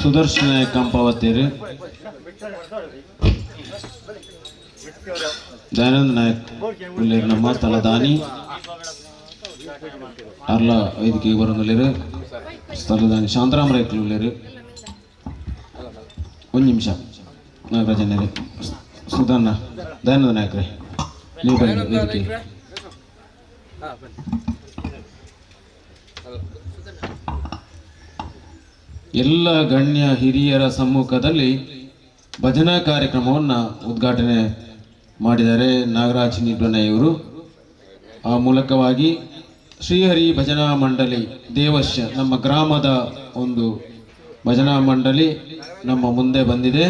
ಸುದರ್ಶನ ಕಂಪಾವತಿರು ದಯಾನಂದ ನಾಯಕ್ ಉಲ್ಲೇರು ನಮ್ಮ ಸ್ಥಳದಾನಿ ಅರ್ಲ ವೇದಿಕೆಗೆ ಬರೋಂದುಲ್ಲೇರು ಸ್ಥಳದಾನಿ ಶಾಂತರಾಮ ರೈಕ್ಲು ಉಲ್ಲೇರು. ಒಂದು ನಿಮಿಷ ನಾಗರಾಜಣ್ಣರೇ, ಸುಧಣ್ಣ, ದಯಾನಂದ ನಾಯಕ್ರೆ ನೀವು ಬನ್ನಿ ವೇದಿಕೆ. ಎಲ್ಲ ಗಣ್ಯ ಹಿರಿಯರ ಸಮ್ಮುಖದಲ್ಲಿ ಭಜನಾ ಕಾರ್ಯಕ್ರಮವನ್ನು ಉದ್ಘಾಟನೆ ಮಾಡಿದ್ದಾರೆ ನಾಗರಾಜ್ ನಿಡ್ವನ ಇವರು. ಆ ಮೂಲಕವಾಗಿ ಶ್ರೀಹರಿ ಭಜನಾ ಮಂಡಳಿ ದೇವಶ್ಯ ನಮ್ಮ ಗ್ರಾಮದ ಒಂದು ಭಜನಾ ಮಂಡಳಿ ನಮ್ಮ ಮುಂದೆ ಬಂದಿದೆ.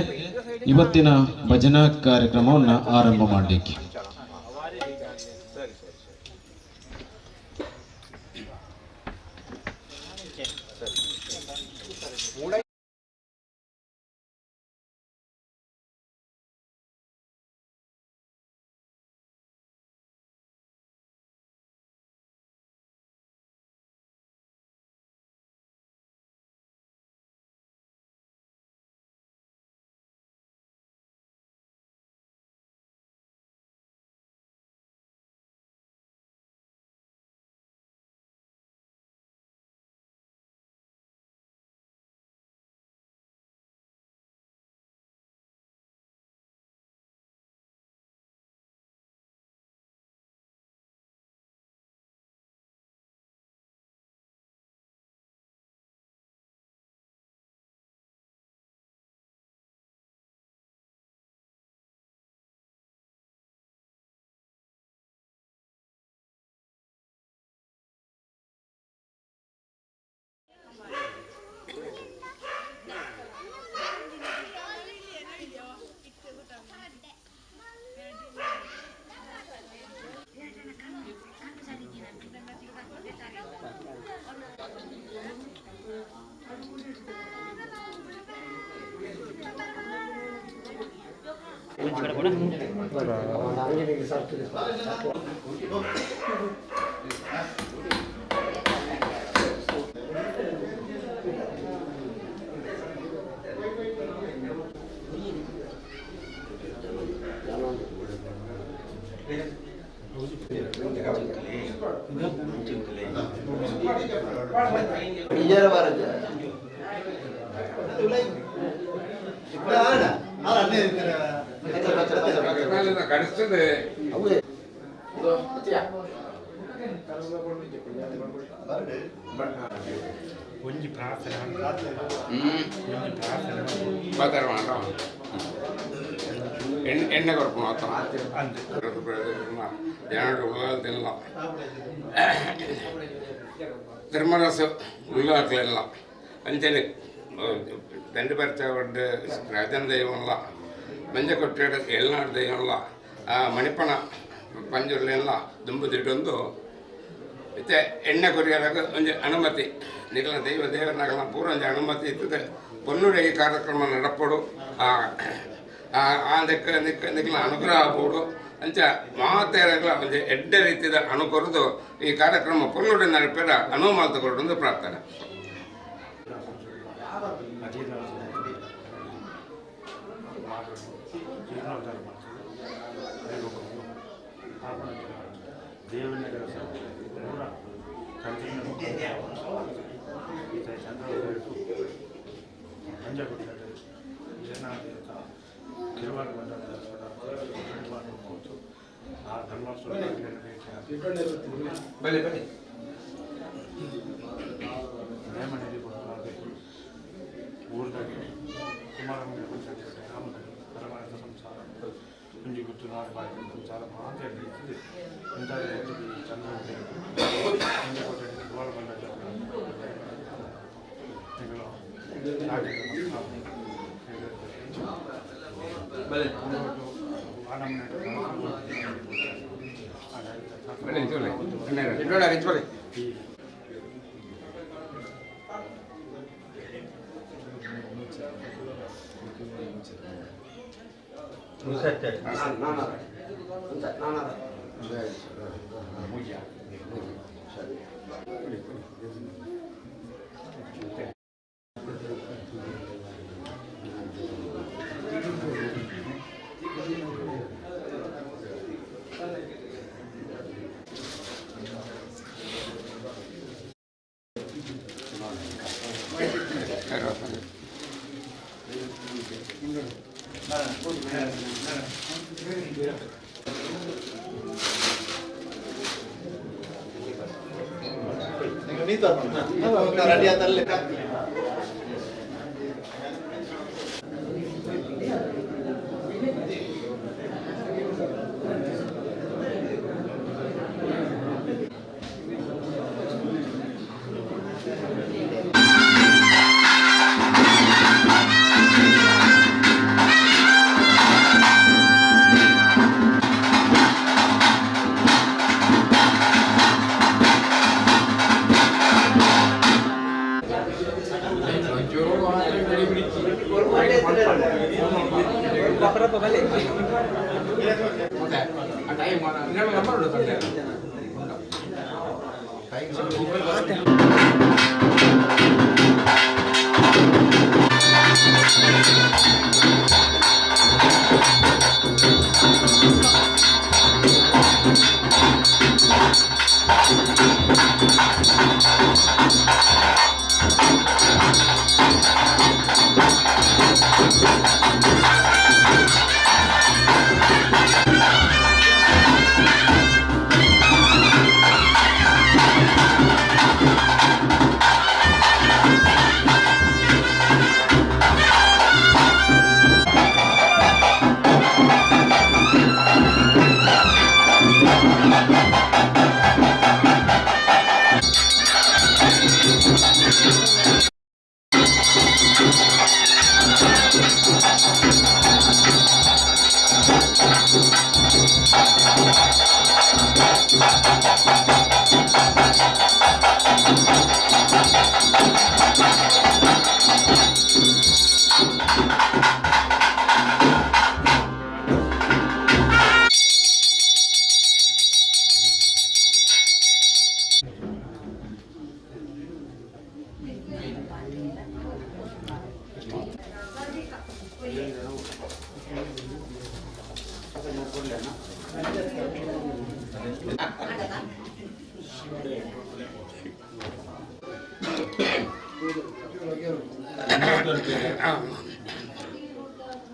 ಇವತ್ತಿನ ಭಜನಾ ಕಾರ್ಯಕ್ರಮವನ್ನು ಆರಂಭ ಮಾಡಲಿಕ್ಕೆ ಎಣ್ಣೆ ಕೊರಪು ತಿನ್ನಲ ಧರ್ಮರಸ ಉಳ್ಳಾಕ್ಲೆಲ್ಲ ಅಂಚನೆ ದಂಡು ಪರಿಚಯ ರಾಜನ ದೈವಲ್ಲ ಮಂಜಕೊಟ್ಟೆ ಎಲ್ನಾಡು ದೈವಲ್ಲ ಮಣಿಪಣ ಪಂಜುರ್ಲೆಲ್ಲ ದುಂಬು ದಿಟ್ಟೊಂದು ಇತ್ತೆ ಎಣ್ಣೆ ಕೊರಿಯಲಾಗ ಒಂಜಿ ಅನುಮತಿ ನಿಗಲ ದೈವ ದೇವರನಾಗಲ ಪೂರ ಒಂಜಿ ಅನುಮತಿ ಇತ್ತದೆ ಪೊನ್ನುಡೆ ಈ ಕಾರ್ಯಕ್ರಮ ನಡಪಡು ಆ ದಿಕ್ಕ ನಿಕ್ಕ ನಿಕ್ಲ ಅನುಗ್ರಹ ಬೋಡು ಅಂಚ ಮಾತೇರಗಳ ಒಂಜಿ ಎಡ್ಡೆ ರೀತಿಯ ಅನುಕೊರದು ಈ ಕಾರ್ಯಕ್ರಮ ಪೊನ್ನುಡೆ ನಡಪೆರ ಅನುವು ಮಾತುಕೊರಡು ಪ್ರಾರ್ಥನೆ. ಬಲೆ ಬಲೆ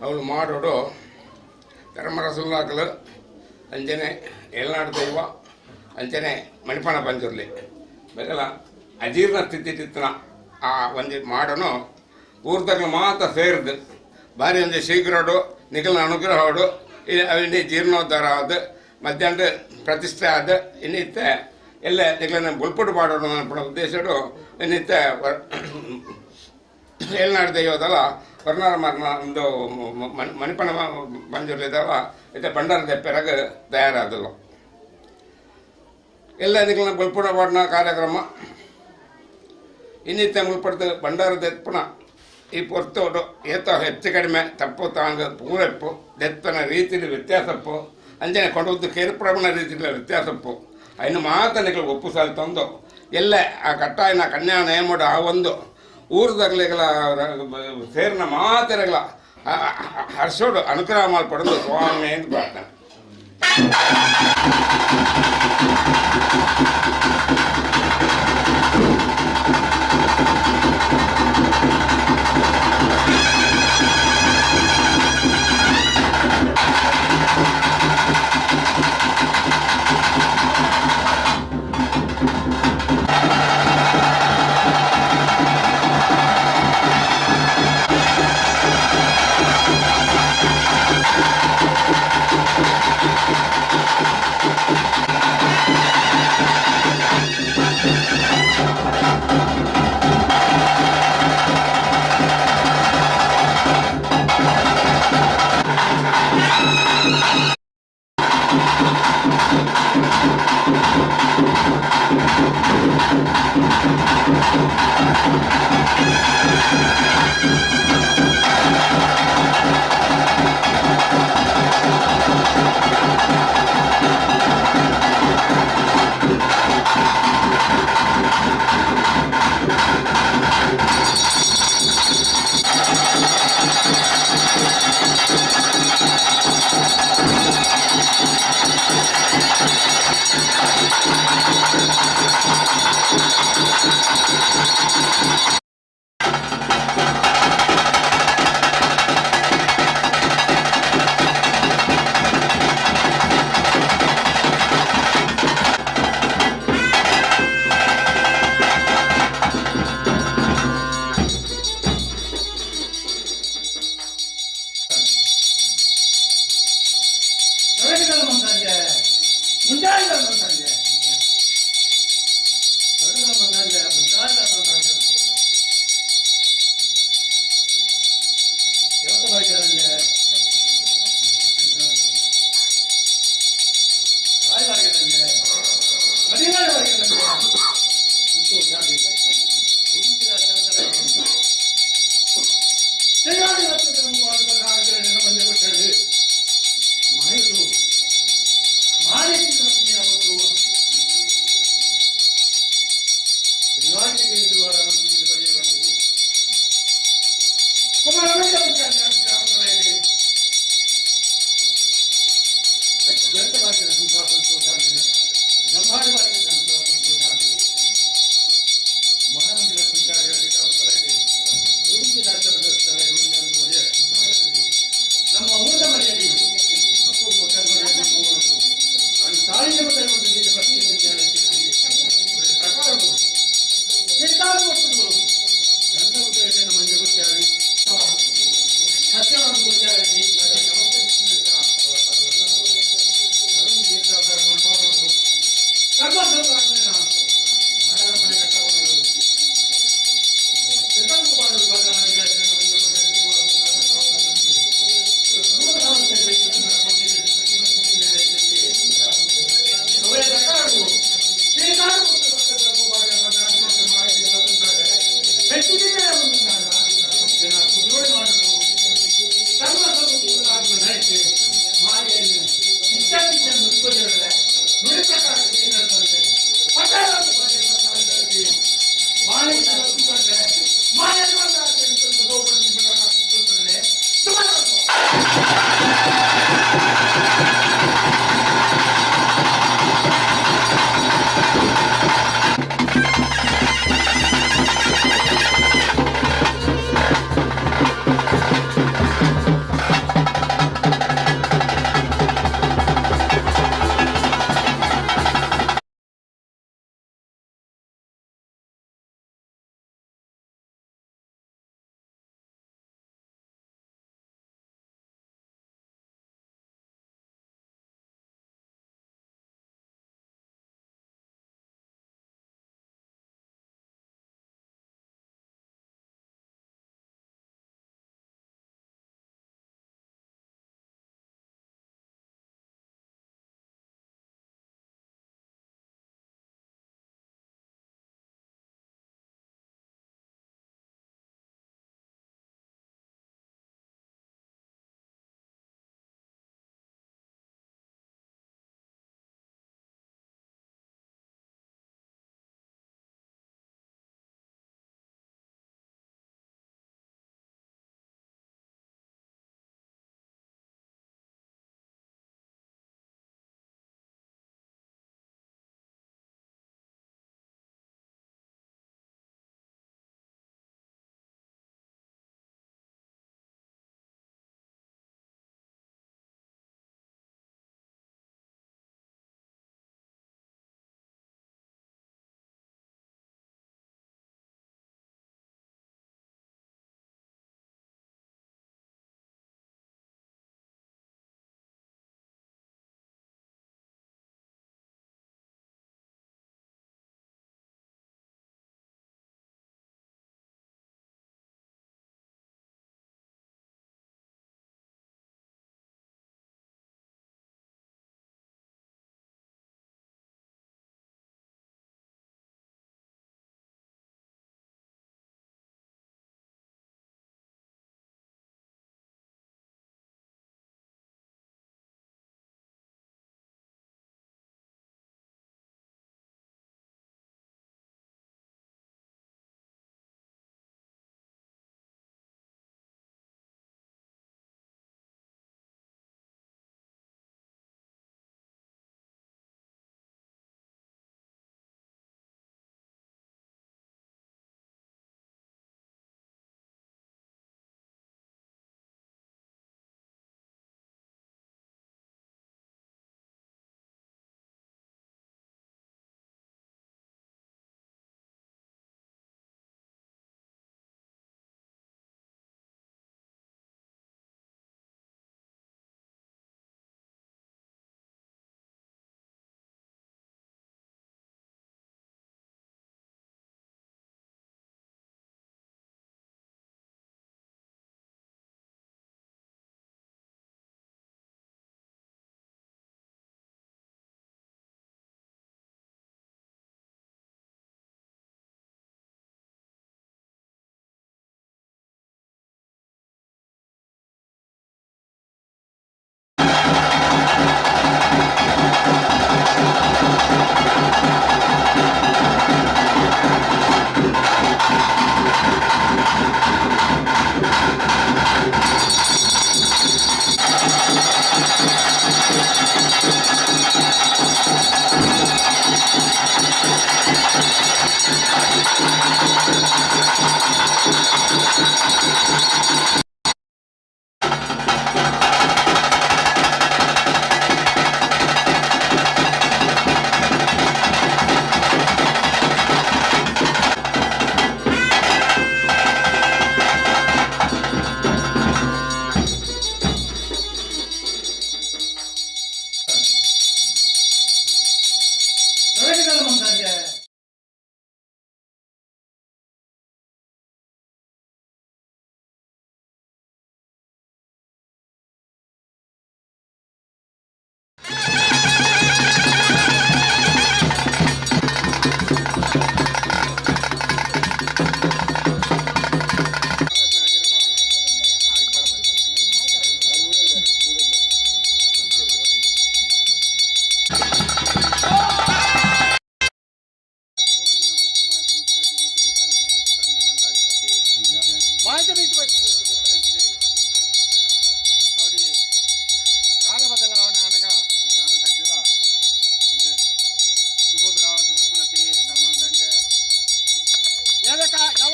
ಅವಳು ಮಾಡೋಡು ಧರ್ಮರಸುಲ್ಲಾಕಲು ಅಂಜನೆ ಏಳ್ನಾಡು ದೈವ ಅಂಚನೆ ಮಣಿಪಾಣ ಪಂಜುರ್ಲಿ ಬೇಕಲ್ಲ ಅಜೀರ್ಣ ಸ್ಥಿತಿ ಚಿತ್ರಣ ಆ ಒಂಜಿ ಮಾಡೋನು ಊರ್ದಾಗಲು ಮಾತ್ರ ಸೇರಿದು ಬಾರಿ ಒಂಜಿ ಶೀಘ್ರೋಡು ನಿಖಲ್ನ ಅನುಗ್ರಹೋಡು ಇಲ್ಲಿ ಜೀರ್ಣೋದ್ಧಾರ ಆದ ಮಧ್ಯಾಹ್ನ ಪ್ರತಿಷ್ಠೆ ಆದ ಇನ್ನಿತ್ತ ಎಲ್ಲ ನಿಖಲನ ಬುಲ್ಪುಟ್ಟು ಮಾಡೋಣ ಅನ್ನೋ ಉದ್ದೇಶಡು ಇನ್ನಿತ್ತ ಏಳ್ನಾಡು ದೈವದಲ್ಲ ವರ್ಣಾರ ಮರಣ ಒಂದು ಮಣಿಪಣ ಪಂಜುರ್ಲಿದವ ಇತ್ತೆ ಭಂಡಾರ ದೆಪ್ಪೆರಾಗ ತಯಾರಾದಲ್ಲ ಎಲ್ಲ ನಿಖಲನ ಬುಲ್ಪುಡ ಪಾಡಿನ ಕಾರ್ಯಕ್ರಮ ಇನ್ನಿತ್ತ ಮುಲ್ಪಡ್ದು ಭಂಡಾರ ದೆಪ್ಪನ ಈ ಪೊರ್ತೋಡು ಏತ ಹೆಚ್ಚು ಕಡಿಮೆ ತಪ್ಪು ತಾಂಗ ಪೂರೆಪ್ಪು ದೆತ್ತನ ರೀತಿಲಿ ವ್ಯತ್ಯಾಸಪ್ಪು ಅಂಜನೆ ಕೊಂಡದ್ದು ಕೇರ್ಪ್ರಮಣ ರೀತಿಲಿ ವ್ಯತ್ಯಾಸಪ್ಪು ಇನ್ನು ಮಾತ್ರ ನಿಖಲ್ ಒಪ್ಪು ಸಾಲು ತಂದು ಎಲ್ಲ ಆ ಕಟ್ಟಾಯನ ಕನ್ಯಾ ನೇಮಡು ಆ ಒಂದು ಊರ್ದಾಗಲಿಗಳ ಸೇರಿನ ಮಾತೆರಗಳ ಹರ್ಷೋಡು ಅನುಗ್ರಹ ಮಾಡ್ಪಡೋದು ಸ್ವಾಮಿ ಅಂತ ಪ್ರಾರ್ಥನೆ.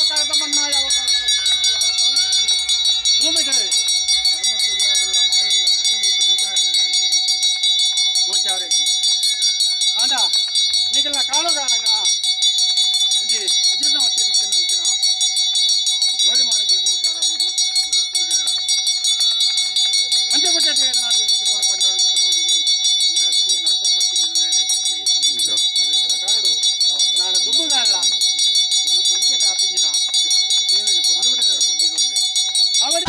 ಕಾಲದ ಮಣ್ಣ ಯಾವ ಕಾಲದ ಭೂಮಿ ಗೋಚಾರ ಆಂಡ ನೀಗೆಲ್ಲ ಕಾಳುಗಾನಗ ಇಲ್ಲಿ ಅಜೀರ್ಣವಸ್ಥೆ ನಂತರ ಗೋಳಿ ಮಾಡಿ ಜೀರ್ಣೋದ್ಧಾರ ಹೌದು. ಮಂಜಗುಡ್ಡೆ ಏನಾದರೂ ಬಂಡವಾಳ ನಾಳೆ ದುಬ್ಬುಗಾಲ ಕೊಲ್ಲಿಗೆ ಕಾಪಿಂಜಿನ ಸೇವೆಯನ್ನು ಕೊಲ್ಲುವುದನ್ನು ಅವರು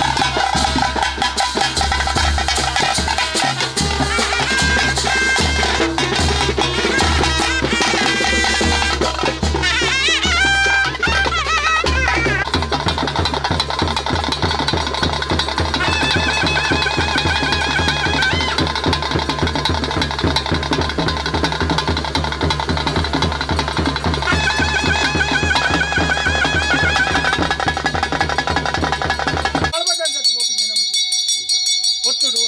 ಕೊಟ್ಟುಡು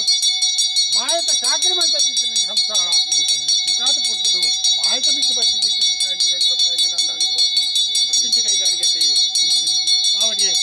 ಮಾಯತ ಚಾಕರಿ ಮಾಡ್ತಾ ಇದ್ದಿತ್ತು ನನಗೆ ಹಂಸಾಳ ಇಂತಾದ ಕೊಟ್ಟುಡು ಮಾಯತ ಬಿಟ್ಟು ಬರ್ತಿದ್ದಿತ್ತು ಕೊಡ್ತಾ ಇದ್ದೀನಿ ಅಂದಾಗಿ ಅತ್ಯಂತ ಕೈಗಾರಿಕೆ ಆವಡಿಯೇ.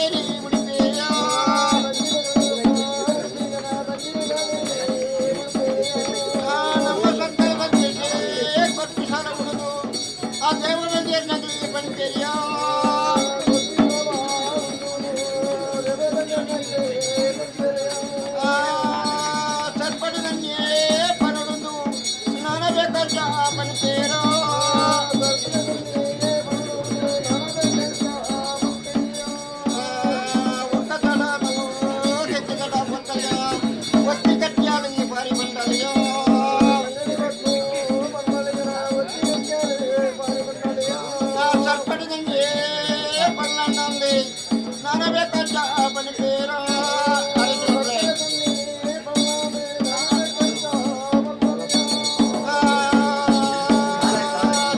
ದೇರಿ ಉಡಿಪೇಯ. ನಮ್ಮ ಸಂತರ ಕೊಟ್ಟು ಸಾಲ ಉಡುದು ಆ ದೇವರ ನಗಲಿ ಬಂದೇರಿಯ. ಸರ್ಪಡನನ್ನೇ ಪರಡುದು ನಾನ ಬೇಕಾದ ಪಂಪೇರೋ. ಒತ್ತಿ ಕಟ್ಟಿಯಾలని ಬಾರಿ ಬಂಡಲಿಯೋ. ಸರ್ಪಡಿದಂಗೆ ಬಲ್ಲಣ್ಣಂದಿ ನಾನ ಬೇಕಾದ ಪಂಪೇರೋ.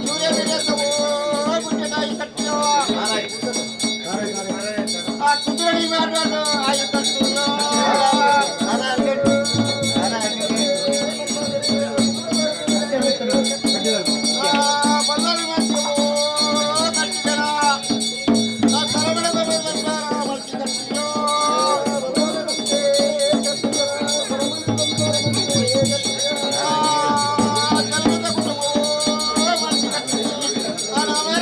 ಸೂರ್ಯ ಕಟ್ಟಿಯೋ ಆ ಕುದುರೆ ಮಾರಾಟ ಆಯು ಕಟ್ಟಿಯೋ. ಬಲ್ಲರು ಕಟ್ಟಿದರ ಆ ತರಬಣದ ಮಲ್ಟಿ ಕಟ್ಟಿಯೋ. ಜನ್ಮದ ಕುಟುಂಬ ಮಲ್ಟಿ ಕಟ್ಟಿ ಆ ನಾವೇ.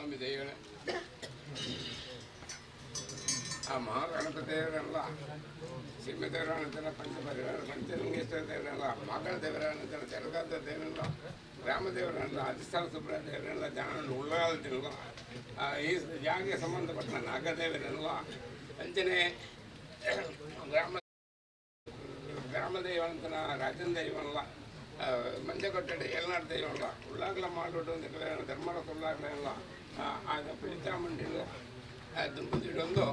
ಸ್ವಾಮಿ ದೈವನೇ ಆ ಮಹಾಗಣಪತಿ ದೇವರಲ್ಲ, ಸಿಂಹ ದೇವರಾನಂತರ, ಪಂಚಪರಿವಾರ ಪಂಚಲಿಂಗೇಶ್ವರ ದೇವರಲ್ಲ, ಮಾಗಳ ದೇವರಾನಂತರ, ಜಲಗಾದ ದೇವರಲ್ಲ, ಗ್ರಾಮದೇವರಲ್ಲ, ಅಧಿಷ್ಠಾನ ಸುಬ್ರಹ ದೇವರಲ್ಲ, ಜಾನ ಉಳ್ಳಾಲದಿಲ್ಲ, ಈ ಜಾಗೆ ಸಂಬಂಧಪಟ್ಟ ನಾಗದೇವರಲ್ಲ, ಅಂಚನೆ ಗ್ರಾಮ ಗ್ರಾಮದೇವಂತನ ರಾಜನ ದೈವಲ್ಲ, ಮಂಜಕೊಟ್ಟೆ ಏಳ್ನಾಡು ದೈವಲ್ಲ, ಉಳ್ಳಾಗಲ ಮಾಡೋದು ಅಂತ ಧರ್ಮರ ಉಳ್ಳಾಗಲ ಆಗ ಪಿಳಿಚಾಮುಂಡಿಲ್ಲ ದುಂಬುದಿಡೊಂದು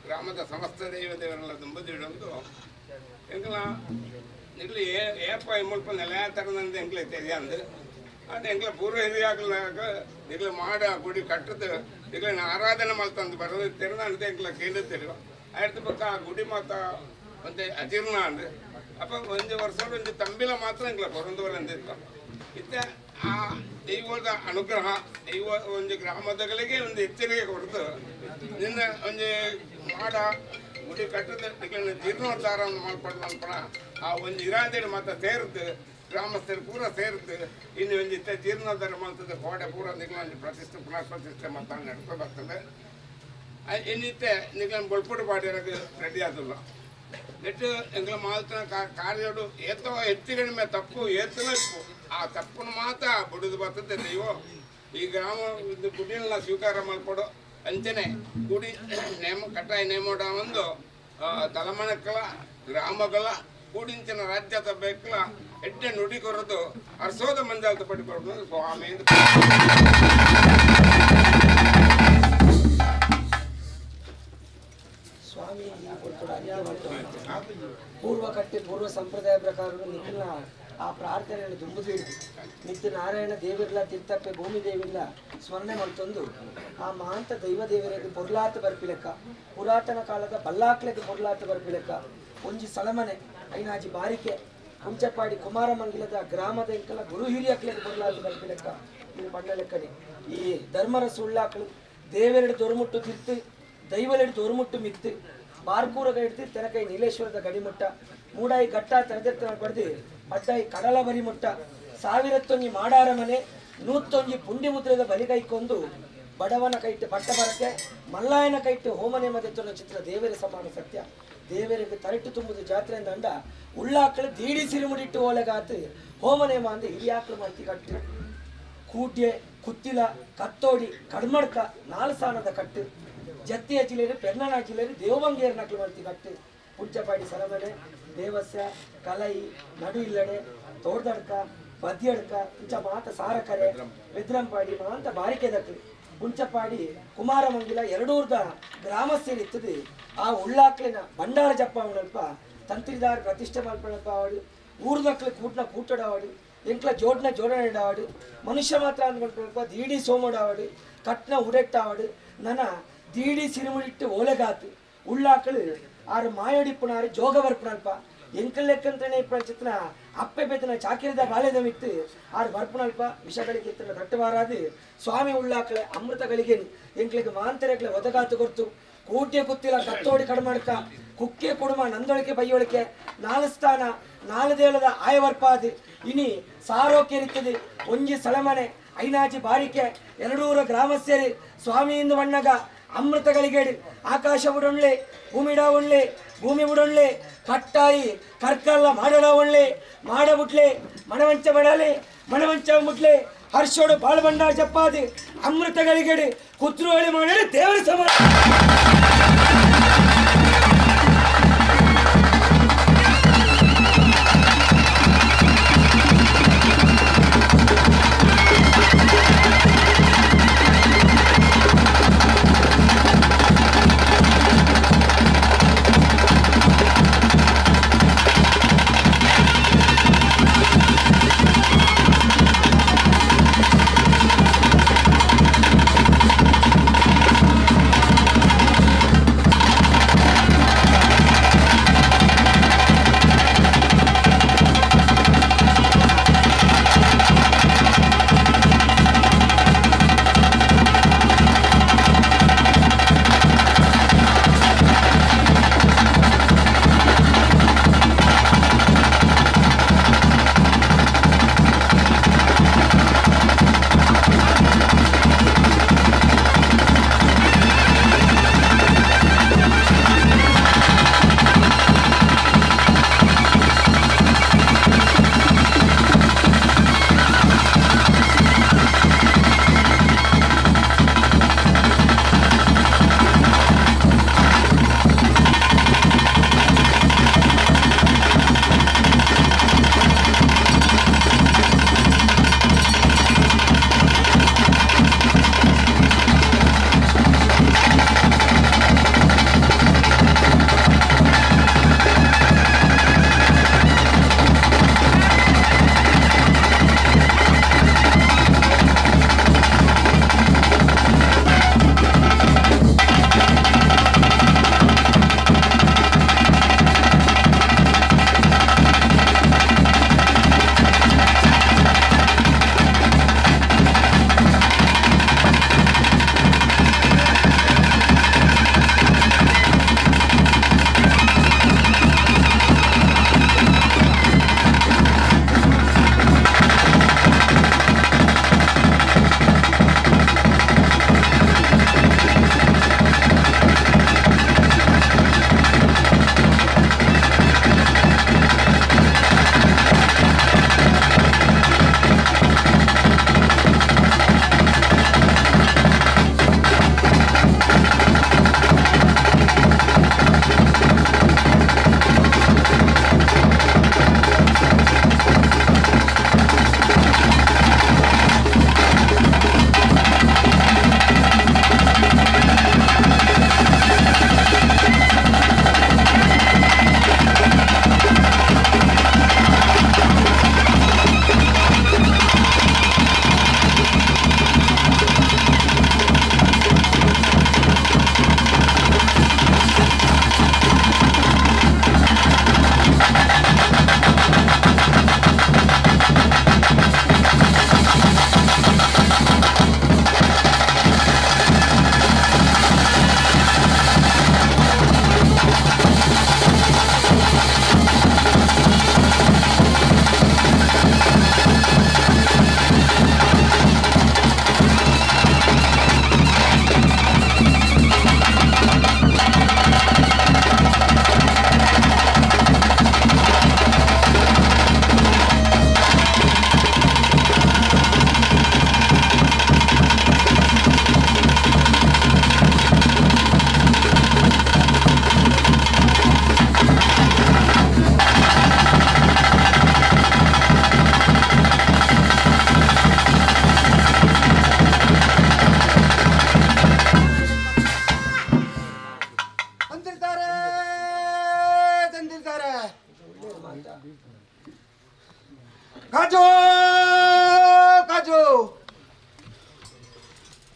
ಗ್ರಾಮದ ಸಮಸ್ತ ದೈವ ದೇವರೆಲ್ಲ ದುಂಬುದಿಡೊಂದು ಎಂಕಲ ನಿಗ್ಲು ಏಪ ಮುಲ್ಪ ನೆಲೆ ತರದಂದು ಎಂಕ್ಲೆ தெரியாது. ಅದು ಎಂಕ್ಲ ಪೂರ್ವ ಹಿರಿಯಾಗ್ಲಾಗ ನಿಗ್ಲು ಮಾಡ ಗುಡಿ ಕಟ್ಟದು ನಿಗ್ಲ ಆರಾಧನೆ ಮಲ್ತಂದು ಬರೋದು ತೆರೆದಂತ ಎಂಕ್ಲ ಕೇಳಿ ತೆರುವ അടുത്ത ಪಕ್ಕ ಆ ಗುಡಿ ಮಾತ ಒಂದು ಅಜೀರ್ಣ ಅಂದು ಅಪ್ಪ ಒಂದು ವರ್ಷ ಒಂದು ತಂಬಿಲ ಮಾತ್ರ ಎಂಕ್ಲ ಕೊರಂದು ಅಂದಿತ್ತ ಇತ್ತ ಆ ದೈವದ ಅನುಗ್ರಹ ದೈವ ಒಂದು ಗ್ರಾಮದಗಳಿಗೆ ಒಂದು ಎಚ್ಚರಿಕೆ ಕೊಡ್ತು ನಿನ್ನ ಒಂದು ಮಾಡ ಗುಡಿ ಕಟ್ಟದ ಜೀರ್ಣೋದ್ಧಾರ ಮಾಡ್ಪಡ ಆ ಒಂದು ಇರಾದೆ ಮಾತ್ರ ಸೇರ್ದು ಗ್ರಾಮಸ್ಥರು ಪೂರ ಸೇರ್ದು ಇನ್ನು ಒಂದು ಇತ್ತ ಜೀರ್ಣೋದ್ಧಾರ ಮಾಡ್ತದೆ ಕೋಟೆ ಪೂರ ನಿಗ್ಲ ಒಂದು ಪ್ರತಿಷ್ಠೆ ಪುನಃ ಪ್ರತಿಷ್ಠೆ ಮಾತ್ರ ನಡ್ಕೊ ಬರ್ತದೆ. ಇನ್ನಿತ್ತೆ ನಿಗ್ಲ ಬೊಳ್ಪುಡು ಪಾಡಿರೋದು ರೆಡಿ ಆದಲ್ಲ ನೆಟ್ಟು ಎಂಗ್ಲ ಮಾಲ್ತನ ಕಾರ್ಯಡು ಏತೋ ಹೆಚ್ಚು ಕಡಿಮೆ ತಪ್ಪು ಏತನ ಆ ತಪ್ಪನ್ನು ಮಾತ್ರ ಬುಡಿದು ಬರ್ತದೆ ದೈವ. ಈ ಗ್ರಾಮ ಗುಡಿಯನ್ನ ಸ್ವೀಕಾರ ಮಾಡ್ಕೊಡು ಅಂಚನೆ ಗುಡಿ ನೇಮ ಕಟ್ಟಾಯ ನೇಮೋಡ ಒಂದು ತಲಮಣಕ್ಕಲ ಗ್ರಾಮಗಳ ಕೂಡಿಂಚಿನ ರಾಜ್ಯ ಬೇಕಲ ಎಡ್ಡೆ ನುಡಿ ಕೊರದು ಅರ್ಸೋದ ಮಂಜಾಲ್ತ ಪಡಿಕೊಡೋದು ಸ್ವಾಮಿ. ಸ್ವಾಮಿ ಪೂರ್ವ ಕಟ್ಟಿ ಪೂರ್ವ ಸಂಪ್ರದಾಯ ಪ್ರಕಾರ ನಿಖಿಲ್ನ ಆ ಪ್ರಾರ್ಥನೆಯನ್ನು ದುಂಬುದು ನಿತ್ಯ ನಾರಾಯಣ ದೇವಿರ್ಲ ತೀರ್ಥಪ್ಪೆ ಭೂಮಿ ದೇವಿರ್ಲ ಸ್ಮರಣೆ ಮಾಡ್ತಂದು ಆ ಮಹಾಂತ ದೈವ ದೇವರಿಗೆ ಪೊರ್ಲಾತ ಬರ್ಪಿಲೆಕ್ಕ ಪುರಾತನ ಕಾಲದ ಬಲ್ಲಾಕ್ಲೆಗೆ ಪೊರ್ಲಾತ ಬರ್ಪಿಲೆಕ್ಕ ಒಂಜಿ ಸಳಮನೆ ಐನಾಜಿ ಬಾರಿಕೆ ಕುಂಚಪಾಡಿ ಕುಮಾರ ಮಂಗಿಲದ ಗ್ರಾಮದ ಇಂಕಲ ಗುರು ಹಿರಿಯಕ್ಲೆಗೆ ಪೊರ್ಲಾತ ಬರ್ಪಿಲೆಕ್ಕ ಇದು ಬಣ್ಣ ಲೆಕ್ಕನೆ ಈ ಧರ್ಮರ ಸುಳ್ಳಾಕ್ಳು ದೇವರೆಡು ದೊರಮುಟ್ಟು ತಿರ್ತು ದೈವಲೆಡು ದೊರಮುಟ್ಟು ಮಿತ್ತು ಬಾರ್ಕೂರಗ ಹಿಡ್ದು ತೆನಕೈ ನೀಲೇಶ್ವರದ ಗಡಿಮುಟ್ಟ ಮೂಡಾಯಿ ಘಟ್ಟ ತೆರೆದಿರ್ತನ ಪಡೆದು ಪಡ್ಡಾಯಿ ಕಡಲ ಬರಿ ಮುಟ್ಟ ಸಾವಿರತ್ತೊಂಜಿ ಮಾಡಾರ ಮನೆ ನೂತ್ತೊಂಜಿ ಪುಂಡಿ ಮುದ್ರದ ಬಲಿಗೈಕೊಂದು ಬಡವನ ಕೈಟ್ಟು ಬಟ್ಟ ಬರಕ್ಕೆ ಮಲ್ಲಾಯನ ಕೈಟ್ಟು ಹೋಮನೆ ಮದೆತ್ತೊಂದು ಚಿತ್ರ ದೇವರ ಸಮಾನ ಸತ್ಯ ದೇವರಿಗೆ ತರಿಟ್ಟು ತುಂಬುದು ಜಾತ್ರೆ ಅಂದ ಉಳ್ಳಾಕ್ಳು ದೀಡಿ ಸಿರುಮುಡಿಟ್ಟು ಓಲೆಗಾತು ಹೋಮನೇಮ ಅಂದು ಹಿರಿಯಾಕ್ಳು ಮಾಡ್ತಿ ಕಟ್ಟು ಕೂಟ್ಯೆ ಕುತ್ತಿಲ ಕತ್ತೋಡಿ ಕಡ್ಮಡ್ಕ ನಾಲ್ಸಾನದ ಕಟ್ಟು ಜತ್ತಿಯ ಜಿಲ್ಲೆಯಲ್ಲಿ ಪೆರ್ನಾ ಜಿಲ್ಲೆಯಲ್ಲಿ ದೇವಮಂಗೇರ್ ನಕಲು ಮಾಡ್ತಿ ಕಟ್ಟು ಪುಂಚಪಾಡಿ ಸರಮನೆ ದೇವಸ್ಯ ಕಲೈ ನಡು ಇಲ್ಲಡೆ ತೋಡ್ದಡ್ಕ ಬದ್ಯಡ್ಕ ಇಂಚ ಮಾತ ಸಾರಕರೆ ಬೆದ್ರಂಪಾಡಿ ಮಾಂತ ಬಾರಿಕೆ ದಕ್ಲು ಪುಂಚಪಾಡಿ ಕುಮಾರಮಂಗಿಲ ಎರಡೂರ್ದ ಗ್ರಾಮಸ್ಥರು ಆ ಉಳ್ಳಾಕ್ಲಿನ ಭಂಡಾರ ಜಪ್ಪ ತಂತ್ರಿದಾರ ಪ್ರತಿಷ್ಠೆ ಮಲ್ಪಣಪ್ಪ ಅವಳು ಊರ್ದಕ್ಲು ಕೂಟ್ನ ಕೂಟಡಾವಡು ಎಂಕ್ಲ ಜೋಡ್ನ ಜೋಡಣೆ ಮನುಷ್ಯ ಮಾತ್ರ ಅಂದ್ಕೊಳ್ಬೇಕು ದೀಡಿ ಸೋಮಡಾವಡು ಕಟ್ನ ಉಡೆಟ್ಟಾವಡು ನನ್ನ ದೀಡಿ ಸಿರುಮುಡಿಟ್ಟು ಓಲೆಗಾತು ಉಳ್ಳಾಕಳು ಆರು ಮಾಯಡಿಪ್ಪುನಾರು ಜೋಗ ಬರ್ಪುನಲ್ಪ ಎಂಕಲ್ ಲೆಕ್ಕಂತನೇ ಚಿತ್ರ ಅಪ್ಪೆ ಬೆತ್ತನ ಚಾಕಿರಿದ ಬಾಲ್ಯದ ಮಿತ್ತು ಆರು ಬರ್ಪುನಲ್ಪ ವಿಷಗಳಿಗೆ ಇತ್ತನ ದಟ್ಟವಾರಾದು ಸ್ವಾಮಿ ಉಳ್ಳಾಕಳೆ ಅಮೃತಗಳಿಗೆ ಎಂಕ್ಲಿಗೆ ಮಾಂತರಗಳ ಒದಗಾತು ಕೊರ್ತು ಕೂಟ್ಯ ಕುತ್ತಿಲ ಕತ್ತೋಡಿ ಕಡಮಡ್ಕ ಕುಕ್ಕೆ ಕುಡುಮ ನಂದೊಳಕೆ ಬೈಯೊಳಕೆ ನಾಲ್ಸ್ಥಾನ ನಾಲ್ದೇಳದ ಆಯವರ್ಪಾದು ಇನಿ ಸಾರೋಕ್ಯರಿತ್ತದೆ ಒಂಜಿ ಸಳಮನೆ ಐನಾಜಿ ಬಾರಿಕೆ ಎರಡೂರ ಗ್ರಾಮಸ್ಥರಿ ಸ್ವಾಮಿಯಿಂದ ಬಣ್ಣಗ ಅಮೃತಗಳಿಗೇಡು ಆಕಾಶ ಬುಡೊಳ್ಳೆ ಭೂಮಿಡ ಒಳ್ಳೆ ಭೂಮಿ ಬುಡೊಳ್ಳೆ ಕಟ್ಟಾಯಿ ಕರ್ಕಲ್ಲ ಮಾಡಡ ಒಳ್ಳೆ ಮಾಡಬುಟ್ಲೆ ಮಣವಂಚ ಬಡಲೆ ಮಣವಂಚ ಮುಟ್ಲೆ ಹರ್ಷೋಡು ಬಾಳ್ಬಂಡ ಜಪ್ಪಾದಿ ಅಮೃತಗಳಿಗೇಡು ಕುತ್ರುವಳಿ ಮಾಡಿ ದೇವರ ಸಮ.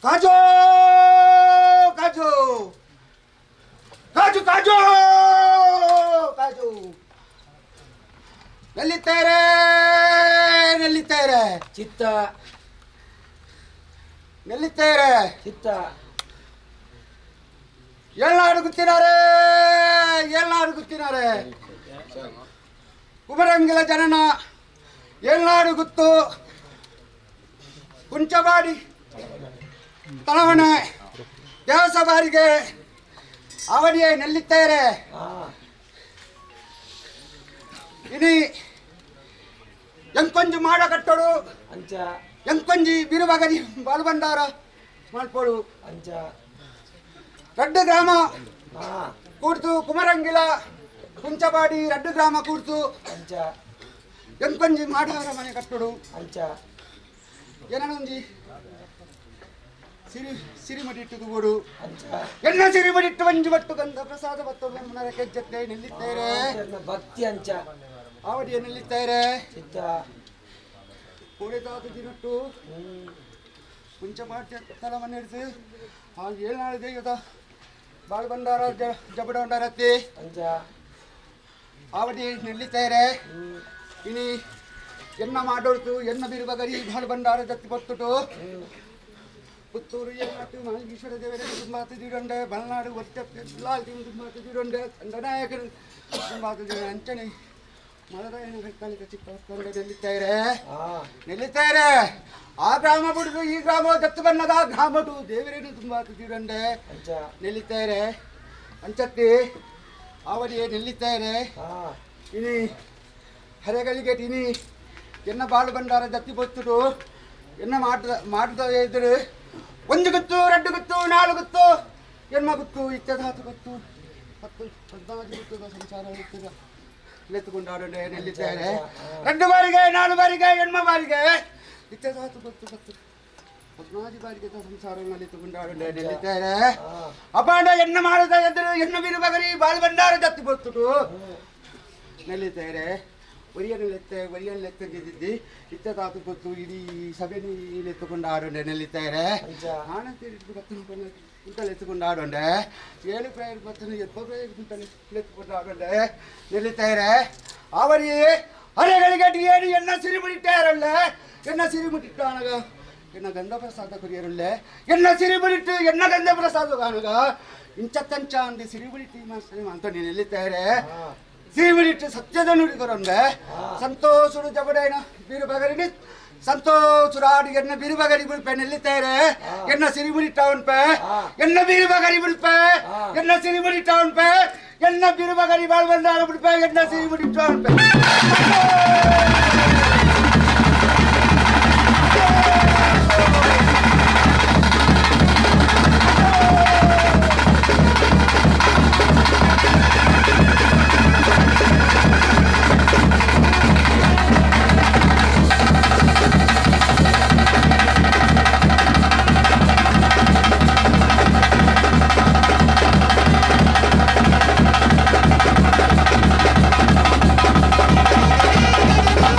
ಕಾಜು ಕಾಜು ಕಾಜು ಕಾಜು ಕಾಜು ನೆಲ್ಲಿತ್ತೇರೆ ನೆಲ್ಲಿತ್ತೇರೆ ಚಿತ್ತ ನೆಲ್ಲಿತ್ತೇರೆ ಚಿತ್ತ ಏಳ್ನಾಡು ಗುತ್ತಿನಾರೆ ಏಳ್ನಾಡು ಗುತ್ತಿನಾರೆ ಕುಮರಂಗಿಲ ಜನನ ಏಳ್ನಾಡು ಗುತ್ತು ಕುಂಚಬಾಡಿ ತಳವಣೆ ದೇವಸಬಾರಿಗೆ ಅವನಿಯೇ ನೆಲ್ಲಿತ್ತೇರೆ ಇನಿ ಎಂಕೊಂಜು ಮಾಡ ಕಟ್ಟೋಡು ಅಂಚ ಎಂಕೊಂಜಿ ಬಿರುಬಗರಿ ಬಾಲುಬಂಡಾರ ಮಾಡ್ಪೋಡು ಅಂಚ ರಡ್ಡು ಗ್ರಾಮ ಕೂಡ್ತು ಕುಮರಂಗಿಲ ಕುಂಚಬಾಡಿ ರಡ್ಡು ಗ್ರಾಮ ಕೂಡ್ತು ಅಂಚ ಎಂಕೊಂಜಿ ಮಾಡಾರ ಮನೆ ಕಟ್ಟೋಡು ಅಂಚ ಏನೊಂಜಿ ಸಿರಿ ಸಿರಿಮಡಿಟ್ಟು ಬೋಡು ಅಂಚ ಎಣ್ಣ ಸಿರಿಮಡಿಟ್ಟು ಒಂಜಿ ಬಟ್ಟು ಗಂಧ ಪ್ರಸಾದ ಬತ್ತು ಬ್ರಹ್ಮಣರ ಕೆಜ್ಜತ್ತೆ ನಿಲ್ಲಿತ್ತೇರೆ ಭಕ್ತಿ ಅಂಚ ಆವಡಿಯ ನಿಲ್ಲಿತ್ತೇರೆ ಚಿತ್ತ ಕೋಡೆತಾತು ದಿನಟ್ಟು ಕುಂಚಬಾಡಿ ತಲ ಮನೆ ಹಿಡಿದು ಆ ಏಳ್ನಾಳು ದೈವದ ಬಾಳು ಬಂಡಾರ ಜಬಡ ಬಂಡಾರತ್ತಿ ಅಂಚ ಆವಡಿ ನಿಲ್ಲಿತ್ತೇರೆ ಇನಿ ಎನ್ನ ಮಾಡೋಡ್ತು ಎನ್ನ ಬಿರುಬಗರಿ ಬಾಳು ಬಂಡಾರ ದತ್ತಿ ಬತ್ತುಟು ಪುತ್ತೂರು ಏನಾಟು ಮಹೇಶ್ವರ ದೇವರ ತುಂಬಾತು ದಿಡೊಂಡೆ ಬಲ್ನಾಡು ಒತ್ತೆ ಲಾಲ್ ತುಂಬಾತು ದಿಡೊಂಡೆ ತಂಡನಾಯಕರು ತುಂಬಾತು ದಿಡ ಅಂಚನೆ ಮಲರಾಯನ ಕೈಕಾಲಿಕ ಚಿಕ್ಕ ನಿಲ್ಲಿತ್ತೇರೆ ನಿಲ್ಲಿತ್ತೇರೆ ಆ ಗ್ರಾಮ ಬಿಡುದು ಈ ಗ್ರಾಮ ದತ್ತು ಬಣ್ಣದ ಆ ಗ್ರಾಮಟು ದೇವರೇನು ತುಂಬಾತು ದಿಡೊಂಡೆ ಅಂಚ ನಿಲ್ಲಿತ್ತೇರೆ ಅಂಚತ್ತಿ ಆವಡಿಯೇ ನಿಲ್ಲಿತ್ತೇರೆ ಇನಿ ಹರೆಗಳಿಗೆ ಇನಿ ಎನ್ನ ಬಾಳು ಬಂಡಾರ ದತ್ತಿ ಬೊತ್ತುಟು ಎನ್ನ ಮಾಡದ ಎದುರು ಒಂದು ಗುತ್ತು ಎರಡು ಗುತ್ತು ನಾಲ್ಕು ಗುತ್ತು ಎನ್ಮ ಗುತ್ತು ಇತ್ಯಧಾತು ಗುತ್ತು 10 15 ಗುತ್ತದ ಸಂಸಾರ ಗುತ್ತದ ಲೆತ್ತುಕೊಂಡಾಡೋಣ ನಿಲ್ಲಿದ್ದಾರೆ 2 ಬಾರಿಗೆ 4 ಬಾರಿಗೆ ಎನ್ಮ ಬಾರಿಗೆ ಇತ್ಯಧಾತು ಗುತ್ತು 10 15 ಬಾರಿಗೆ ಸಂಸಾರ ಲೆತ್ತುಕೊಂಡಾಡೋಣ ನಿಲ್ಲಿದ್ದಾರೆ ಅಪಾಂಡ ಎನ್ನ ಮಾಡದ ಎದುರು ಎನ್ನ ಬೀರು ಬಗರಿ ಬಾಳು ಬಂಡಾರ ದತ್ತಿ ಬೊತ್ತುಟು ನಿಲ್ಲಿದ್ದಾರೆ ಒರಿಯನ ಲೆತ್ತೆ ಒರಿಯನ ಲೆತ್ತಿದ್ದಿ ಇತ್ತದಾತು ಗೊತ್ತು ಇಡೀ ಸಭೆ ಎತ್ತುಕೊಂಡು ಆಡೊಂಡೆ ನಿಲ್ಲಿತ್ತಾರೆ ಆನಂತ ಬತ್ತನ ಕುಂಟಲ್ ಎತ್ತುಕೊಂಡು ಆಡೊಂಡೆ 7 ಪ್ರಾಯ ಬತ್ತನ 80 ಪ್ರಾಯ ಕುಂಟಲ್ ಎತ್ತುಕೊಂಡು ಆಡೊಂಡೆ ನಿಲ್ಲಿತ್ತಾರೆ ಅವರಿ ಹರೆಗಳಿಗೆ ಏನು ಎನ್ನ ಸಿರಿಬಿಡಿಟ್ಟಾರಲ್ಲ ಎನ್ನ ಸಿರಿಬಿಟ್ಟಿಟ್ಟಾನಗ ಎನ್ನ ಗಂಧ ಪ್ರಸಾದ ಕೊರಿಯರಲ್ಲ ಎನ್ನ ಸಿರಿಬಿಡಿಟ್ಟು ಎನ್ನ ಗಂಧ ಪ್ರಸಾದ ಕಾಣಗ ಇಂಚತ್ತಂಚ ಅಂದು ಸಿರಿಬಿಡಿಟ್ಟು ಅಂತ ನಿಲ್ಲಿತ್ತಾರೆ ಸಿರಿಬಿಡಿಟ್ಟು ಸತ್ಯದ ನುಡಿಗರೊಂದೆ ಸಂತೋಷರು ಜಬಡೇನ ಬೀರುಬಗರಿನಿ ಸಂತೋಷರಾಡಿ ಎನ್ನ ಬೀರುಬಗರಿ ಬಿಡ್ಪೆ ನಿಲ್ಲಿತ್ತಾರೆ ಎನ್ನ ಸಿರಿಬಿಡಿಟ್ಟವನ್ಪೆ ಎನ್ನ ಬೀರುಬಗರಿ ಬಿಡ್ಪೆ ಎನ್ನ ಸಿರಿಬಿಡಿಟ್ಟವನ್ಪೆ ಎನ್ನ ಬೀರುಬಗರಿ ಬಾಳ್ ಬಂದಾರ ಬಿಡ್ಪೆ ಎನ್ನ ಸಿರಿಬಿಡಿಟ್ಟವನ್ಪೆ Thank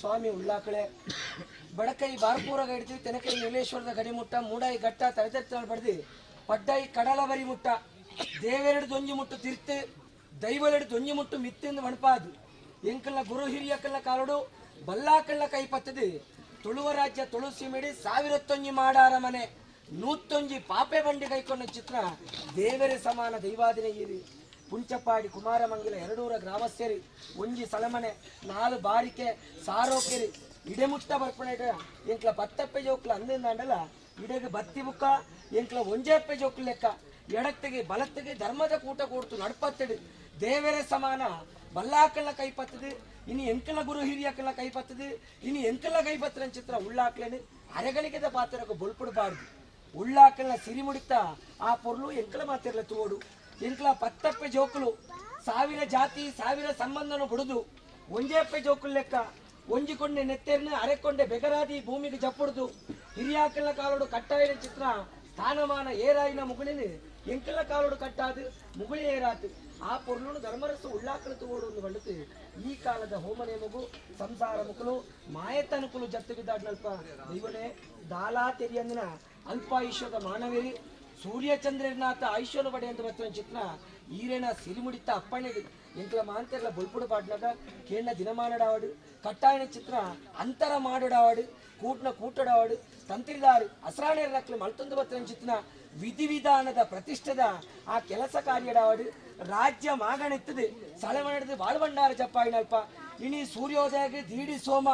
ಸ್ವಾಮಿ ಉಳ್ಳಾಕಳೆ ಬಡಕೈ ಬಾರ್ಪೂರಾಗ ಹಿಡ್ದು ತೆನಕೈ ನೀಲೇಶ್ವರದ ಗಡಿ ಮುಟ್ಟ ಮೂಡಾಯಿ ಘಟ್ಟ ತಲೆತರ್ತ ಬಡ್ದು ಪಡ್ಡಾಯಿ ಕಡಲ ಬರಿ ಮುಟ್ಟ ದೇವೆರಡು ದೊಂಜಿ ಮುಟ್ಟು ತಿರ್ತು ದೈವಲೆಡು ದೊಂಜಿ ಮುಟ್ಟು ಮಿತ್ತಿಂದ ಮಣಪಾದು ಎಂಕಲ್ಲ ಗುರು ಹಿರಿಯಕಲ್ಲ ಕಾಲಡು ಬಲ್ಲಾಕಳ್ಳ ಕೈ ಪತ್ತದು ತುಳುವ ರಾಜ್ಯ ತುಳು ಸೀಮೆಡಿ ಸಾವಿರತ್ತೊಂಜಿ ಮಾಡಾರ ಮನೆ ನೂತ್ತೊಂಜಿ ಪಾಪೆ ಬಂಡಿ ಕೈಕೊಂಡ ಚಿತ್ರ ದೇವರೇ ಸಮಾನ ದೈವಾದಿನ ಈರಿ ಪುಂಚಪಾಡಿ ಕುಮಾರಮಂಗಲ ಎರಡೂರ ಗ್ರಾಮಸ್ಥರಿ ಒಂಜಿ ಸಲಮನೆ ನಾಲು ಬಾರಿಕೆ ಸಾರೋಕೆರಿ ಇಡೆಮುಟ್ಟ ಬರ್ಪಣೆ ಎಂಕ್ಲ ಬತ್ತಪ್ಪೆ ಜೋಕ್ಲ ಅಂದಿಂದಾಂಡಲ ಇಡೆಗೆ ಬತ್ತಿ ಬುಕ್ಕ ಎಂಕ್ಲ ಒಂಜೆಪ್ಪೆ ಜೋಕ್ಲ ಲೆಕ್ಕ ಎಡತ್ತಿಗೆ ಬಲತ್ತಿಗೆ ಧರ್ಮದ ಕೂಟ ಕೂಡ್ತು ನಡ್ಪತ್ತಡು ದೇವರೇ ಸಮಾನ ಬಲ್ಲಾಕಲ್ಲ ಕೈ ಪತ್ತದು ಇನಿ ಎಂಕಲ ಗುರು ಹಿರಿಯಕಲ್ಲ ಕೈ ಪತ್ತದು ಇನಿ ಎಂಕಲ ಕೈ ಪತ್ರ ಚಿತ್ರ ಉಳ್ಳಾಕ್ಲೇನು ಅರೆಗಳಿಗೆದ ಪಾತ್ರಕ್ಕೆ ಬೊಲ್ಪಡಬಾರ್ದು ಉಳ್ಳಾಕಲ್ಲ ಸಿರಿಮುಡಿತ ಆ ಪೊರ್ಲು ಎಂಕಲ ಮಾತಿರ್ಲ ತೋಡು ಎಂಕ್ಲ ಪತ್ತಪ್ಪೆ ಜೋಕುಲು ಸಾವಿರ ಜಾತಿ ಸಾವಿರ ಸಂಬಂಧನು ಬುಡುದು ಒಂಜೆಪ್ಪೆ ಜೋಕುಲು ಲೆಕ್ಕ ಒಂಜಿಕೊಂಡೆ ನೆತ್ತೆರ್ನ ಅರೆಕೊಂಡೆ ಬೆಗರಾದಿ ಭೂಮಿಗೆ ಜಪ್ಪುಡುದು ಹಿರಿಯಾಕಲ್ಲ ಕಾಲೋಡು ಕಟ್ಟಾಯಿನ ಚಿತ್ರ ಸ್ಥಾನಮಾನ ಏರಾಯಿನ ಮುಗುಳಿನ ಎಂಕಲ್ಲ ಕಾಲೋಡು ಕಟ್ಟಾದು ಮುಗುಳಿ ಏರಾತು ಆ ಪೊರ್ಲುನು ಧರ್ಮರಸು ಉಳ್ಳಾಕಲು ತೋಡು ಒಂದು ಬಂಡುತ್ತು ಈ ಕಾಲದ ಹೋಮನೆ ಮಗು ಸಂಸಾರ ಮುಕುಲು ಮಾಯತನುಕುಲು ಜತ್ತು ಬಿದ್ದಾಡ್ನಲ್ಪ ದೈವನೇ ದಾಲಾ ತೆರಿಯಂದಿನ ಅಲ್ಪಾಯುಷ್ಯದ ಮಾನವೇರಿ ಸೂರ್ಯಚಂದ್ರನಾಥ ಆಯುಷ್ಯನು ಪಡೆ ಅಂತ ಬರ್ತಾನೆ ಚಿತ್ರ ಈರೇನ ಸಿರಿಮುಡಿತ ಅಪ್ಪಣೆಗೆ ಎಂಕ್ಲ ಮಾಂತೆರ್ಲ ಬೊಲ್ಪುಡು ಪಾಡ್ನಾಗ ಕೇಂದ್ರ ದಿನಮಾನಡಾವಡು ಕಟ್ಟಾಯನ ಚಿತ್ರ ಅಂತರ ಮಾಡುಡಾವಡು ಕೂಟ್ನ ಕೂಟಡಾವಡು ತಂತ್ರಿದಾರು ಅಸರಾಣೆಯರ ನಕ್ಲು ಮಲ್ತೊಂದು ಬರ್ತನ ಚಿತ್ರ ವಿಧಿವಿಧಾನದ ಪ್ರತಿಷ್ಠದ ಆ ಕೆಲಸ ಕಾರ್ಯಡಾವಡು ರಾಜ್ಯ ಮಾಗಣೆತ್ತದೆ ಸಳಮಣದ ಬಾಳ್ಬಂಡಾರ ಜಪ್ಪಾಯಿನಲ್ಪ ಇನಿ ಸೂರ್ಯೋದಯಕ್ಕೆ ದೀಡಿ ಸೋಮ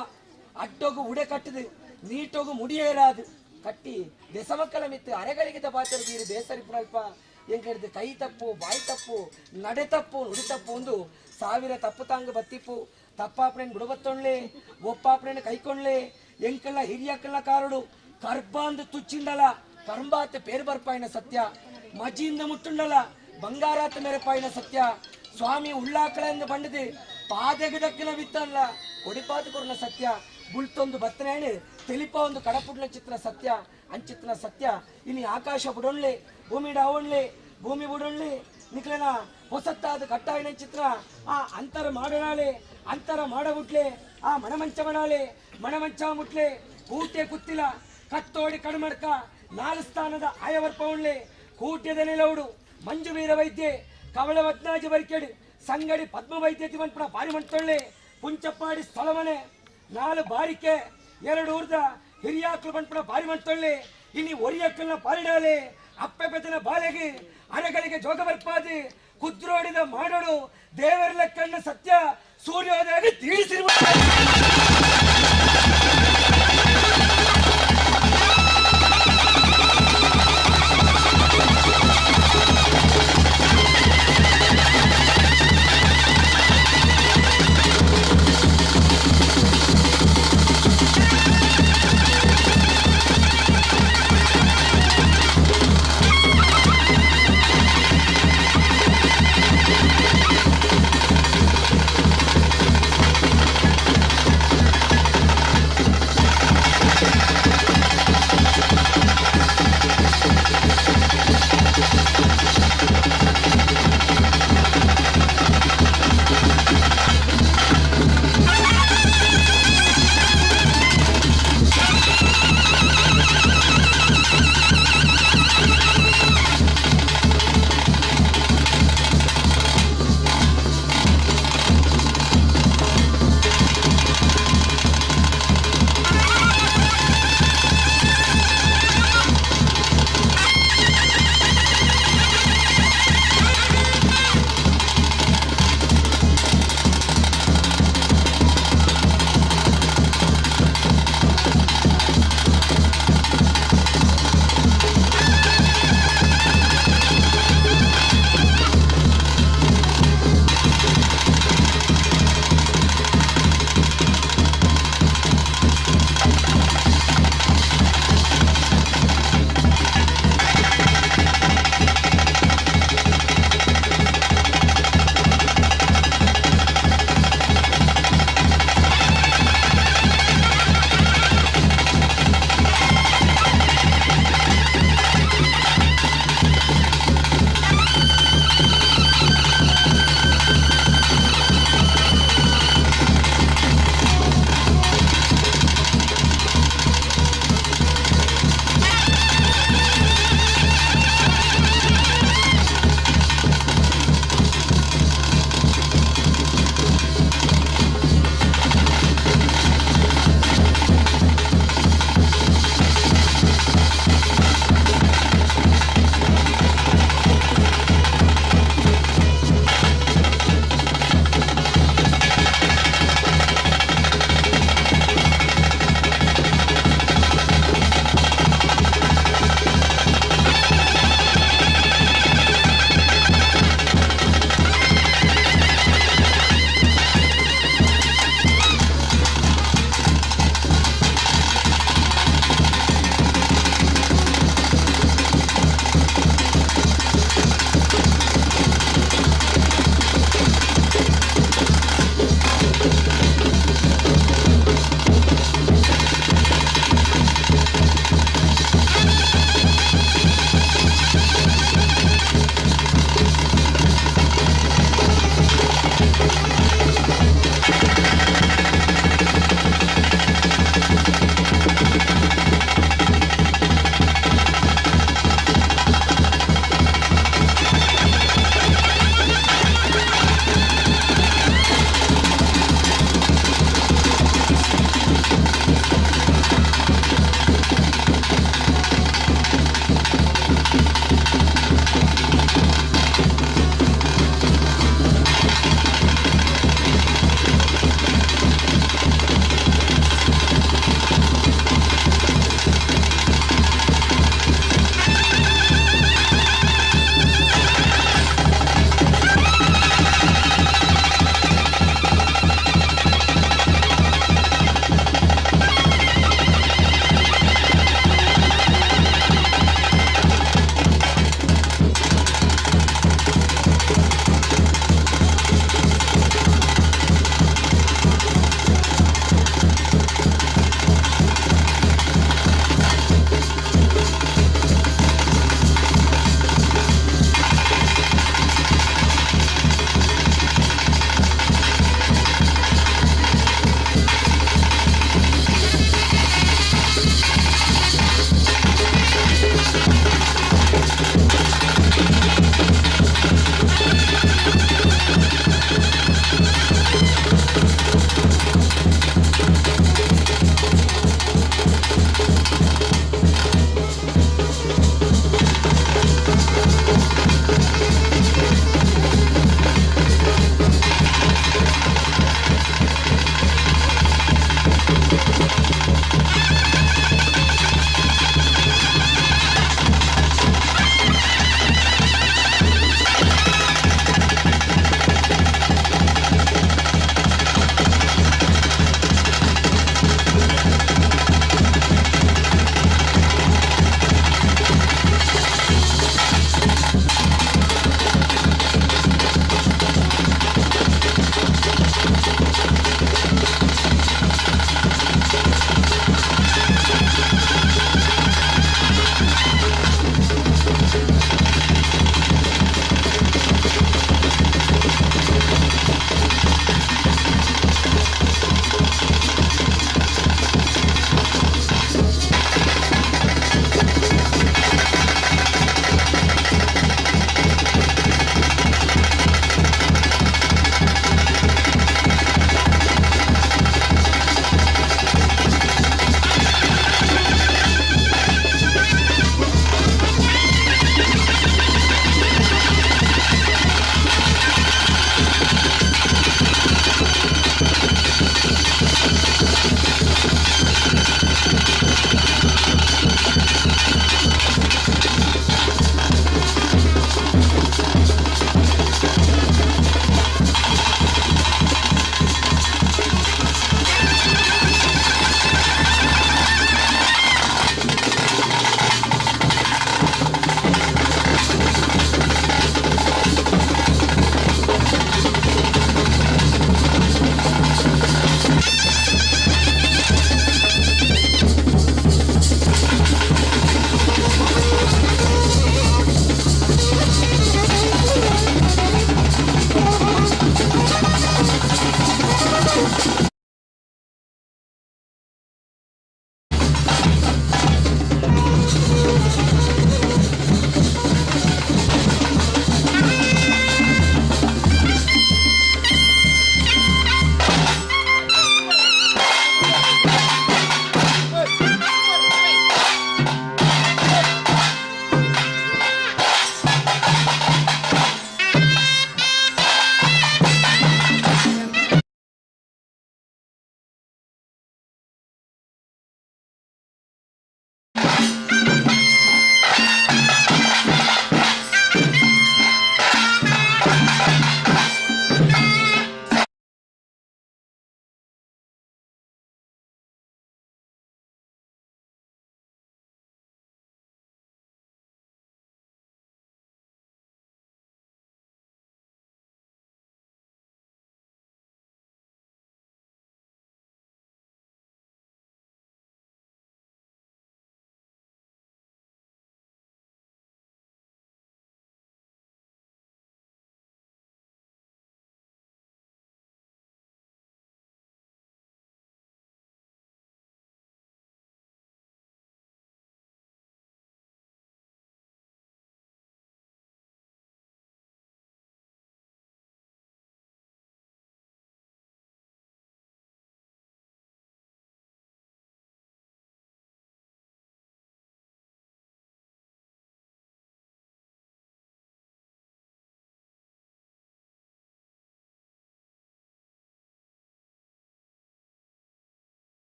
ಅಡ್ಡೋಗು ಉಡೆ ಕಟ್ಟದು ನೀಟೋಗು ಮುಡಿಯೇರಾದು ಕಟ್ಟಿ ದೆಸಮಕ್ಕಲ ಮಿತ್ತು ಅರೆಗಳಿಗೆ ಪಾತ್ರ ಬೀರು ಬೇಸರಿಪುನಲ್ಪ ಎಂಕಡಿದ ಕೈ ತಪ್ಪು ಬಾಯಿ ತಪ್ಪು ನಡೆ ತಪ್ಪು ನುಡಿ ತಪ್ಪು ಒಂದು ಸಾವಿರ ತಪ್ಪು ತಾಂಗ ಬತ್ತಿಪ್ಪು ತಪ್ಪಾಪಣೆನ್ ಬುಡಬತ್ತೊಳ್ಳೆ ಒಪ್ಪಾಪಣೆನ ಕೈಕೊಂಡ್ಲೆ ಎಂಕಲ್ಲ ಹಿರಿಯಕ್ಕಲ್ಲ ಕಾರಡು ಕರ್ಬಾಂದು ತುಚ್ಚಿಂಡಲ ಕರ್ಂಬಾತ ಪೇರು ಬರ್ಪಾಯಿನ ಸತ್ಯ ಮಜಿಯಿಂದ ಮುಟ್ಟುಂಡಲ ಬಂಗಾರಾತ ಮೇರೆ ಸತ್ಯ ಸ್ವಾಮಿ ಉಳ್ಳಾಕಳೆಂದು ಬಂಡದೆ ಪಾದೆಗೆ ದಕ್ಕಿನ ಬಿತ್ತಲ್ಲ ಕೊಡಿಪಾತ ಕೊರ್ನ ಸತ್ಯ ಬುಳ್ತೊಂದು ಬತ್ತನೇಣೆ ತೆಲಿಪ ಒಂದು ಕಡಪುಡ್ಲ ಚಿತ್ರ ಸತ್ಯ ಅಂಚಿತ್ನ ಸತ್ಯ ಇನಿ ಆಕಾಶ ಬುಡೊಳ್ಳೆ ಭೂಮಿ ಡಾವೊಳ್ಳೆ ಭೂಮಿ ಬುಡೊಳ್ಳೆ ನಿಕ್ಲೆನ ಹೊಸತ್ತಾದ ಕಟ್ಟಾಯಿನ ಚಿತ್ರ ಆ ಅಂತರ ಮಾಡನಾಳೆ ಅಂತರ ಮಾಡಬುಟ್ಲೆ ಆ ಮಣಮಂಚ ಮಣಾಳೆ ಮಣಮಂಚ ಮುಟ್ಲೆ ಕೂಟೆ ಕುತ್ತಿಲ ಕತ್ತೋಡಿ ಕಡುಮಡ್ಕ ನಾಲು ಸ್ಥಾನದ ಆಯವರ್ಪ ಉಳ್ಳೆ ಕೂಟ್ಯದ ನೆಲವುಡು ಮಂಜು ವೀರ ವೈದ್ಯೆ ಕವಳ ವತ್ನಾಜಿ ಬರಿಕೆಡು ಸಂಗಡಿ ಪದ್ಮ ವೈದ್ಯ ತಿಮನ್ಪುಣ ಪಾರಿ ಮಂತೊಳ್ಳೆ ಪುಂಚಪ್ಪಾಡಿ ಸ್ಥಳಮನೆ ನಾಲು ಬಾರಿಕೆ ಎರಡು ಊರ್ದ ಹಿರಿಯಾಕ್ಲು ಬಂಡ್ಪುಣ ಪಾರಿ ಮಂತೊಳ್ಳೆ ಇನಿ ಒರಿಯಕ್ಕಲ್ನ ಪಾರಿಡಾಲೆ ಅಪ್ಪೆ ಪೆದನ ಬಾಲೆಗೆ ಅರೆಗಳಿಗೆ ಜೋಗ ಬರ್ಪಾದಿ ಕುದ್ರೋಡಿದ ಮಾಡೋಡು ದೇವರ ಲೆಕ್ಕಣ್ಣ ಸತ್ಯ ಸೂರ್ಯೋದಯ ತಿಳಿಸಿರುವ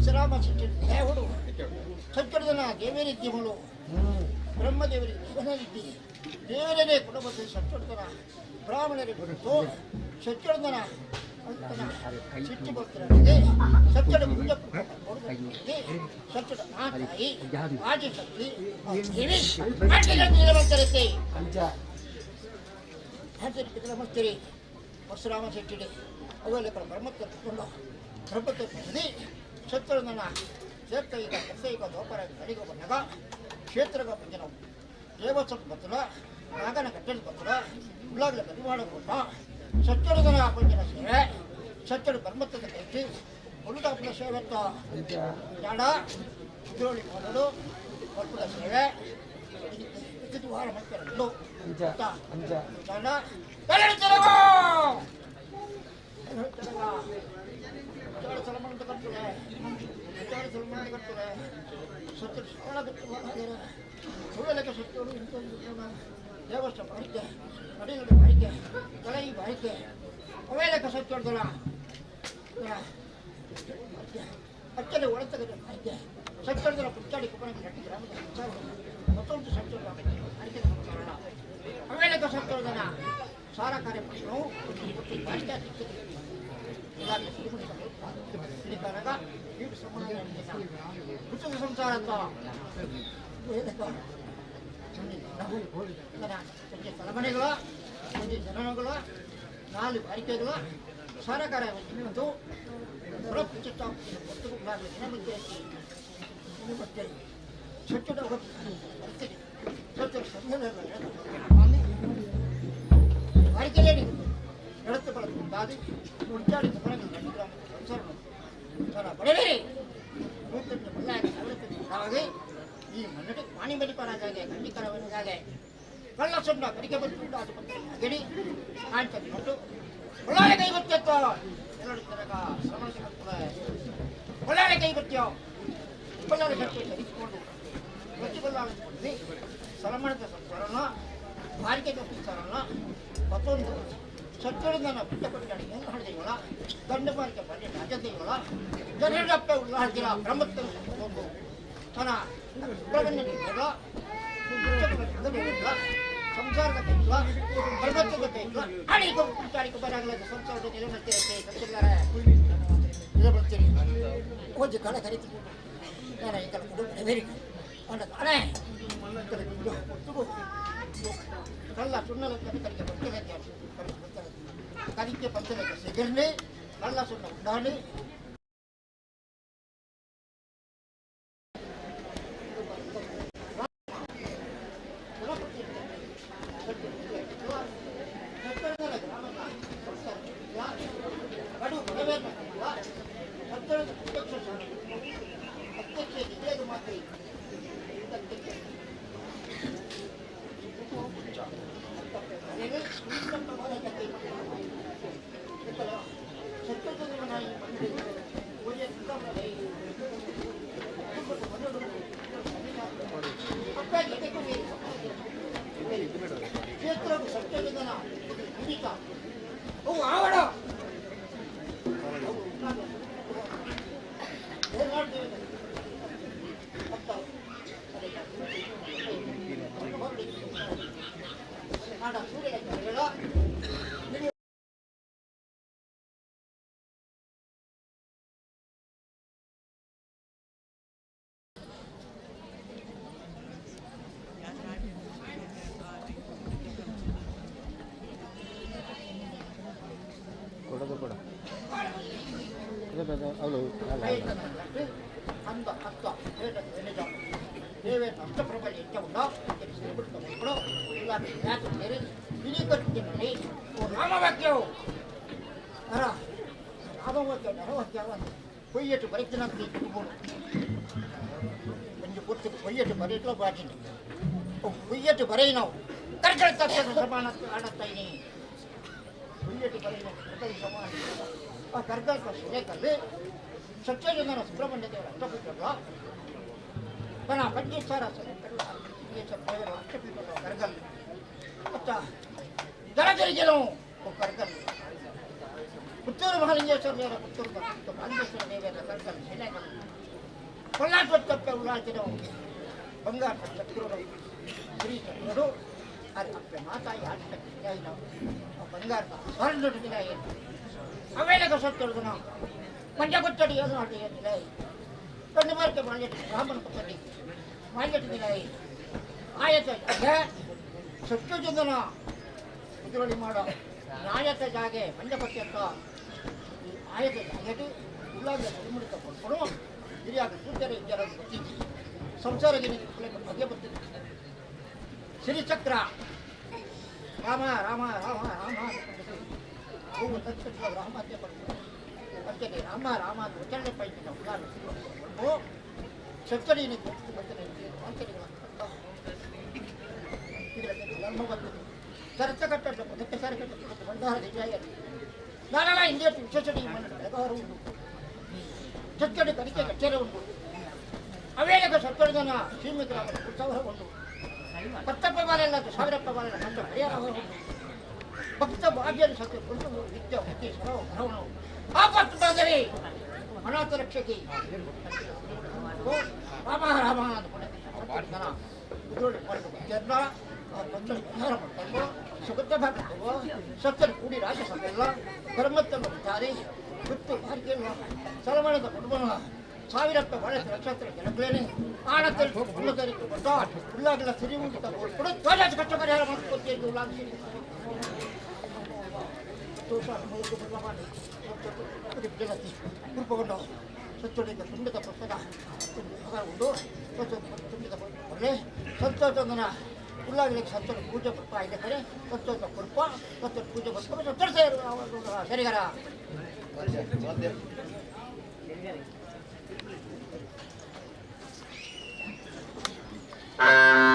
ಪರಶುರಾಮ ದೇವರು ಸಚ್ಚಡದನ ದೇವರಿದ್ದೀಮಳು ಬ್ರಹ್ಮದೇವರಿಗೆ ದೇವನಿದ್ದಿ ದೇವರೇ ಕುಟುಂಬದ ಸಚ್ಚಡದನ ಬ್ರಾಹ್ಮಣರಿಗೆ ಕೊಟ್ಟು ಸಚ್ಚಡದನ ಅಂತನ ಸಿಟ್ಟು ಬರ್ತಿರಲಿದೆ ಸಚ್ಚಡ ಸಚ್ಚಡ ಮಾತಾಯಿ ಆದಿಶಕ್ತಿ ದೇವಿ ಮಾಡ್ತಿರತ್ತೆ ನಮಸ್ತೀರಿ ಪರಶುರಾಮ ಶೆಟ್ಟಿ ಅವೆಲ್ಲ ಬ್ರಹ್ಮತ್ವ ತಗೊಂಡು ಬ್ರಹ್ಮತ್ವ ಸತ್ತರನ ಕ್ಷೇತ್ರ ಈಗ ಕಸೈಗ ದೋಪರ ಅಡಿಗ ಬಂದಾಗ ಕ್ಷೇತ್ರಗ ಬಂದ ದೇವಸ್ಥಾನ ಬತ್ತಲ ನಾಗನ ಕಟ್ಟಡ ಬತ್ತಲ ಉಳ್ಳಾಗಲ ಕರಿವಾಡ ಕೊಟ್ಟ ಸತ್ತರದನ ಪಂಜನ ಸೇವೆ ಸತ್ತಡ ಬ್ರಹ್ಮತ್ವದ ಕೈಟಿ ಉರುದಾಪುರ ಸೇವೆ ಜಾಡ ಕುದ್ರೋಳಿ ಮಾಡಲು ಪರ್ಪುರ ಸೇವೆ ವಾರ ಮಾಡ್ತಾರಲ್ಲು ಜಾಡ ದೇವಸ್ಥಾನ ಬಾರಿಕೆ ನಡಿಗಡೆ ಬಾರಿಕೆ ತಲೈ ಬಾರಿಕೆ ಅವೇಲಕ ಸತ್ತೊಡ್ದಳ ಅಚ್ಚನೆ ಒಳತಗಡೆ ಬಾರಿಕೆ ಸತ್ತೊಡ್ದಳ ಪುಚ್ಚಾಡಿ ಕುಪ್ಪನ ಗಟ್ಟಿ ಗ್ರಾಮದ ಸಂಸಾರ ಮತ್ತೊಂದು ಸತ್ತೊಡ್ದ ಅಡಿಕೆ ಸಂಸಾರ ಅವೇಲಕ ಸತ್ತೊಡ್ದನ ಸಾರ ಕಾರ್ಯಕ್ರಮವು ಬಾರಿಕೆ ಸಂಸಾರ ತಲಮನೆಗಳು ಒಂದು ಜನಗಳು ನಾಲ್ಕು ಬಾರಿಕೆಗಳು ಸರಕಾರ ಒಂದು ಬಾರಿಕೆಲೇಡಿ ಎಡத்து ಮುಡ್ಚಾಡಿ ಸಂಸಾರ ಬಡವೇರಿ ಈ ಮನ್ನಡಿ ಪಾಣಿ ಬಲಿಪರಾಗಾಗೆ ಗಂಡಿಕರವನಿಗಾಗೆ ಕಳ್ಳ ಸುಣ್ಣ ಕಡಿಕೆ ಬಂದು ಅದು ಅಗಡಿ ಕಾಣ್ತದೆ ಕೊಟ್ಟು ಒಳ್ಳಾಳೆ ಕೈ ಗೊತ್ತಿತ್ತು ಎರಡು ತರಗ ಶ್ರವಣ ಒಳ್ಳಾಳೆ ಕೈ ಗೊತ್ತಿಯೋ ಬಲ್ಲಾಳೆ ಕಟ್ಟಿ ಧರಿಸಿಕೊಂಡು ಪ್ರತಿ ಬಲ್ಲಾಳೆ ಸಲಮಣದ ಸಂಸಾರನ ಬಾರಿಕೆ ಸಂಸಾರನ ಮತ್ತೊಂದು ಸತ್ತೊಡದನ ಪುಟ್ಟ ಕೊಟ್ಟಾಡಿ ಹೆಂಗೆ ಹಾಡಿದೀವಲ್ಲ ಗಂಡು ಬಾರಿಕೆ ಬನ್ನಿ ರಾಜದೇವಲ್ಲ ಜನರಪ್ಪ ಉಳ್ಳಾಡ್ದಿರ ಬ್ರಹ್ಮತ್ವ ಒಂದು ತನ ಸುಬ್ರಹ್ಮಣ್ಯನಿಲ್ಲ ಸಂಸಾರದ ಕೈಲ ಬ್ರಹ್ಮತ್ವದ ಕೈಲ ಅಡಿಗೂ ಕುಂಚಾಡಿಗೂ ಬರಾಗಲ್ಲ ಸಂಸಾರದ ನೆಲೆ ಮಾಡ್ತಿರತ್ತೆ ಕಟ್ಟಿದ್ದಾರೆ ನೆಲೆ ಬರ್ತೀರಿ ಒಂದು ಕಡೆ ಕರಿತೀನಿ ನಾನು ಈ ಕಡೆ ಕುಟುಂಬ ಅಣೆ ಕಳ್ಳ ಸುಣ್ಣಲ ಕರಿಗೆ ಬರ್ತಾರೆ ಕರಿಕೆ ಬರ್ತಾರೆ ಸಿಗರ್ಲಿ ಕಳ್ಳ ಸುಣ್ಣ ಉಂಡಾಣಿ பொய்யட்டு பறிக்கணும் கொஞ்சம் பொறுத்துக்கு பொய்யட்டு பறிக்கல பாட்டிட்டு பொய்யட்டு வரையினோம் கற்கள் தத்த சமான ஆடத்தை பொய்யட்டு வரையினோம் கற்கள் சமான கற்கள் சிலைக்கல் சத்யஜன சுப்பிரமணிய தேவர் அஷ்டபீட்டா பஞ்சேஸ்வர அஷ்டபீட்ட கற்கள் ஜலஜரிஜலம் கற்கள் ಪುತ್ತೂರು ಮಹಾಲಿಂಗೇಶ್ವರ ದೇವರ ಪುತ್ತೂರು ಮಹಾಲಿಂಗೇಶ್ವರ ದೇವರ ಕರ್ಕಲ್ ಶಿಲೆಗಳು ಕೊಲ್ಲಾಟೊತ್ತಪ್ಪ ಉಳ್ಳಾಟಿನ ಬಂಗಾರ ಚಕ್ರರು ಶ್ರೀ ಚಕ್ರರು ಅದು ಅಪ್ಪೆ ಮಾತಾಯಿ ಆಟ ಬಂಗಾರದ ಸ್ವರ್ಣ ಅವೇಳಗ ಸತ್ತೊಳಗು ನಾವು ಮಂಜ ಕೊತ್ತಡಿ ಅದು ನಿಲೈ ಕಣ್ಣು ಮಾರ್ಕೆ ಮಾಲ್ಯಟ್ಟು ಬ್ರಾಹ್ಮಣ ಕೊತ್ತಡಿ ಮಾಲ್ಯಟ್ಟು ನಿಲೈ ಆಯತ ಜಾಗೆ ಸತ್ತು ಜನ ಕುದುರಳಿ ಮಾಡೋ ಆಯತ ಜಾಗೆ ಮಂಜ ಕೊತ್ತಿ ಈ ಆಯತ ಜಾಗೆಟು ಉಳ್ಳಾಗ ತಿರುಮುಡಿತ ಕೊಡ್ಕೊಡು ಹಿರಿಯಾಗ ಸೂಚನೆ ಇಜ್ಜರ ಗೊತ್ತಿದ್ದಿ ಸಂಸಾರಗೆ ಬಗೆ ಬರ್ತಿದ್ದಿ ಶ್ರೀಚಕ್ರ ರಾಮ ರಾಮ ರಾಮ ರಾಮ ಹೂವು ತಕ್ಷಣ ರಾಮ ಅಂತ ಬರ್ತದೆ ರಾಮ ರಾಮ ಅಂತ ಉಚ್ಚಾರಣೆ ಪೈಕಿನ ಉಳ್ಳಾಗ ಸತ್ತಡಿ ಚರಚ ಕಟ್ಟ ಪದಕ್ಕೆ ಸಾರಿ ಕಟ್ಟ ಬಂಡಾರ ದಿವ್ಯ ನಾನೆಲ್ಲ ಹಿಂದೆ ವಿಶೇಷ ಬೆಳಗಾರು ಉಂಟು ಚಚ್ಚಡಿ ಕಡಿಕೆ ಕಚ್ಚೇರಿ ಉಂಟು ಅವೇಳಗ ಸತ್ತೊಡದನ ಸೀಮಿತರಾದ ಉತ್ಸವ ಉಂಟು ಪತ್ತಪ್ಪ ಬಾಲೆಲ್ಲ ಸಾವಿರಪ್ಪ ಬಾಲೆಲ್ಲ ಸತ್ತ ಪರಿಹಾರ ಉಂಟು ಭಕ್ತ ಭಾಗ್ಯದ ಸತ್ಯ ಕುಂಟು ವಿದ್ಯ ಬುದ್ಧಿ ಸರವ ಭರವಣ ಆಪತ್ತು ಬಂದರೆ ಅನಾಥ ರಕ್ಷಕಿ ರಾಮ ರಾಮ ಸುಗತ ಭಾಗವ ಸತ್ತರು ಕೂಡಿ ರಾಜಸಭೆಲ್ಲ ಧರ್ಮತ್ತನ್ನು ದಾರಿ ಗುತ್ತು ಭಾಗ್ಯಲ್ಲ ಸರವಣದ ಕುಟುಂಬ ಸಾವಿರಪ್ಪ ಬಹಳ ನಕ್ಷತ್ರ ಜನಗಳೇನೆ ಆಣತ್ತಲ್ಲಿ ಉಳ್ಳಾಗಲ್ಲ ಉಳ್ಳಾಗಲ್ಲ ಸಿರಿ ಉಂಟು ಕಷ್ಟ ಪರಿಹಾರ ಮಾಡ್ಕೊತೀವಿ ಉಳ್ಳಾಗ ಕೃಪಗೊಂಡು ಸಚ್ಚೊಡಿದ ತುಂಬಿದ ಪುಸ್ತಕ ಉಂಡು ತುಂಬಿದ ಕೊಡಲೆ ಸಂತೋಷಂದನ ಉಳ್ಳಾಗಲಿಕ್ಕೆ ಸಂತೋಷ ಪೂಜೆ ಕೃಪ ಇದೆ ಕಡೆ ಸಂತೋಷ ಕೃಪ ಸಂತೋಷ ಪೂಜೆ ಬರ್ಕೊಂಡು ಸಂತೋಷ ಸರಿಗರ Oh,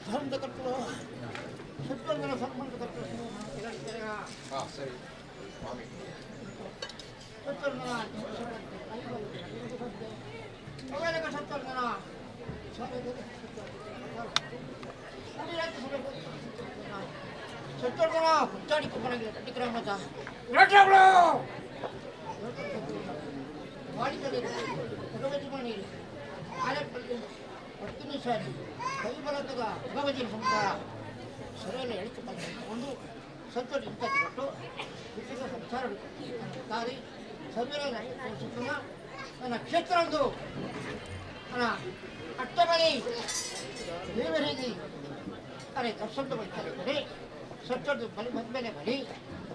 ಧರ್ಮದ ಕರ್ತರು ಸತ್ವರ್ಧನ ಸಂಬಂಧ ಕರ್ತರು ಸರಿ ಸತ್ವರ್ಧನ ಅವೇಲಕ ಸತ್ವರ್ಧನ ಸತ್ವರ್ಧನ ಹುಚ್ಚಾಡಿ ಕುಮ್ಮನಗಿರಿ ಕಟ್ಟಿಗ್ರಾಮದ ಭಗವತಿ ಆಲೆಪಲ್ಲಿ ಪತ್ತಿನ ಸಾರಿ ಕೈಬಲಕದ ಭಗವತಿ ಸಂಸಾರ ಸರಿಯಲ್ಲ ಎಳಿತು ಒಂದು ಸತ್ವ ಇಂಥ ಕೊಟ್ಟು ವಿಚಿತ್ರ ಸಂಸಾರ ದಾರಿ ಸವಿರ ನನ್ನ ಕ್ಷೇತ್ರ ಒಂದು ನನ್ನ ಅಟ್ಟಬಲಿ ದೇವರಿಗೆ ಅರೆ ದರ್ಶನದ ಬಳಿ ಸತ್ವದ ಬಲಿ ಬಂದ ಮೇಲೆ ಬಲಿ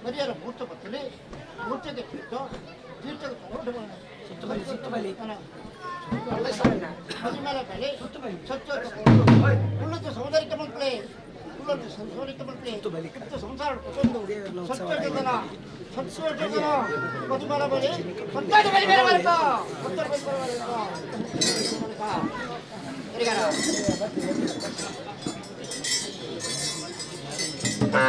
ಬಲಿಯರ ಮೂರ್ತ ಬರ್ತದೆ ಮೂರ್ತಿಗೆ ತೀರ್ಥ ತೀರ್ಥಕ್ಕೆ ಸುತ್ತು ಬಲಿ ಸುತ್ತು ಬಲಿ ಮೇಲೆ ಬಲಿ ಸತ್ವ ಉಳ್ಳದ್ದು ಸೌಂದರ್ಯಕ್ಕೆ ಮಕ್ಕಳೇ ಉಳ್ಳದ್ದು ಸೌಂದರ್ಯಕ್ಕೆ ಮಕ್ಕಳೇ ಸುತ್ತ ಸಂಸಾರ ಕುಟುಂಬ ಸತ್ವ ಜನ ಸತ್ವ ಜನ ಮಧುಮಲ ಬಲಿ ಸತ್ವದ ಬಲಿ ಮೇಲೆ ಬರಕ ಸತ್ವದ ಬಲಿ ಮೇಲೆ ಬರಕ ಸರಿಗಾರ. ಿ.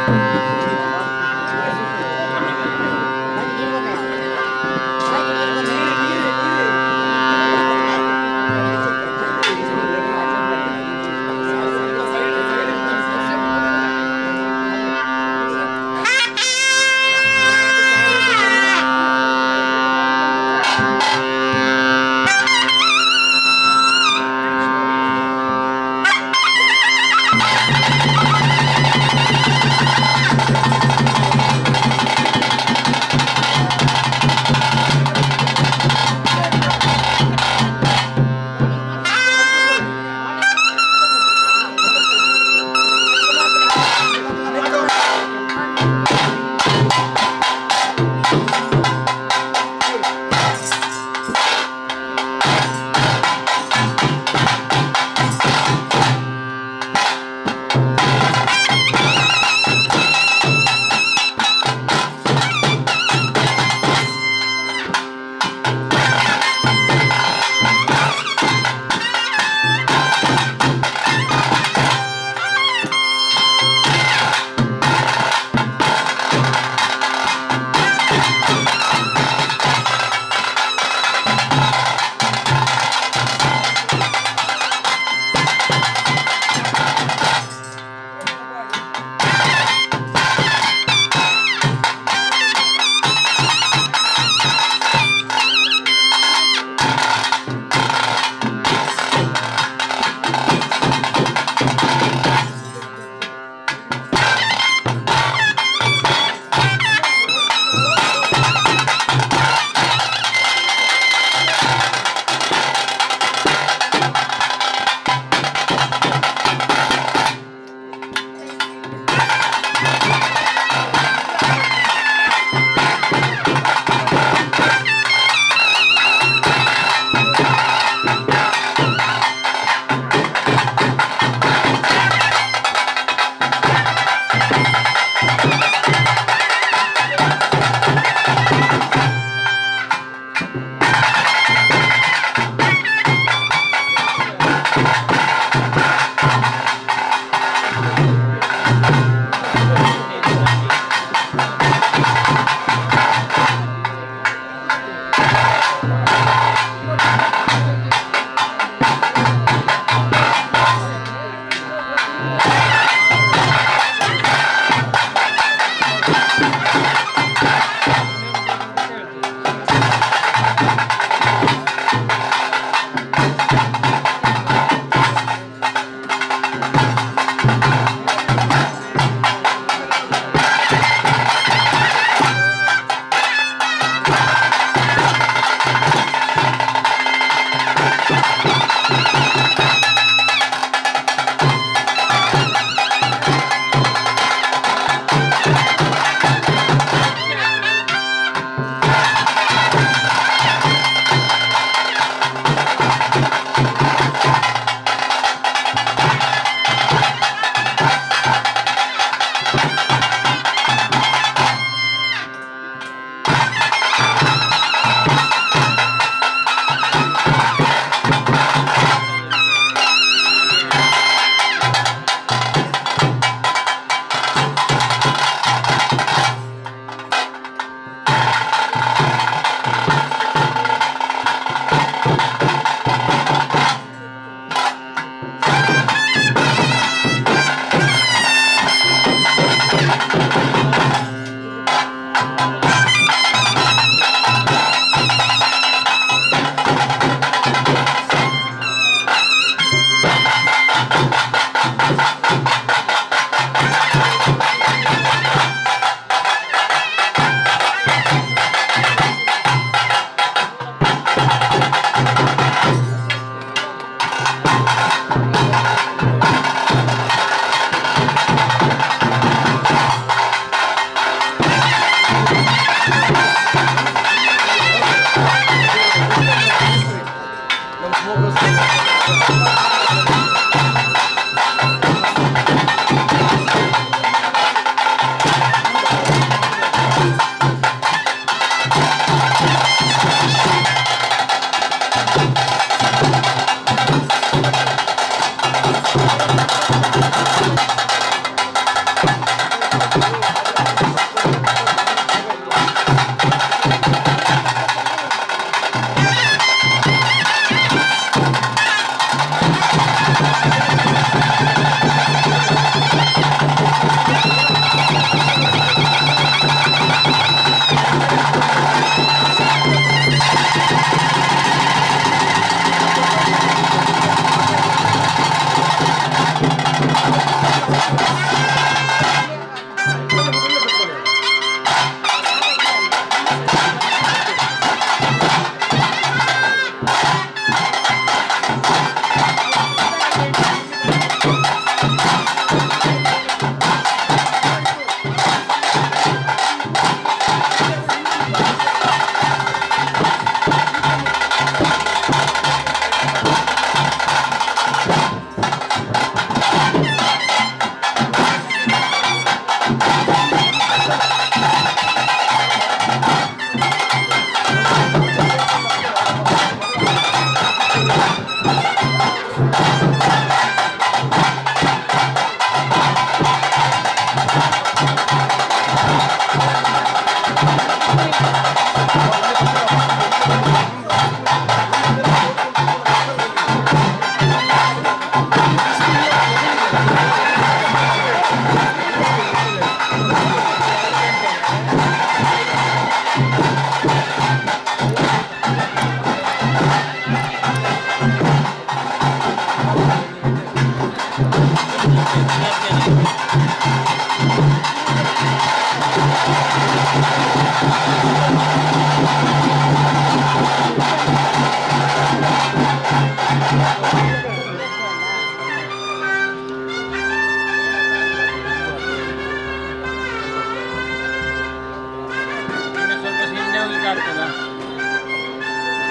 ಸ್ವಲ್ಪ ಹಿಂದೆ ಹೋಗ್ಲಿಕ್ಕೆ ಆಗ್ತದಾ?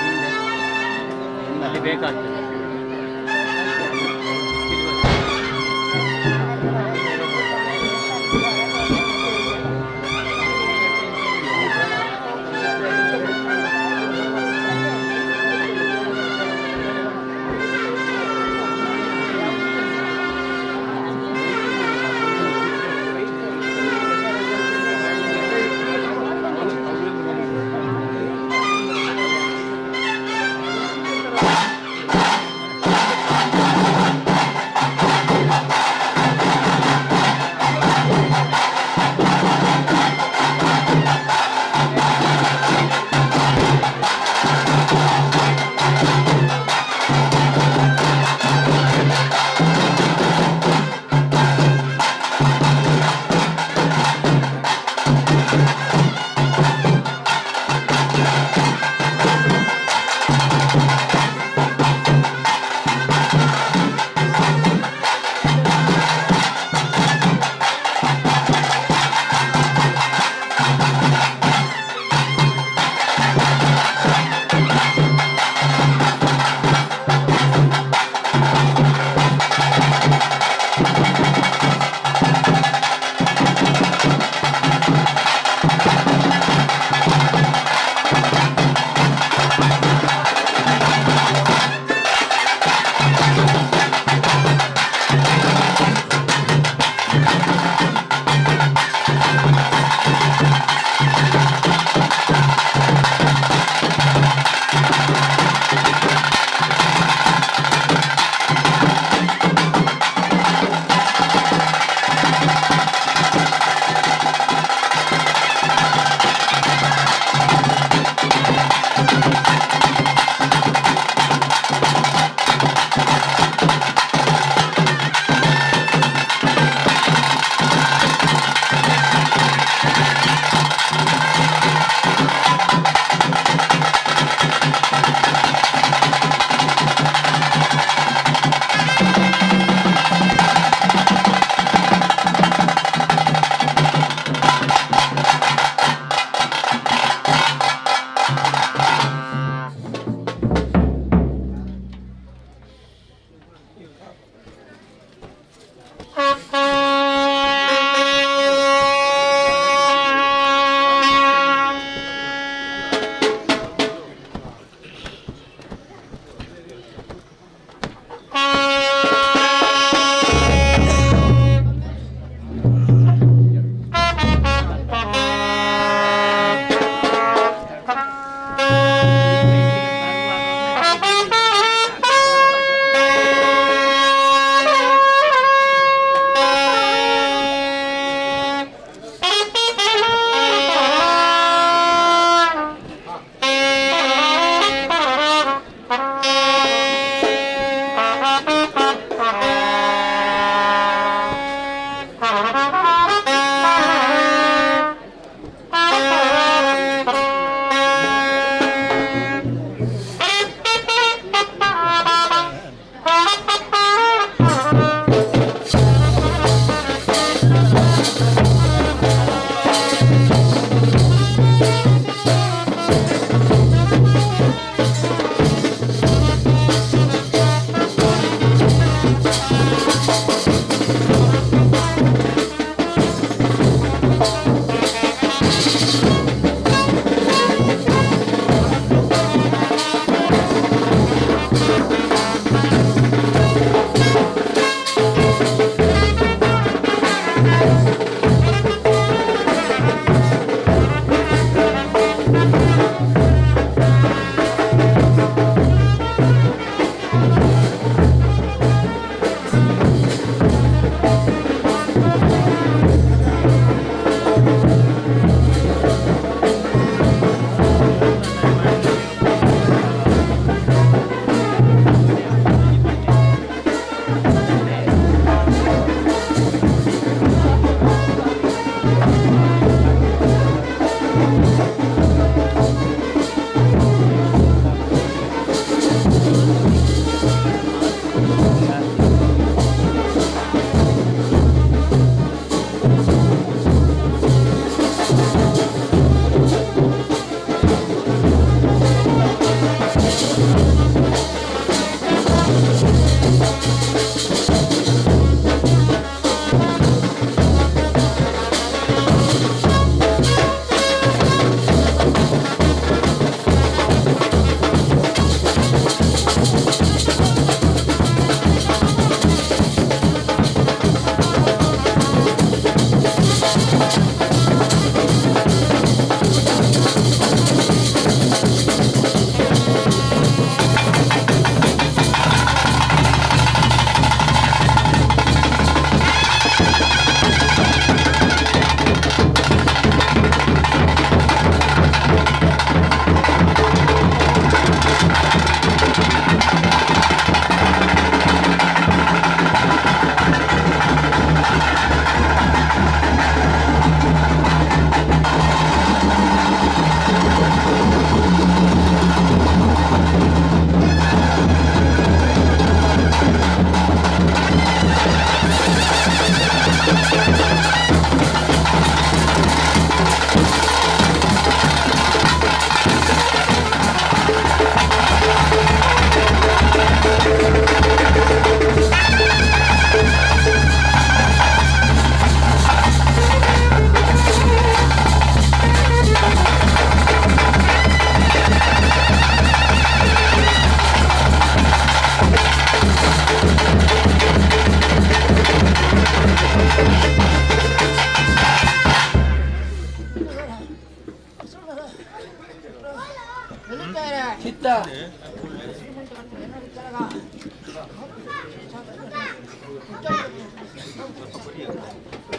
ಹಿಂದೆ ಅಲ್ಲಿ ಬೇಕಾಗ್ತದೆ. ಿ.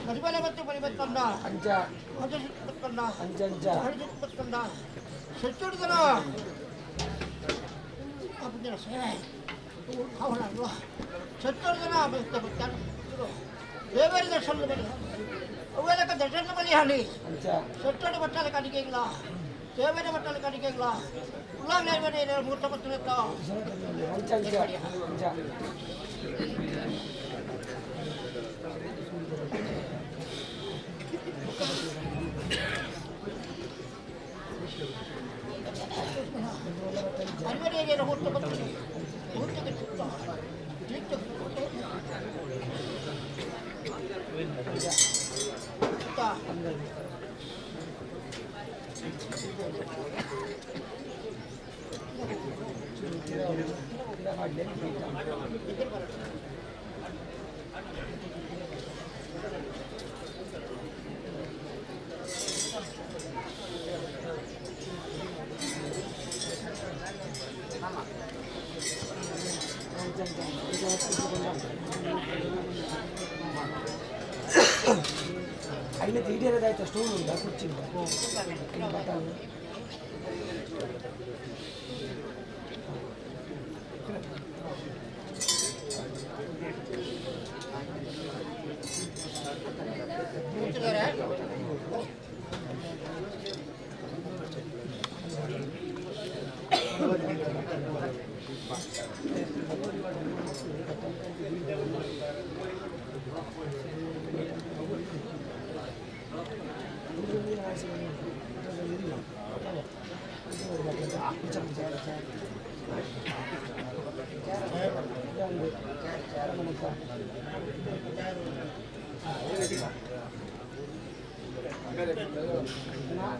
ಮರಿಬಲ ಮತ್ತು ಬರಿಬತ್ತಂಡ ಅಂಚ ಬತ್ತಂಡ ಅಂಚ ಅಂಚ ಬತ್ತಂಡ ಸೆಟ್ಟುಡಿದನ ಅಪ್ಪನ ಸೇವೆ ಅವನಲ್ವಾ ಸೆಟ್ಟುಡಿದನ ಬತ್ತ ದೇವರ ದರ್ಶನ ಬಲಿ ಅವೆಲ್ಲಕ ದರ್ಶನ ಬಲಿ ಹಣಿ ಅಂಚ ಸೆಟ್ಟುಡಿ ಬಟ್ಟಲ ಕಡಿಗೆಲ್ಲ ದೇವರ ಬಟ್ಟಲ ಕಡಿಗೆಲ್ಲ ಉಳ್ಳಾಗಲೇ ಮೂರ್ತ ಬತ್ತುತ್ತ ಅಂಚ ಅಂಚ ಅಂಚ అయిన తీయలేదైతే స్టూల్ ఉందా కుర్చీ ఉందా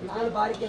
ನಾಲ್ ಬಾರಿಕೆ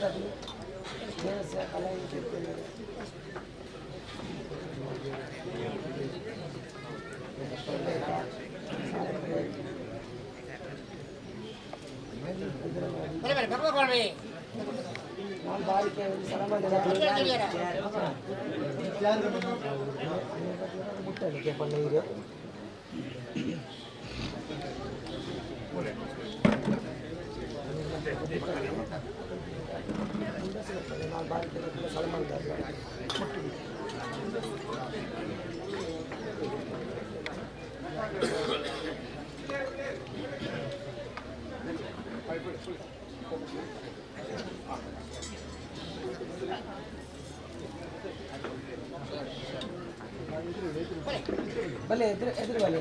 ಬಲೆ ಎದುರು ಎದುರು ಬಲೆ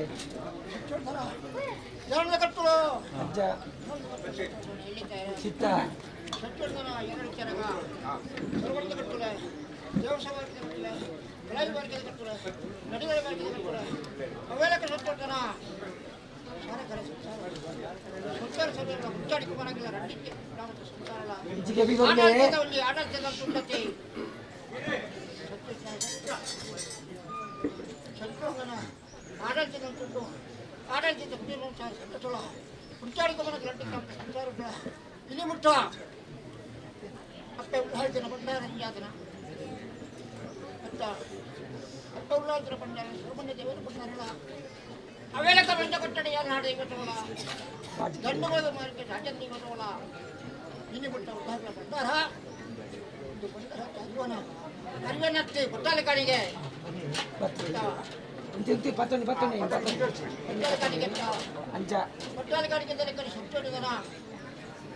ಅಜ್ಜ ಚಿತ್ತ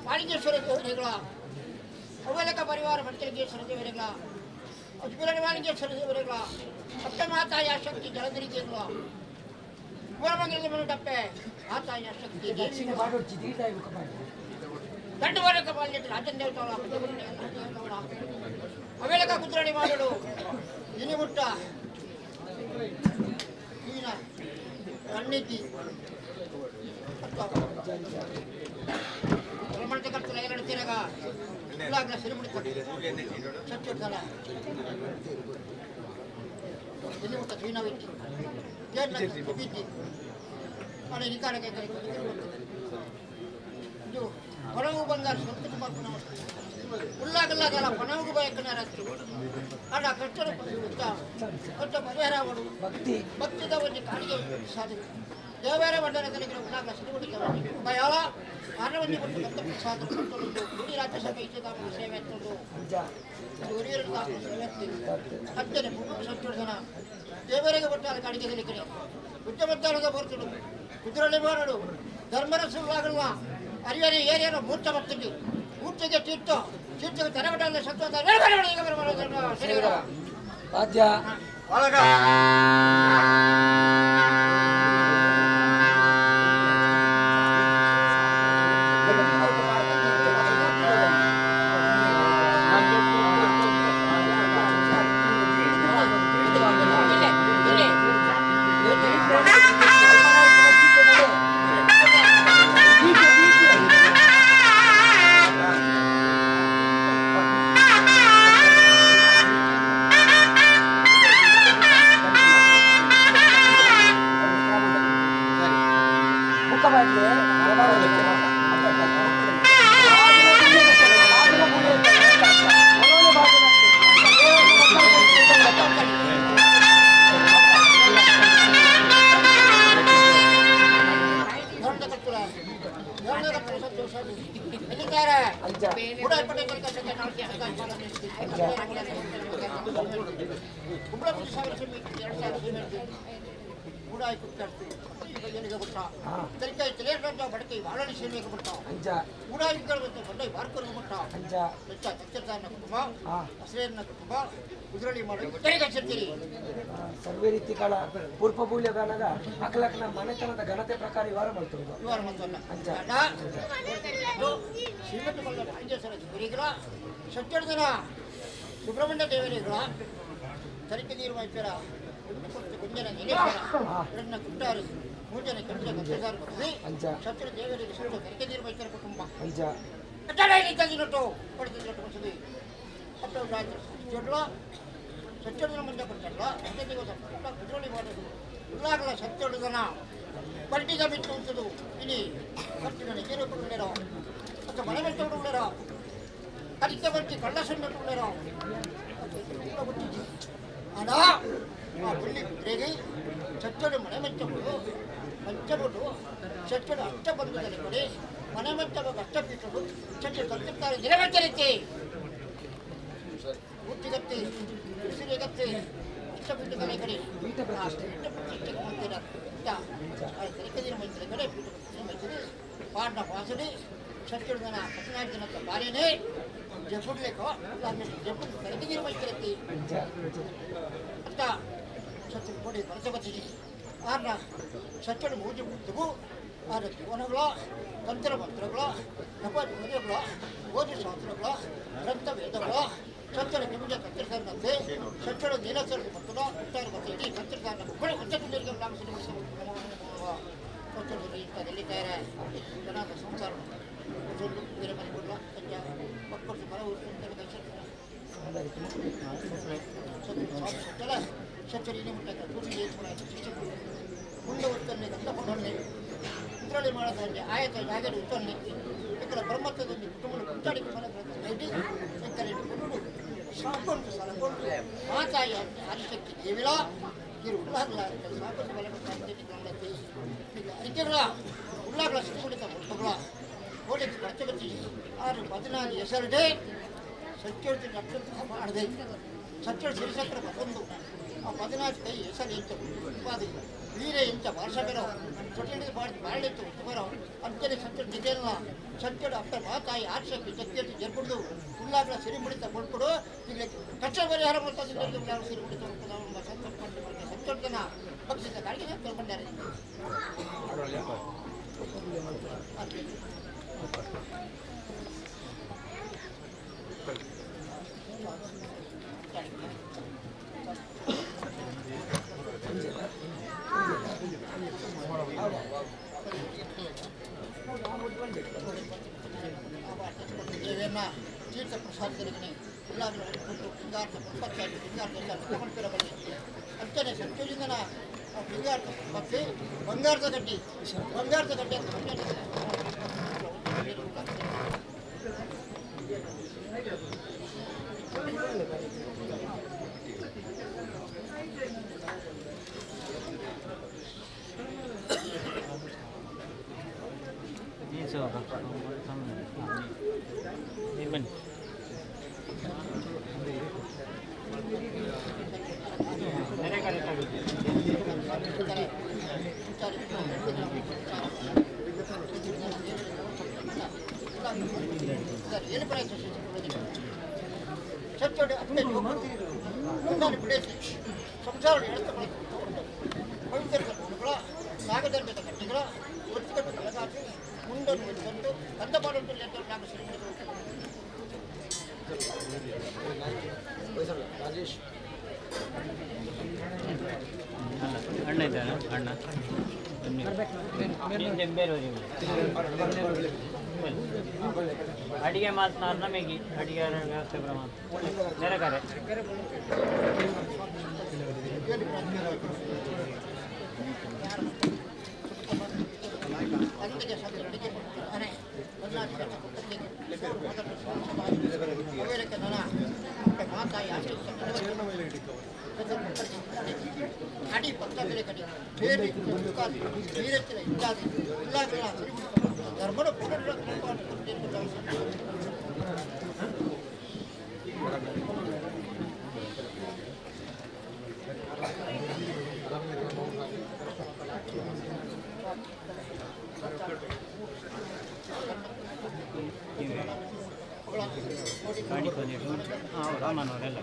ವಾಣಿಜ್ಯೇಶ್ವರ ದೇವರುಗಳ ಅವಲಕ ಪರಿವಾರ ಭಟ್ಕೇಶ್ವರ ದೇವರುಗಳ ಅಜ್ಗುರ ವಾಣಿಜ್ಯೇಶ್ವರ ದೇವರುಗಳ ಅಪ್ಪ ಮಾತಾಯ ಶಕ್ತಿ ಜಲಧರಿಕೆಗಳ ಕುಮರಮಂಗಲದ ಡಪ್ಪೆ ಮಾತಾಯ ಶಕ್ತಿ ದಂಡವಾರಕ ಬಾಲ್ಯ ರಾಜನ್ ದೇವತಾಳ ಅವೆಲಕ ಕುದ್ರಾಣಿ ಮಾಡಲು ಇನಿಮುಟ್ಟ ಈನ ಕಣ್ಣಿದ್ದಿ ಪಣವು ಬಂಗಾರ ಸೊತ್ತು ಉಳ್ಳಾಗಲ್ಲಾಗಲ್ಲ ಪಣವು ಬಯಕನಾರತ್ತು ಅಡ ಕಷ್ಟದ ಕಷ್ಟ ಪರಿಹಾರ ಮಾಡು ಭಕ್ತಿ ಭಕ್ತಿದ ಒಂದು ಕಾಣಿಗೆ ಸಾಧನೆ. ದೇವರ ಮಂಡಲದಲ್ಲಿ ಉಳ್ಳಾಗ ಸಿರಿಗುಡಿತ ಭಯಾಳ ಅರವನ್ನಿ ಪ್ರಸಾದ ಗುಡಿ ರಾಜ್ಯಸಭೆ ಇಚ್ಛೆದಾಮನ ಸೇವೆ ಎತ್ತುಂಡು ಸೇವೆ ಹತ್ತನೇ ಸತ್ಯೋಜನ ದೇವರಿಗೆ ಒಟ್ಟಾದ ಕಾಡಿಗೆ ಕಡೆ ಉಚ್ಚಮತ್ತಾರದ ಬರ್ತಡು ಕುದುರಳಿ ಮಾಡಡು ಧರ್ಮರ ಸುಳ್ಳಾಗಲ್ಲ ಅರಿಯರಿ ಏರಿಯರು ಮೂರ್ಛ ಬರ್ತೀನಿ ಮೂರ್ಛೆಗೆ ತೀರ್ಥ ತೀರ್ಥಕ್ಕೆ ತರಗಟ ಸತ್ವ ವಾದ್ಯ ಸರ್ವೇ ರೀತಿಗಳ ಪೂರ್ವ ಪೂಲ್ಯಗಾನದ ಅಕಲಕನ ಮನೆತನದ ಘನತೆ ಪ್ರಕಾರ ಇವಾರ ಮಾಡ್ತಾರೆ ಇವಾರ ಮಾಡ್ತಲ್ಲ ಸತ್ಯರ್ಜನ ಸುಬ್ರಹ್ಮಣ್ಯ ದೇವರಿಗಳ ತರಿಕೆ ನೀರು ಮೈಪೇರ ಗುಂಜನ ನೀರೇಶ್ವರ ಕುಟ್ಟಾರು ಮೂಜನ ಕೆಟ್ಟ ಕಟ್ಟೆದಾರು ಬರ್ತದೆ ಸತ್ಯ ದೇವರಿಗೆ ಸುಳ್ಳು ತರಿಕೆ ನೀರು ಮೈಪೇರ ಕುಟುಂಬ ಪಡೆದಿಟ್ಟು ಮಸೂದಿ ಸತ್ಯನ ಮುಂದೆ ಕೊಡ್ತಾರಲ್ಲ ಕುದುರೋಳಿ ಮಾಡೋದು ಉಳ್ಳಾಗಲ ಸತ್ಯೊಡದನ ಬಡ್ಡಿಗ ಬಿಟ್ಟು ಉಂಟದು ಇನಿ ಖರ್ಚಿನ ನೀರು ಕೊಡಲೇರೋ ಮತ್ತು ಮನೆ ಮೇಲೆ ತಗೊಂಡ್ಲೇರೋ ಅದಕ್ಕೆ ಬರ್ತಿ ಕಳ್ಳ ಸಣ್ಣ ಕೊಡಲೇರೋ ಅಣ ಆ ಬುಳ್ಳಿ ಕುದುರೆಗೆ ಸತ್ಯಡು ಮನೆ ಮೆಚ್ಚಬೋದು ಮಂಚಬೋದು ಸತ್ಯಡು ಅಷ್ಟ ಬಂಧುದಲ್ಲಿ ಕೊಡಿ ಮನೆ ಮೆಚ್ಚಬೇಕು ಅಷ್ಟ ಪೀಠರು ಸತ್ಯ ತಂತಿರ್ತಾರೆ ನೆರವೇರಿಸಿ ಮೂರ್ತಿಗತ್ತಿ ಉಸಿರಿಗತ್ತಿ ಅಷ್ಟಪೀಠಗಳ ಕಡೆ ಪೀಠ ಪ್ರತಿಷ್ಠೆ ಮಾಡ್ತೀರ ಮೈತ್ರಿ ಕಡೆ ಪೀಠ ಪ್ರತಿಷ್ಠೆ ಮೈತ್ರಿ ಪಾಂಡ ವಾಸನೆ ಸತ್ಯನ ಪತ್ನಾಯಕನ ಬಾರೇನೆ ಜಪುಡ್ಲೇಕೋ ಜಪುಡ್ ಕರೆದಿರು ಮೈತ್ರಿ ಅಂತ ಸತ್ಯ ಕೊಡಿ ಬರಸಬತ್ತಿದೆ ಆರ್ನ ಸತ್ಯನ ಮೂಜಿ ಮುತ್ತುಗು ಆರ ಜೀವನಗಳ ತಂತ್ರ ಮಂತ್ರಗಳ ನಪ ಜೀವನಗಳ ಓದು ಶಾಸ್ತ್ರಗಳ ಗ್ರಂಥ ವೇದಗಳ ಸತ್ಯನ ಕಿಮಿಜ ತಂತ್ರಸಾರನಂತೆ ಸತ್ಯನ ನೀಲಸರ ಮತ್ತು ಉತ್ತರ ಮತ್ತು ಇಡೀ ತಂತ್ರಸಾರನ ಮಕ್ಕಳು ಹೊಸ ಎಲ್ಲಿದ್ದಾರೆ ಜನಾಂಗ ಸಂಸಾರ ಬೇರೆ ಮನೆ ಕೊಡಲ ಮಕ್ಕಳು ಮರ ಸತ್ಯರಿ ಮುಂದೆ ಉತ್ತನ್ನೆ ಗಂಧ ಇದರಲ್ಲಿ ಮಾಡೋದಂಗೆ ಆಯತ ಜಾಗಡಿ ಉತ್ತನ್ನೆ ఇక్కడ ಬ್ರಹ್ಮತ್ವದಲ್ಲಿ ಕುಟುಂಬ ಕುಂಚಾಡಿ ಕುಟುಂಬ ಸಾಕೊಂಡು ಸಲಕೊಂಡು ಮಾತಾಯಿ ಆದಿಶಕ್ತಿ ದೇವಿಲ ಇರು ಉಳ್ಳಾಗಲ ಸಾಕೊಂಡು ಬಲ ಅರಿಕೆಗಳ ಉಳ್ಳಾಗಲ ಸಿಕ್ಕುಡಿತ ಮುಟ್ಟುಗಳ ಕೋಟಿಗೆ ಖರ್ಚು ಆರು 14 ಹೆಸರುಡೆ ಸತ್ಯೋರ್ತಿ ಅತ್ಯಂತ ಮಾಡಿದೆ ಸತ್ಯ ಸಿರಿಸಕ್ರ ಬಂದು ಆ 14 ಕೈ ಹೆಸರು ಎಂತ ಉಪಾಧಿ ವೀರೆ ಎಂತ ವರ್ಷಬರೋ ಸೊಟ್ಟಿಡಿದು ಮಾಡಿ ಬಾಳಿತ್ತು ಉತ್ತಮರೋ ಅಂತೇಳಿ ಸತ್ಯ ನಿಜಲ್ಲ ಸತ್ಯಡು ಅಪ್ಪ ಮಾತಾಯಿ ಆರ್ಷಕ್ಕೆ ಜಗ್ಗೇಟಿ ಜರ್ಬಿಡ್ದು ಉಳ್ಳಾಗಲ ಸಿರಿ ಮುಡಿತ ಕೊಡ್ಕೊಡು ಇಲ್ಲಿ ಕಚ್ಚ ಪರಿಹಾರ ಮಾಡ್ತಾ ಉಳ್ಳಾಗಲ ಸಿರಿ ಮುಡಿತ ಸತ್ಯೋರ್ಜನ ಪಕ್ಷದ ಕಾಡಿಗೆ ತಿಳ್ಕೊಂಡಾರೆ. ತೀರ್ಥ ಪ್ರಸಾದಗಳಿಗೆ ಉಳ್ಳಾಗಲ ಕೊಟ್ಟು ಲಿಂಗಾರ್ಥ ಪಂಪತ್ತಾಗಿ ಲಿಂಗಾರ್ಥ ಬನ್ನಿ ಅಂತಾನೆ ಸತ್ಯಲಿಂಗನ ಲಿಂಗಾರ್ಥ ಪಂಪತ್ತಿ ಬಂಗಾರದ ಗಡ್ಡಿ ಬಂಗಾರದ ಗಡ್ಡಿ ಅಂತ ಬನ್ನಿ. ರಾಜೇಶ್ ಅಣ್ಣ ಇದ್ದಾನೆ, ಅಣ್ಣ ಅಡಿಗೆ ಮಾತನಾಡ ನಮಗೆ ಅಡಿಗೆ ವ್ಯವಸ್ಥೆ ಪ್ರಮಾಣ ನೆರೆಕರೆ ರಾಮನವರೆಲ್ಲ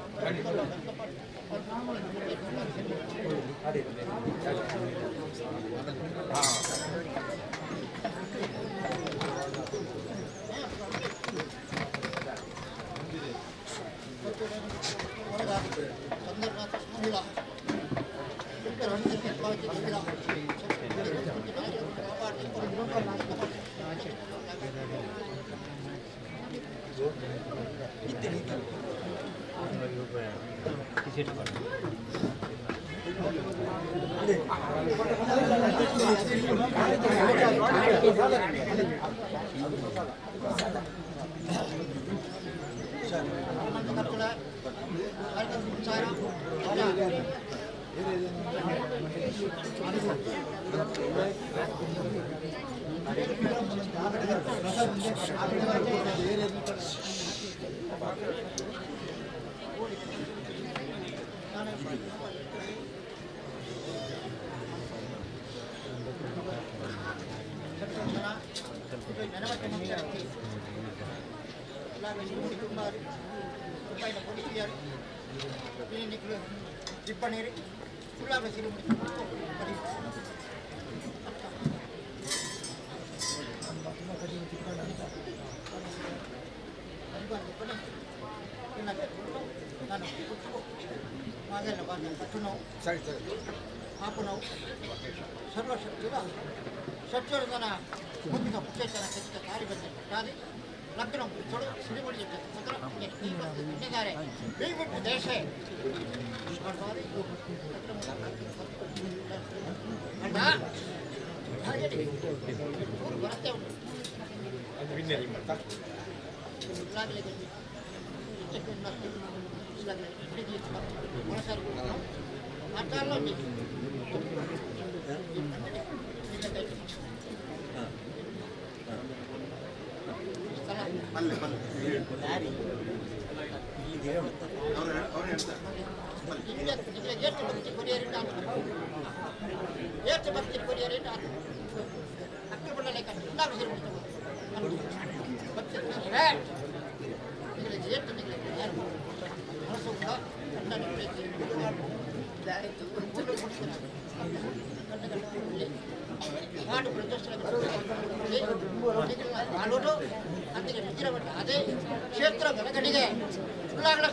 ಕ್ಷೇತ್ರ ಗಣಗಣಿಗೆ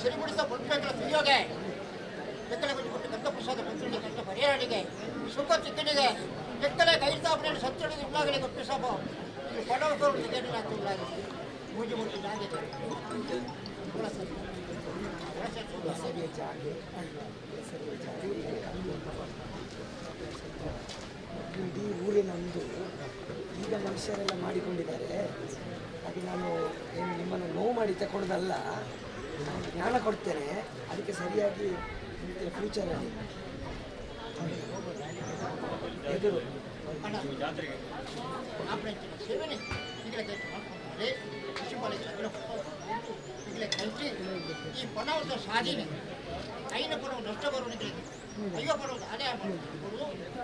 ಸರಿಪಡಿಸ ಪೊಟ್ಪೇಕಲ ಸುಯೋಗೆ ಬೆಕ್ಕಲ ಕೊಟ್ಟು ಕಂದ ಪ್ರಸಾದ ಮಂತ್ರಿಗೆ ಕಂದ ಪರಿಹಾರನಿಗೆ ಸುಖ ಚಿಕ್ಕನಿಗೆ ಬೆಕ್ಕಲೆ ಕೈತಾಪನೆ ಸತ್ತೊಡೆದು ಉಳ್ಳಾಗಲೆ ಕೊಟ್ಟು ಸಾಪ ಇದು ಪಡವಕರು ತೆಗೆಯಲಾಗ್ತು ಮೂಜಿ ಮುಟ್ಟಿ ಜಾಗೆ ಇಡೀ ಊರಿನೊಂದು ಈಗ ಮನುಷ್ಯರೆಲ್ಲ ಮಾಡಿಕೊಂಡಿದ್ದಾರೆ. ಹಾಗೆ ನಾನು ಏನು ನಿಮ್ಮನ್ನು ನೋವು ಮಾಡಿ ತಗೊಳ್ಳೋದಲ್ಲ, ನಾನು ಜ್ಞಾನ ಕೊಡ್ತೇನೆ, ಅದಕ್ಕೆ ಸರಿಯಾಗಿ ಮತ್ತೆ ಫ್ಯೂಚರಲ್ಲಿ ಎದುರು ಸೇವೆನೆ. ಆದೀನಿ ಐನ ಪಡವು ನಷ್ಟ ಬರುವುದು ಅಯ್ಯೋ ಪಡೋದು ಅದೇ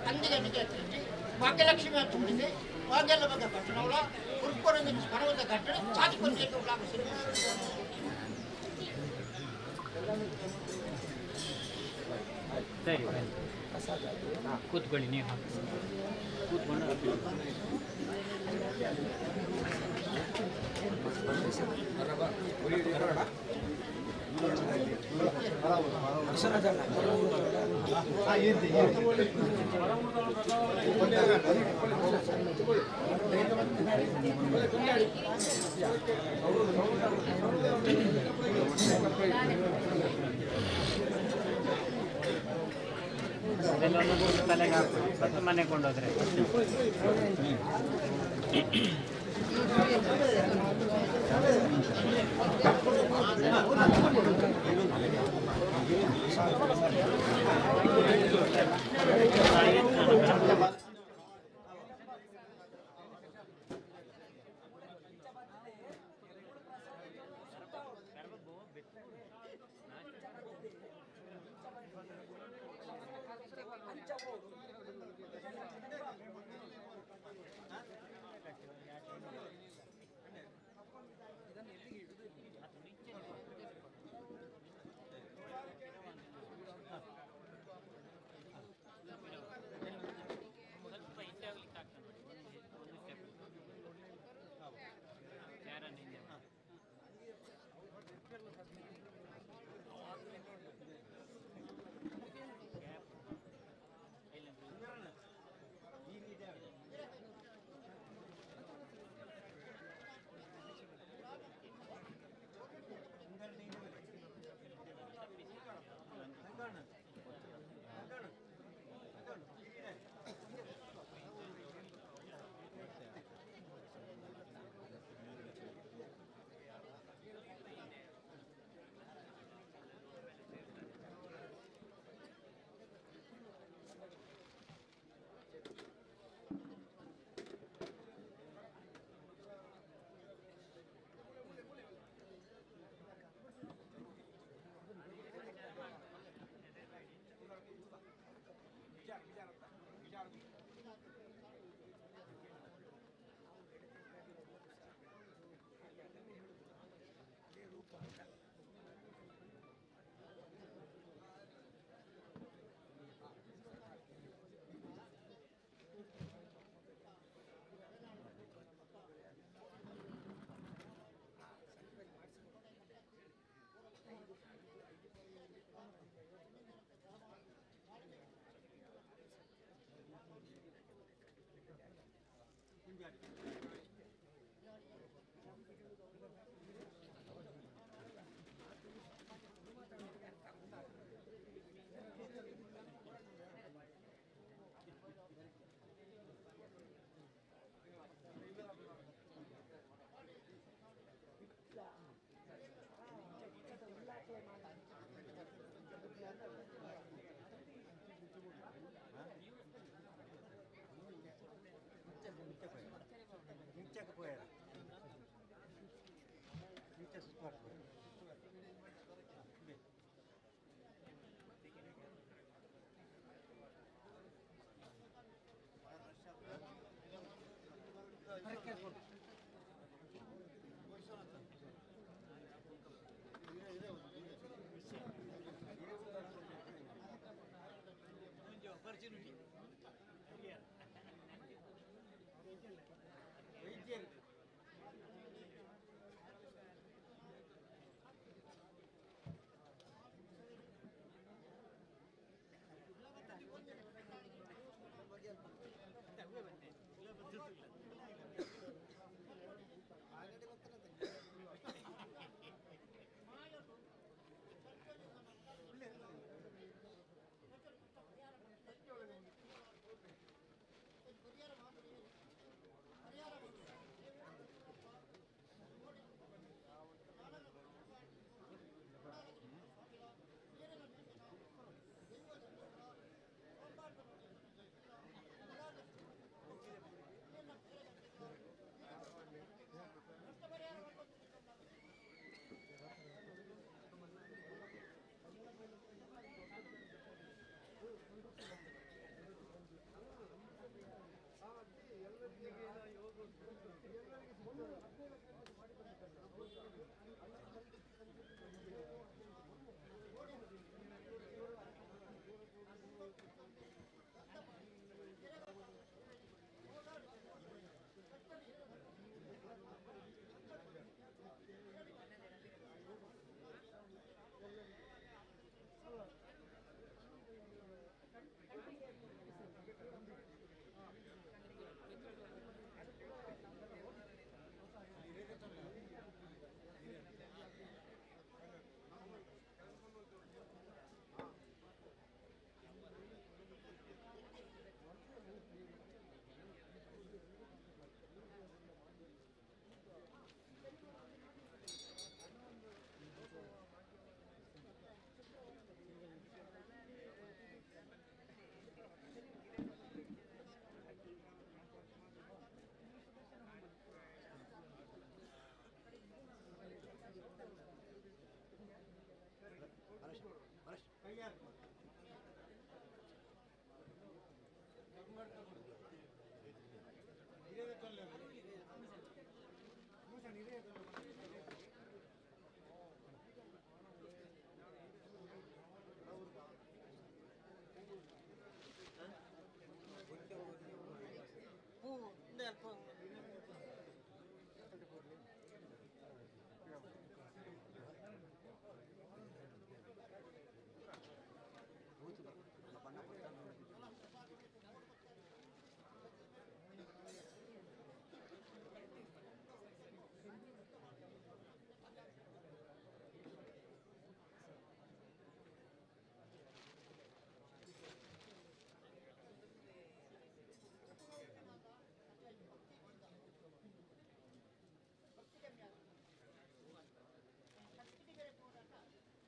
ಅಂದಿಗೆ ನಿಗೆ ಭಾಗ್ಯಲಕ್ಷ್ಮಿ ತುಂಬಿದೆ ಭಾಗ್ಯಲ್ಲ ಬಗ್ಗೆ ಕಟ್ಟಣವಳ ಕುರ್ಕೊರೊಂದಿಗೆ ಪರ್ವತ ಕಟ್ಟಡ ಚಾಚಿಕೊಂಡು ಸರಿ ಕೂತ್ಕೊಳ್ಳಿ ನೀವು ಕೂತ್ಕೊಂಡು ಅದೆಲ್ಲ ಒಂದು ತಲೆಗೆ ಹಾಕಿ ಮತ್ತೆ ಮನೆ ಕೊಂಡೋದ್ರೆ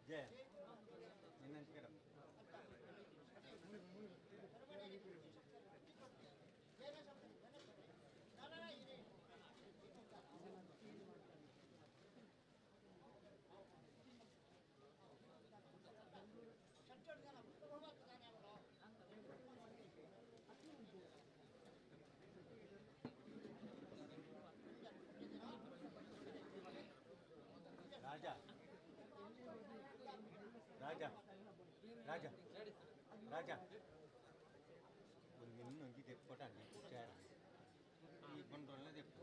ಜಯ ನಿನ್ನ ರಾಜಾ ರಾಜಾ ರಾಜಾ ರಾಜಾ ಒಂದು ಇನ್ನೊಂದು ತೆಪ್ಪಟಾನೆ ಚಾರ ಈ ಬಂಡೋಲ್ಲ ತೆಪ್ಪು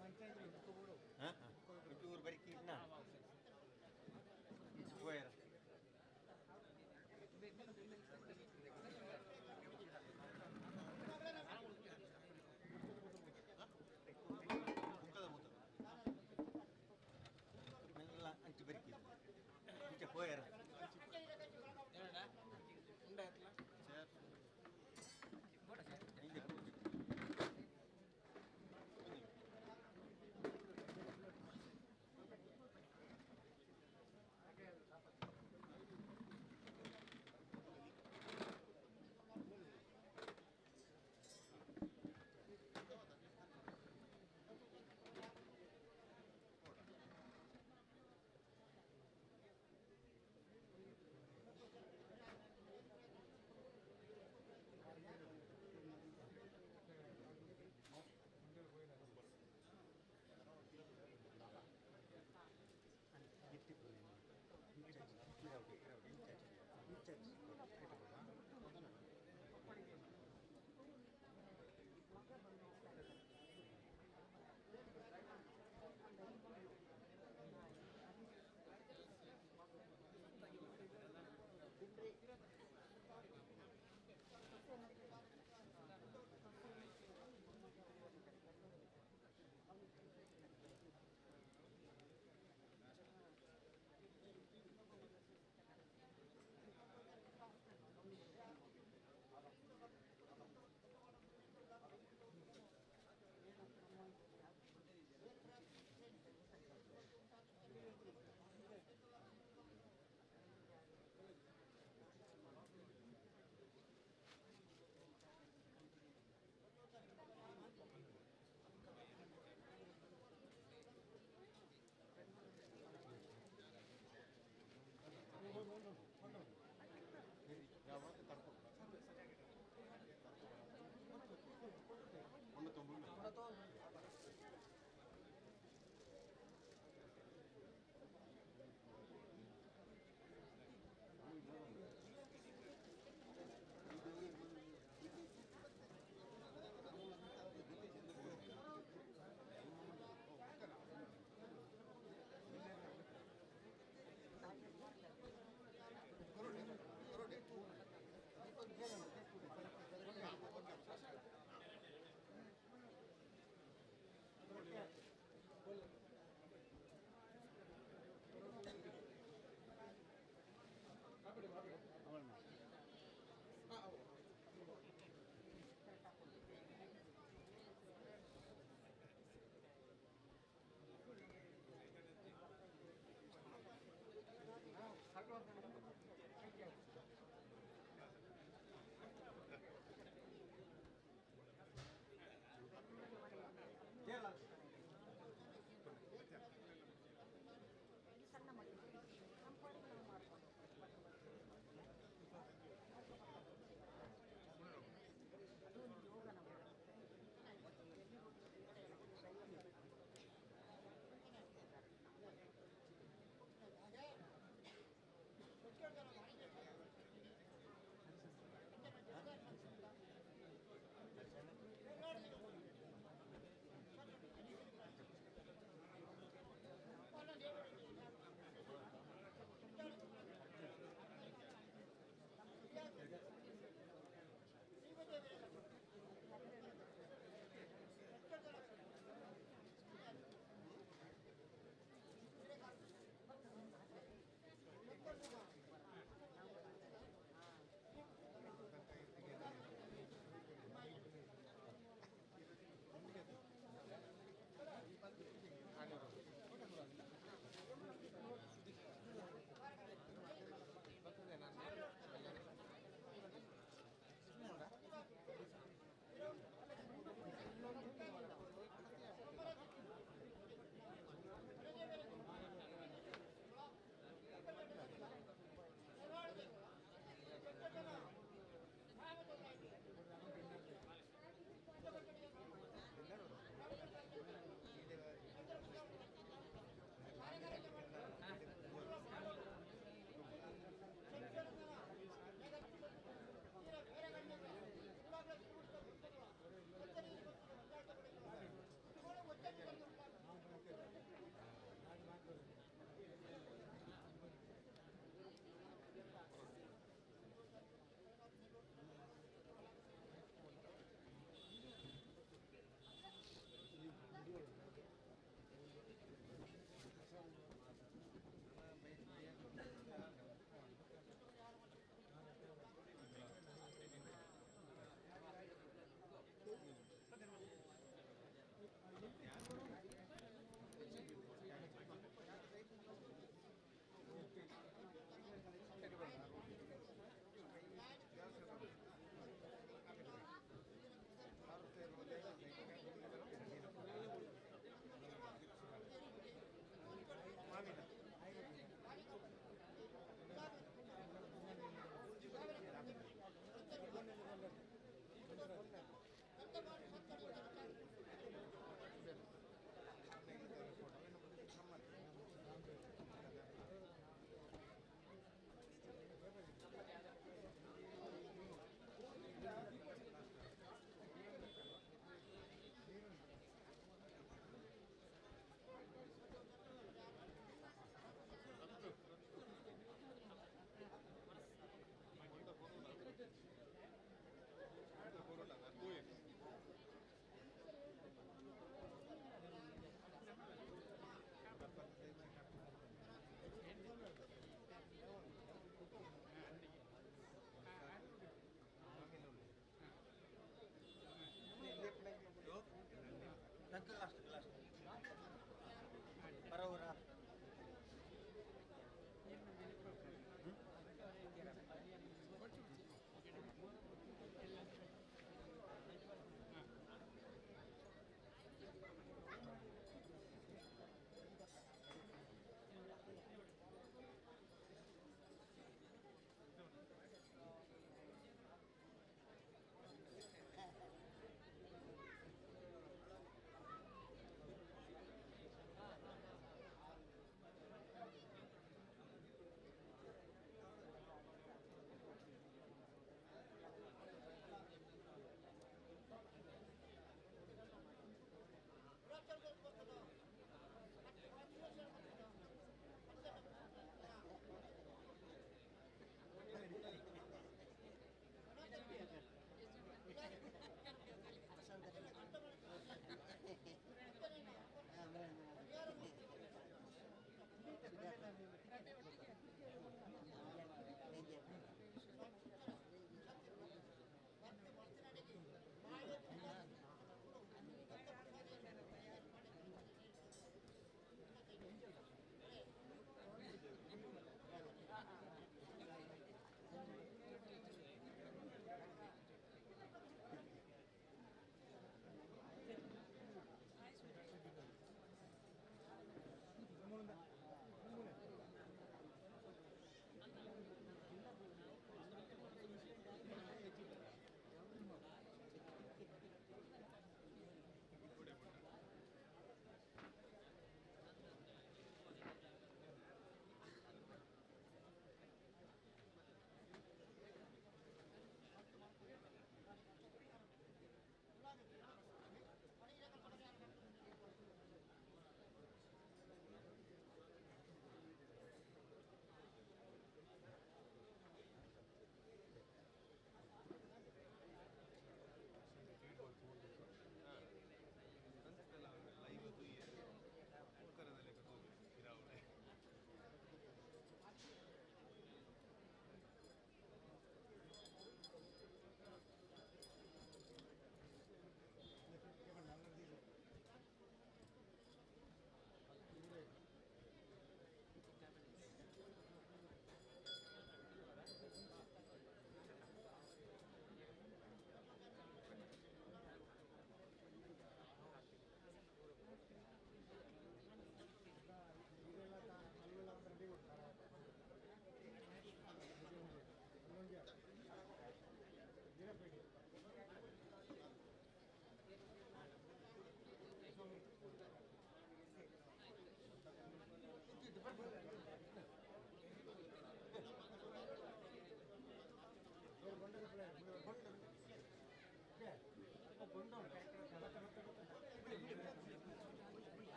ಹಾಂ ಒಂಚೂರು ಬರೀ ಕೀಟ್ನ ಹೋಯರ ಮೆಲ್ಲ ಅಂಚು ಬರಿಕಿ ಇಂಚ ಹೋಯರ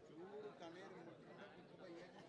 ಚೂರು ಕಣ್ಣೀರು ಮುಟ್ಕೊಂಡ.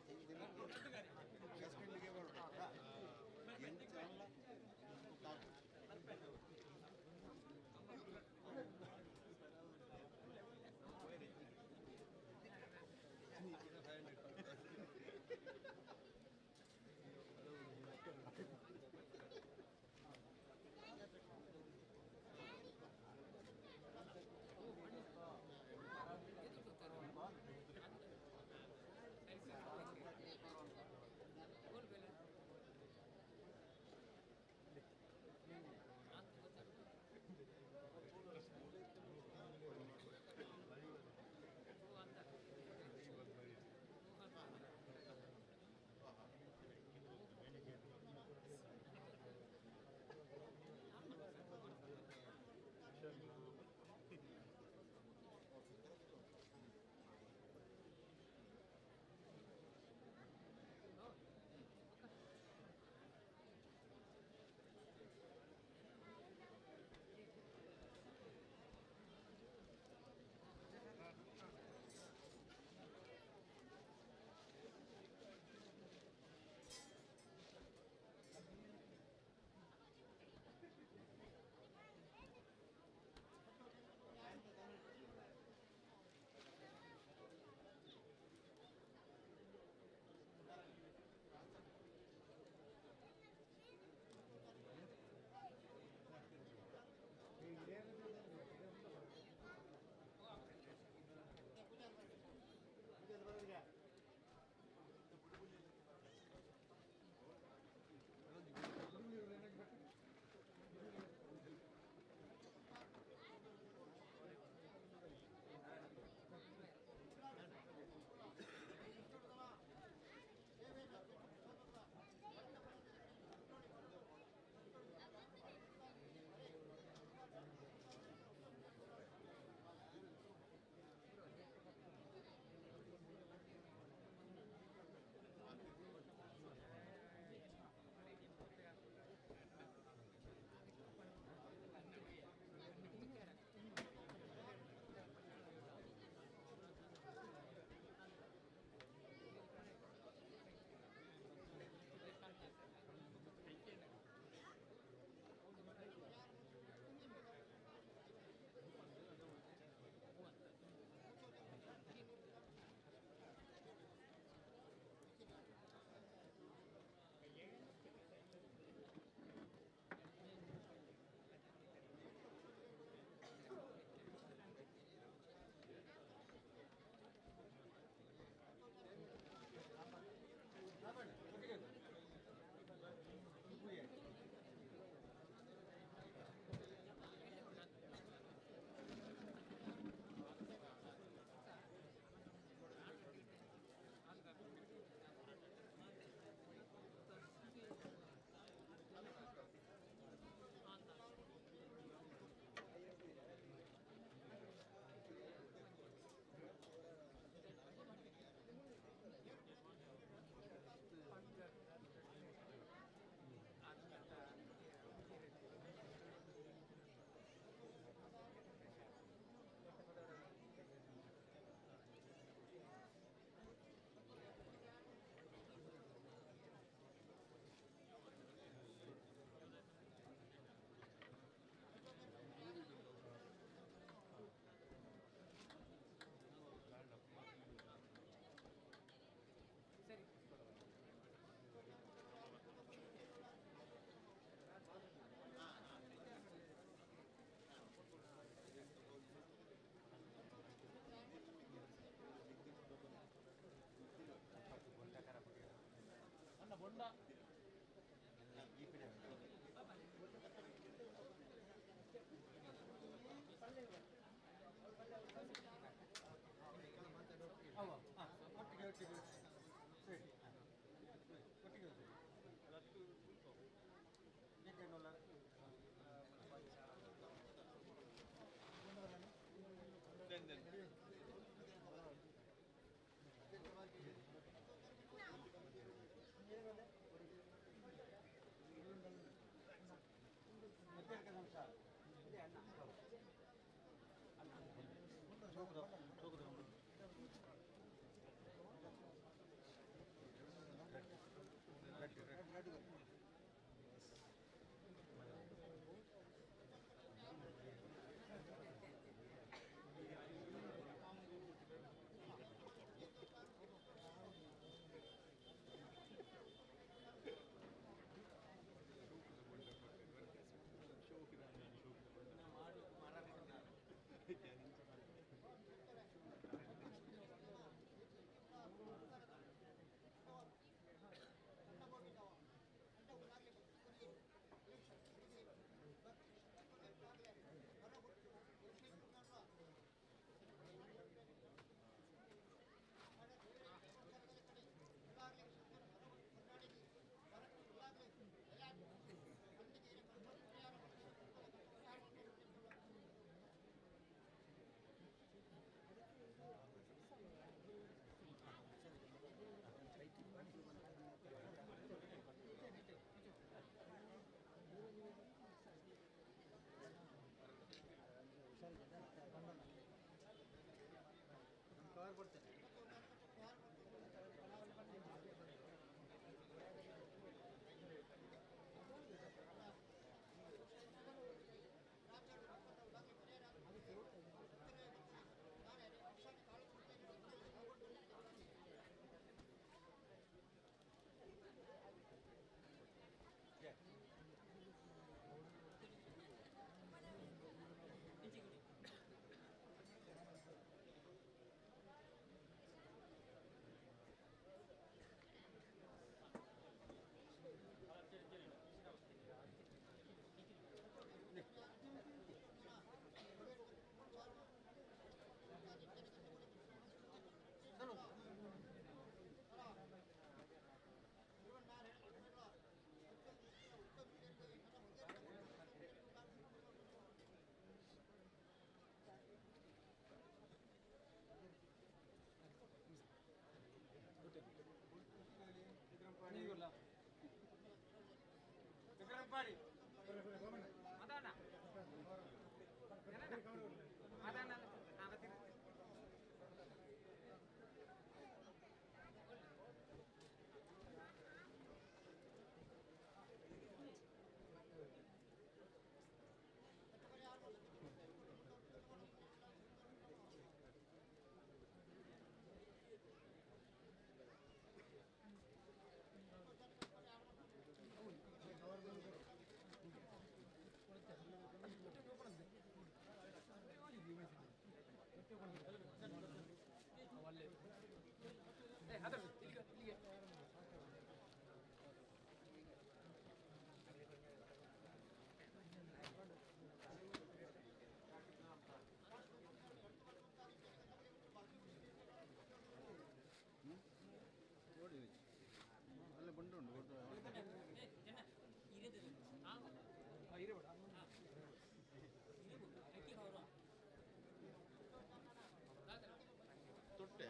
ತೊಟ್ಟೆ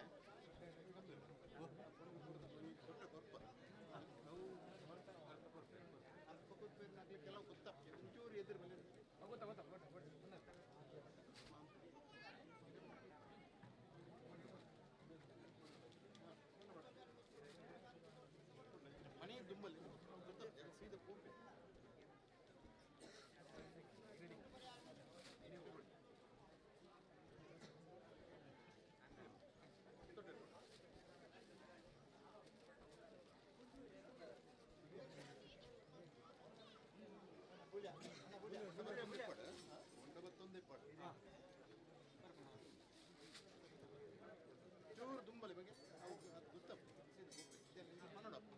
ತೊಟ್ಟೆ ಕೊರ್ಪ ಅಲ್ಪ ಕೊರ್ಪೆ ಕೆಲವು ಗೊತ್ತಪ್ಪ ಒಂಚೂರು ಎದುರು ಮೇಲೆ ಮನೆ ದುಂಬಲ್ಲಿ ಗೊತ್ತಪ್ಪ ಸೀದಾ ಹೋಗ್ಬೇಕು. ಚೂರು ದುಂಬಲಿ ಬಗ್ಗೆ ಗೊತ್ತಪ್ಪ ಮನೋಡಪ್ಪ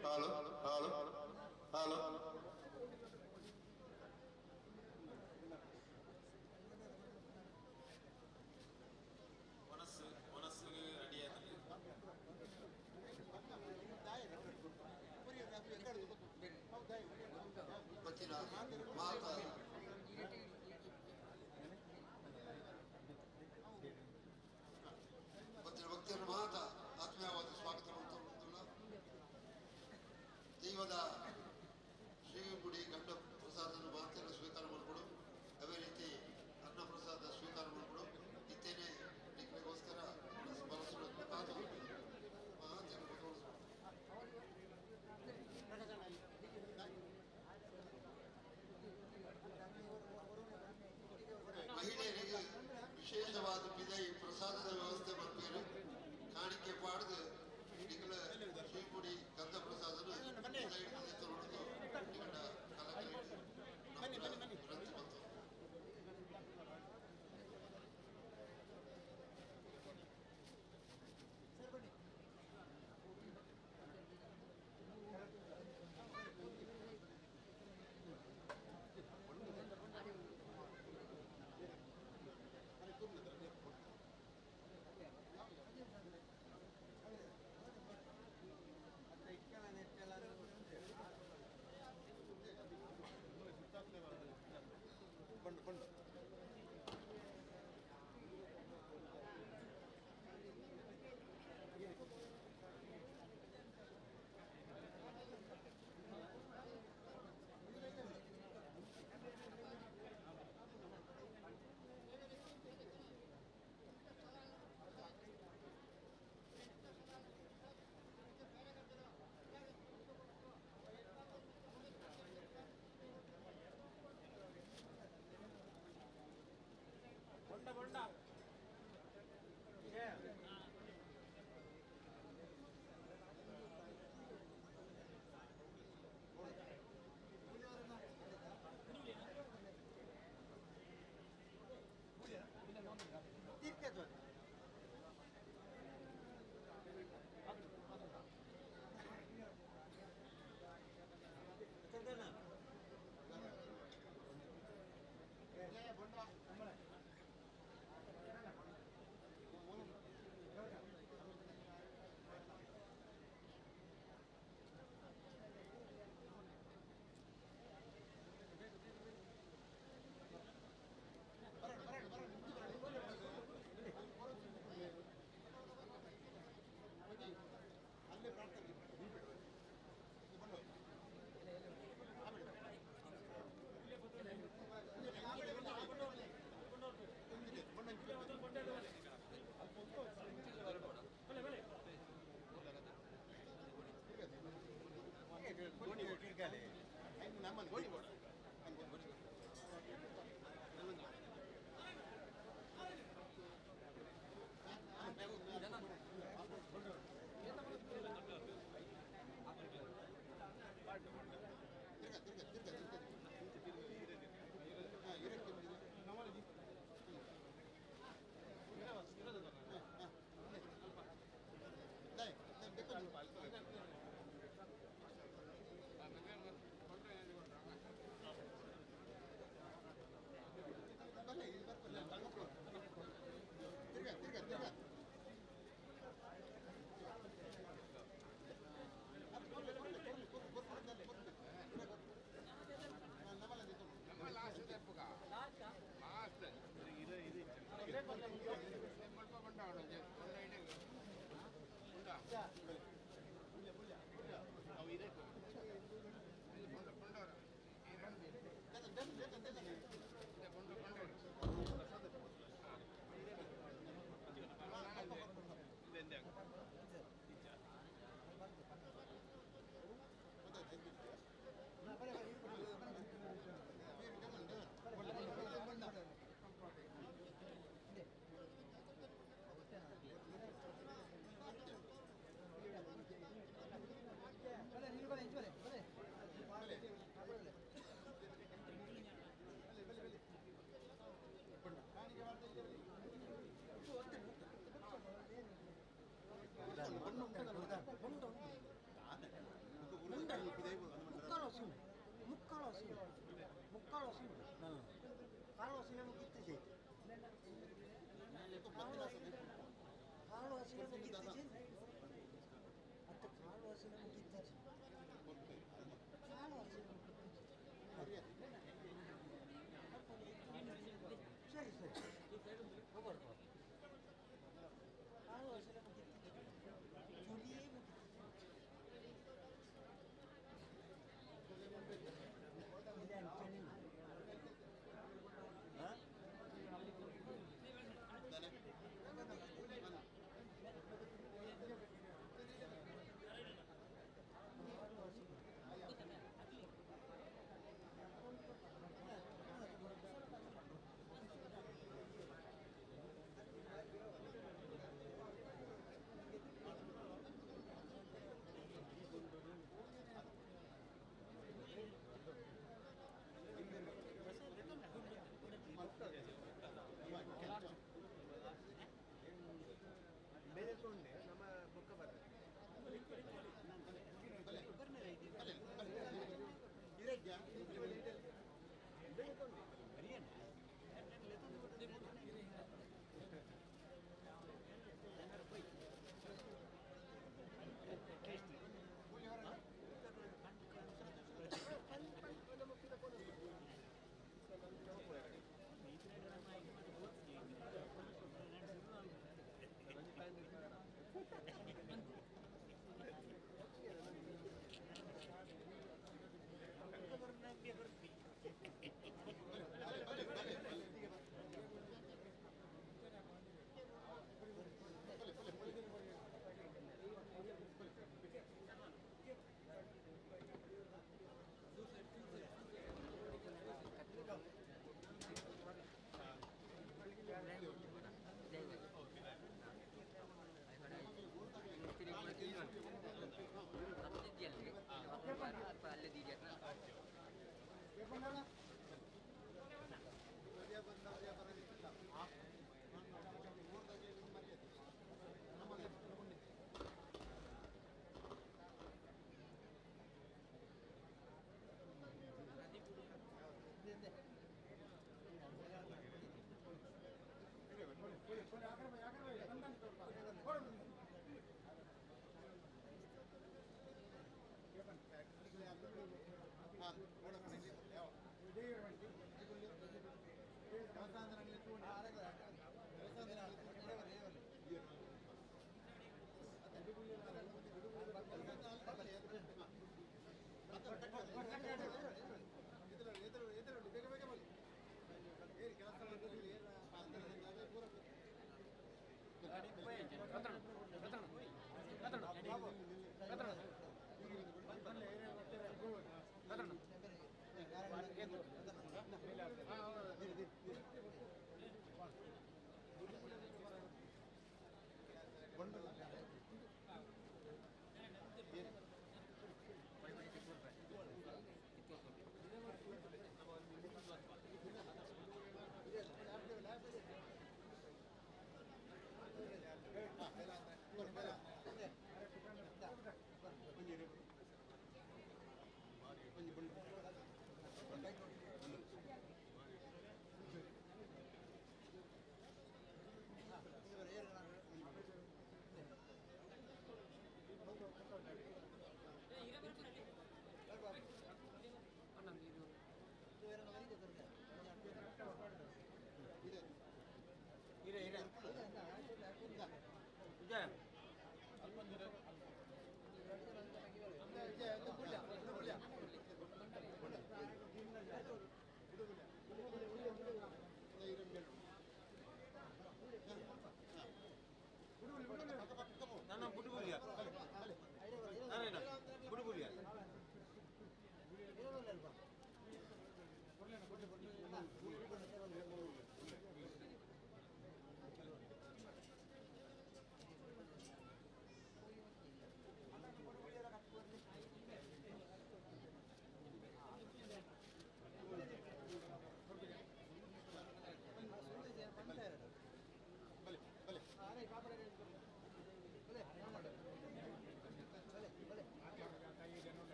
Hello hello hello ಮನಸ್ಸು ಮನಸ್ಸಿಗೆ ರೆಡಿ ಆಯ್ತು. ಭಕ್ತಿಯನ್ನು ಮಾತ ಆತ್ಮೀಯವಾದ ಸ್ವಾಗತ ಮಾಡ್ತಾ ದೈವದ ಶ್ರೀಗುಡಿ ಗಂಡ ಪ್ರಸಾದನ ಮಾತೆಯನ್ನು ಸ್ವೀಕಾರ ಮಾಡಿಕೊಡು. ಅದೇ ರೀತಿ ಅನ್ನ ಪ್ರಸಾದ ಸ್ವೀಕಾರ ಮಾಡಿಕೊಡು. ಇತ್ತೇನೆ ನಿಮಗೋಸ್ಕರ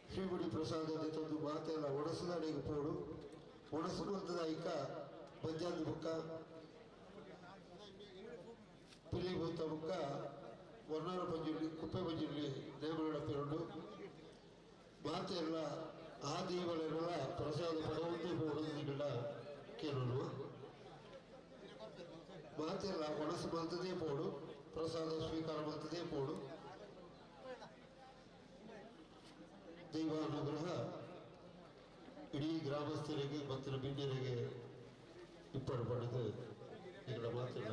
ಶ್ರೀಗುಡಿ ಪ್ರಸಾದ ತಂದು ಮಾತೆಲ್ಲ ಒಡಸುದಾಡಿಗೆ ಪೋಡು ಒಡಸುವಂತದಾಯಿಕ ಬಂಜಾದ ಬುಕ್ಕ ಪಿಲಿಭೂತ ಬುಕ್ಕ ವರ್ಣಾರ ಪಂಜುರ್ಲಿ ಕುಪ್ಪೆ ಪಂಜುರ್ಲಿ ದೇವರ ಪೆರುಂಡು ಮಾತೆಲ್ಲ ಆ ದೇವಳೆಲ್ಲ ಪ್ರಸಾದ ಪಡವಂತೆ ಪೋಡುವುದಿಲ್ಲ ಕೇಳಲು. ಮಾತೆಲ್ಲ ಒಣಸು ಮಲ್ತದೇ ಪೋಡು ಪ್ರಸಾದ ಸ್ವೀಕಾರ ಮಲ್ತದೇ ಪೋಡು ದೈವಾನುಗ್ರಹ ಇಡೀ ಗ್ರಾಮಸ್ಥರಿಗೆ ಮತ್ತು ಬಿಂಡಿಯರಿಗೆ ಇಪ್ಪಡು ಪಡೆದು ఇక్కడ ಮಾತ್ರ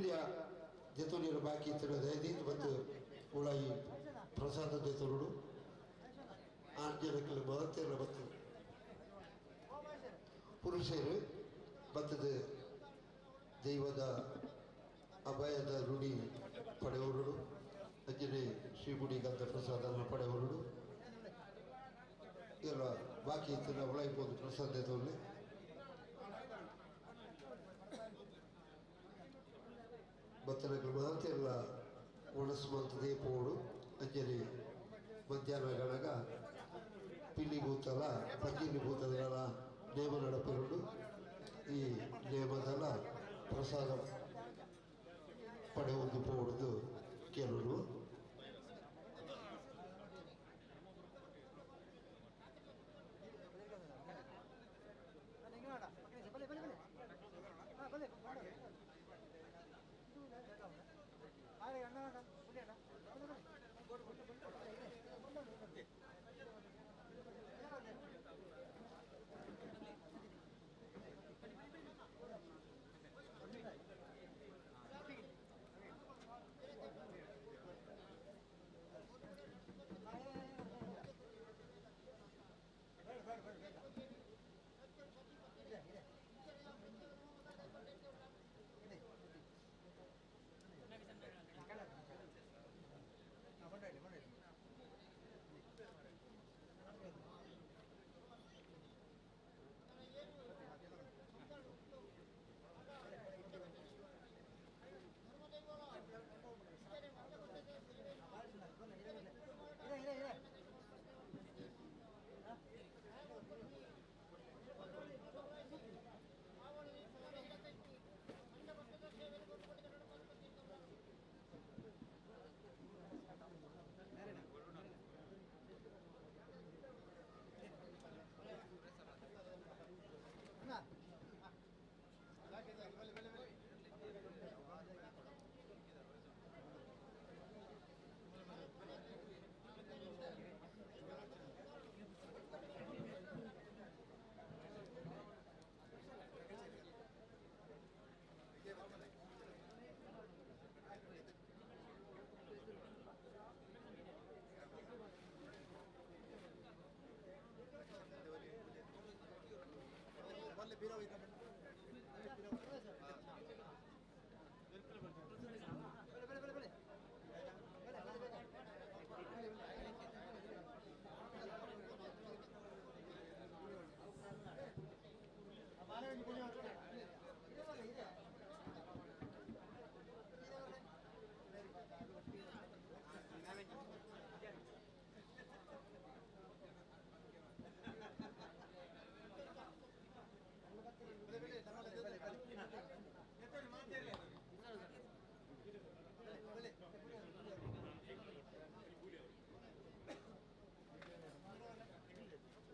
ಮೂಲ್ಯ ದೆತೊನಿರ ಬಾಕಿ ಇತ್ತಿನ ದಯದೀತ್ ಮತ್ತು ಉಳಾಯಿ ಪ್ರಸಾದ ದೆತೊನುಡು ಆಂಜನಕ್ಕಲು ಮಹತ್ತೆಲ್ಲ ಬತ್ತು ಪುರುಷರು ಬತ್ತದ ದೈವದ ಅಭಯದ ಋಣಿ ಪಡೆಯವರು ಅಂಜನೆ ಶ್ರೀಗುಡಿ ಗಂಧ ಪ್ರಸಾದವನ್ನು ಪಡೆಯವರು ಎಲ್ಲ ಬಾಕಿ ಇತ್ತಿನ ಉಳಾಯಿಬೋದು ಪ್ರಸಾದ ದೆತೊನ್ನೆ. ಬತ್ತನಗಳು ಮಾತೆಲ್ಲ ಒಣಸುವಂಥದ್ದೇ ಪೋಡು ಅಂಜಲಿ ಮಧ್ಯಾಹ್ನ ಗಣಗ ಪಿಲ್ಲಿ ಭೂತಲ ಪಂಜಿಲಿ ಭೂತಗಳ ನೇಮ ನಡಪಿರುಂಡು. ಈ ನೇಮದಲ್ಲ ಪ್ರಸಾದ ಪಡೆಯುವುದು ಪೋಡುದು ಕೆಲವರು.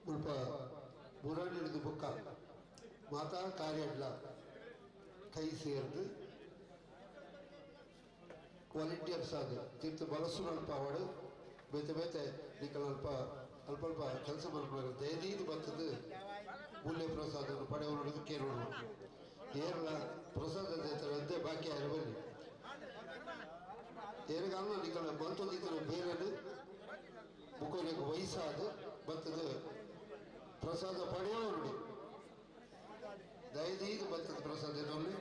ಮುಲ್ಪ ಮುರಾಣಿಡಿದು ಬೊಕ್ಕ ಮಾತಾ ಕಾರ್ಯಡ್ಲ ಕೈ ಸೇರ್ದು ವಾಲಂಟಿಯರ್ಸ್ ಆದ ತೀರ್ಥ ಬಲಸುನಲ್ಪ ಅವಡು ಬೇತೆ ಬೇತೆ ನಿಕಲಲ್ಪ ಅಲ್ಪ ಅಲ್ಪ ಕೆಲಸ ಮಾಡ್ಕೊಳ್ಳೋದು ದಯದೀದು ಬರ್ತದೆ ಮೂಲ್ಯ ಪ್ರಸಾದ ಪಡೆಯವರು ಕೇಳೋಣ ಏರಳ ಪ್ರಸಾದ ಅಂತೆ ಬಾಕಿ ಆಯ್ರ ಬನ್ನಿ ಏರಗಾಲ ನಿಕಲ ಮಂತೊಂದಿತರ ಬೇರೆ ಮುಖರಿಗೆ ವಯಸ್ಸಾದ ಬರ್ತದೆ ಪ್ರಸಾದ ಪಡೆಯೋರು ದಯದೀದು ಬರ್ತದೆ ಪ್ರಸಾದ ಇದರಲ್ಲಿ.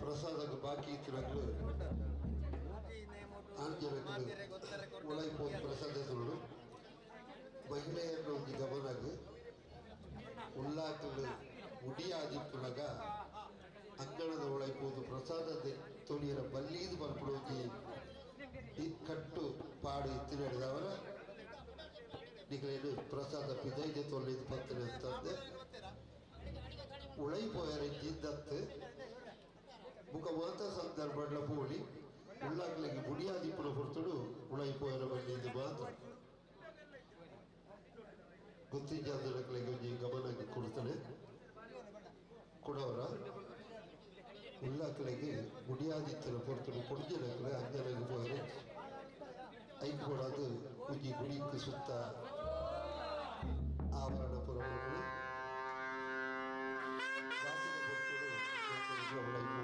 ಪ್ರಸಾದಕ್ಕೆ ಬಾಕಿ ಇತ್ತಿನಕ್ಲು ಆಂಜನಕ್ಲು ಉಳೈಪೋದು ಪ್ರಸಾದ ತುಳು ಮಹಿಳೆಯರನ್ನು ಒಂಜಿ ಗಮನಗ್ ಉಳ್ಳಾಕಲು ಉಡಿಯಾದಿಪ್ಪುನಗ ಅಂಗಣದ ಉಳೈಪೋದು ಪ್ರಸಾದ ತೊಳಿಯರ ಬಲ್ಲೀದು ಬರ್ಪುಡು ಒಂಜಿ ಕಟ್ಟು ಪಾಡು ಇತ್ತಿನವರ ನಿಗಲೇನು ಪ್ರಸಾದ ಪಿದೈದೆ ತೊಲಿದು ಪತ್ತಿನ ಅಂತಂದೆ ಉಳೈಪೋಯರ ಜಿದ್ದತ್ತು ಬುಕ ಮಾತ ಸಂದರ್ಭಡ್ಲ ಪೋಳಿ ಉಳ್ಳಾಕ್ಲಿಗೆ ಬುಡಿಯಾದಿಪ್ಪುನ ಹೊರತುಡು ಉಳೈಪೋಯರ ಬಲ್ಲಿದ್ದು ಮಾತ್ರ ಗೊತ್ತಿದ್ದಾದಕ್ಲಿಗೆ ಒಂಜಿ ಗಮನ ಕೊಡ್ತಾನೆ ಕೊಡವರ ಉಳ್ಳಾಕ್ಲಿಗೆ ಬುಡಿಯಾದಿತ್ತಿನ ಹೊರತುಡು ಕೊಡ್ಜಿನಕ್ಲೆ ಅಂಜನಗೆ ಪೋಯರೆ ಐಕ್ ಕೊಡೋದು ಒಂಜಿ ಗುಡಿக்கு ಸುತ್ತ ಆವರಣ ಪುರಗಳು ಬಾಕಿದ ಹೊರತುಡು ಉಳೈಪು.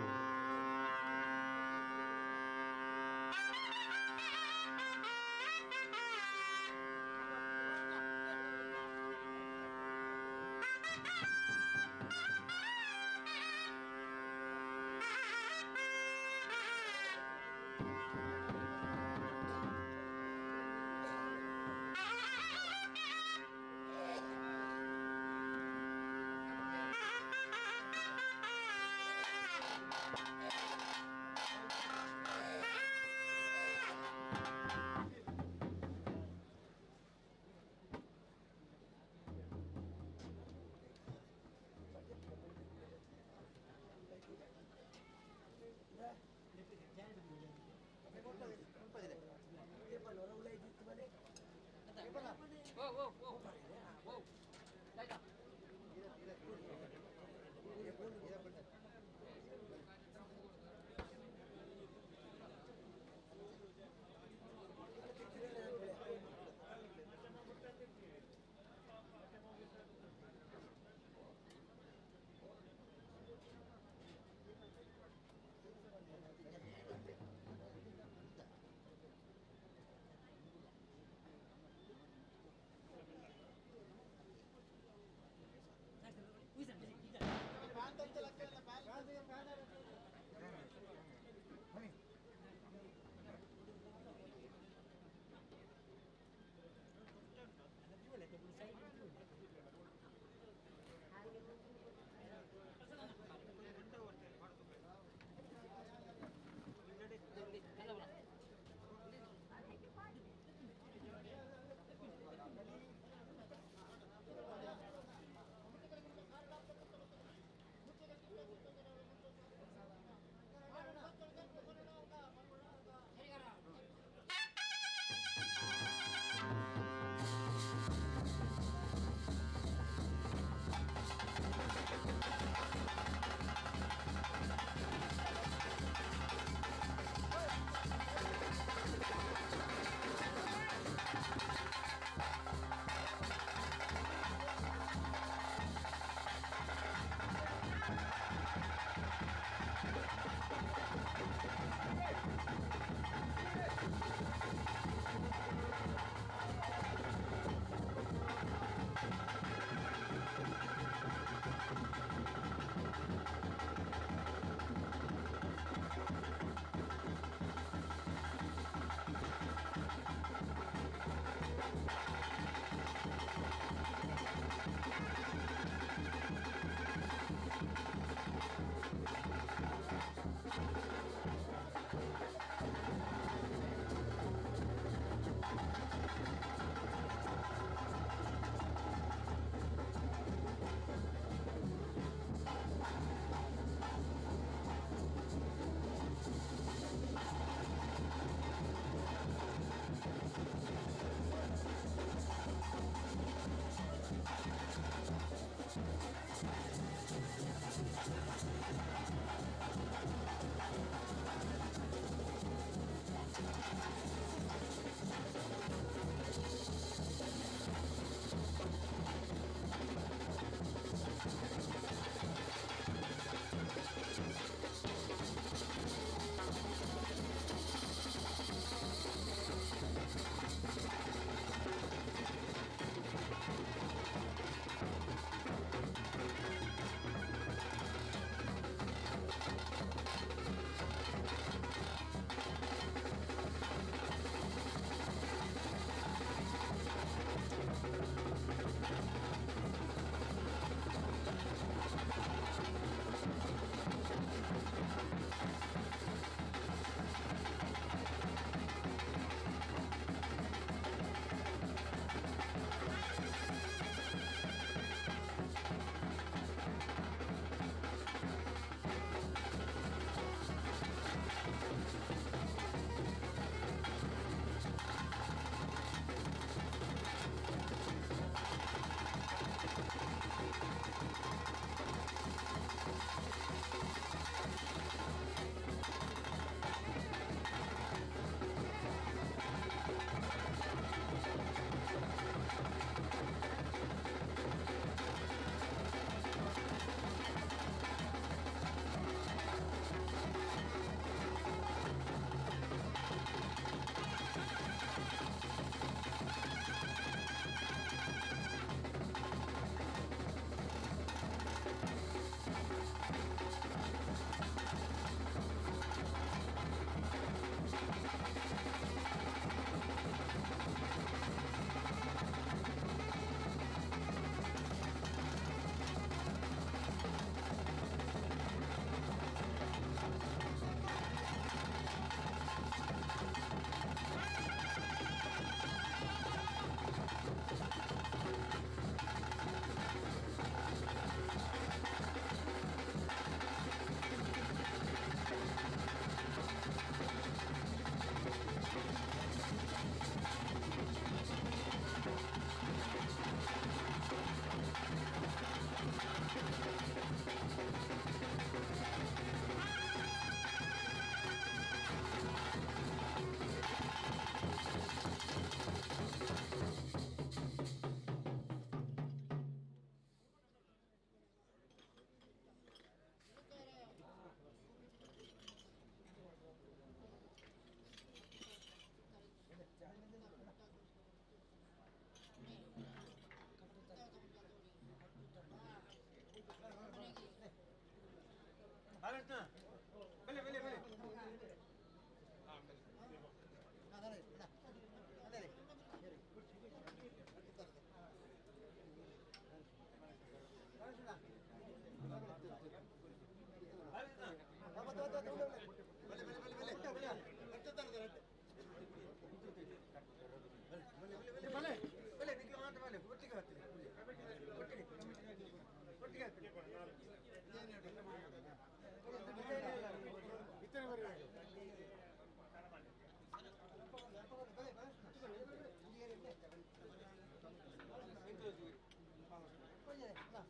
ಬಲೆ ಬಲೆ ಬಲೆ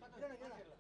ಸಕನ ಸಕನ ಇಲ್ಲ.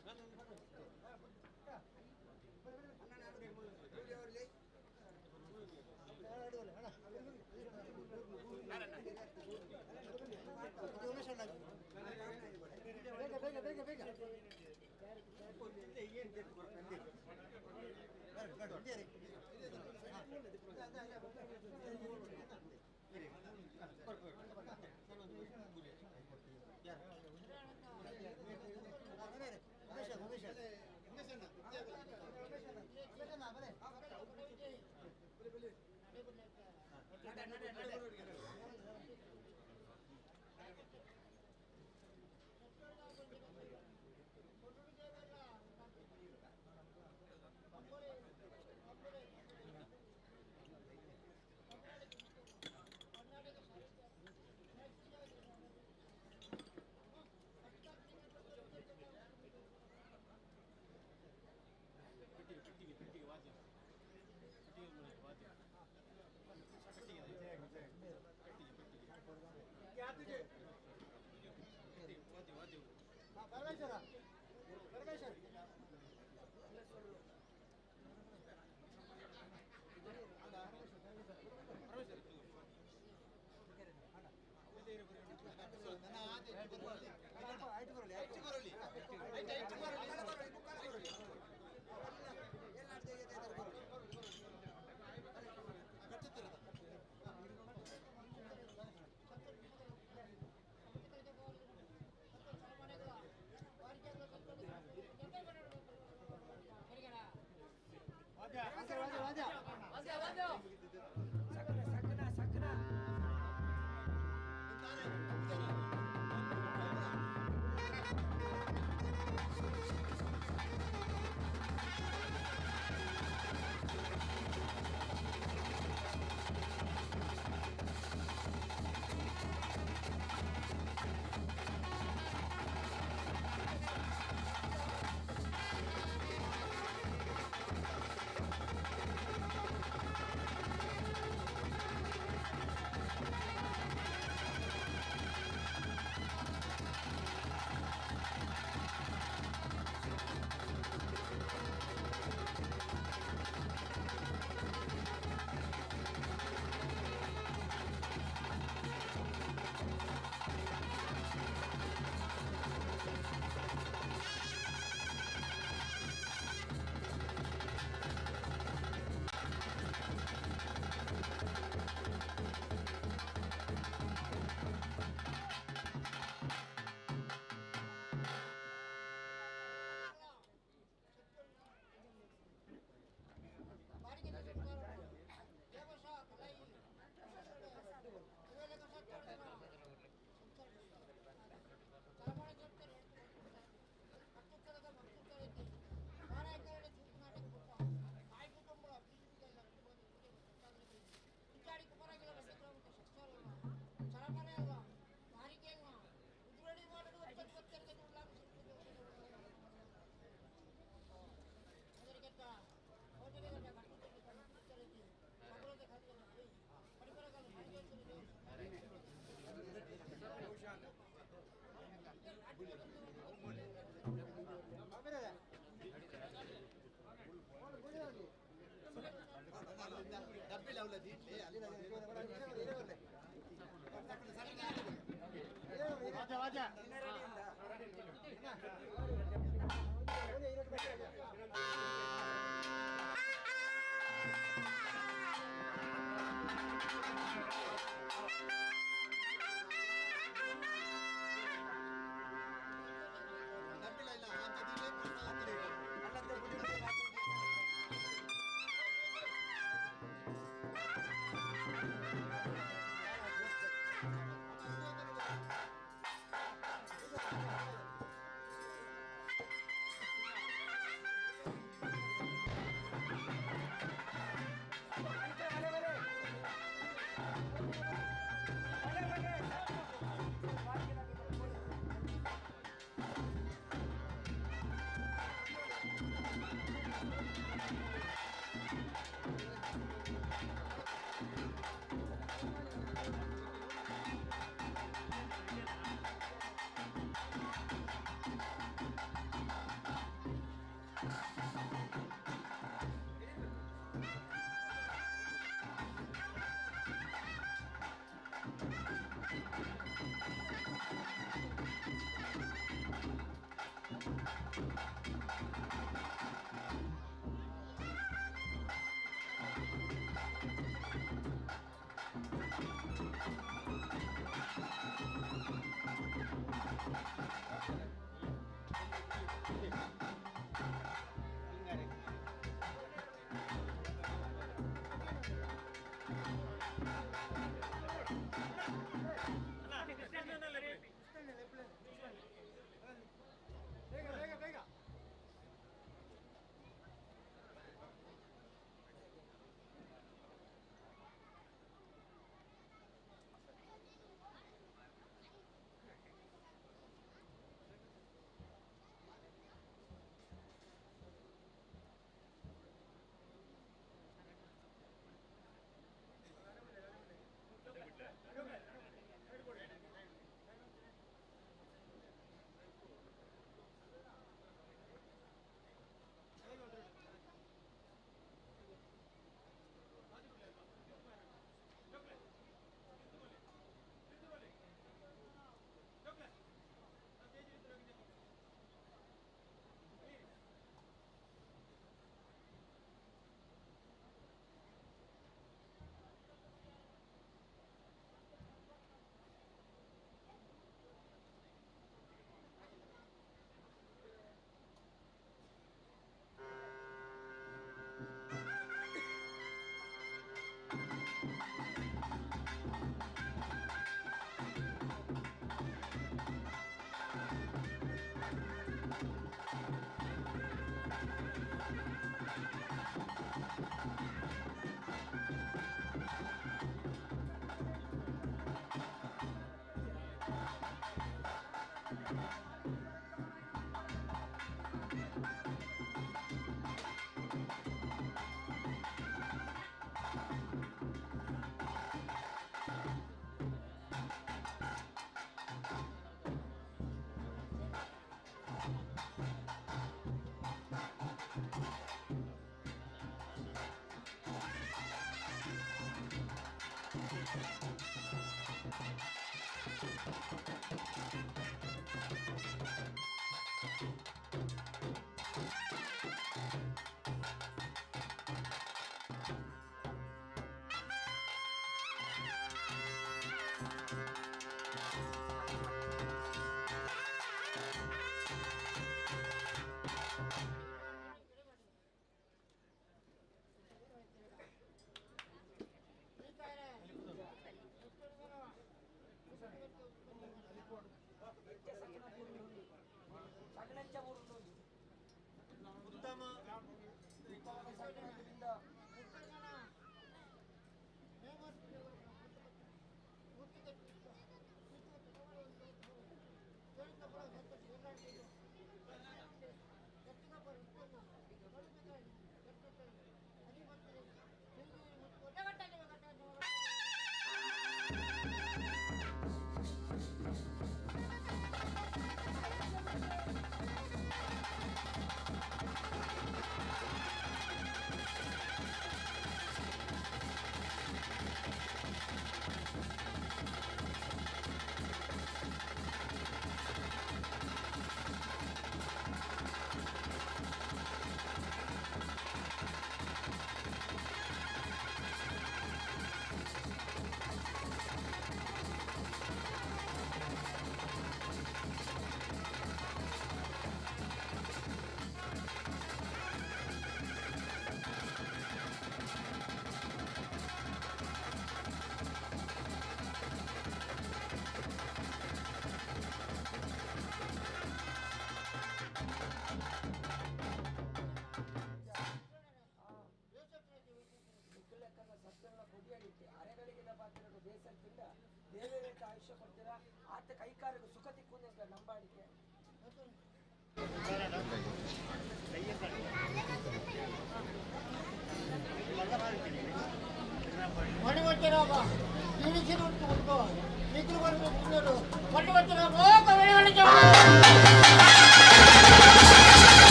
ಆಯುಷ್ಯ ಕೊಡ್ತೀರಾ ಆತ ಕೈಕಾಲಿಗೆ ಸುಖ ತಿಕ್ಕು ನಂಬಾಡಿಕೆ.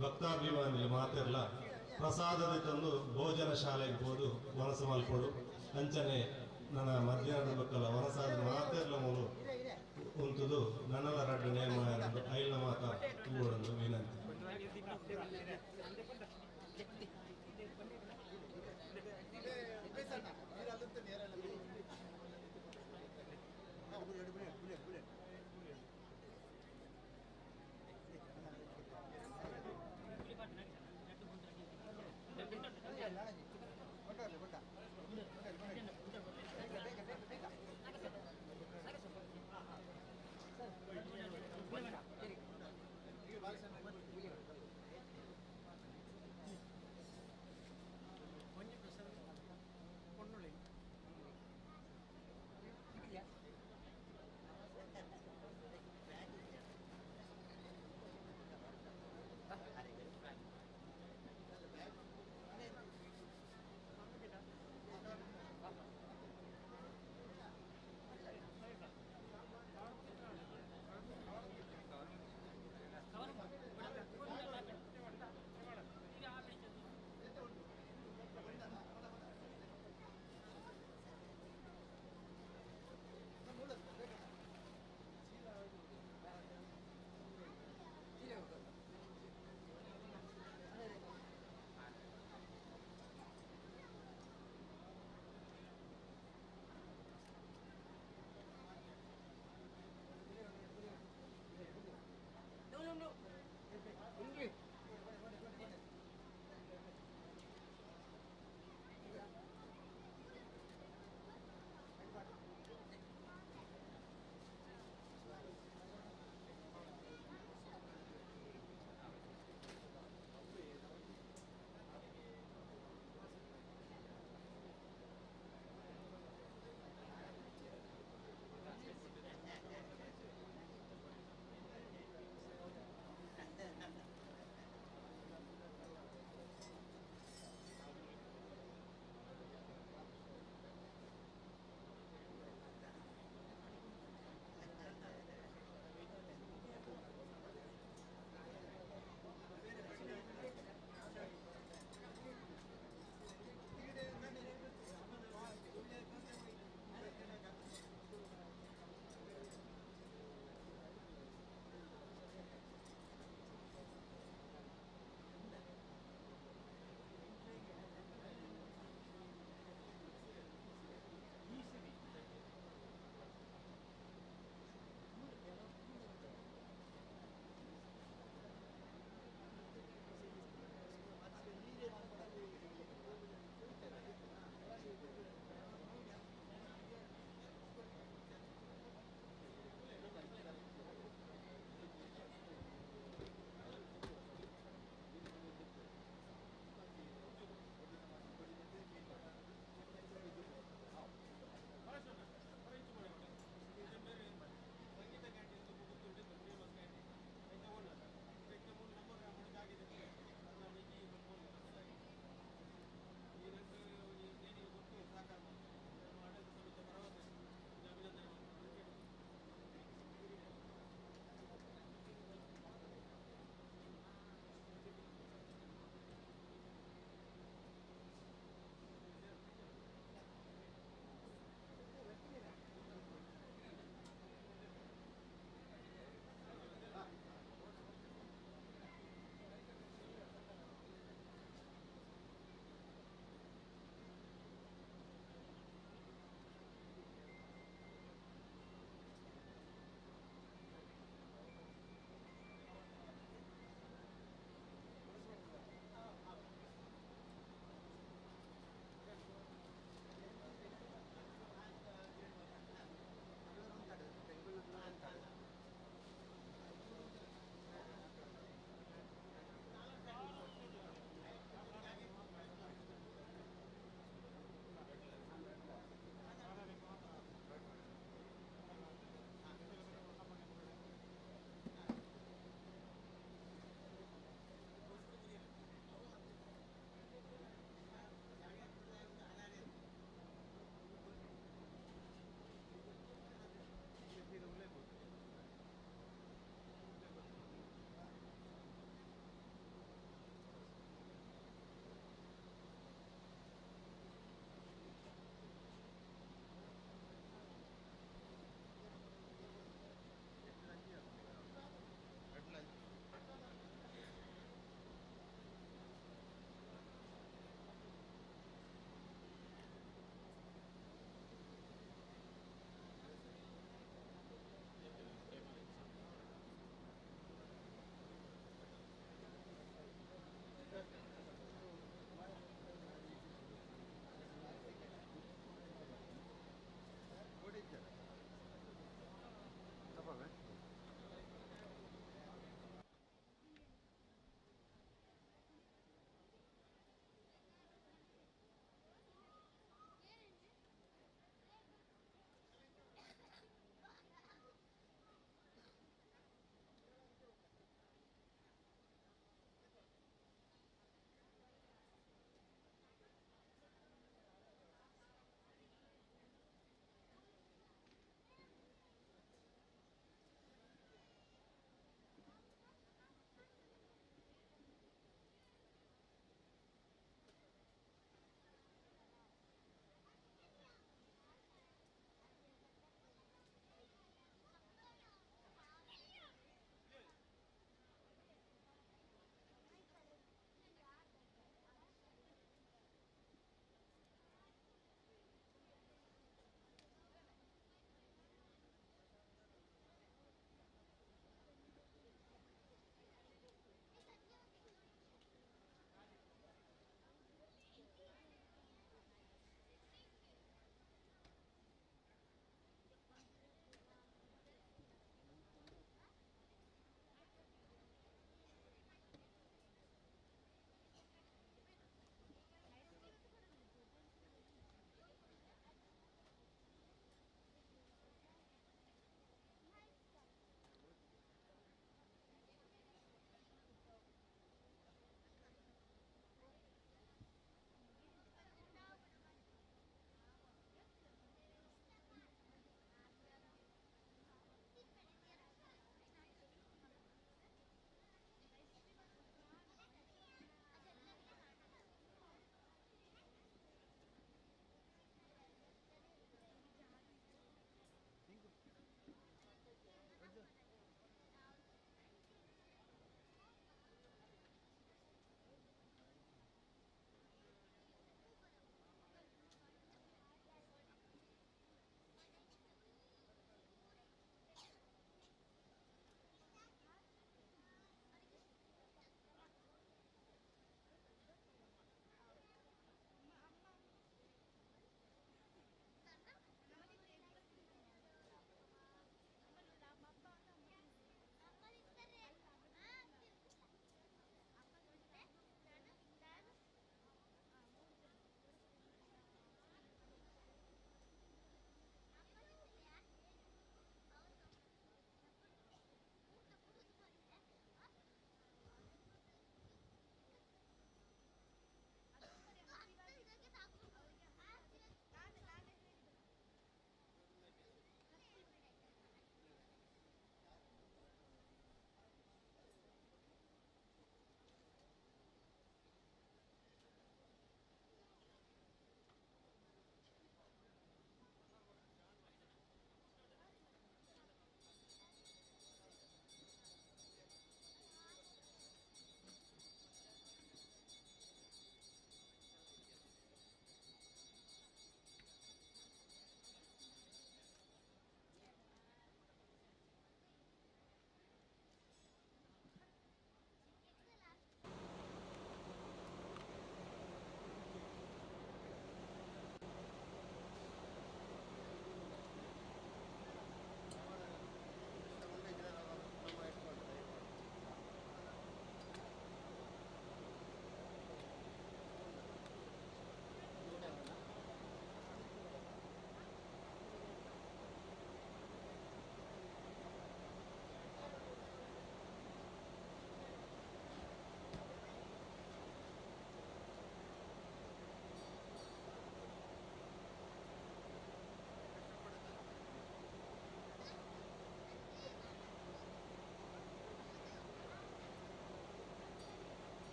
ಭಕ್ತಾಭಿಮಾನಿಗಳು ಮಾತೆರ್ಲ ಪ್ರಸಾದದ ತಂದು ಭೋಜನ ಶಾಲೆಗೆ ಹೋದು ವನಸ ಮಲ್ಪೊಡು ಅಂಚನೆ ನನ್ನ ಮಧ್ಯಾಹ್ನದ ಬಕ್ಕಲ ವನಸಾದ ಮಾತೆರ್ಲ ಮೂಲು ಉಂತುದು ನನ್ನಲ ರಡ್ಡು ನೇಮ ಐಲ್ನ ಮಾತ ತೂವೊಡೊಂದು ವಿನಂತಿ.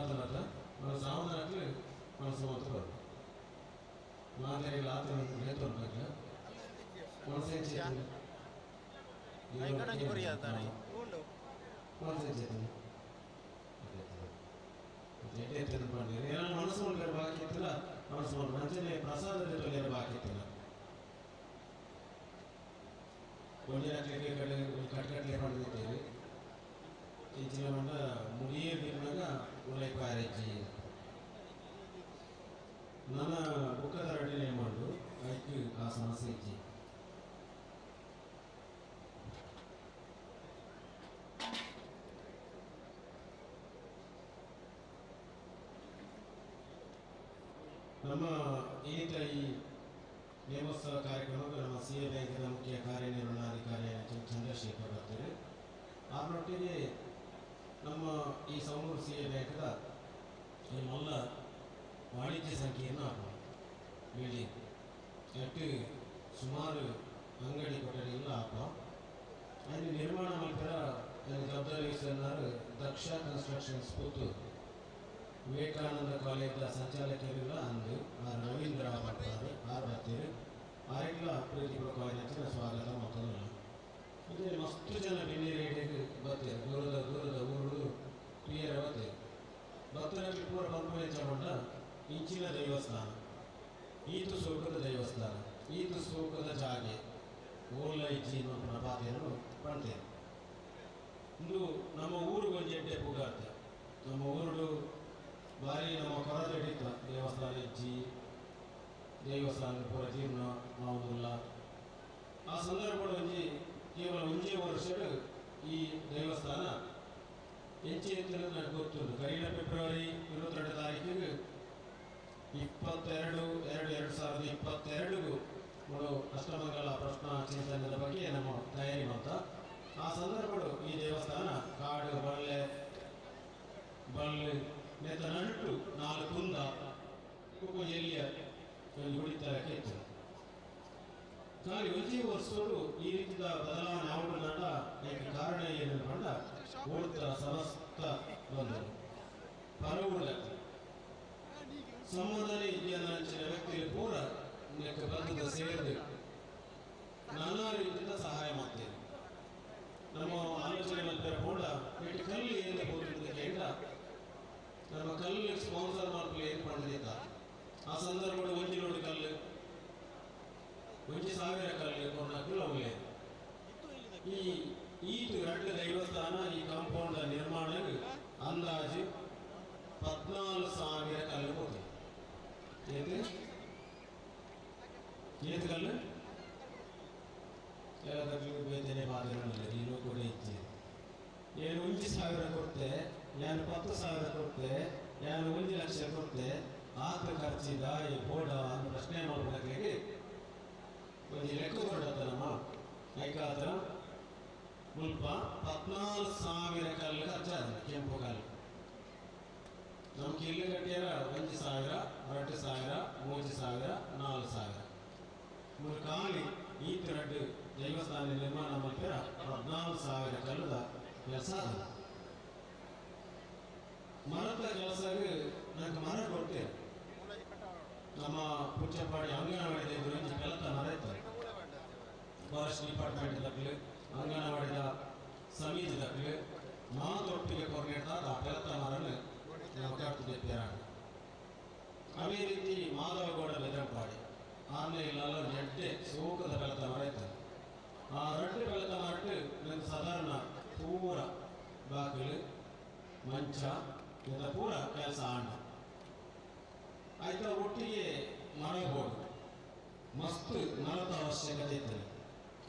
ಆತನದ ಮನಸ್ಸು ಆವದನಕ್ಕೆ ಮನಸ್ಸು ಮಾತ್ರ ಬರು ಮಾತೆರೆಗಳ ಆತನ ನೇತೊಂಟಾಗ ಮನಸ್ಸು ಹೆಚ್ಚಿತ್ತು ಮನಸ್ಸು ಹೆಚ್ಚಿತ್ತು ಏನಾದ್ರು ಮನಸ್ಸು ಮಾಡ್ತಾರೆ ಬಾಕಿ ಇತ್ತಿಲ್ಲ ಮನಸ್ಸು ಮಾಡಿ ಮಂಚನೆ ಪ್ರಸಾದ ತೊಳೆಯಲು ಬಾಕಿ ಇತ್ತಿಲ್ಲ ಒಂಜಿನ ಕಡೆ ಕಟ್ಕಟ್ಲೆ ಮಾಡಿದ್ದೇವೆ ಇಂಚಿನ ಮಂಡ ಮುಡಿಯೇ ಬಿನ್ನಾಗ ಉಳ್ಳೈ ಪಾರೆಜ್ಜಿ ನನ್ನ ಬುಕ್ಕದ ರೆಡಿನೇ ಮಾಡು ಅದಕ್ಕೆ ಆ ಸಮಸ್ಯೆ ಇಜ್ಜಿ. ನಮ್ಮ ಈತ ಈ ನೇಮೋತ್ಸವ ಕಾರ್ಯಕ್ರಮಕ್ಕೆ ನಮ್ಮ ಸಿ ಎ ಬ್ಯಾಂಕಿನ ಮುಖ್ಯ ಕಾರ್ಯನಿರ್ವಹಣಾಧಿಕಾರಿ ಚಂದ್ರಶೇಖರ್ ಬರ್ತಾರೆ. ಅವರೊಟ್ಟಿಗೆ ನಮ್ಮ ಈ ಸೌನೂರು ಸಿ ಎ ಬ್ಯಾಂಕ್ದ ಈ ಮೊಲ್ಲ ವಾಣಿಜ್ಯ ಸಂಖ್ಯೆಯನ್ನು ಹಾಕೋಣ ಬಿಲ್ಡಿಂಗ್ ಎಟ್ಟು ಸುಮಾರು ಅಂಗಡಿ ಕೊಠಡಿಗಳು ಹಾಕೋ ಅಲ್ಲಿ ನಿರ್ಮಾಣ ಮಲ್ಪರ ಜವಾಬ್ದಾರಿ ವಹಿಸಿದ್ದಾರೆ ದಕ್ಷ ಕನ್ಸ್ಟ್ರಕ್ಷನ್ಸ್ ಪುತ್ತೂರು ವಿವೇಕಾನಂದ ಕಾಲೇಜ್ ಸಂಚಾಲಕರಿಲ್ಲ ಅಂದು ಆರ್ ರವೀಂದ್ರ ಬರ್ತಾರೆ ಆರ್ ಬರ್ತೀರಿ ಆರೆಲ್ಲ ಪ್ರೀತಿಪೂರ್ವಕವಾಗಿ ಸ್ವಾಗತ ಮಾತಾಡೋಲ್ಲ. ಅಂದರೆ ಮಸ್ತು ಜನ ಬೆನ್ನಿರೇಟಿಗೆ ಬರ್ತಾರೆ ದೂರದ ದೂರದ ಊರು ಪ್ರಿಯರ ಬರ್ತಾರೆ ಭಕ್ತರಲ್ಲಿ ಪೂರ ಪಂಪನೆ ಚಮಂಡ ಇಂಚಿನ ದೇವಸ್ಥಾನ ಈತು ಸೋಕದ ದೇವಸ್ಥಾನ ಈತು ಸೋಕದ ಜಾಗೆ ಓಲ ಇಜ್ಜಿ ಅನ್ನೋ ಪಾತೆಯನ್ನು ಪಡ್ತೇವೆ. ಇಂದು ನಮ್ಮ ಊರು ಒಂಜೆಡ್ಡೆ ಪುಗಾರ್ತ ನಮ್ಮ ಊರು ಭಾರಿ ನಮ್ಮ ಕೊರತೆ ಹಿಡಿತ ದೇವಸ್ಥಾನ ಇಜ್ಜಿ ದೇವಸ್ಥಾನ ಪೂರ ಜೀರ್ಣ ಮಾವುದಿಲ್ಲ. ಆ ಸಂದರ್ಭ ಒಂಜಿ ಕೇವಲ ಒಂಜೇ ವರ್ಷ ಈ ದೇವಸ್ಥಾನ ಎಂಚೆ ನನಗೆ ಗೊತ್ತುಂಟು. ಕರೀನ ಫೆಬ್ರವರಿ 22 ತಾರೀಕಿಗೆ 22/2/2022 ಮೂರು ಅಷ್ಟಮಂಗಲ ಪ್ರಶ್ನಾ ಚಿಂತನದ ಬಗ್ಗೆ ನಮ್ಮ ತಯಾರಿ ಮಾಡ್ತಾ ಆ ಸಂದರ್ಭಗಳು ಈ ದೇವಸ್ಥಾನ ಕಾಡು ಬಳ್ಳೆ ಬಳ್ಳಿ ನೆತ್ತ ನಡುಟು ನಾಲ್ಕು ಕುಂದ ಕುಕ್ಕು ಎಲ್ಲಿಯ ಒಂದು ಗುಡಿತರಕ್ಕೆ ಇತ್ತು. ಖಾಲಿ ಒಂಜಿ ವರ್ಷಗಳು ಈ ರೀತಿಯ ಬದಲಾವಣೆ ಆಗುವುದನ್ನ ಕಾರಣ ಏನು ಕಂಡ ಓಡ್ತ ಸಮಸ್ತ ಬಂದರು ಪರವುಡ ಸಮಾಧಾನ ಇದೆಯಂಚಿನ ವ್ಯಕ್ತಿ ಪೂರ ಬಂಧದ ಸೇರಿದೆ ನಾನಾ ರೀತಿಯಿಂದ ಸಹಾಯ ಮಾಡ್ತೇವೆ. ನಮ್ಮ ಆಲೋಚನೆ ಮಾಡ್ತಾರೆ ಕೂಡ ಇಟ್ಟು ಕಲ್ಲು ಏನು ಕೇಳ ನಮ್ಮ ಕಲ್ಲು ಸ್ಪಾನ್ಸರ್ ಮಾಡಲು ಏನು ಮಾಡಿದ ಆ ಸಂದರ್ಭ ಒಂಜಿ ಲೋಡು ಕಲ್ಲು 1000 ಕಲ್ಲು ಕೊಡಲು ಅವಲೇ ಈ ಈತು ಎರಡು ದೇವಸ್ಥಾನ ಈ ಕಾಂಪೌಂಡ್ ನಿರ್ಮಾಣ ಅಂದಾಜು 14,000 ಕಲ್ಲು ಹೋಗಿ ಏತು ಕಲ್ಲು ಬೇತನೆ ಬಾಧೆ ಕೂಡ ಇಚ್ಛೆ ಏನು 1,000 ಕೊಡ್ತೆ ನಾನು 10,000 ಕೊಡ್ತೆ ನಾನು 1 ಲಕ್ಷ ಕೊಡ್ತೆ ಆತ ಖರ್ಚಿದ ಈ ಬೋರ್ಡ ಅಂತ ಪ್ರಶ್ನೆ ಮಾಡ್ಬೇಕಾಗಿ ಒಂದು ಲೆಕ್ಕ ಕೊಡತ್ತ ನಮ್ಮ ಲೆಕ್ಕಾದ್ರ ಮುಲ್ಪ 14,000 ಕಲ್ಲು ಖರ್ಚಾದ ಕೆಂಪು ಕಲ್ಲು ನಮ್ಗೆ ಇಲ್ಲಿ ಕಟ್ಟಿಯಾರ 1,000 2,000 3,000 4,000 ಮೂರು ಖಾಲಿ ಈ ಎರಡು ದೇವಸ್ಥಾನ ನಿರ್ಮಾಣ ಮಾಡ್ತಾರ 14,000 ಕಲ್ಲದ ಕೆಲಸ ಅದ. ಮರದ ಕೆಲಸ ನಂಗೆ ಮರ ಕೊಡ್ತೇವೆ ನಮ್ಮ ಪುಚ್ಚಪ್ಪಾಡಿ ಅಂಗನವಾಡಿದ ಎದುರು ಕೆಲಸ ಮರ ಇತ್ತು. ಫಾರೆಸ್ಟ್ ಡಿಪಾರ್ಟ್ಮೆಂಟ್ ದಕ್ಕಲು ಅಂಗನವಾಡಿದ ಸಮಿತಿ ದಕ್ಕಲು ಮಾತೊಟ್ಟಿಗೆ ಕೊರ್ನೇಟ ಆ ಕೆಲಸ ಮರನು ನಾವು ಕಟ್ತಿದ್ದೆ. ಅದೇ ರೀತಿ ಮಾಧವಗೌಡ ಬೆದರಪಾಡಿ ಆಮೇಲೆ ಎಡ್ಡೆ ಸೋಕದ ಬೆಳತ ಮರ ಇತ್ತು. ಆ ರಡ್ಡು ಬೆಳತ ಮರಟ್ಟು ನಂಗೆ ಸಾಧಾರಣ ಪೂರ ಬಾಗಿಲು ಮಂಚ ಇದೆಲ್ಲ ಪೂರ ಕೆಲಸ ಆಂಡ ಆಯ್ತಾ. ಒಟ್ಟಿಗೆ ಮರ ಬೋರ್ಡು ಮಸ್ತ್ ಮರದ ಅವಶ್ಯಕತೆ ಇತ್ತು.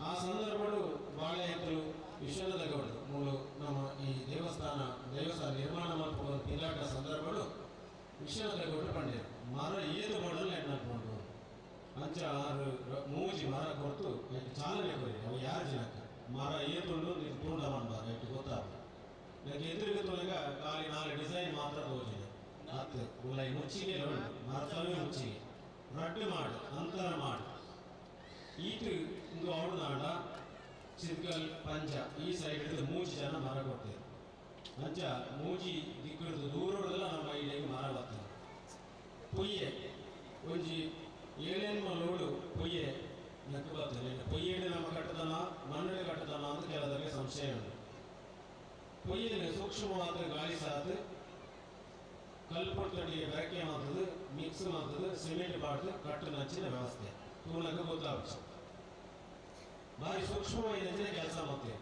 ಆ ಸಂದರ್ಭಗಳು ಬಾಳೆ ಹಿತ್ತಲು ವಿಶ್ವನಾಥ ಗೌಡರು ಮೂಲ ನಮ್ಮ ಈ ದೇವಸ್ಥಾನ ನಿರ್ಮಾಣ ಮಾಡ್ಕೊಂಡು ತಿರುಗಾಟ ಸಂದರ್ಭಗಳು ವಿಶ್ವನಾಥ ಗೌಡರು ಪಂಡ್ಯರು ಮರ ಏದು ಮಾಡಲು ಎಣ್ಣಾಕೊಂಡು ಅಂಚ ಆರು ಮೂಜಿ ಮರ ಕೊಡ್ತು ಚಾಲನೆ ಕೊರಿ ಅವು ಯಾರು ಜನಕ್ಕೆ ಮರ ಏತುಂಡು ನೀನು ತೂಂಡ ಮಾಡಬಾರ್ದು ಎಷ್ಟು ಗೊತ್ತಾಗ ನನಗೆ ಎದುರಿಗೆ ತೊಳೆಗ ಖಾಲಿ 4 ಡಿಸೈನ್ ಮಾತ್ರ ತೋಜಿದೆ ಹತ್ತು ಉಲ್ಲ ಮುಚ್ಚಿಗೆ ಮರತವೇ ಮುಚ್ಚಿಗೆ ರಡ್ಡು ಮಾಡು ಅಂತರ ಮಾಡು ಈಟು ಒಂದು ಅವಳು ನಾಡ ಚಿತ್ಕಲ್ ಪಂಚ ಈ ಸೈಡ್ ಹಿಡಿದು 3 ಜನ ಮರ ಕೊಡ್ತೇವೆ. ಅಂಚ ಮೂಜಿ ದಿಕ್ಕುಡ್ದು ದೂರೊಡ್ದಲ ನಮ್ಮ ಐಡಿಯಾಗೆ ಮಾರ ಬರ್ತದೆ. ಪೊಯ್ಯೆ ಒಂಜಿ ಏಳೆನ್ಮ ಲೋಡು ಪೊಯ್ಯೆ ನಕ್ಕು ಬರ್ತದೆ. ಪೊಯ್ಯೆಡು ನಮ್ಮ ಕಟ್ಟದನ ಮಣ್ಣು ಕಟ್ಟದನ ಅಂತ ಕೆಲವರಿಗೆ ಸಂಶಯ ಉಂಟು. ಪೊಯ್ಯೆನು ಸೂಕ್ಷ್ಮವಾದ ಗಾಳಿ ಸಾತು ಕಲ್ಲು ಪೊಟ್ಟಡಿಗೆ ಬೆರಕೆ ಮಾಡ್ತದೆ, ಮಿಕ್ಸ್ ಮಾಡ್ತದೆ, ಸಿಮೆಂಟ್ ಬಾಡ್ದು ಕಟ್ಟು ನಂಚಿನ ವ್ಯವಸ್ಥೆ ತೂಲಕ್ಕೆ ಗೊತ್ತಾಗುತ್ತೆ. ಭಾರಿ ಸೂಕ್ಷ್ಮವಾಗಿ ಕೆಲಸ ಮಾಡ್ತೇವೆ.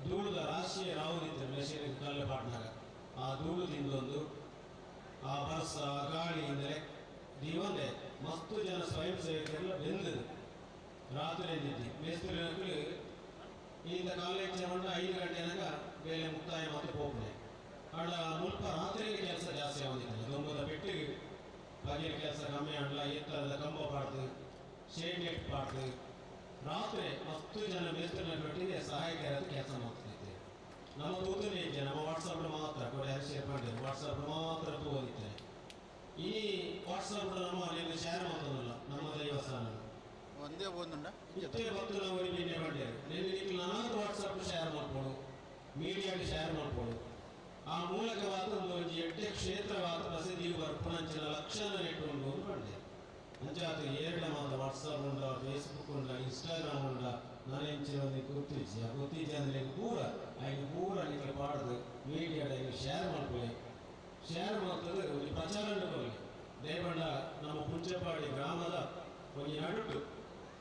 ಧೂಳುದ ರಾಶಿಯ ರಾವುದಿತ್ತು ಮೆಷಿನ್ ಕಲ್ಲು ಪಾಟ್ನಾಗ ಆ ಧೂಳು ತಿಂದೊಂದು ಆ ಬರ್ಸ ಗಾಳಿಯಿಂದಲೇ ದೀವಂದೆ ಮಸ್ತು ಜನ ಸ್ವಯಂ ಸೇವಕರೆಲ್ಲ ಬೆಂದದು ರಾತ್ರಿ ನಿದ್ದೆ ಮೇಸ್ತ್ರಿ ಇಂದ ಕಾಲೇಜ್ 5 ಗಂಟೆನಾಗ ಬೇಲೆ ಮುಕ್ತಾಯ ಮಾತ್ರ ಹೋಗ್ನೆ. ಆಡ ಮುಲ್ಪ ರಾತ್ರಿ ಕೆಲಸ ಜಾಸ್ತಿ ಆಗೋದಿಲ್ಲ. ದೊಂಬದ ಪೆಟ್ಟಿಗೆ ಬಗೆಯ ಕೆಲಸ ಕಮ್ಮಿ ಆಡಲ, ಎತ್ತರದ ಕಂಬ ಪಾಡ್ದು ಶೇಡ್ ನೆಟ್ ಪಾಡ್ದು ರಾತ್ರಿ ಮಸ್ತು ಜನ ಮೇಸ್ತ್ರಿನ ಪೆಟ್ಟಿಗೆ ಸಹಾಯಕರಾದ ಕೆಲಸ ಮಾಡ್ತಿದ್ದೆ. ನಮ್ಮ ತೂತನೇ ಇದ್ದೆ, ನಮ್ಮ ವಾಟ್ಸಪ್ ಮಾತ್ರ ಕೊಡೆ ಶೇರ್ ಮಾಡಿದ್ದೇನೆ, ವಾಟ್ಸಪ್ ಮಾತ್ರ ತೂಗೋದಿದ್ದೇನೆ. ಈ ವಾಟ್ಸಪ್ ನಮ್ಮ ಮನೆಯಲ್ಲಿ ಶೇರ್ ಮಾಡ್ತದಲ್ಲ ನಮ್ಮ ದೇವಸ್ಥಾನ ಒಂದೇ ಒಂದುಂಡ ಇಷ್ಟೇ ಭಕ್ತರು ನಾವು ನಿನ್ನೆ ಮಾಡಿದ್ದಾರೆ. ನಿನ್ನೆ ನಾನು ವಾಟ್ಸಪ್ ಶೇರ್ ಮಾಡ್ಕೊಡು, ಮೀಡಿಯಾಗೆ ಶೇರ್ ಮಾಡ್ಕೊಡು, ಆ ಮೂಲಕವಾದ ಒಂದು ಒಂಜಿ ಎಡ್ಡೆ ಕ್ಷೇತ್ರವಾದ ಪ್ರಸಿದ್ಧಿ ಬರ್ಪುನಂಚಿನ ಲಕ್ಷಣ ನೆಟ್ಟುಂಡು ಅಂತ ಮಾಡಿದೆ. ಅಂಚಾತ ಏರಡ ಮಾತ ವಾಟ್ಸಪ್ ಉಂಡ, ಫೇಸ್ಬುಕ್ ಉಂಡ, ಇನ್ಸ್ಟಾಗ್ರಾಮ್ ಉಂಡ, ನಾನೆಂಚಿನ ಒಂದು ಗೊತ್ತಿಜ್ಜಿ ಆ ಗೊತ್ತಿಜ್ಜಿ ಅಂದರೆ ಪೂರ ಐದು ಪೂರ ನಿಮಗೆ ಪಾಡ್ದು ಮೀಡಿಯಾಡ ಶೇರ್ ಮಾಡ್ಕೊಳ್ಳಿ. ಶೇರ್ ಮಾಡ್ತದೆ ಒಂದು ಪ್ರಚಾರ ಕೊಡಲಿ. ದಯಪಂಡ ನಮ್ಮ ಪುಂಚಪಾಡಿ ಗ್ರಾಮದ ಒಂದು ನಡುಟು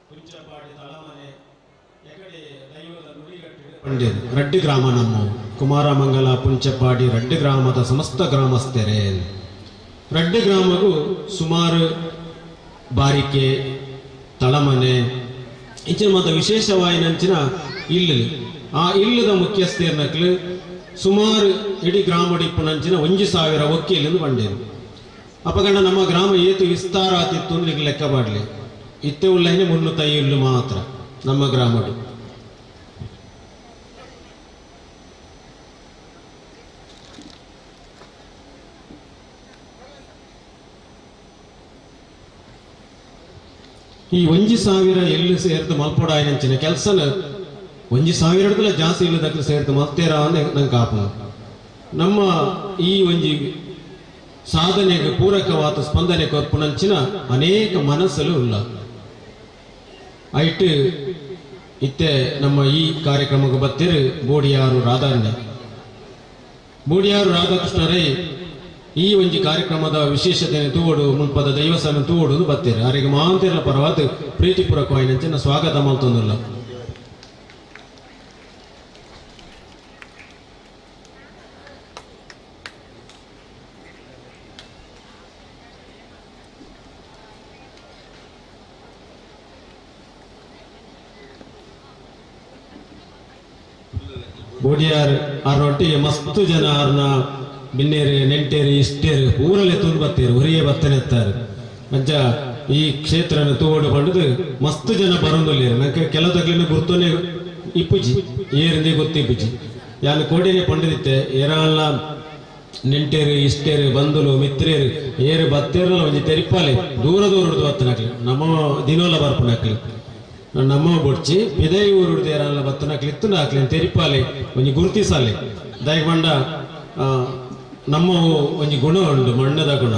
ಪುಂಚಪಾಡಿ ತಳಮನೆ ಎಕಡೆ ದೈವದ ನುಡಿಗಟ್ಟಿದೆ. ರಡ್ಡಿ ಗ್ರಾಮ ನಮ್ಮ ಕುಮಾರಮಂಗಲ ಪುಂಚಪಾಡಿ ರಡ್ಡಿ ಗ್ರಾಮದ ಸಮಸ್ತ ಗ್ರಾಮಸ್ಥರೇ. ರಡ್ಡಿ ಗ್ರಾಮಗೂ ಸುಮಾರು ಬಾರಿಕೆ ತಳಮನೆ ಇಂಚಿನ ಮಾತ ವಿಶೇಷವಾಯಿನಂಚಿನ ಇಲ್ಲು. ಆ ಇಲ್ಲದ ಮುಖ್ಯಸ್ಥೇರ್ನಕ್ಲು ಸುಮಾರು ಇಡೀ ಗ್ರಾಮಡಿಪ್ಪುನಂಚಿನ 1000 ಒಕ್ಕಿಲಿಂದ ಬಂಡೇರು. ಅಪಗಂಡ ನಮ್ಮ ಗ್ರಾಮ ಏತು ವಿಸ್ತಾರ ಆತಿತ್ತು ಅಂದ್ರೆ ಈಗ ಲೆಕ್ಕ ಮಾಡಲಿ. ಇತ್ತೆ ಉಳ್ಳೈನೆ 305 ಮಾತ್ರ ನಮ್ಮ ಗ್ರಾಮಡು. ಈ 1000 ಎಲ್ಲಿ ಸೇರ್ದು ಮಲ್ಪೊಡಾಯಿನಂಚಿನ ಕೆಲಸನ 1000 ಜಾಸ್ತಿ ಇಲ್ಲದಕ್ಕೆ ಸೇರ್ದು ಮಲ್ತೇರ ಅಂದ್ರೆ ನಂಗೆ ಕಾಪು. ನಮ್ಮ ಈ ಒಂಜಿ ಸಾಧನೆಗೆ ಪೂರಕವಾದ ಸ್ಪಂದನೆ ಕೊರ್ಪುನಂಚಿನ ಅನೇಕ ಮನಸ್ಸಲು ಇಲ್ಲ. ಐಟ್ ಇತ್ತೆ ನಮ್ಮ ಈ ಕಾರ್ಯಕ್ರಮಕ್ಕೆ ಬತ್ತಿರು ಬೋಡಿಯಾರು ರಾಧಾರಣ್ಯ ಬೋಡಿಯಾರು ರಾಧಾಕೃಷ್ಣರೇ ಈ ಒಂಜಿ ಕಾರ್ಯಕ್ರಮದ ವಿಶೇಷತೆ ತೂವಡು ಮುಲ್ಪದ ದೈವಸ್ಥಾನ ತೂವಡು ಬತ್ತೀರಿ. ಅವರಿಗೆ ಮಾಂತಿರಲ ಪರವಾದ ಪ್ರೀತಿಪೂರ್ವಕವಾಯಿನಂಚಿನ ಸ್ವಾಗತ ಮಾಡ್ತೊಂದಿಲ್ಲ. ಬೋಡಿಯಾರ್ ಆರೊಟ್ಟಿಗೆ ಮಸ್ತು ಜನ ಆರ್ನ ಬಿನ್ನೇರು ನೆಂಟೇರು ಇಷ್ಟೇರು ಊರಲ್ಲೇ ತುಂಡು ಬತ್ತೀರು ಹೊರಿಯೇ ಬತ್ತನೆ ಎತ್ತಾರೆ. ಅಂಚ ಈ ಕ್ಷೇತ್ರನ ತೂವಡು ಪಂಡದು ಮಸ್ತು ಜನ ಬರೋದಿಲ್ಲ. ನಂಗೆ ಕೆಲವು ತಗ್ಲಿನ ಗುರ್ತೋನೆ ಇಪ್ಪುಜಿ ಏರಿಂದೇ ಗೊತ್ತಿಪ್ಪುಜಿ. ಯಾನು ಕೋಡಿನೇ ಪಂಡದಿತ್ತೆ ಏರಾಳ ನೆಂಟೇರು ಇಷ್ಟೇರು ಬಂಧುಲು ಮಿತ್ರೇರು ಏರು ಬತ್ತೇರಲ್ಲ ಒಂಜಿ ತೆರಿಪಾಲೆ ದೂರ ದೂರದ್ದು ಬತ್ತನಕ್ಲಿ ನಮ್ಮ ದಿನೋಲ ಬರ್ಪುನಕ್ಲಿ ನಮ್ಮ ಬೊಡ್ಚಿ ಪಿದೈ ಊರುಡ್ದು ಏರಲ್ಲ ಬತ್ತನಕ್ಲಿ ಇತ್ತು ಹಾಕ್ಲಿ ತೆರಿಪಾಲೆ ಒಂಜಿ ಗುರ್ತಿಸಾಲೆ. ದಯಗೊಂಡ ಬಂಡ ನಮ್ಮ ಒಂಜಿ ಗುಣ ಉಂಡು ಮಣ್ಣದ ಗುಣ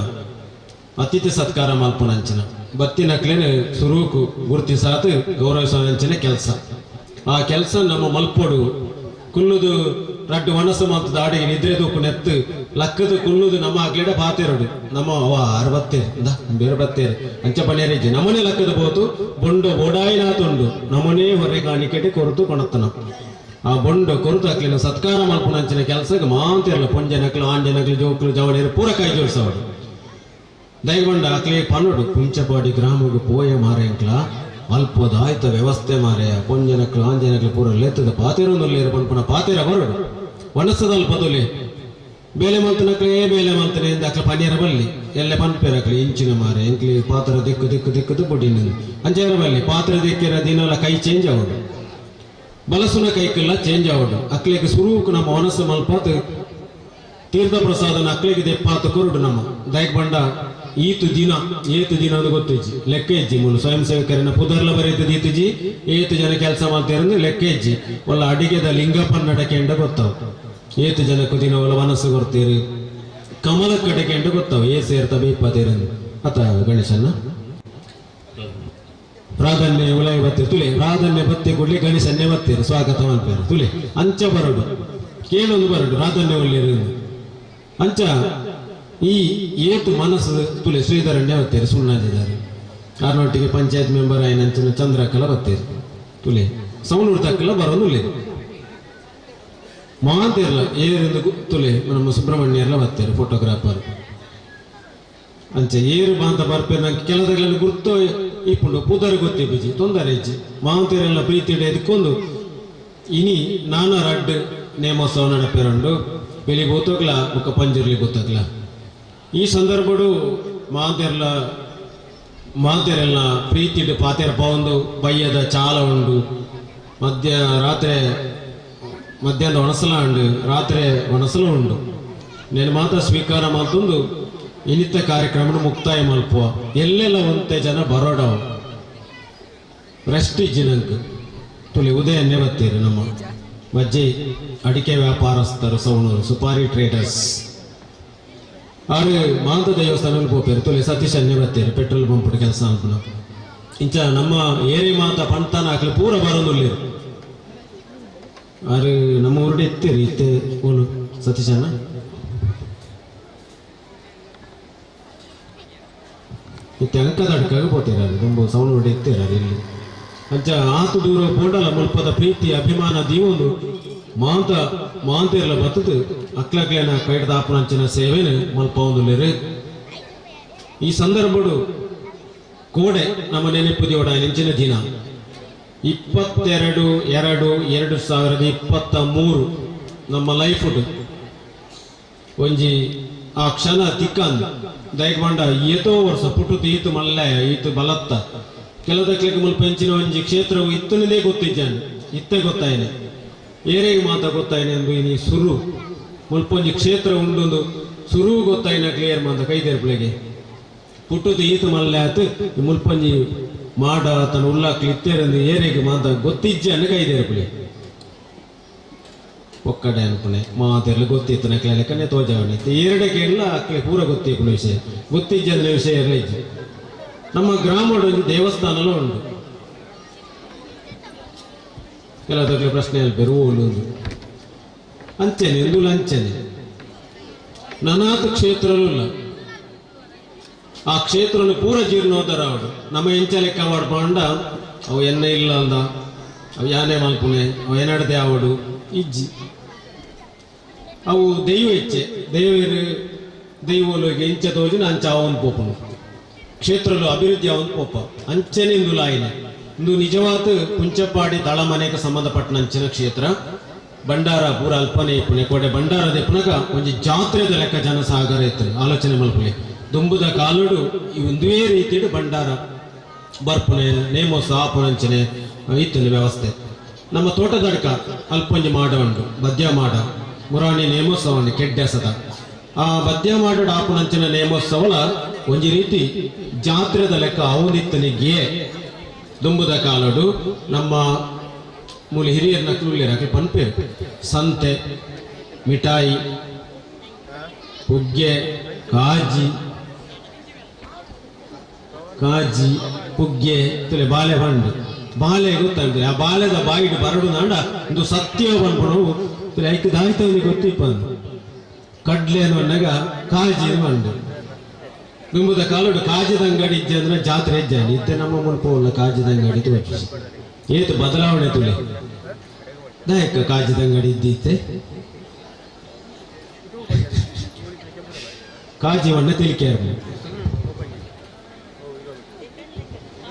ಅತಿಥಿ ಸತ್ಕಾರ ಮಲ್ಪುನಂಚಿನ ಬತ್ತಿನಕ್ಲೇನೆ ಸುರೂಕು ಗುರ್ತಿಸಾತು ಗೌರವಿಸುವಂಚಿನ ಕೆಲಸ. ಆ ಕೆಲಸ ನಮ್ಮ ಮಲ್ಪೊಡು ಕುಲ್ಲುದು ರಡ್ಡು ಮನಸ್ಸು ಮಾತದ ಆಡಿಗೆ ನಿದ್ರೆ ತೂಕು ನೆತ್ತು ಲಕ್ಕದು ಕುಲ್ಲುದು ನಮ್ಮ ಆಗ್ಲಿಡ ಪಾತೆರಡು ನಮ್ಮ ಅವ ಆರು ಬತ್ತೇರು ಇಂದ ಬೇರೆ ಬತ್ತೇರು ಅಂಚ ಪನೇರಿಜ್ಜಿ ನಮ್ಮನೆ ಲಕ್ಕದ ಬೋತು ಬೊಂಡು ಬೋಡಾಯಿನಾತುಂಡು ನಮ್ಮನೇ ಹೊರೆ ಕಾಣಿಕೆಟೆ ಕೊರತು ಕೊಣತ್ತನ ಆ ಬೊಂಡು ಕೊರತು ಹಾಕ್ಲಿನ ಸತ್ಕಾರ ಮಲ್ಪುನಂಚಿನ ಕೆಲಸಕ್ಕೆ ಮಾಂತಿರಲ್ಲ ಪೊಂಜನಕ್ಲು ಆಂಜನಕ್ಲು ಜೋಕ್ಲು ಜವಳಿಯರು ಪೂರ ಕೈ ಜೋಡಿಸವಡು ದಯಗೊಂಡ ಆಕ್ಲೆ ಪನ್ನಡು ಪುಂಚಪಾಡಿ ಗ್ರಾಮಕ್ಕೆ ಪೋಯ ಮಾರೆಂಕ್ಲ ಅಲ್ಪದ ಆಯ್ತ ವ್ಯವಸ್ಥೆ ಮಾರೆಯ ಪೊಂಜನಕ್ಲು ಆಂಜನಕ್ಲು ಪೂರ ಲೆತ್ತದ ಪಾತೆರೊಂದುಲ್ಲೇರು ಪನ್ಪುನ ಪಾತೆರ ಬರಡು ಒಣಸದಲ್ ಪದುಲೆ ಬೇಲೆ ಮಲ್ತನಕ್ಲೆ ಬೇಲೆ ಮಲ್ತನೆ ಅಕ್ಲ ಪನಿಯರ ಬಲ್ಲಿ ಎಲ್ಲ ಪನ್ಪೇರಕ್ಲಿ ಇಂಚಿನ ಮಾರೆ ಎಂಕ್ಲಿ ಪಾತ್ರ ದಿಕ್ಕು ದಿಕ್ಕು ದಿಕ್ಕದು ಬುಡಿನ ಅಂಚೆರ ಬಲ್ಲಿ ಪಾತ್ರ ದಿಕ್ಕಿರ ದಿನಲ ಕೈ ಚೇಂಜ್ ಆವಡು ಬಲಸುನ ಕೈಕೆಲ್ಲ ಚೇಂಜ್ ಆವಡು ಅಕ್ಲೆಗೆ ಸುರೂಕು ನಮ್ಮ ಮನಸ್ಸು ಮಲ್ಪಾತು ತೀರ್ಥ ಪ್ರಸಾದನ ಅಕ್ಲೆಗೆ ದೆಪ್ಪಾತು ಕೊರಡು ನಮ್ಮ ದಯಕ್ ಬಂಡ ಈತು ದಿನ ಏತು ದಿನ ಅದು ಗೊತ್ತಿಜ್ಜಿ ಲೆಕ್ಕ ಇಜ್ಜಿ ಮುನು ಸ್ವಯಂ ಸೇವಕರನ್ನ ಪುದರ್ಲ ಬರೀತದ ಈತುಜಿ ಏತು ಜನ ಕೆಲಸ ಮಾಡ್ತಾರೆ ಲೆಕ್ಕ ಇಜ್ಜಿ ಒಲ್ಲ ಅಡಿಗೆದ ಲಿಂಗಪ್ಪನ ನಡಕೆಂಡ ಗೊತ್ತಾವ್ ಏತು ಜನಕ್ಕೂ ದಿನವಲ ಮನಸ್ಸು ಕೊಡ್ತೀರಿ ಕಮಲ ಕಡೆಗೆ ಗೊತ್ತಾವ ಏ ಸೇರ್ತ ಬೇಪತೇರು ಅತ ಗಣೇಶನ ಪ್ರಾಧಾನ್ಯ ಉಲಾಯಿ ಬತ್ತೀರಿ ತುಲೆ ಪ್ರಾಧಾನ್ಯ ಬತ್ತಿ ಕೂಡಲೇ ಗಣೇಶನ್ನೇ ಬತ್ತೀರಿ ಸ್ವಾಗತ ಮಾಡ್ತಾರೆ ತುಲೆ ಅಂಚ ಬರಡು ಕೇಳೊಂದು ಬರಡು ಪ್ರಾಧಾನ್ಯ ಒಳ್ಳೆಯರು ಅಂಚ ಈ ಏತು ಮನಸ್ಸು ತುಲೆ ಶ್ರೀಧರಣ್ಯ ಬತ್ತೀರಿ ಸುಣ್ಣಾಜಿದ್ದಾರೆ ಆರ್ನೊಟ್ಟಿಗೆ ಪಂಚಾಯತ್ ಮೆಂಬರ್ ಆಯ್ನ ಅಂಚಿನ ಚಂದ್ರಕಲ ಬತ್ತೀರಿ ತುಲೆ ಸೌನೂರು ತಕ್ಕಲ ಬರೋದು ಮಾತಿರಲ್ಲ ಏರಿಂದ ತುಲೆ ನಮ್ಮ ಸುಬ್ರಹ್ಮಣ್ಯರ್ಲ ಬತ್ತೀರಿ ಫೋಟೋಗ್ರಾಫರ್ ಅಂಚೆ ಏರು ಬಾಂತ ಬರ್ಪೇರು ನಂಗೆ ಕೆಲದರಲ್ಲಿ ಗುರ್ತು ಇಪ್ಪುಂಡು ಪುದರ್ ಗೊತ್ತಿ ಬಿಜಿ ತೊಂದರೆ ಇಜ್ಜಿ ಮಾಂತೇರೆಲ್ಲ ಪ್ರೀತಿ ಎದ್ಕೊಂಡು ಇನಿ ನಾನಾ ರಡ್ಡ್ ನೇಮೋತ್ಸವ ನಡಪೇರುಂಡು ಬೆಳಿಗ್ಗೆ ಗೊತ್ತಾಗ್ಲ ಬೊಕ್ಕ ಪಂಜುರ್ಲಿ ಗೊತ್ತಾಗ್ಲ ಈ ಸಂದರ್ಭಡು ಮಾಂತೇರೆಲ್ಲ ಪ್ರೀತಿಡು ಪಾತೇರ ಪೌಂದು ಬಯ್ಯದ ಚಾಲ ಉಂಡು ಮಧ್ಯ ರಾತ್ರಿ ಮಧ್ಯಾಹ್ನದ ಒಣಸಲ ಉಂಡು ರಾತ್ರಿ ಒಣಸಲ ಉಂಡು నేను ಮಾತ್ರ ಸ್ವೀಕಾರ ಮಾಡ್ತಂದು ಇನ್ನಿತ ಕಾರ್ಯಕ್ರಮ ಮುಕ್ತಾಯ ಮಲ್ಪುವ ಎಲ್ಲೆಲ್ಲ ಒಂತೆ ಜನ ಬರೋಡವ ರೆಸ್ಟ್ ಇಜ್ಜಿನಂಕ್ ತುಳಿ ಉದಯನ್ನೇ ಬತ್ತೀರಿ ನಮ್ಮ ಮಜ್ಜಿ ಅಡಿಕೆ ವ್ಯಾಪಾರಸ್ಥರು ಸೌಣೂರು ಸುಪಾರಿ ಟ್ರೇಡರ್ಸ್ ಆರು ಮಾಂತ ದೇವಸ್ಥಾನದಲ್ಲಿ ಪೋಪೇರು ತುಳಿ ಸತೀಶ್ ಅನ್ನೇ ಬತ್ತೀರಿ ಪೆಟ್ರೋಲ್ ಪಂಪ್ ಕೆಲಸ ಅನ್ಪುನ ಇಂಚ ನಮ್ಮ ಏರಿ ಮಾತ ಪಂತಾನ ಹಾಕ್ಲಿ ಪೂರ ಬರೋದುಲ್ಲೇರು ಆರು ನಮ್ಮ ಊರುಡೆ ಇತ್ತೀರಿ ಇತ್ತೆ ಓನು ಸತೀಶಣ್ಣ ಇತ್ತೆ ಅಂಕದ ಅಡ್ಕಾಗ ಪೋತೀರ ತುಂಬ ಸೌಂಡ್ ಹೊಡೆ ಇತ್ತೀರ ಇಲ್ಲಿ ಅಂಚ ಆತು ದೂರ ಪೋಂಡಲ ಮುಲ್ಪದ ಪ್ರೀತಿ ಅಭಿಮಾನ ದೀವೊಂದು ಮಾಂತ ಮಾಂತಿರ್ಲ ಬತ್ತದು ಅಕ್ಲಕ್ಲೇನ ಕೈಟದ ಆಪನಂಚಿನ ಸೇವೆನ ಮಲ್ಪ ಒಂದುಲ್ಲೇರು ಈ ಸಂದರ್ಭಡು ಕೋಡೆ ನಮ್ಮ ನೆನಪು ದೇವಡ ನೆಂಚಿನ ದಿನ 22-2-2023 ನಮ್ಮ ಲೈಫ್ ಒಂಜಿ ಆ ಕ್ಷಣ ತಿಕ್ಕಂದು ದಯಕ್ ಬಂಡ ಏತೋ ವರ್ಷ ಪುಟ್ಟುತ್ತು ಈತು ಮಲ್ಲ ಈತು ಬಲತ್ತ ಕೆಲದಕ್ಲಿಗೆ ಮುಲ್ಪ ಹೆಂಚಿನ ಒಂಜಿ ಕ್ಷೇತ್ರವು ಇತ್ತನದೇ ಗೊತ್ತಿದ್ದಾನೆ ಇತ್ತೆ ಗೊತ್ತಾಯ್ನೆ ಏರೆಗೆ ಮಾತ ಗೊತ್ತಾಯ್ನೆ ಅಂದು ಇನಿ ಸುರು ಮುಲ್ಪೊಂಜಿ ಕ್ಷೇತ್ರ ಉಂಡೊಂದು ಸುರು ಗೊತ್ತಾಯ್ನ ಕ್ಲಿಯರ್ ಮಾತ ಕೈದೇರ್ಪುಲೆಗೆ ಪುಟ್ಟುತ್ತು ಈತು ಮಲ್ಲ ಆತು ಮುಲ್ಪೊಂಜಿ ಮಾಡ ತನ್ನ ಉಲ್ಲಾಕ್ಲಿ ಇತ್ತೇರಂದು ಏರೆಗೆ ಮಾತ ಗೊತ್ತಿಜ್ಜಾನೆ ಕೈದೇರ್ಪುಲೆ ಒಕ್ಕಡೆ ಅನ್ಪುಣೆ ಮಾತೆಲ್ಲ ಗೊತ್ತಿತ್ತು ನಕ್ಲೆ ಲೆಕ್ಕನೆ ತೋಜಾವಣೆ ಎರಡಕ್ಕೆ ಎಲ್ಲ ಅಕ್ಲೆ ಪೂರ ಗೊತ್ತಿಪ್ಪುನ ವಿಷಯ ಗೊತ್ತಿಜ್ಜಂದ್ರೆ ವಿಷಯ ಎಲ್ಲ ಇಜ್ಜಿ ನಮ್ಮ ಗ್ರಾಮದ ಒಂದು ದೇವಸ್ಥಾನಲ ಉಂಟು ಕೆಲವೊಂದು ಪ್ರಶ್ನೆ ಅಲ್ಪೇರು ಓಲು ಅಂಚೆನೆ ಇಂದುಲ ಅಂಚೆನೆ ನನಾತ ಕ್ಷೇತ್ರಲೂ ಇಲ್ಲ ಆ ಕ್ಷೇತ್ರನು ಪೂರ ಜೀರ್ಣೋದ್ಧಾರ ಅವಡು ನಮ್ಮ ಎಂಚ ಲೆಕ್ಕ ಮಾಡ್ಕೊಂಡ ಅವು ಎಣ್ಣೆ ಇಲ್ಲ ಅಂದ ಅವು ಯಾನೆ ಮಲ್ಪುಣೆ ಅವು ಏನಾಡದೆ ಅವಡು ಇಜ್ಜಿ ಅವು ದೈವ ಇಚ್ಛೆ ದೈವರು ದೈವಲೋಗಿ ಇಂಚ ತೋಜಿನ ಅಂಚ ಅವನ್ ಪೋಪನು ಕ್ಷೇತ್ರಲು ಅಭಿವೃದ್ಧಿ ಅವನ್ ಪೋಪ ಅಂಚನೆ ಇಂದು ಲಾಯಿನ ಇಂದು ನಿಜವಾದ ಪುಂಚಪಾಡಿ ದಳಮನೆಗೆ ಸಂಬಂಧಪಟ್ಟ ಅಂಚಿನ ಕ್ಷೇತ್ರ ಭಂಡಾರ ಪೂರ ಅಲ್ಪನೆ ಇಪ್ಪುನೆ ಕೋಟೆ ಭಂಡಾರದ ಪುನಕ ಒಂಜಿ ಜಾತ್ರೆದ ಲೆಕ್ಕ ಜನಸಾಗರ ಇತ್ತು ಆಲೋಚನೆ ಮಲ್ಪುಲೆ ದುಂಬುದ ಕಾಲುಡು ಒಂದೇ ರೀತಿಯು ಭಂಡಾರ ಬರ್ಪುನೆ ನೇಮೋತ್ಸವ ಆಪುನಂಚನೆ ಇತ್ತು ವ್ಯವಸ್ಥೆ ನಮ್ಮ ತೋಟದಡ್ಕ ಅಲ್ಪೊಂಜಿ ಮಾಡ ಉಂಟು ಬದ್ಯ ಮಾಡ ಮುರಾಣಿ ನೇಮೋತ್ಸವವನ್ನು ಕೆಡ್ಡೆಸದ ಆ ಬದ್ಯ ಮಾಡ ಆಪುನಂಚಿನ ನೇಮೋತ್ಸವಲ ಒಂಜಿ ರೀತಿ ಜಾತ್ರೆದ ಲೆಕ್ಕ ಅವನಿತ್ತನಿಗೆ ದುಂಬುದ ಕಾಲಡು ನಮ್ಮ ಮೂಲ ಹಿರಿಯರ್ನ ಕುಳ್ಳಿರಾಕಿ ಪನ್ಪೆ ಸಂತೆ ಮಿಠಾಯಿ ಪುಗ್ಗೆ ಕಾಜಿ ಕಾಜಿ ಪುಗ್ಗೆ ತುಲೆ ಬಾಳೆ ಹಣ್ಣು ಬಾಳೆ ಗೊತ್ತಾಗ್ತದೆ ಆ ಬಾಳೆದ ಬಾಯಿಡು ಬರಡು ನಾಡ ಒಂದು ಸತ್ಯ ಬಂದ್ಬಿಡು ತುಲೆ ಐಕ್ ದಾಯ್ತವನಿಗೆ ಗೊತ್ತಿಪ್ಪಂದು ಕಡ್ಲೆ ಅನ್ನಗ ಕಾಜಿ ಬಂಡು ದುಂಬುದ ಕಾಲುಡು ಕಾಜಿದ ಅಂಗಡಿ ಇಜ್ಜೆ ಅಂದ್ರೆ ಜಾತ್ರೆ ಇಜ್ಜಾನಿ ಇತ್ತೆ ನಮ್ಮ ಮುನ್ಪೋಲ್ಲ ಕಾಜಿದ ಅಂಗಡಿ ತೋಚಿಸಿ ಏತು ಬದಲಾವಣೆ ತುಲೆ ದಾಯಕ ಕಾಜಿದ ಅಂಗಡಿ ಇದ್ದಿತ್ತೆ ಕಾಜಿವನ್ನ ತಿಳಿಕೆ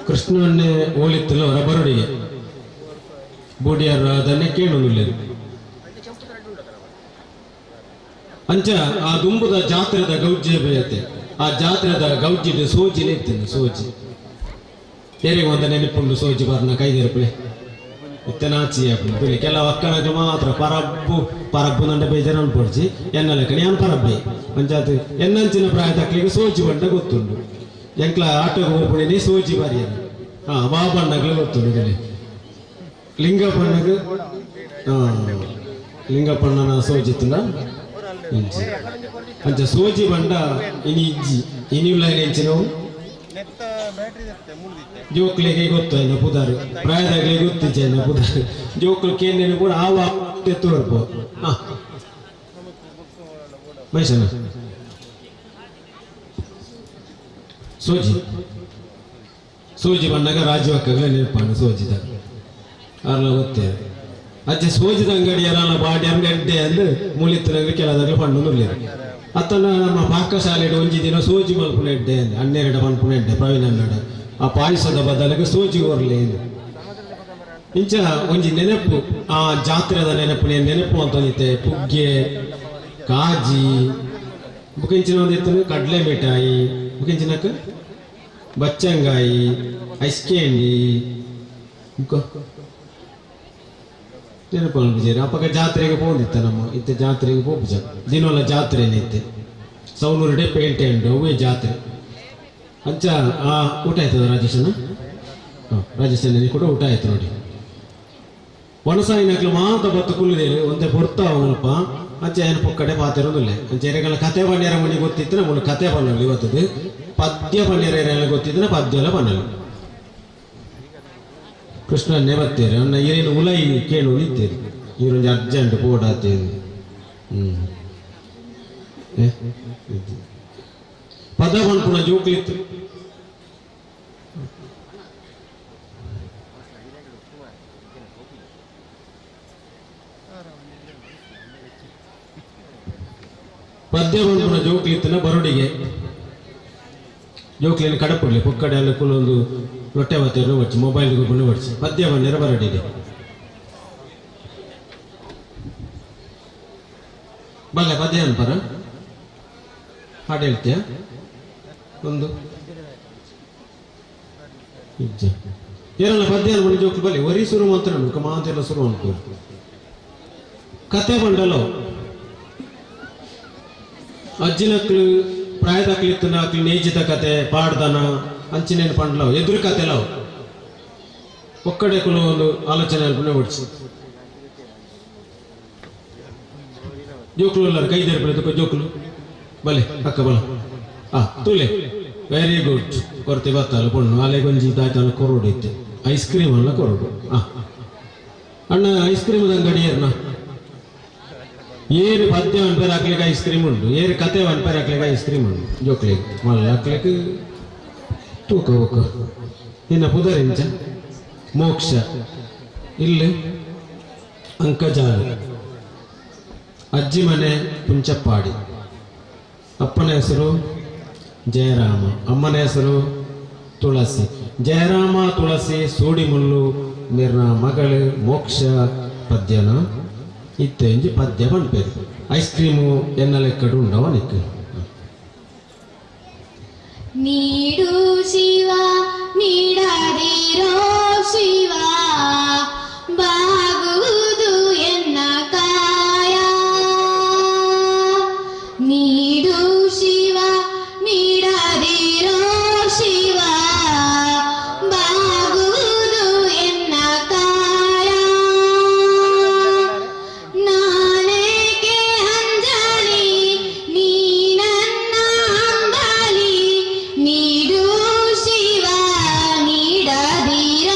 ಕೃಷ್ಣನ್ನೇ ಓಲಿತ್ತಲ್ಲ ರಬರುಡಿಗೆ ಬೂಡಿಯರ ಅದನ್ನೇ ಕೇಳುವುದಿಲ್ಲ ಅಂಚ ಆ ದುಂಬುದ ಜಾತ್ರೆದ ಗೌಜ್ಜೆ ಬೇಯತ್ತೆ ಆ ಜಾತ್ರೆದ ಗೌಜ್ಜಿದ ಸೋಜಿನೇ ಇತ್ತೇನೆ ಸೋಜಿ ಬೇರೆಗೆ ಒಂದು ನೆನಪುಂಡು ಸೋಜಿ ಬರ್ನ ಕೈದೇರ್ಪುಲೆ ಇತ್ತನಾಚಿ ಅಪ್ಪು ಕೆಲವು ಅಕ್ಕನಕ್ಕೆ ಮಾತ್ರ ಪರಬ್ಬು ಪರಬ್ಬು ನಂಡ ಬೇಜಾರು ಅನ್ಪೊಡ್ಚಿ ಎನ್ನ ಲೆಕ್ಕನೆ ಯಾನ್ ಪರಬ್ಬೆ ಪಂಚಾಯತ್ ಎನ್ನಂಚಿನ ಪ್ರಾಯ ತಕ್ಕಲಿಗೆ ಸೋಜಿ ಬಂಡ ಗೊತ್ತುಂಡು ಎಂಕ್ಲ ಆಟೋಗೆ ಹೋಗ್ಬಿಡಿ ಸೋಜಿ ಬಾರಿಯ ಹಾ ಬಾಬಣ್ಣಗಳು ಗೊತ್ತುಂಡು ಕಡೆ ಲಿಂಗಪ್ಪಣ್ಣಗೆ ಹಾ ಲಿಂಗಪ್ಪಣ್ಣನ ಸೋಜಿತ್ತುಂಡ ಇಂಚಿ ಅಂಚ ಸೋಜಿ ಬಂಡ ಇನಿ ಇಜ್ಜಿ ಇನಿವುಲ ಎಂಚಿನವು ಜೋಕ್ಲಿಗೆ ಗೊತ್ತು ಐನ ಪುದಾರು ಪ್ರಾಯದಾಗಲಿ ಗೊತ್ತಿಜ್ಜಿ ಐನ ಪುದಾರು ಜೋಕ್ಲು ಕೇಂದ್ರ ಕೂಡ ಆವ ತೋರ್ಪು. ಹಾ ಮಹೇಶನ ಸೋಜಿ ಸೋಜಿ ಬಂದಾಗ ರಾಜೀವಕ್ಕಗಲೇ ನೆನಪಾಣ ಸೋಜಿದ ಅರ್ಲ ಗೊತ್ತೇ ಅಜ್ಜ ಸೋಜಿದ ಅಂಗಡಿ ಯಾರಲ್ಲ ಬಾಡಿ ಅಂಗಡ್ಡೆ ಅಂದು ಮುಲಿತ್ತನಾಗ ಕೆಲದಾಗಲೇ ಪಣ್ಣು ನುರ್ಲಿರು ಅತ್ತನ ನಮ್ಮ ಪಾಕಶಾಲೆ ಒಂಜಿ ದಿನ ಸೋಜಿ ಮಲ್ಪುನ ಎಡ್ಡೆ ಅಂದ್ ಹನ್ನೆರಡು ಮಲ್ಪುನ ಎಡ್ಡೆ ಪ್ರವೀಣ್ ಅನ್ನಡ ಆ ಪಾಯಸದ ಬದಲಿಗೆ ಸೋಜಿ ಓರ್ಲಿ ಅಂದು ಇಂಚ ಒಂಜಿ ನೆನಪು ಆ ಜಾತ್ರೆದ ನೆನಪು ನೆನಪು ಅಂತ ಒಂದಿತ್ತೆ ಪುಗ್ಗೆ ಕಾಜಿ ಬುಕ್ಕಿಂಚಿನ ಒಂದಿತ್ತು ಕಡಲೆ ಮಿಠಾಯಿ ಬುಕ್ಕಿಂಚಿನಕ್ಕ ಬಚ್ಚಂಗಾಯಿ ಐಸ್ ಕ್ಯಾಂಡಿ ನೆನಪು ಅನ್ಪಿಜೇರಿ ಅಪ್ಪಗ ಜಾತ್ರೆಗೆ ಪೋಂದಿತ್ತ ನಮ್ಮ ಇತ್ತೆ ಜಾತ್ರೆಗೆ ಪೋಪುಜ ದಿನೋಲ ಜಾತ್ರೆ ಇತ್ತೆ ಸೌನೂರು ಪೇಂಟೆ ಉಂಟು ಅವೇ ಜಾತ್ರೆ ಅಂಚ ಆ ಊಟ ಆಯ್ತದ ರಾಜೇಶನ? ಹಾಂ ರಾಜೇಶನ ಕೂಡ ಊಟ ಆಯ್ತು ನೋಡಿ. ಒಣಸಾಯಿನಕ್ಲು ಮಾತ ಬತ್ತು ಕುಲ್ಲಿದೇರು ಒಂದೇ ಪೊರ್ತ ಅವನಪ್ಪ ಅಂಚೆ ಏನು ಪೊಕ್ಕಡೆ ಪಾತಿರೋದಿಲ್ಲ ಅಂಚೆ ಎರೆಗಳ ಕತೆ ಬನ್ನಿರ ಮನೆ ಗೊತ್ತಿತ್ತು ನಮ್ಮನ್ನು ಕತೆ ಬನ್ನಲ್ಲ ಇವತ್ತದು ಪದ್ಯ ಬನ್ನಿರ ಎಲ್ಲ ಗೊತ್ತಿದ್ರೆ ಪದ್ಯ ಎಲ್ಲ ಬನ್ನಲ್ಲ. ಕೃಷ್ಣನ್ನೇ ಬತ್ತೀರಿ ಅನ್ನ ಏನೇನು ಉಲೈ ಕೇಳು ನಿಂತೀರಿ ಇವರೊಂದು ಅರ್ಜೆಂಟ್ ಪೋಡಾತೀರಿ. ಹ್ಞೂ ಪದ ಪನ್ಪುನ ಜೋಕ್ಲಿತ್ತು ಪದ್ಯ ಪನ್ಪುನ ಜೋಕ್ಲಿತ್ತನ ಬರೋಡಿಗೆ ಜೋಕ್ಲಿನ ಕಡಪುಡ್ಲಿ ಪೊಕ್ಕಡೆ ಅಲ್ಲಿ ಕುಲೊಂದು ಲೊಟ್ಟೆ ಬತ್ತೆಯನ್ನು ಒಡ್ಚಿ ಮೊಬೈಲ್ ಗುಬ್ಬನ್ನು ಒಡ್ಚಿ ಪದ್ಯ ಬನ್ನಿರ ಬರಡಿಗೆ ಬಲ್ಲೆ ಪದ್ಯ ಅನ್ಪರ ಹಾಡು ಹೇಳ್ತೀಯ ಒಂದು ಇಜ್ಜ ಏರಲ್ಲ ಪದ್ಯ ಅನ್ಕೊಂಡು ಜೋಕ್ಲು ಬಲ್ಲೆ ಒರಿ ಶುರು ಮಾತ್ರ ಮಾತೆಲ್ಲ ಶುರು ಅನ್ಕೋ ಕತೆ ಬಂಡಲೋ ಅಜ್ಜಿನಕ್ಲು ಪ್ರಾಯದಾಕ್ಲಿತ್ತು ಅಕ್ಲು ನೇಜಿದ ಕತೆ ಪಾಡ್ದನ ಅಂಚಿನೇನು ಪಂಡ್ಲವು ಎದುರು ಕತೆಲವು ಒಕ್ಕಡೆ ಕುಲ ಒಂದು ಆಲೋಚನೆ ಅನ್ಕೊಂಡೆ ಓಡಿಸಿ ಜೋಕ್ಲು ಎಲ್ಲರು ಕೈ ದೇರ್ಪಡೆ ಜೋಕ್ಲು ಬಲೆ ಅಕ್ಕ ಬಲ ಆ ತೂಲೆ ವೆರಿ ಗುಡ್ ಕೊರತೆ ಬತ್ತಲ್ಲ ಪೊಣ್ಣು ಅಲೆ ಗೊಂಜಿ ದಾಯ್ತಲ್ಲ ಕೊರೋಡು ಇತ್ತೆ ಐಸ್ ಕ್ರೀಮ್ ಅಲ್ಲ ಕೊರೋಡು. ಆ ಅಣ್ಣ ಐಸ್ ಕ್ರೀಮ್ ಅಂಗಡಿ ಏರ್ನ ಏರು ಪದ್ಯ ಅನ್ಪೇರ್ ಹಾಕ್ಲಿಕ್ಕೆ ಐಸ್ ಕ್ರೀಮ್ ಉಂಟು ಏರು ಕತೆ ಅನ್ಪೇರ್ ಹಾಕ್ಲಿಕ್ಕೆ ಐಸ್ ಕ್ರೀಮ್ ಉಂಟು ಜೋಕ್ಲಿಗೆ ಮಲ್ಲ ಹಾಕ್ಲಿಕ್ಕೆ ತೂಕ ಹೋಗ ನಿನ್ನ ಪುದರಿಂಚ ಮೋಕ್ಷ ಇಲ್ಲಿ ಅಂಕಜಾಲು ಅಜ್ಜಿ ಮನೆ ಪುಂಚಪ್ಪಾಡಿ ಅಪ್ಪನ ಹೆಸರು ಜಯರಾಮ ಅಮ್ಮನ ಹೆಸರು ತುಳಸಿ ಜಯರಾಮ ತುಳಸಿ ಸೂಡಿಮುಲ್ಲು ಮೇರ್ನ ಮಗಳು ಮೋಕ್ಷ ಪದ್ಯನ ಇತ್ತೆ ಇಂಜಿ ಪದ್ಯ ಪನ್ಪೇರು ಐಸ್ ಕ್ರೀಮು ಎನ್ನ ಲೆಕ್ಕಡು ಉಂಡವ ನಿಕ್ಕು. ನೀಡು ಶಿವ ನೀಡದಿರೋ ಶಿವ ಬಾಗುವುದು ಎನ್ನ ಕಾಯ ನೀಡು ಶಿವ ನೀಡದಿರೋ ಶಿವ ಬಾಗುವುದು ಎನ್ನ ಕಾಯ ನಾನೇಕೆ ಅಂಜಲಿ ನೀ ನನ್ನ ಅಂಬಲಿ ನೀಡು ಶಿವ ನೀಡದಿರೋ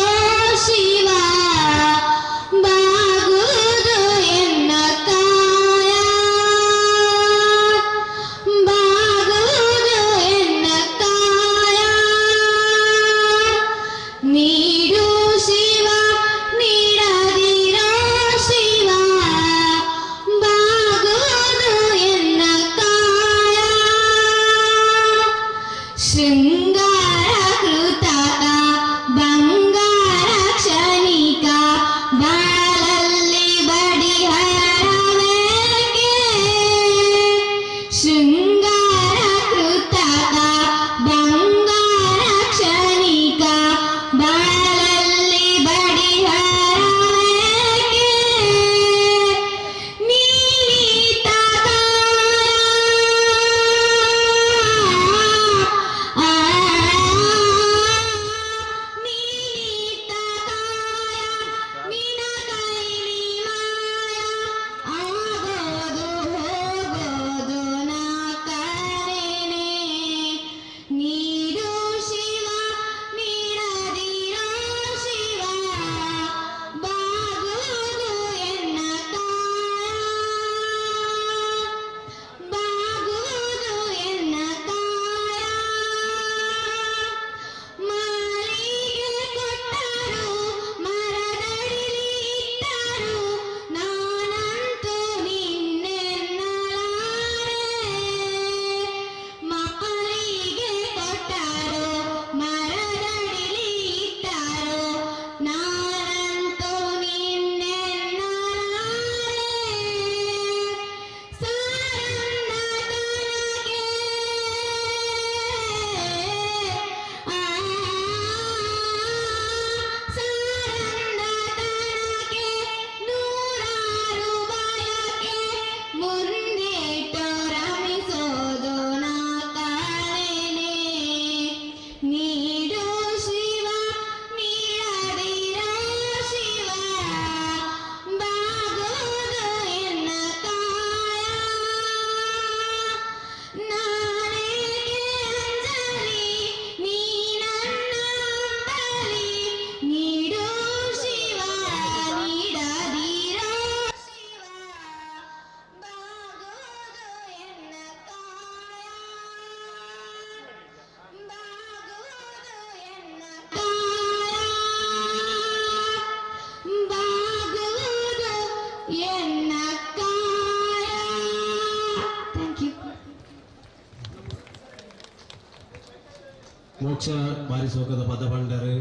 ಮೋಕ್ಷ ಬಾರಿಸೋಕದ ಪದ ಪಂಡರು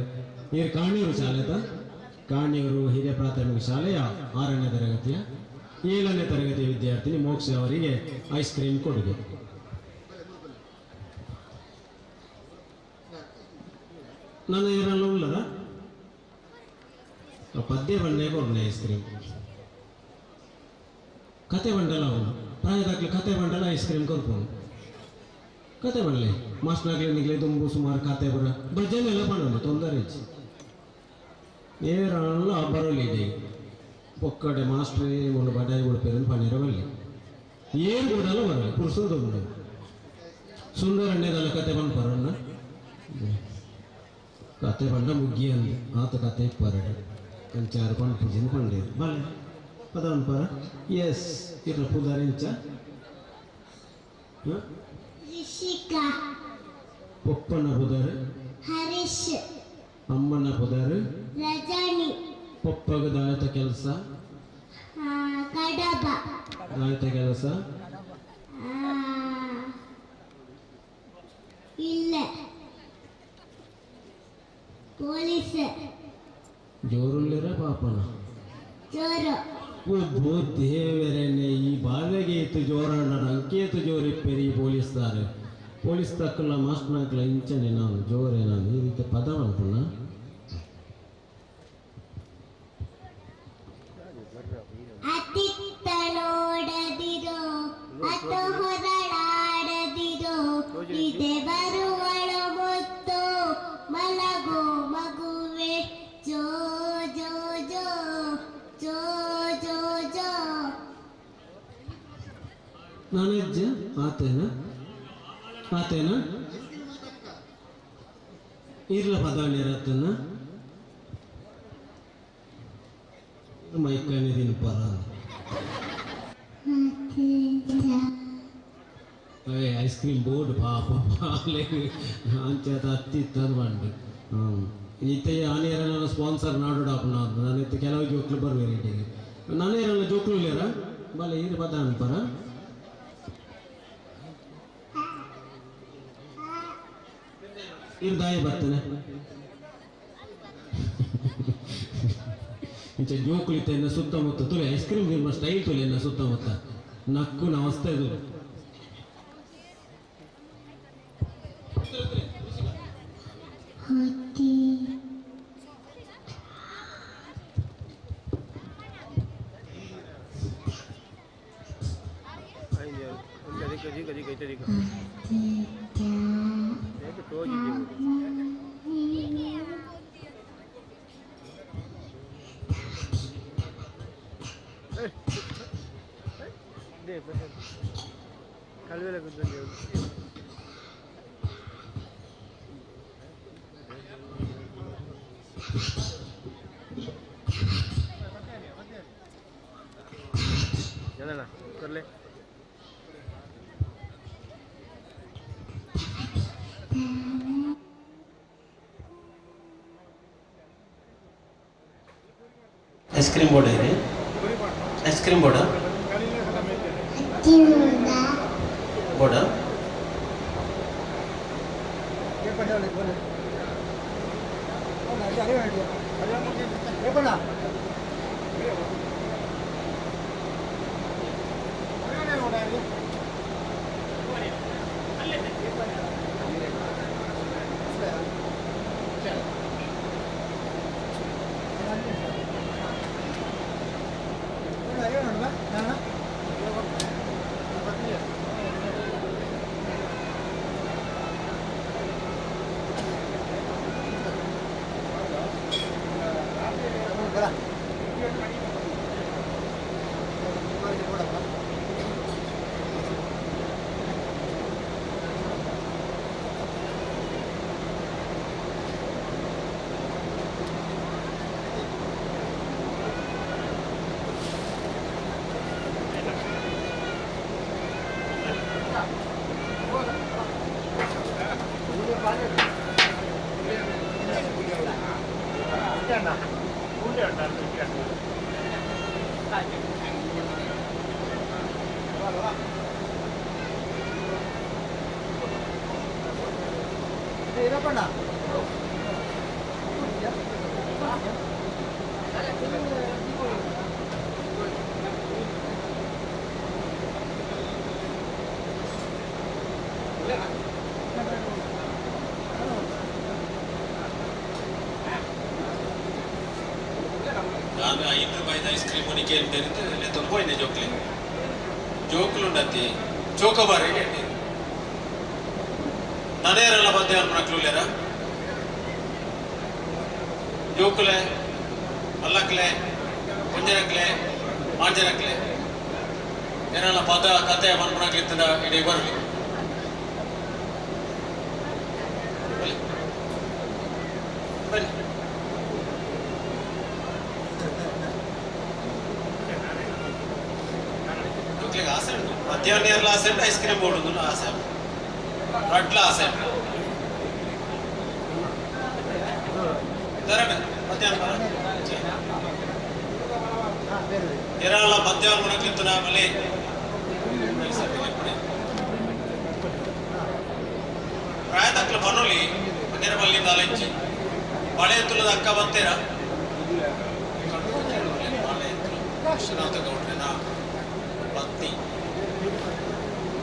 ನೀರು ಕಾಣಿಯೂರು ಶಾಲೆದ ಕಾಣಿಯೂರು ಹಿರಿಯ ಪ್ರಾಥಮಿಕ ಶಾಲೆಯ 6ನೇ ತರಗತಿಯ 7ನೇ ತರಗತಿಯ ವಿದ್ಯಾರ್ಥಿನಿ ಮೋಕ್ಷ ಅವರಿಗೆ ಐಸ್ ಕ್ರೀಮ್ ಕೊಡುಗೆ. ನನ್ನ ಏರಲ್ಲ ಉಳ್ಳದ ಪದ್ಯ ಬಣ್ಣೆ ಕೊಡ್ನೆ ಐಸ್ ಕ್ರೀಮ್ ಕತೆ ಬಂಡಲ ಅವನು ಪ್ರಾಯದಾಗ್ಲಿ ಕತೆ ಬಂಡಲ ಐಸ್ ಕ್ರೀಮ್ ಕೊರ್ಪೋನು ಕತೆ ಬಂಡಲೆ ಮಾಸ್ಟರ್ನಾಗ್ಲಿ ನಿಗ್ಲೆ ತುಂಬು ಸುಮಾರು ಕತೆ ಬರ ಭಜನೆ ಎಲ್ಲ ಪಣ್ಣು ತೊಂದರೆ ಇಚ್ಚಿ ಏರಲ್ಲ ಬರೋಲಿ ಇದೆ ಪೊಕ್ಕಡೆ ಮಾಸ್ಟ್ರೇ ಒಂದು ಬಡಾಯಿ ಉಡುಪೇರು ಪಣ್ಣೀರ ಬರಲಿ ಏನು ಕೂಡಲ್ಲ ಬರಲಿ ಪುರುಷೋದು ಉಂಟು ಸುಂದರಣ್ಣದಲ್ಲ ಕತೆ ಬಂದು ಬರೋಣ ಕತೆ ಬಂಡ ಮುಗ್ಗಿ ಅಂದು ಆತ ಕತೆ ಇಪ್ಪರಡು ಕಂಚಾರು ಪಂಡು ಪೂಜೆನ ಪಂಡೇರು ಬಲ್ಲೆ ಪದ ಪರ ಎಸ್ ಇರ್ಲ ಪೂದಾರ ಇಂಚ ಪೊಪ್ಪನ ಪುದಾರು ಹರೀಶ್ ಅಮ್ಮನ ಪುದಾರು ರಜನಿ ಪೊಪ್ಪಗ ದಾಯತ ಕೆಲಸ ಕಡಬ ದಾಯತ ಕೆಲಸ ಇಲ್ಲ ಪೊಲೀಸ್ ಜೋರುಳ್ಳಿರ ಪಾಪನ ಜೋರು ಒಬ್ಬ ದೇವರೇನೆ ಈ ಬಾಳೆಗೆ ಇತ್ತು ಜೋರಣ್ಣ ಅಂಕೇತು ಜೋರಿಪ್ಪೇರಿ ಪೊಲೀಸ್ದಾರೆ ಪೊಲೀಸ್ ತಕ್ಕಲ್ಲ ಮಾಸ್ಟರ್ನಾಕ್ಲ ಇಂಚನೆ ನಾನು ಜೋರೆ ನಾನು ಈ ರೀತಿ ಪದ ಅನ್ಪುಣ ಅತಿತ್ತ ನೋಡದಿರೋ ಅತ ಹೊರಳಾಡದಿರೋ ಇದೆ ಬರುವಳು ಮುತ್ತು ಮಲಗೋ ಮಗುವೆ ಜೋ ಜೋ ಜೋ ಜೋ ಜೋ ಜೋ. ನಾನೆಜ್ಜ ಆತೇನ ಆತೇನ ಇರ್ಲ ಪದಾಣಿರತ್ತನ್ನ ಮೈಕನೆ ತಿನ್ಪರ ಐಸ್ ಕ್ರೀಮ್ ಬೋರ್ಡ್ ಪಾಪ ಪಾಲೆ ಅಂಚೆ ಅತ್ತಿತ್ತದು ಬಂಡು ಇತ್ತೆ ಆನೇರ ನನ್ನ ಸ್ಪಾನ್ಸರ್ ನಾಡುಡಾಪು ನಾನು ನಾನು ಕೆಲವು ಜೋಕ್ಲು ಬರುವೆ ರೇಟಿಗೆ ನಾನೇರಲ್ಲ ಜೋಕ್ಲು ಇಲ್ಲೇರ ಬಲೆ ಇರು ಪದ ಅನ್ಪರ ಇರು ದಾಯ ಬರ್ತಾನೆ ಇಂಚ ಜೋಕುಲಿತ್ತ ಎನ್ನ ಸುತ್ತಮುತ್ತ ತುಲೆ ಐಸ್ ಕ್ರೀಮ್ ತಿನ್ನುವ ಸ್ಟೈಲ್ ತುಲೆ ಎನ್ನ ಸುತ್ತಮುತ್ತ ನಕ್ಕು ನಮಸ್ತೆ ಇದು ಐಸ್ ಕ್ರೀಮ್ ಬೋರ್ಡ್ ಇದೆ ಐಸ್ ಕ್ರೀಮ್ ಬೋರ್ಡ ಬೋರ್ಡ ನಾನು 5 ರೂಪಾಯಿದ ಐಸ್ ಕ್ರೀಮ್ ಉನಿಕೆ ತೆರೆದು ಲೆತ್ತೊಂದು ಜೋಕ್ಲೆ ಜೋಕುಲುಂಡತ್ತಿ ಚೋಕೋಬಾರ್ ನನೇರಲ್ಲ ಪದ್ಯ ಅನ್ಮಕ್ಳುಲ್ಲೇರ ಜೋಕುಲೆ ಮಲ್ಲಕ್ಲೆ ಒಂಜನಕ್ಲೆ ಮಾಂಜನಕ್ಲೆ ಏನೆಲ್ಲ ಪದ ಕತೆ ಮನ್ಮನಕ್ಲಿತ್ತದ ಇಡೀ ಬರಲಿ ಬನ್ನಿ ಜೋಕ್ಲೆಗ್ ಆಸೆ ಉಂಟು ಮಧ್ಯಾಹ್ನ ಏರ್ಲ ಆಸೆ ಉಂಟು ಐಸ್ ಕ್ರೀಮ್ ಬೋಡುದು ಆಸೆ ಉಂಟು ರಡ್ಲ ಆಸೆ ಉಂಟು ಮಧ್ಯಾಹ್ನ ಮಧ್ಯಾಹ್ನ ಮುಣಕ್ಲಿತ್ತನ ಆಮೇಲೆ ಪ್ರಾಯದಕ್ಲ ಬನ್ನೊಲಿ ಮನ್ನೆರ ದಾಲೆಂಚಿ ಬಾಳೆ ತುಲದ ಅಕ್ಕ ಬಂತೇರ ಬಾಳೆ ವಿಶ್ವನಾಥ ಗೌಡ್ರನ ಪತ್ನಿ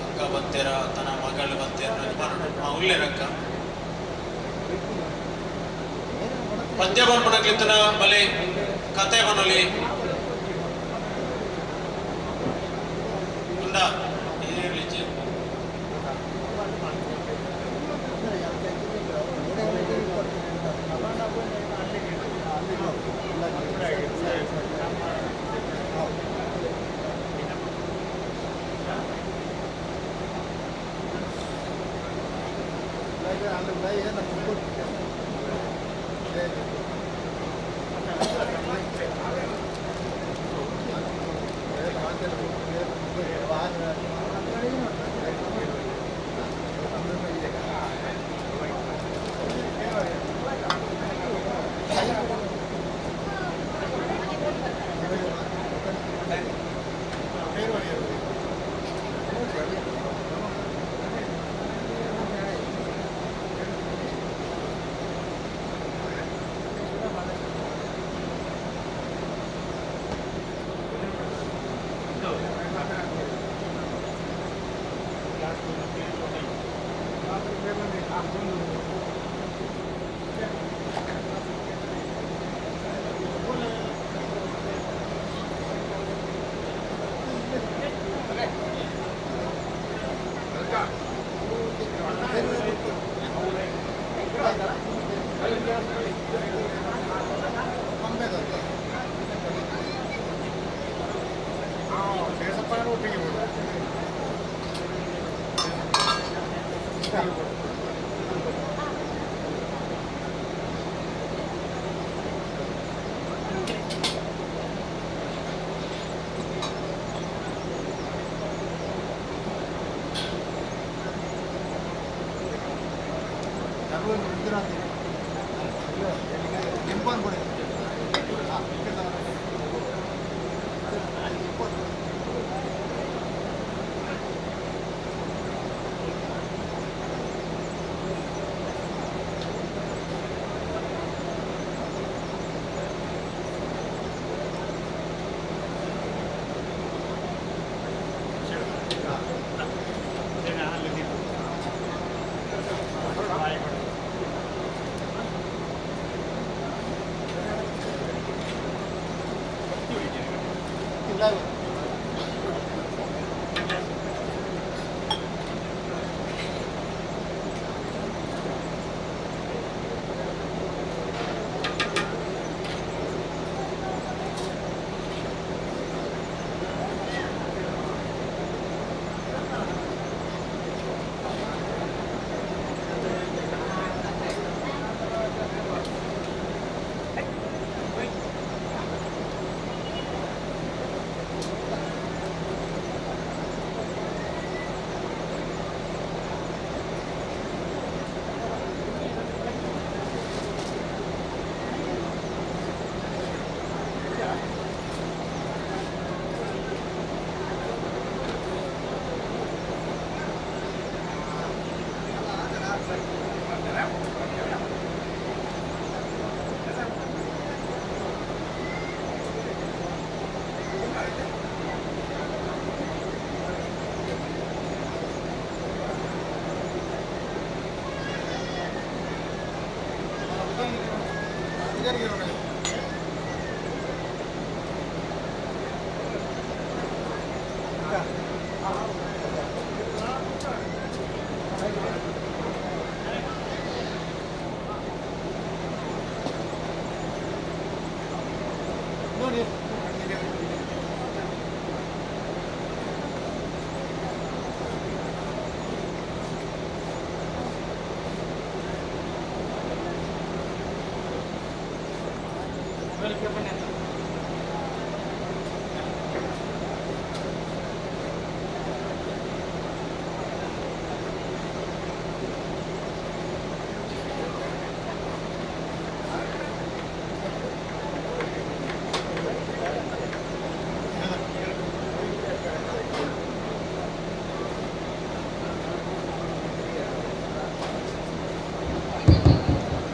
ಅಕ್ಕ ಬಂತೇರ ತನ್ನ ಮಗಳು ಬಂತೇರ ಉಲ್ಲೇರಕ್ಕ ಪದ್ಯ ಬಂದ್ಬಿಡಕ್ಲಿತ್ತನ ಬಲೆ ಕತೆ ಬನ್ನೊಲಿ ಉಂಡ ಏರ್ಲಿಜ್ಜಿ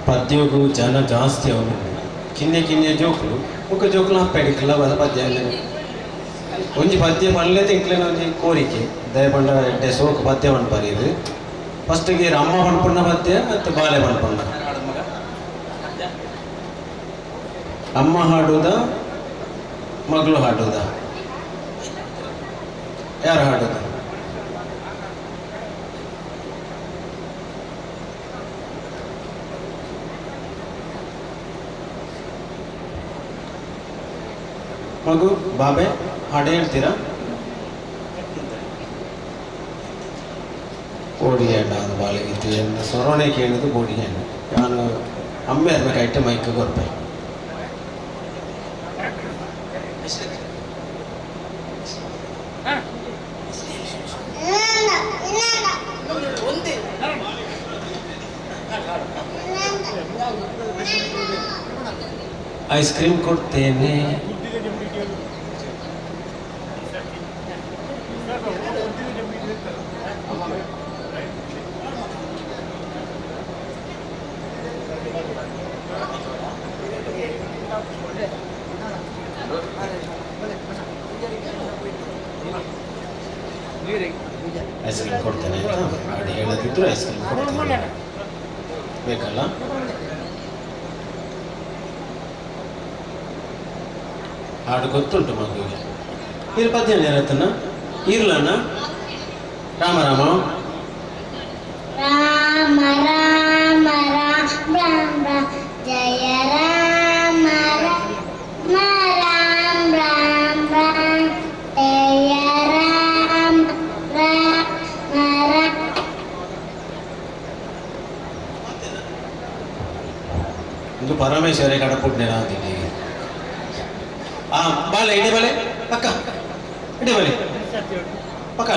ಪದ್ಯಗೂ ಜನ ಜಾಸ್ತಿ ಅವನು ಕಿನ್ನೆ ಕಿನ್ನೆ ಜೋಕುಲು ಬೊಕ್ಕ ಜೋಕುಲು ಅಪ್ಪೆಡಿಕ್ಲ ಪದ್ಯ ಒಂಜಿ ಪದ್ಯ ಪನ್ಲೆ ತಿಂಕ್ಲೆನ ಒಂಜಿ ಕೋರಿಕೆ ದಯಪಂಡ ಎಡ್ಡೆ ಸೋಕು ಪದ್ಯ ಪನ್ಪರ್ ಫಸ್ಟ್ಗೆ ಅಮ್ಮ ಪನ್ಪುಣ್ಣ ಪದ್ಯ ಮತ್ತು ಬಾಲೆ ಪನ್ಪುಣ್ಣ ಅಮ್ಮ ಹಾಡುವುದ ಮಗಳು ಹಾಡುವುದ ಯಾರು ಹಾಡುವುದು? ಮಗು ಬಾಬೆ ಹಾಡು ಹೇಳ್ತೀರಾ? ಕೋಡಿಗೆ ಅದು ಬಾಳಿಗಿತ್ತು ಸೊರೊಣೆ ಕೇಳಿದ್ದು ಬೋಡಿಗೆ ನಾನು ಅಮ್ಮೆ ಅದನ್ನ ಕೈಟ್ ಮೈಕ್ ಕೊರ್ಪೆ. ಐಸ್ ಕ್ರೀಮ್ ಕೊಡ್ತೇನೆ. ಐಸ್ ಕ್ರೀಮ್ ಕೊಡ್ತೇನೆ ಆಯ್ತಾ? ಹಾಡು ಹೇಳದಿದ್ರು ಐಸ್ ಕ್ರೀಮ್ ಕೊಡ್ತೇನೆ, ಬೇಕಲ್ಲ? ಹಾಡು ಗೊತ್ತುಂಟು ಮಗುವಿಗೆ. ಇರು ಪದ್ಯ ರತನ ಇರ್ಲಣ್ಣ. ರಾಮ ರಾಮ ರಾಮ ರಾಮ ರಾಮ ರಾಮ ಜಯ ರಾಮ ರಾಮ ರಾಮ ರಾಮ ರಾಮ ಜಯ ರಾಮ ರಾಮ ರಾಮ. ಇದು ಪರಮೇಶ್ವರ ಕಡಪುಡ್ನೆ ಅಂತೀನಿ. ಆ ಬಾಳೆ ಇಡಿ ಬಾಳೆ ಪಕ್ಕ ಇಡಿ ಬಾಳೆ ಪಕ್ಕ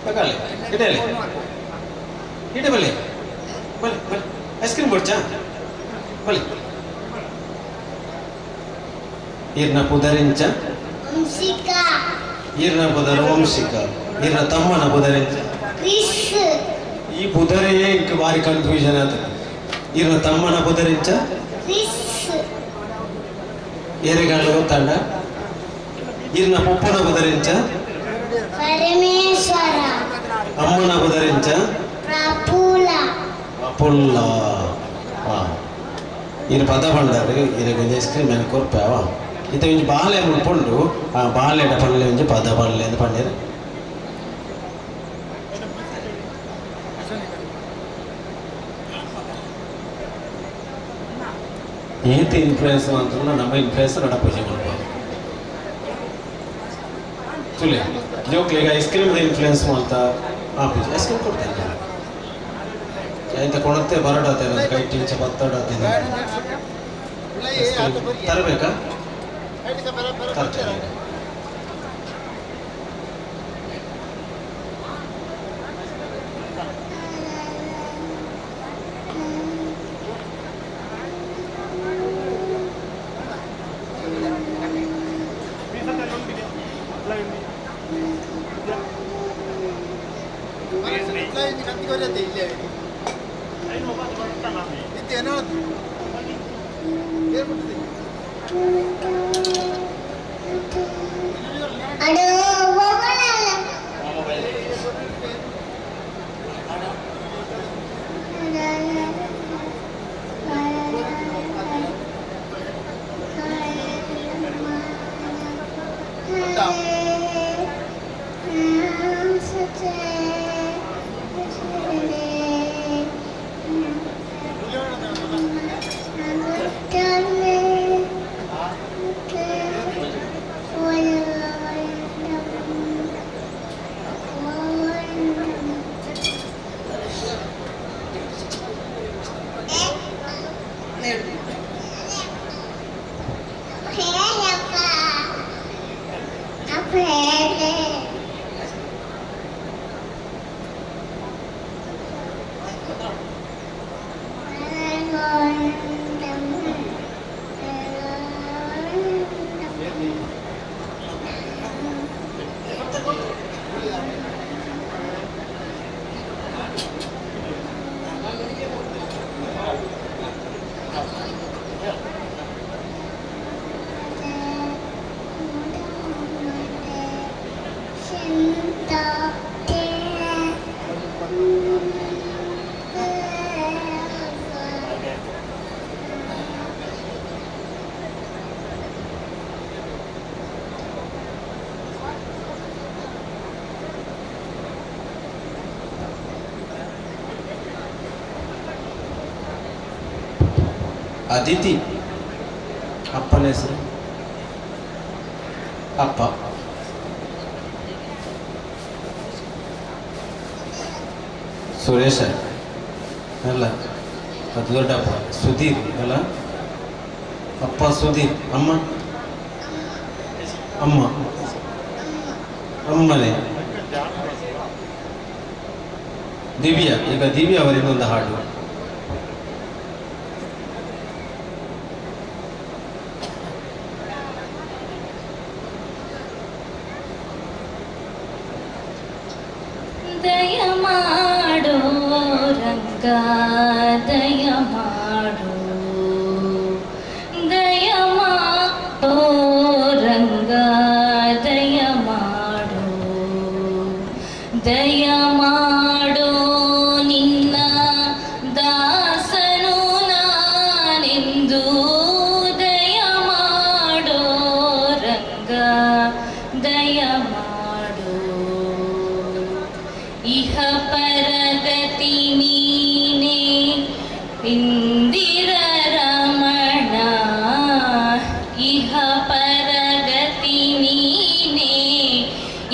ಪಕ್ಕಲೆ ಇಡಲಿ ಇಡಿ ಬಲೆ ಬಲೆ ಬಲೆ ಐಸ್ ಕ್ರೀಮ್ ಕೊಡ್ಚಾ ಬಲೆ. ಈರ್ನ ಪುದರಿಂಚ ವಂಶಿಕಾ. ಈರ್ನ ಪುದರ ವಂಶಿಕಾ. ಈರ್ನ ತಮ್ಮನ ಪುದರಿಂಚ ಕ್ರಿಸ್. ಈ ಪುದರೇ ಇಂಕ್ ಬಾರಿ ಕನ್ಫ್ಯೂಷನ್ ಆತ. ಈರ್ನ ತಮ್ಮನ ಪುದರಿಂಚ ಕ್ರಿಸ್. ಏರೆಗಾಲ ಗೊತ್ತಾಂಡ. ಈರ್ನ ಪೊಪ್ಪನ ಪುದರಿಂಚ ಪರಮೇಶ್ವರ. ಅಮ್ಮನ ಪುದರಿಂಚ ಪ್ರಫುಲ್ಲ. ಪ್ರಫುಲ್ಲ. ಈರು ಪದ ಪಂಡರು ಈರೆಗೆ ಒಂಜಿ ಐಸ್ ಕ್ರೀಮ್ ಏನು ಕೊರ್ಪೆ ಅವ. ಇತ್ತ ಒಂಜಿ ಬಾಲೆ ಮುಲ್ಪುಂಡು. ಆ ಬಾಲೆಡ ಪಲ್ಲೆ ಒಂಜಿ ಪದ ಪಲ್ಲೆ ಅಂತ ಪಂಡೇರು. ಏತ್ ಇನ್ಫ್ಲೂಯೆನ್ಸ್ ಅಂತಂದ್ರೆ ನಮ್ಮ ಇನ್ಫ್ಲೂಯೆನ್ಸ್ ನಡಪೂಜೆ ಮಾಡ್ಬೋದು. ತುಲೆ ಜೋಕ್ಲಿಗ ಐಸ್ ಕ್ರೀಮ್ ಇನ್ಫ್ಲೂಯೆನ್ಸ್ ಮಾಡ್ತಾ ಆ ಪೂಜೆ ಐಸ್ ಕ್ರೀಮ್ ಕೊಡ್ತೇನೆ. ಎಂತ ಕೊಣತ್ತೆ ಬರಡಾತೇನೆ ಕೈ ಟೀಚ ಬತ್ತಡಾತೇನೆ. ತರಬೇಕಾ? ತರ್ತೇನೆ. ಅದಿತಿ ಅಪ್ಪನ ಹೆಸರು ಅಪ್ಪ ಸುರೇಶ ಅಲ್ಲ, ಅದು ದೊಡ್ಡಪ್ಪ ಸುಧೀರ್ ಅಲ್ಲ, ಅಪ್ಪ ಸುಧೀರ್, ಅಮ್ಮ ಅಮ್ಮ ಅಮ್ಮನೇ ದಿವ್ಯಾ. ಈಗ ದಿವ್ಯಾ ಅವರಿಂದೊಂದು ಹಾಡು. ದಯ ಮಾಡೋ ರಂಗ ದಯ ಮಾಡೋ, ದಯ ಮಾಡೋ ರಂಗ ದಯ ಮಾಡೋ, ದಯ ಮಾಡೋ ನಿನ್ನ ದಾಸನು ನಾನೆಂದು ದಯ ಮಾಡೋ ರಂಗ ದಯ ಮಾಡೋ. ಇಹ ಪರಗತಿ ನೀನೇ ಇಂದಿರ ರಮಣ, ಇಹ ಪರಗತಿ ನೀನೇ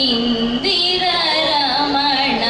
ಇಂದಿರ ರಮಣ.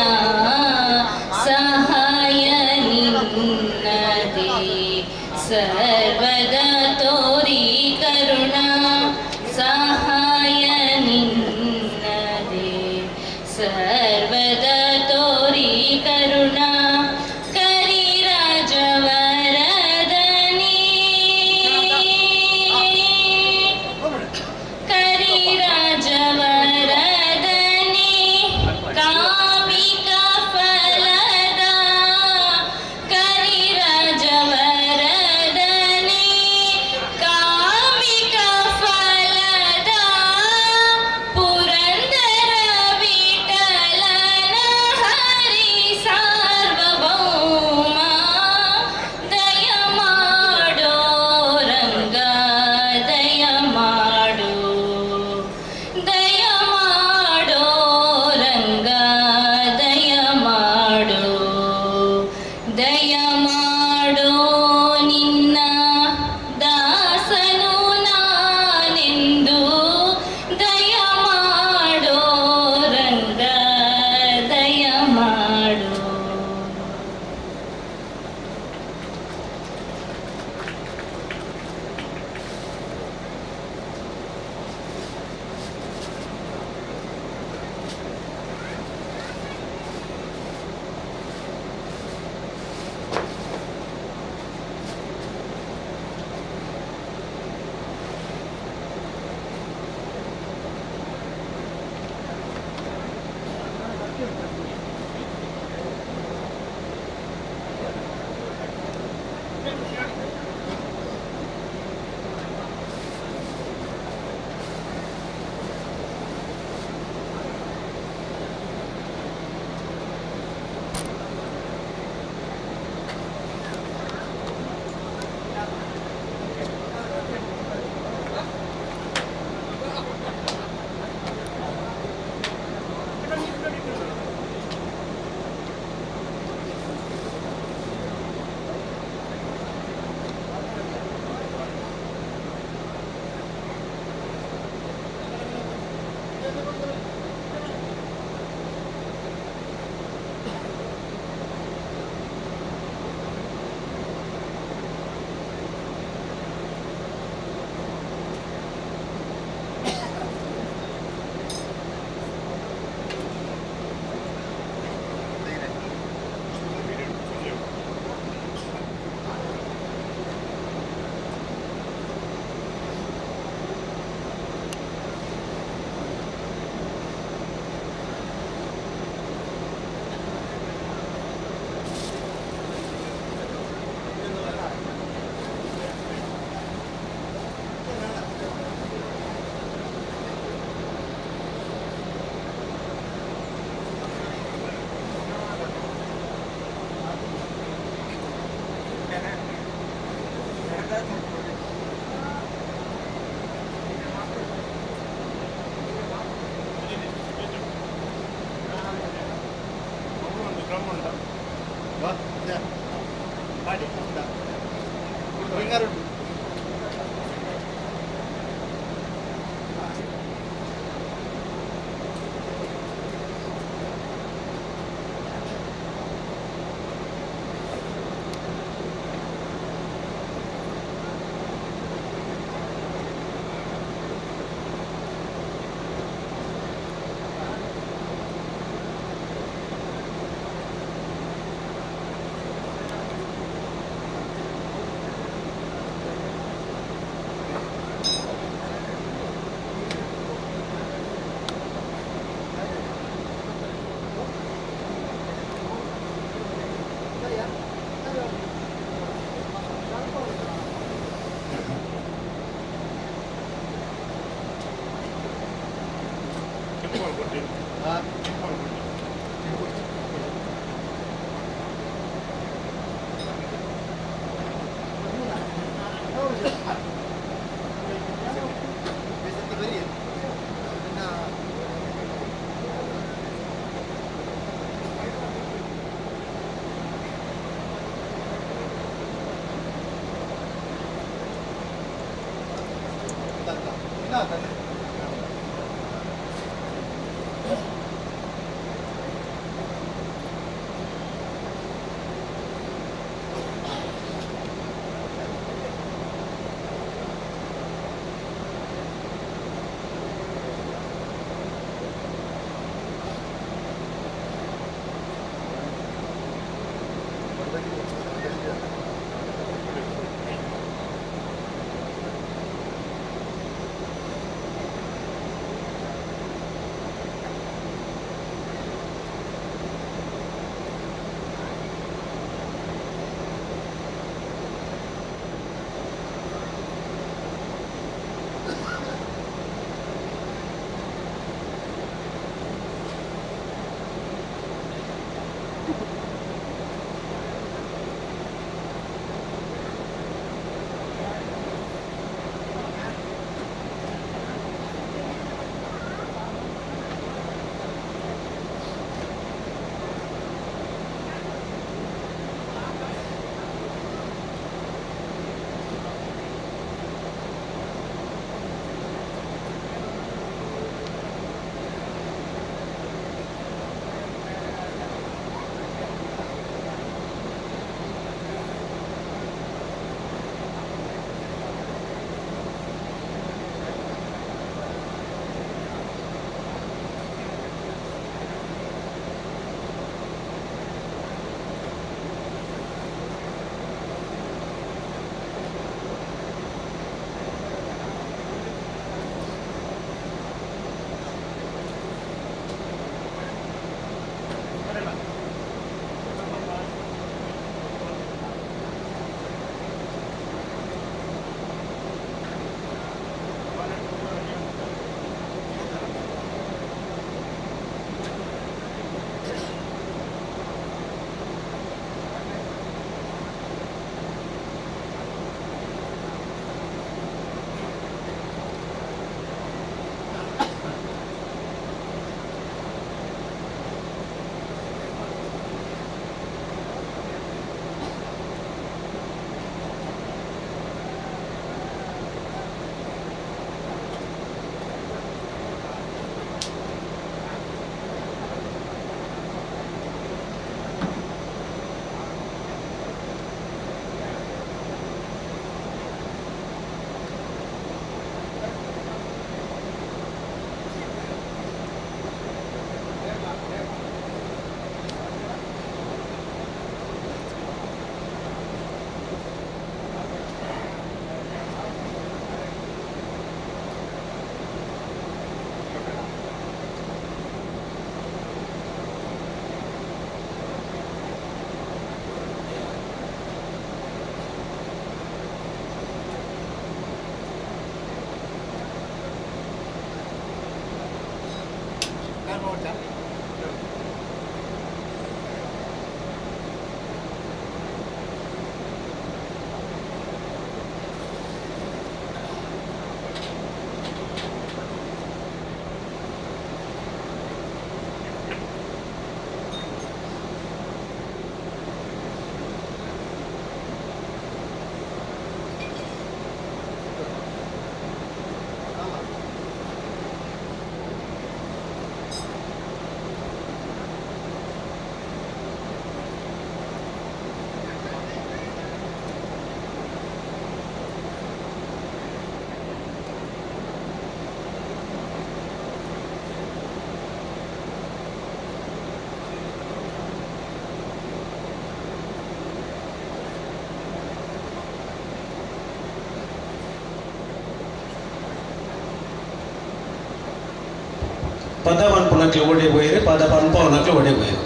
ಪದ ಪನ್ಪುನಕ್ಲೆ ಓಡಿ ಪೋಯಿರು ಪದ ಪನ್ಪವನಕ್ಲೆ ಓಡಿ ಪೋಯಿರು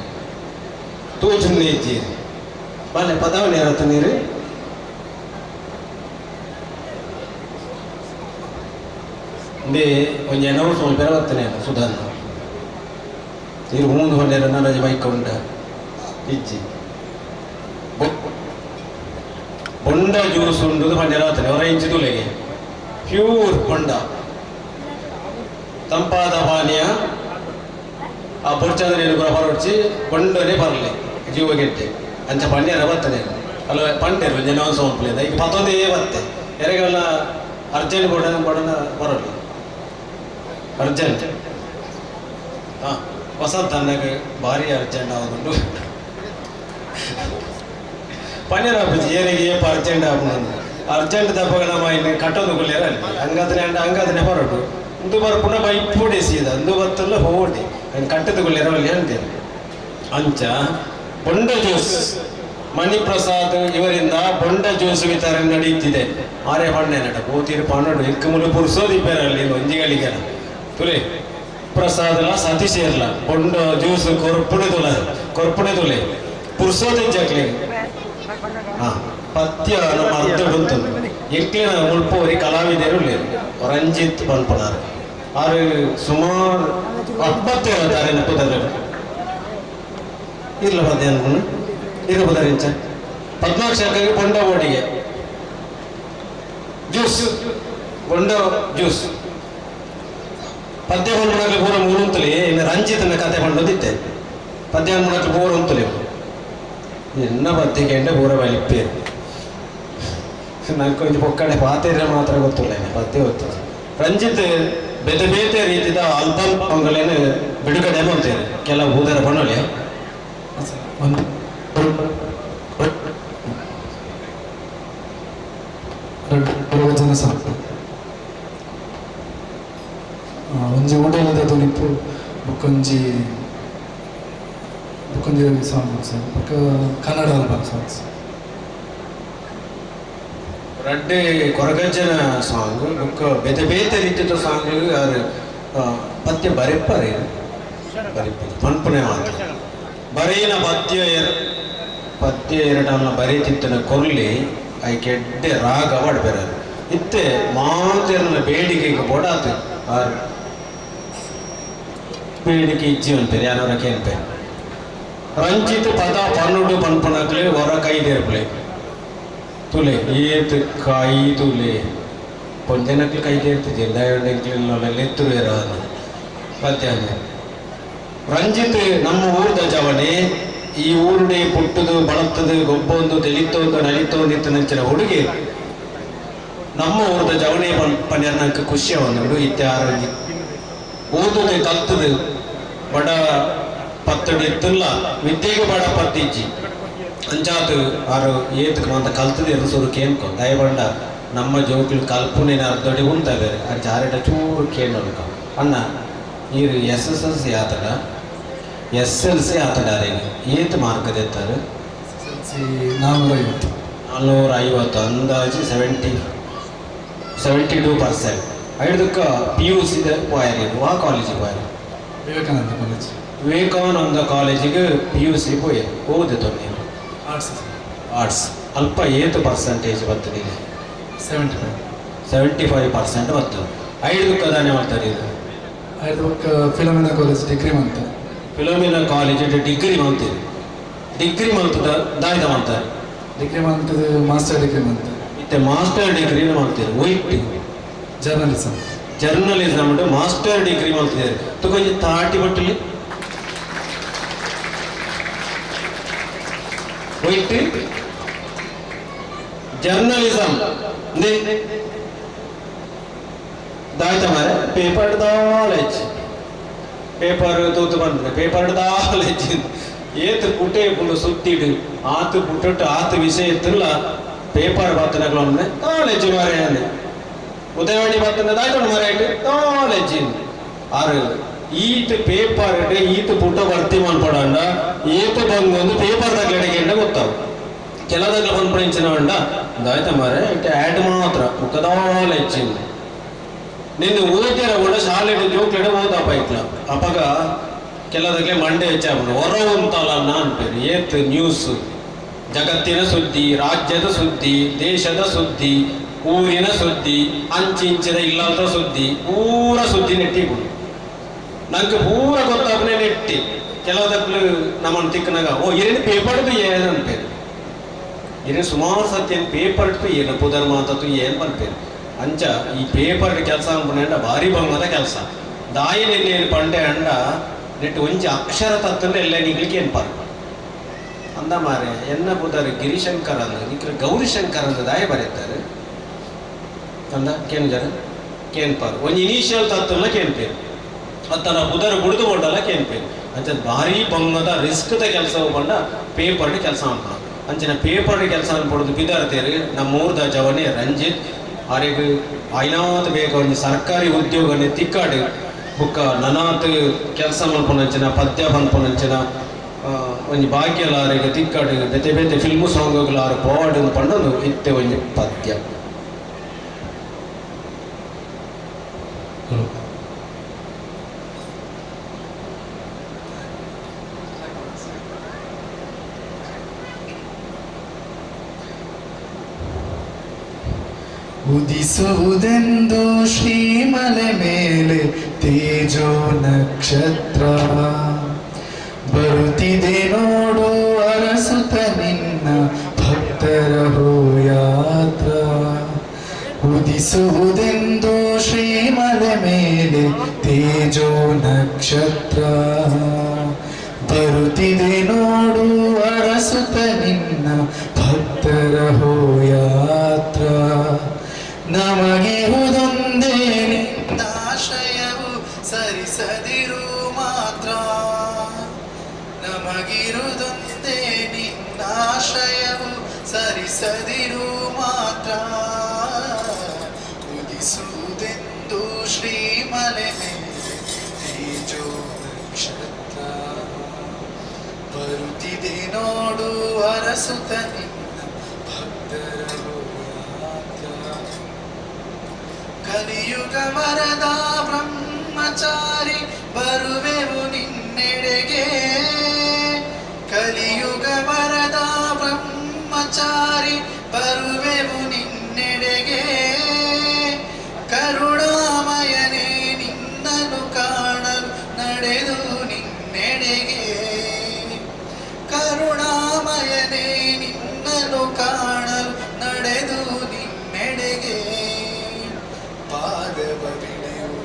ತೋಜುನ್ನೇ ಇದ್ದೀರಿ ಬಾಲೆ ಪದವನ್ನ ಏರತ್ತ ನೀರು ಇಂದೇ ಒಂಜಿ ಅನೌನ್ಸ್ ಮಲ್ಪೆರ ಬತ್ತನೆ ಸುಧಾನ ನೀರು ಹೂಂದು ಹೊಂಡೇರ ನನಜಿ ಬೈಕ್ ಉಂಡ ಇಜ್ಜಿ ಬೊಂಡ ಜ್ಯೂಸ್ ಉಂಡು ಪಂಡೇರ ಬತ್ತನೆ ಹೊರ ಇಂಚಿ ತುಲೆಗೆ ಪ್ಯೂರ್ ಬೊಂಡ ತಂಪಾದ ಪಾನೀಯ ಆ ಬೊಡ್ಚಂದ್ರೆ ಪೂರ ಹೊರಡ್ಚಿ ಬೊಂಡನೆ ಬರಲಿ ಜೀವಗೆಟ್ಟೆ ಅಂಚ ಪಂಡ್ಯರ ಬರ್ತದೆ ಅಲ್ಲ ಪಂಡೇರು ಒಂಜಿ ಅನೌನ್ಸ್ ಮಲ್ಪುಲೆ ಈಗ ಪತ್ತೊಂದೇ ಬತ್ತೆ ಎರೆಗೆಲ್ಲ ಅರ್ಜೆಂಟ್ ಬೊಡ ಬೊಡನ ಬರಲಿ ಅರ್ಜೆಂಟ್ ಹಾಂ ವಸಂತ ಅನ್ನಗ ಭಾರಿ ಅರ್ಜೆಂಟ್ ಆಗುಂಡು ಪನ್ನೀರ್ ಆಪುಜಿ ಏರಿಗೆ ಏಪ ಅರ್ಜೆಂಟ್ ಆಪುಂಡು ಅರ್ಜೆಂಟ್ ದಪ್ಪಗ ನಮ್ಮ ಇನ್ನು ಕಟ್ಟೊಂದು ಕುಲ್ಲೇರ ಅಲ್ಲಿ ಹಂಗಾದ್ರೆ ಅಂಡ ಹಂಗಾದ್ರೆ ಬರೋಡು ಇಂದು ಬರ್ಪುಣ ಬೈಪೋಡೆ ಸೀದ ಅಂದು ಬತ್ತಲ್ಲ ಹೋಡಿ ಹಂಗೆ ಕಟ್ಟದ ಕುಲ್ಲೇರ ಅಲ್ಲಿ ಅಂತೇನೆ ಅಂಚ ಬೊಂಡ ಜ್ಯೂಸ್ ಮಣಿಪ್ರಸಾದ್ ಇವರಿಂದ ಬೊಂಡ ಜ್ಯೂಸ್ ವಿತರಣೆ ನಡೆಯುತ್ತಿದೆ. ಆರೆ ಪಣ್ಣೆ ನಟ ಕೋತಿರು ಪನ್ನಡು ಎಕ್ಕುಮುಲು ಪುರ್ಸೋದಿಪ್ಪೇರಲ್ಲಿ ಒಂಜಿಗಳಿಗೆಲ್ಲ ತುಲೆ ಪ್ರಸಾದಲ ಸತೀಶ್ ಇರ್ಲ ಬೊಂಡ ಜ್ಯೂಸ್ ಕೊರ್ಪುಣೆ ತುಲ ಕೊರ್ಪುಣೆ ತುಲೆ ಪುರ್ಸೋದಿಜ್ಜಾಕ್ಲಿ ಹಾ ಪತ್ಯ ನಮ್ಮ ಅರ್ಧ ಬಂತು ಎಂಕ್ಲಿನ ಮುಲ್ಪೋರಿ ಕಲಾವಿದರು ರಂಜಿತ್ ಪನ್ಪನಾರು ಆರು ಸುಮಾರು 77 ತಾರೆ ನೆಪ್ಪುದಾರೆ ಇರ್ಲ ಪದ್ಯ ಅನ್ಕೊಂಡು ಇರಬೋದಾರೆ ಇಂಚ ಪದ್ಮಾಕ್ಷರಿಗೆ ಬೊಂಡ ಬೋಟಿಗೆ ಜ್ಯೂಸ್ ಬೊಂಡ ಜ್ಯೂಸ್ ಪದ್ಯ ಹೊಂದ್ಮಡಕ್ಕೆ ಪೂರ ಮೂರುಂತಲಿ ಇನ್ನು ರಂಜಿತನ ಕತೆ ಪಂಡೋದಿತ್ತೆ ಪದ್ಯ ಹೊಂದ್ಮಡಕ್ಕೆ ಪೂರ ಉಂತಲಿ ಎನ್ನ ಪದ್ಯಕ್ಕೆ ಎಂಡ ಪೂರ ಬಲಿಪ್ಪೇರು ನಂಗೆ ಕೊಂಚ ಪೊಕ್ಕಡೆ ಪಾತೆರೆ ಮಾತ್ರ ಗೊತ್ತಿಲ್ಲ ಪದ್ಯ ಗೊತ್ತು. ರಂಜಿತ್ ಬೇತೆ ಬೇತೆ ರೀತಿಯ ಆಲ್ಬಮ್ ಅವುಗಳೇನು ಬಿಡುಗಡೆ ಮಾಡ್ತೇನೆ ಕೆಲವು ಊದರ ಬಣ್ಣೊಲಿ ಜನ ಸಾಕು ಒಂಜಿ ಉಡಲದ ತುನಿಪು ಬೊಕ್ಕೊಂಜಿ ಬೊಕ್ಕೊಂಜಿ ಸಾಂಗ್ ಸರ್ ಬೊಕ್ಕ ಕನ್ನಡ ಆಲ್ಬಮ್ ಸಾಂಗ್ಸ್ ರಡ್ಡೆ ಕೊರಗಜ್ಜನ ಸಾಂಗ್ ಬೊಕ್ಕ ಬೇತೆ ಬೇತೆ ರೀತಿಯ ಸಾಂಗ್ ಯಾರು ಪದ್ಯ ಬರೆಪ್ಪರೆ ಬರೆಪ್ಪ ಪನ್ಪುನೆ ಮಾತ್ರ ಬರೆಯಿನ ಪದ್ಯ ಪದ್ಯ ಎರಡನ್ನ ಬರೀತಿತ್ತನ ಕೊರ್ಲಿ ಐಕೆ ಎಡ್ಡೆ ರಾಗ ಪಡ್ಬೇರ ಇತ್ತೆ ಮಾತೆರ್ನ ಬೇಡಿಕೆಗೆ ಬೊಡಾತು ಆರ್ ಬೇಡಿಕೆ ಇಜ್ಜಿ ಅನ್ಪೇರು ಯಾನವರ ಕೇನ್ಪೆ ರಂಜಿತ್ ಪದ ಪನ್ನುಡು ಪನ್ಪುನಕ್ಲೆ ಹೊರ ಕೈದೇರ್ಪುಲೆ ತುಲೆ ಏತ್ ಕೈ ತುಲೆ ಪೊಂಜನಕ್ಲೆ ಕೈ ದೇರ್ತಿದ್ದೆ ದಯವಂಡೆಕ್ಲೆಲ್ಲ ಎತ್ತುವೇರ ಪದ್ಯ ರಂಜಿತ್ ನಮ್ಮ ಊರದ ಜವಣೆ ಈ ಊರುಡೆ ಪುಟ್ಟುದು ಬಳತ್ತದು ಗೊಬ್ಬೊಂದು ತೆಲಿತೊಂದು ನಲಿತೊಂದು ಇತ್ತು ನಂಚಿನ ಹುಡುಗಿ ನಮ್ಮ ಊರದ ಜವಣೆ ಪನ್ಯರ್ ನಂಗೆ ಖುಷಿ ಒಂದು ಇತ್ತೆ ಆರೋಗ್ಯ ಓದುದು ಕಲ್ತದು ಬಡ ಪತ್ತಡಿ ಇತ್ತಲ್ಲ ವಿದ್ಯೆಗೆ ಬಡ ಪತ್ತಿಜ್ಜಿ ಅಂಚಾತು ಆರು ಏತಕ್ಕೆ ಮಂತ ಕಲ್ತದೆ ಎನ್ಸೋರು ಕೇಳ್ಕೊ ದಯಬಂಡ ನಮ್ಮ ಜೋಕ್ಲು ಕಲ್ಪುನೇನ ಅರ್ಧಡಿ ಉಂತ ಬೇರೆ ಅಂಚ ಆರೇಟ ಚೂರು ಕೇಳೋಕ ಅಣ್ಣ ನೀರು ಎಸ್ ಎಸ್ ಎಲ್ ಸಿ ಆತಡ ಎಸ್ ಎಲ್ ಸಿ ಆತಡ ಅರೇನು ಏತು ಮಾರ್ಕ್ ತೆತ್ತಾರೆ 450 450 ಅಂದಾಜು 72%. ಐದಕ್ಕೆ ಪಿ ಯು ಸಿ ಪೋಯರ್ ಆ ಕಾಲೇಜಿಗೆ ಪೋಯರ್ ವಿವೇಕಾನಂದ ಕಾಲೇಜ್ ವಿವೇಕಾನಂದ ಕಾಲೇಜಿಗೆ ಪಿ ಯು ಸಿ ಪೋಯರ್ ಓದಿತ್ತು ನೀನು ಆರ್ಟ್ಸ್ ಆರ್ಟ್ಸ್ ಅಲ್ಪ ಏತು ಪರ್ಸೆಂಟೇಜ್ ಬರ್ತದೆ 75 75% ಬರ್ತದೆ. ಐದಕ್ಕೆ ದಾನೆ ಮಾಡ್ತಾರೆ ಇದು ಐದು ಫಿಲೋಮಿನಾ ಕಾಲೇಜ್ ಡಿಗ್ರಿ ಮಂತೆ. ಫಿಲೋಮಿನಾ ಕಾಲೇಜ್ ಡಿಗ್ರಿ ಮಂತೀರಿ. ಡಿಗ್ರಿ ಮಂತದ ದಾಯ್ದ ಮಂತಾರೆ? ಡಿಗ್ರಿ ಮಂತದ ಮಾಸ್ಟರ್ ಡಿಗ್ರಿ ಮಂತೆ. ಇತ್ತೆ ಮಾಸ್ಟರ್ ಡಿಗ್ರಿ ಮಾಡ್ತೀರಿ. ವೈಟ್ ಜರ್ನಲಿಸಮ್. ಜರ್ನಲಿಸಮ್ ಮಾಸ್ಟರ್ ಡಿಗ್ರಿ ಮಾಡ್ತಿದ್ದಾರೆ. ತಗೊಂಜಿ ತಾಟಿ ಬಟ್ಟಲಿ ವೈಟ್ ಜರ್ನಲಿಸಮ್ ದಾಯ್ತ ಮಾರೆ ಪೇಪರ್ ದಾಲೇಜ್ ಪೇಪರ್ ತೂತು ಬಂದ್ರೆ ಪೇಪರ್ ದಾಲೇಜ್ ಏತು ಪುಟೆ ಪುಂಡು ಸುತ್ತಿಡು ಆತು ಪುಟಟ್ಟು ಆತು ವಿಷಯ ಇತ್ತಿಲ್ಲ ಪೇಪರ್ ಬಾತನಗಳು ಕಾಲೇಜ್ ಮಾರೆ ಅಂದೆ ಉದಯವಾಣಿ ಬಾತನ ದಾಯ್ತೊಂಡು ಮಾರೆ ಕಾಲೇಜ್ ಆರು ಈತ ಪೇಪರ್ ಈತ ಪುಟ ಭರ್ತಿ ಮನ್ಪಡಂಡ ಏತು ಬಂದು ಪೇಪರ್ ತಗ್ಲಡಿಗೆ ಗೊತ್ತಾವು ಕೆಲದಾಗ್ಲ ಬಂದ್ಪಡಿಂಚಿನ ಅಂಡ ದಾಯ್ತ ಮಾರೆ ಇಟ್ಟು ಆ್ಯಡ್ ಮಾತ್ರ ಮುಖದಾಲೇಜ್ ನಿನ್ನ ಓದ್ಯರ ಕೂಡ ಶಾಲೆ ಜೋಕ್ಲೆಡೆ ಓದಪ್ಪ ಇಟ್ಲ ಅಪಗ ಕೆಲದಾಗ್ಲೆ ಮಂಡೆ ಹೆಚ್ಚಾಗ್ಬಿಡು ಹೊರ ಉಂತಲ್ಲ ಅನ್ಪೇರು ಏತ್ ನ್ಯೂಸ್ ಜಗತ್ತಿನ ಸುದ್ದಿ ರಾಜ್ಯದ ಸುದ್ದಿ ದೇಶದ ಸುದ್ದಿ ಊರಿನ ಸುದ್ದಿ ಅಂಚಿಂಚಿನ ಇಲ್ಲದ ಸುದ್ದಿ ಪೂರ ಸುದ್ದಿ ನೆಟ್ಟಿಬಿಡು ನಂಗೆ ಪೂರ ಗೊತ್ತಾಗ್ನೆ ನೆಟ್ಟಿ ಕೆಲವದಕ್ಲು ನಮ್ಮನ್ನು ತಿಕ್ಕನಾಗ ಓ ಏನೇನು ಪೇಪರ್ದು ಏನು ಅನ್ಪೇರು ಏನೇನು ಸುಮಾರು ಸತ್ಯ ಏನು ಪೇಪರ್ ಏನು ಪುದರ್ ಮಾತತ್ತು ಏನು ಬಂದ್ಪೇರು ಅಂಚ ಈ ಪೇಪರ್ ಕೆಲಸ ಅನ್ಕೊಂಡ ಭಾರಿ ಬಂಗದ ಕೆಲಸ ದಾಯಿ ನಿನ್ನೇನು ಪಂಡೆ ಅಂಡ ನೆಟ್ಟು ಒಂಜಿ ಅಕ್ಷರ ತತ್ತಂದ್ರೆ ಎಲ್ಲ ನಿಗ್ಲಿಕ್ಕೆ ಏನು ಪಾರ್ ಅಂದ ಮಾರೆ ಎನ್ನ ಪುದರ್ ಗಿರಿಶಂಕರ್ ಅಂದ ನಿಕ್ರ ಗೌರಿಶಂಕರ್ ಅಂದ ದಾಯಿ ಬರೀತಾರೆ ಅಂದ ಕೇನು ಜನ ಕೇನ್ ಪಾರ್ ಒಂಜಿ ಇನಿಷಿಯಲ್ ತತ್ತಲ್ಲ ಕೇನ್ ಪೇರು ಅತ್ತನ ಪುದರ್ ಬುಡ್ದು ಕೊಂಡಲ್ಲ ಕೇನ್ ಪೇರು ಅಂಚ ಭಾರಿ ಬಂಗದ ರಿಸ್ಕ್ದ ಕೆಲಸ ಹೋಗೊಂಡ ಪೇಪರ್ ಕೆಲಸ ಅನ್ಕೊಳ ಅಂಚಿನ ಪೇಪರ್ ಕೆಲಸ ಅನ್ಕೊಡೋದು ಬಿದಾರ್ತೇರು ನಮ್ಮೂರ್ದ ಜವನೇ ರಂಜಿತ್ ಆರೆಗ್ ಐನಾತ್ ಬೇಗ ಒಂಜಿ ಸರ್ಕಾರಿ ಉದ್ಯೋಗನೆ ತಿಕ್ಕಾಡು ಬುಕ್ಕ ನನಾತ್ ಕೆಲಸ ಮಲ್ಪೊನಂಚಿನ ಪದ್ಯ ಪನ್ಪೊನಂಚಿನ ಒಂಜಿ ಭಾಗ್ಯಲ ಆರೆಗ್ ತಿಕ್ಕಾಡು ಬೇತೆ ಬೇತೆ ಫಿಲ್ಮು ಸಾಂಗ್ಗಳ ಆರು ಪೋವಾಡು ಪಂಡೊಂದು ಇತ್ತೆ ಒಂಜಿ ಪದ್ಯ. ಉದಿಸುವುದೆಂದು ಶ್ರೀಮಲೆ ಮೇಲೆ ತೇಜೋ ನಕ್ಷತ್ರ ಬರುತ್ತಿದೆ ನೋಡು ಅರಸುತ ನಿನ್ನ ಭಕ್ತರ ಹೋಯಾತ್ರ. ಉದಿಸುವುದೆಂದು ಶ್ರೀಮಲೆ ಮೇಲೆ ತೇಜೋ ನಕ್ಷತ್ರ ಬರುತ್ತಿದೆ ನೋಡು ಅರಸುತ ನಿನ್ನ ಭಕ್ತರ ಹೋಯಾತ್ರ. ನಮಗಿರುವುದೊಂದೇ ನಿನ್ನಾಶ್ರಯವು ಸರಿಸದಿರು ಮಾತ್ರ. ನಮಗಿರುವುದೊಂದೇ ನಿನ್ನಾಶ್ರಯವು ಸರಿಸದಿರು ಮಾತ್ರ. ಉದಿಸುವುದೆಂದು ಶ್ರೀಮಲೆ ಮೇಲೆ ತೇಜೋ ನಕ್ಷತ್ರ ಬರುತ್ತಿದೆ ನೋಡು ಅರಸುತ ನಿನ್ನ ಭಕ್ತರ ಯಾತ್ರ. ಕಲಿಯುಗ ವರದ ಬ್ರಹ್ಮಚಾರಿ ಬರುವೆವು ನಿನ್ನೆಡೆಗೆ. ಕಲಿಯುಗ ವರದ ಬ್ರಹ್ಮಚಾರಿ ಬರುವೆವು ನಿನ್ನೆಡೆಗೆ. ಕರುಣಾಮಯನೇ ನಿನ್ನನು ಕಾಣಲು ನಡೆದು ನಿನ್ನೆಡೆಗೆ. ಕರುಣಾಮಯನೇ ನಿನ್ನನು ಕಾಣಲು ನಡೆದು ನಿನ್ನೆಡೆಗೆ. ಪಾದವ ಬಿಡೆವು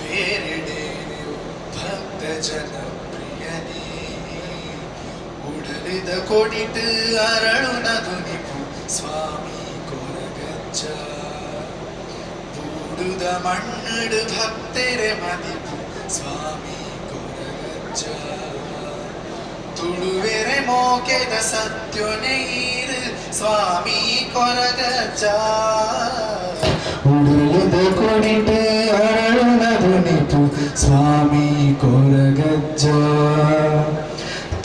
ಬೇರೆಡೆಯು ಭಕ್ತ ಜನಪ್ರಿಯನೇ. ಉಡಲಿದ ಕೊಡಿಟು ಅರಳುನ ದುನಿಪು ಸ್ವಾಮಿ ಕೊರಗಜ್ಜ. ಬೂಡುದ ಮಣ್ಣಡು ಭಕ್ತೆರೆ ಮದಿಪು ಸ್ವಾಮಿ ಕೊರಗಜ್ಜ. ತುಳುವೆರೆ ಮೋಕೆದ ಸತ್ಯೊನೆಯಿರು ಸ್ವಾಮಿ ಕೊರಗಜ್ಜ. ಉಡಲಿದ ಕೊಡಿಟು ಅರಳುನ ದುನಿಪು ಸ್ವಾಮಿ ಕೊರಗಜ್ಜ.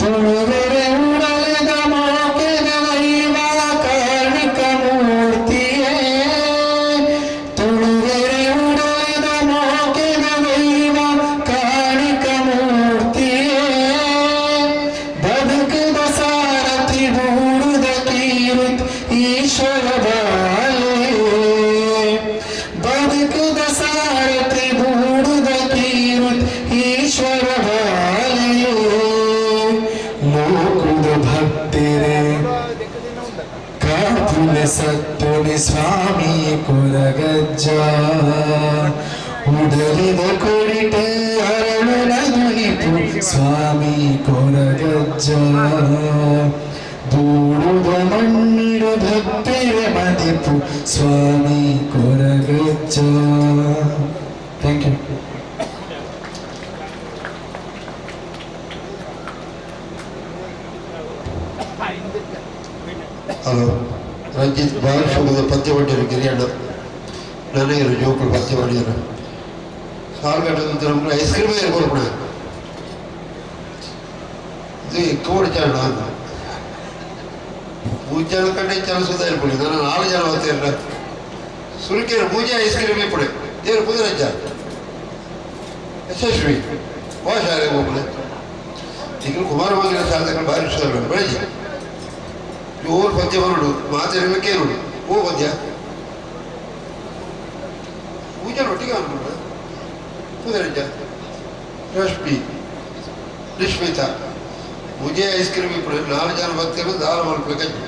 ತುಳುವೆರೆ ಉಡಲಿದ ಮೋಕೆದ ದೈವ ಕಾರ್ಣಿಕ ಮೂರ್ತಿಯೇ. ತುಳುವೆರೆ ಉಡಲಿದ ಮೋಕೆದ ದೈವ ಕಾರ್ಣಿಕ ಮೂರ್ತಿಯೇ. ಬದುಕದ ಸಾರಥಿ ಬೂಡುದ ಕೀರುತ್ ಈಶ್ವರ ಬಾಲೆ. ಬದುಕದ ಬದುಕುದ ಸಾರಥಿ ಬೂಡುದ ಕೀರುತ್ ಈಶ್ವರ ಬಾಲೆಯೇ ಲೋಕುದ ಭಕ್ತರೇ ಕಾಪುನ ಸತ್ತುನಿ ಸ್ವಾಮಿ ಕೊರಗಜ್ಜ ಉಡಲಿದ ಕೊಡಿಟ ಅರಳುನ ದುನಿಪು ಸ್ವಾಮಿ ಕೊರಗಜ್ಜ ಬೂಡುದ ಮಣ್ಣಿಡು ಭಕ್ತರ ಮದಿಪು ಸ್ವಾಮಿ Koragajja. Thank you. Hello Ranjith ಬಾಲಶೋಭದ ಪದ್ಯ ಗಿರಿಯಣ್ಣ ನನಗೆ ಜೋಕುಳು ಪದ್ಯ ಮಾಡಿದರು ಸಾಲ್ಗಟ್ಟದ ನಮ್ಗೆ ಐಸ್ ಕ್ರೀಮೇ ಇರ್ಬೋದು ಕೂಡ ಇದು ಕೋಡಿ ಚಾಣ ಮೂರು ಜನ ಕಂಡೆ ಚಲಿಸೋದ ಇರ್ಬೋದು ನಾನು 4 ಜನ ಹೋಗ್ತೀರ ಸುರುಕೇರು ಪೂಜೆ ಐಸ್ ಕ್ರೀಮ್ ಇಪ್ಪಡೆ ಏನು ಪುದರಜ್ಜ ಯಶಸ್ವಿ ವಾ ಶಾಲೆ ಹೋಗ್ಬಿಡೆ ಈಗ ಕುಮಾರಮಂದಿರ ಶಾಲೆ ಭಾರಿ ಹುಷಾರು ಬೆಳಗ್ಗೆ ಜೋರು ಪದ್ಯ ಬರೋಡು ಮಾತಾಡಲಿಕ್ಕೆ ನೋಡು ಓ ಪದ್ಯ ಪೂಜೆ ಒಟ್ಟಿಗೆ ಅನ್ಕೊಂಡು ಪುದರಜ್ಜ ರಶ್ಮಿ ನಿಶ್ಮಿತಾ ಪೂಜೆ ಐಸ್ ಕ್ರೀಮ್ ಇಪ್ಪಡೆ 4 ಜನ ಭಕ್ತರು ದಾರ ಮಾಡ್ಬೇಕು.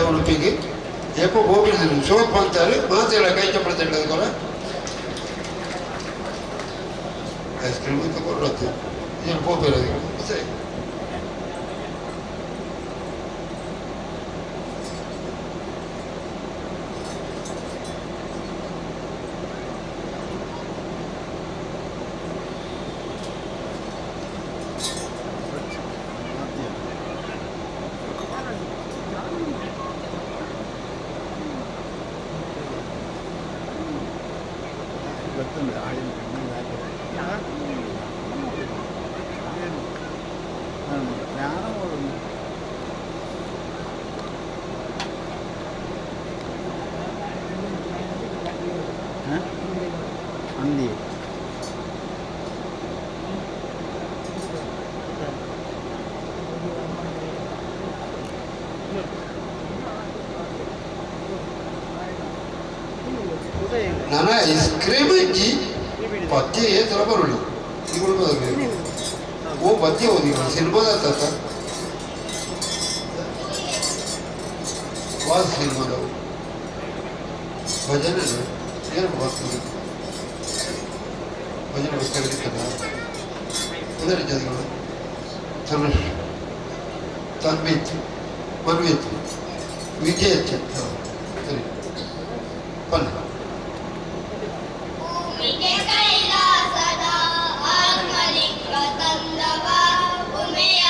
ಉಡುಪಿಗೆ ಎಪ್ಪ ಹೋಗಿದ್ದೀನಿ ಸೋಪ್ ಅಂತಾರೆ ಮಾತೆಲ್ಲ ಕೈ ಚಪ್ಪಳ ತೆಗೆದುಕೊಲ್ಲ ಐಸ್ ಕ್ರೀಮ್ ತಗೊಂಡು ಏನು ಹೋಗಿರೋದು ಸರಿ. ನಾನು ಐಸ್ ಕ್ರೀಮ್ ಇಜ್ಜಿ ಪದ್ಯ ಏತರ ಬರೋಣ ಓ ಪದ್ಯ ಓದಿ ಸಿನಿಮಾದ ತಾತ ವಾದ ಸಿನಿಮಾದವು ಭಜನೆ ಏನು ಬರ್ತದೆ ಭಜನೆ ಪುಸ್ತಕ ಉದರಿದ್ದಗಳು ತನುಷ್ ತನ್ವಿತ್ ಮನ್ವಿತ್ ವಿಜಯ್ ಸರಿ ಬನ್ನಿ. ಕೈಲಾಸದ ಆತ್ಮಲಿಂಗ ತಂದವ ಉಮೆಯ.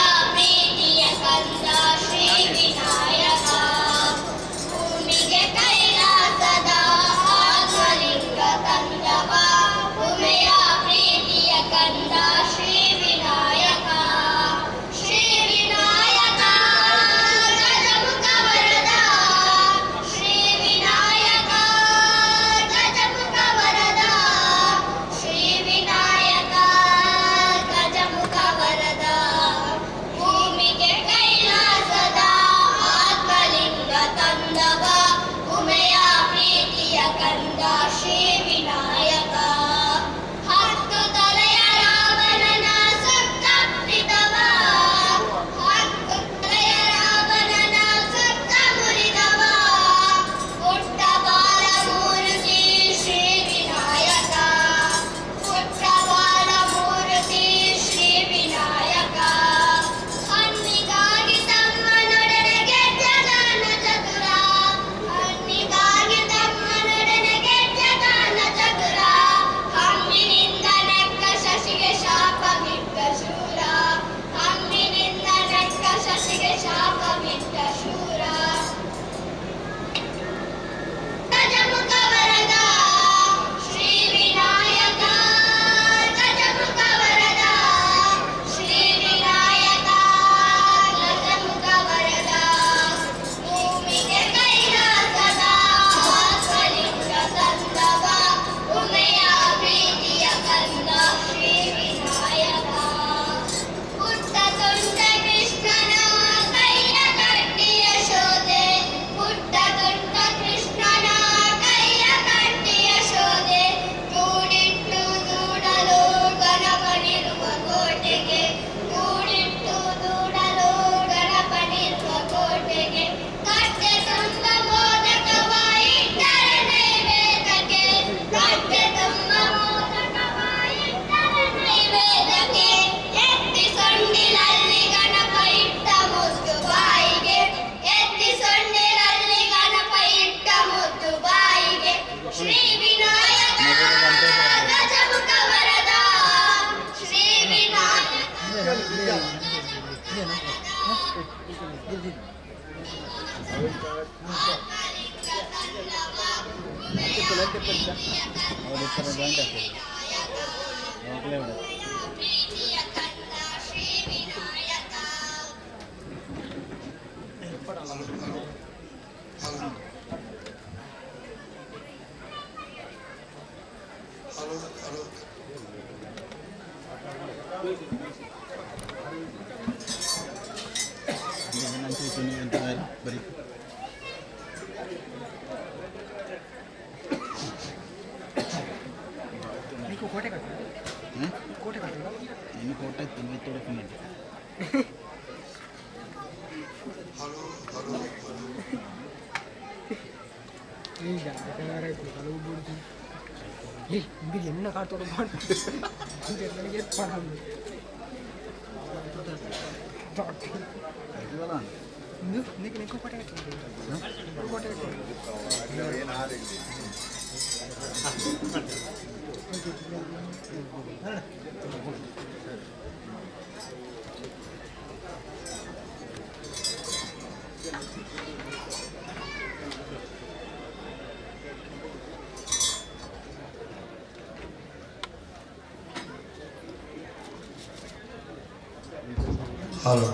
என்ன காட்டோட ಹಲೋ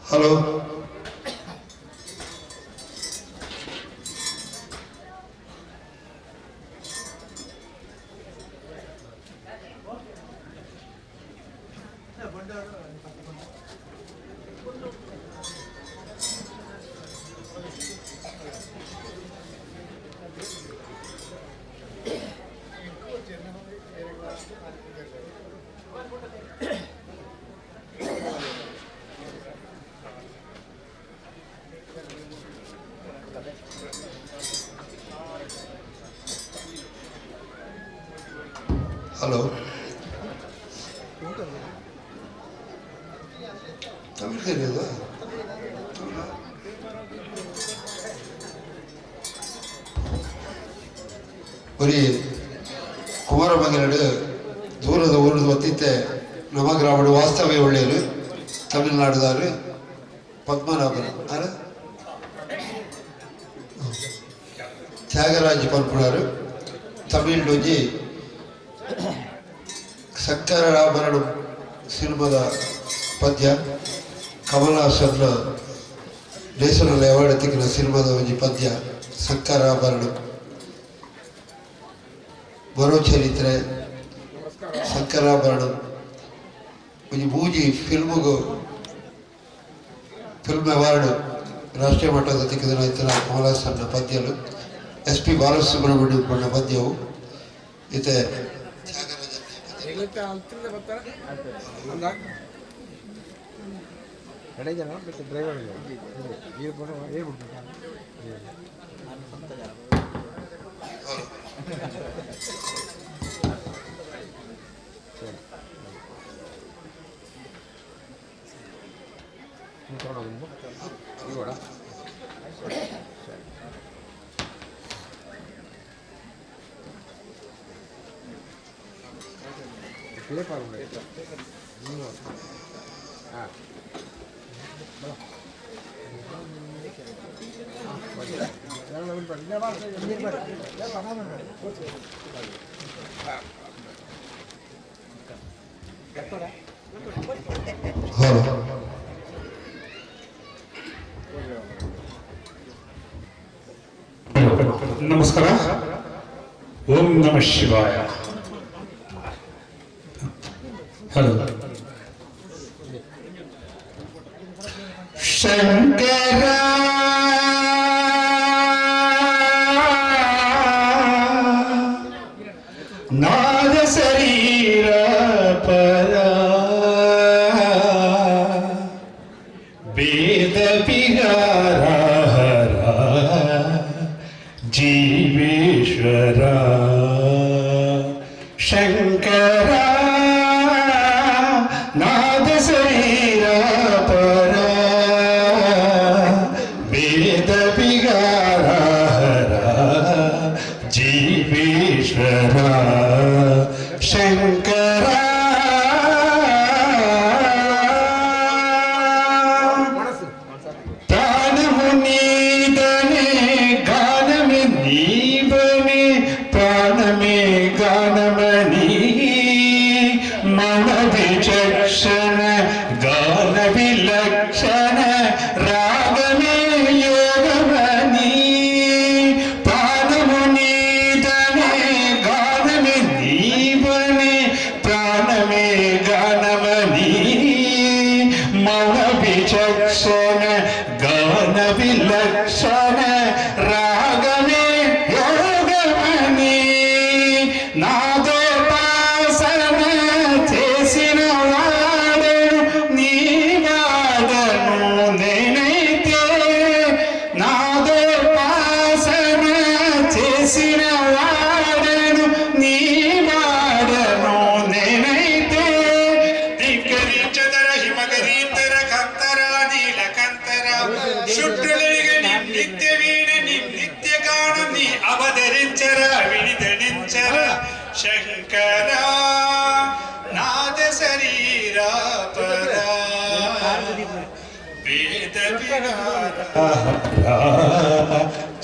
ಹಲೋ ಹಲೋ ತಮಿಳ್ தெரியாதா? ಒರಿ ಕುಮಾರಮಂಗಲಡು ದೂರದ ಊರದ ಒತ್ತಿತ್ತೆ ನಮ್ಮ ಗ್ರಾಮಡು ವಾಸ್ತವ್ಯ ಒಳ್ಳೆಯರು ತಮಿಳುನಾಡುದಾರು ಪದ್ಮನಾಭನ್ ಅರ ತ್ಯಾಗರಾಜ್ ಪನ್ಪುಣಾರು ತಮಿಳ್ ಒಂಜಿ ಸಕ್ಕರರಾಮರಡು ಸಿನಿಮಾದ ಪದ್ಯ ಕಮಲಹಾಸನ್ನ ನ್ಯಾಷನಲ್ ಅವಾರ್ಡ್ ತಿಕ್ಕಿನ ಸಿನಿಮಾದ ಒಂಜಿ ಪದ್ಯ ಸಕ್ಕರಾಭರಣ ಬರೋ ಚರಿತ್ರೆ ಸಕ್ಕರಾಭರಣ ಒಂಜಿ ಮೂಜಿ ಫಿಲ್ಮ್ಗು ಫಿಲ್ಮ್ ಅವಾರ್ಡ್ ರಾಷ್ಟ್ರೀಯ ಮಟ್ಟದ ತಿಕ್ಕಿದ ಇತ್ತಿನ ಕಮಲಹಾಸನ್ನ ಪದ್ಯಲು ಎಸ್ ಪಿ ಬಾಲಸುಬ್ರಹ್ಮಣ್ಯ ಪಂಡ ಪದ್ಯವು ಇತ್ತೆ ಹಲೋ ನಮಸ್ಕಾರ. ಓಂ ನಮಃ ಶಿವಾಯ. ಹಲೋ ಶಂಕರ ನಾದ ಶರೀರ ಪರ ವೇದ ವಿಹಾರ ಹರ ಜೀವೇಶ್ವರ ಶಂಕರ ನಾದ ಶರೀರ ಪರ ವಿಲಕ್ಷಣ ರಾಗವೇ ಯೋಗಮಣಿ ನಾದೋಪಾಸನ చేసిన వాడను నీ వాడను నేనైతే నాదోపాసన చేసిన వాడను నీ వాడను నేనైతే ధిక్కరించదర హిమగరీందర కంతర నీలకంతర శుద్ధులిగ నిత్య వీణ నిత్య గానం నీ అవతరించర వినిదనించర శంకర నాద శరీరా పరా వేద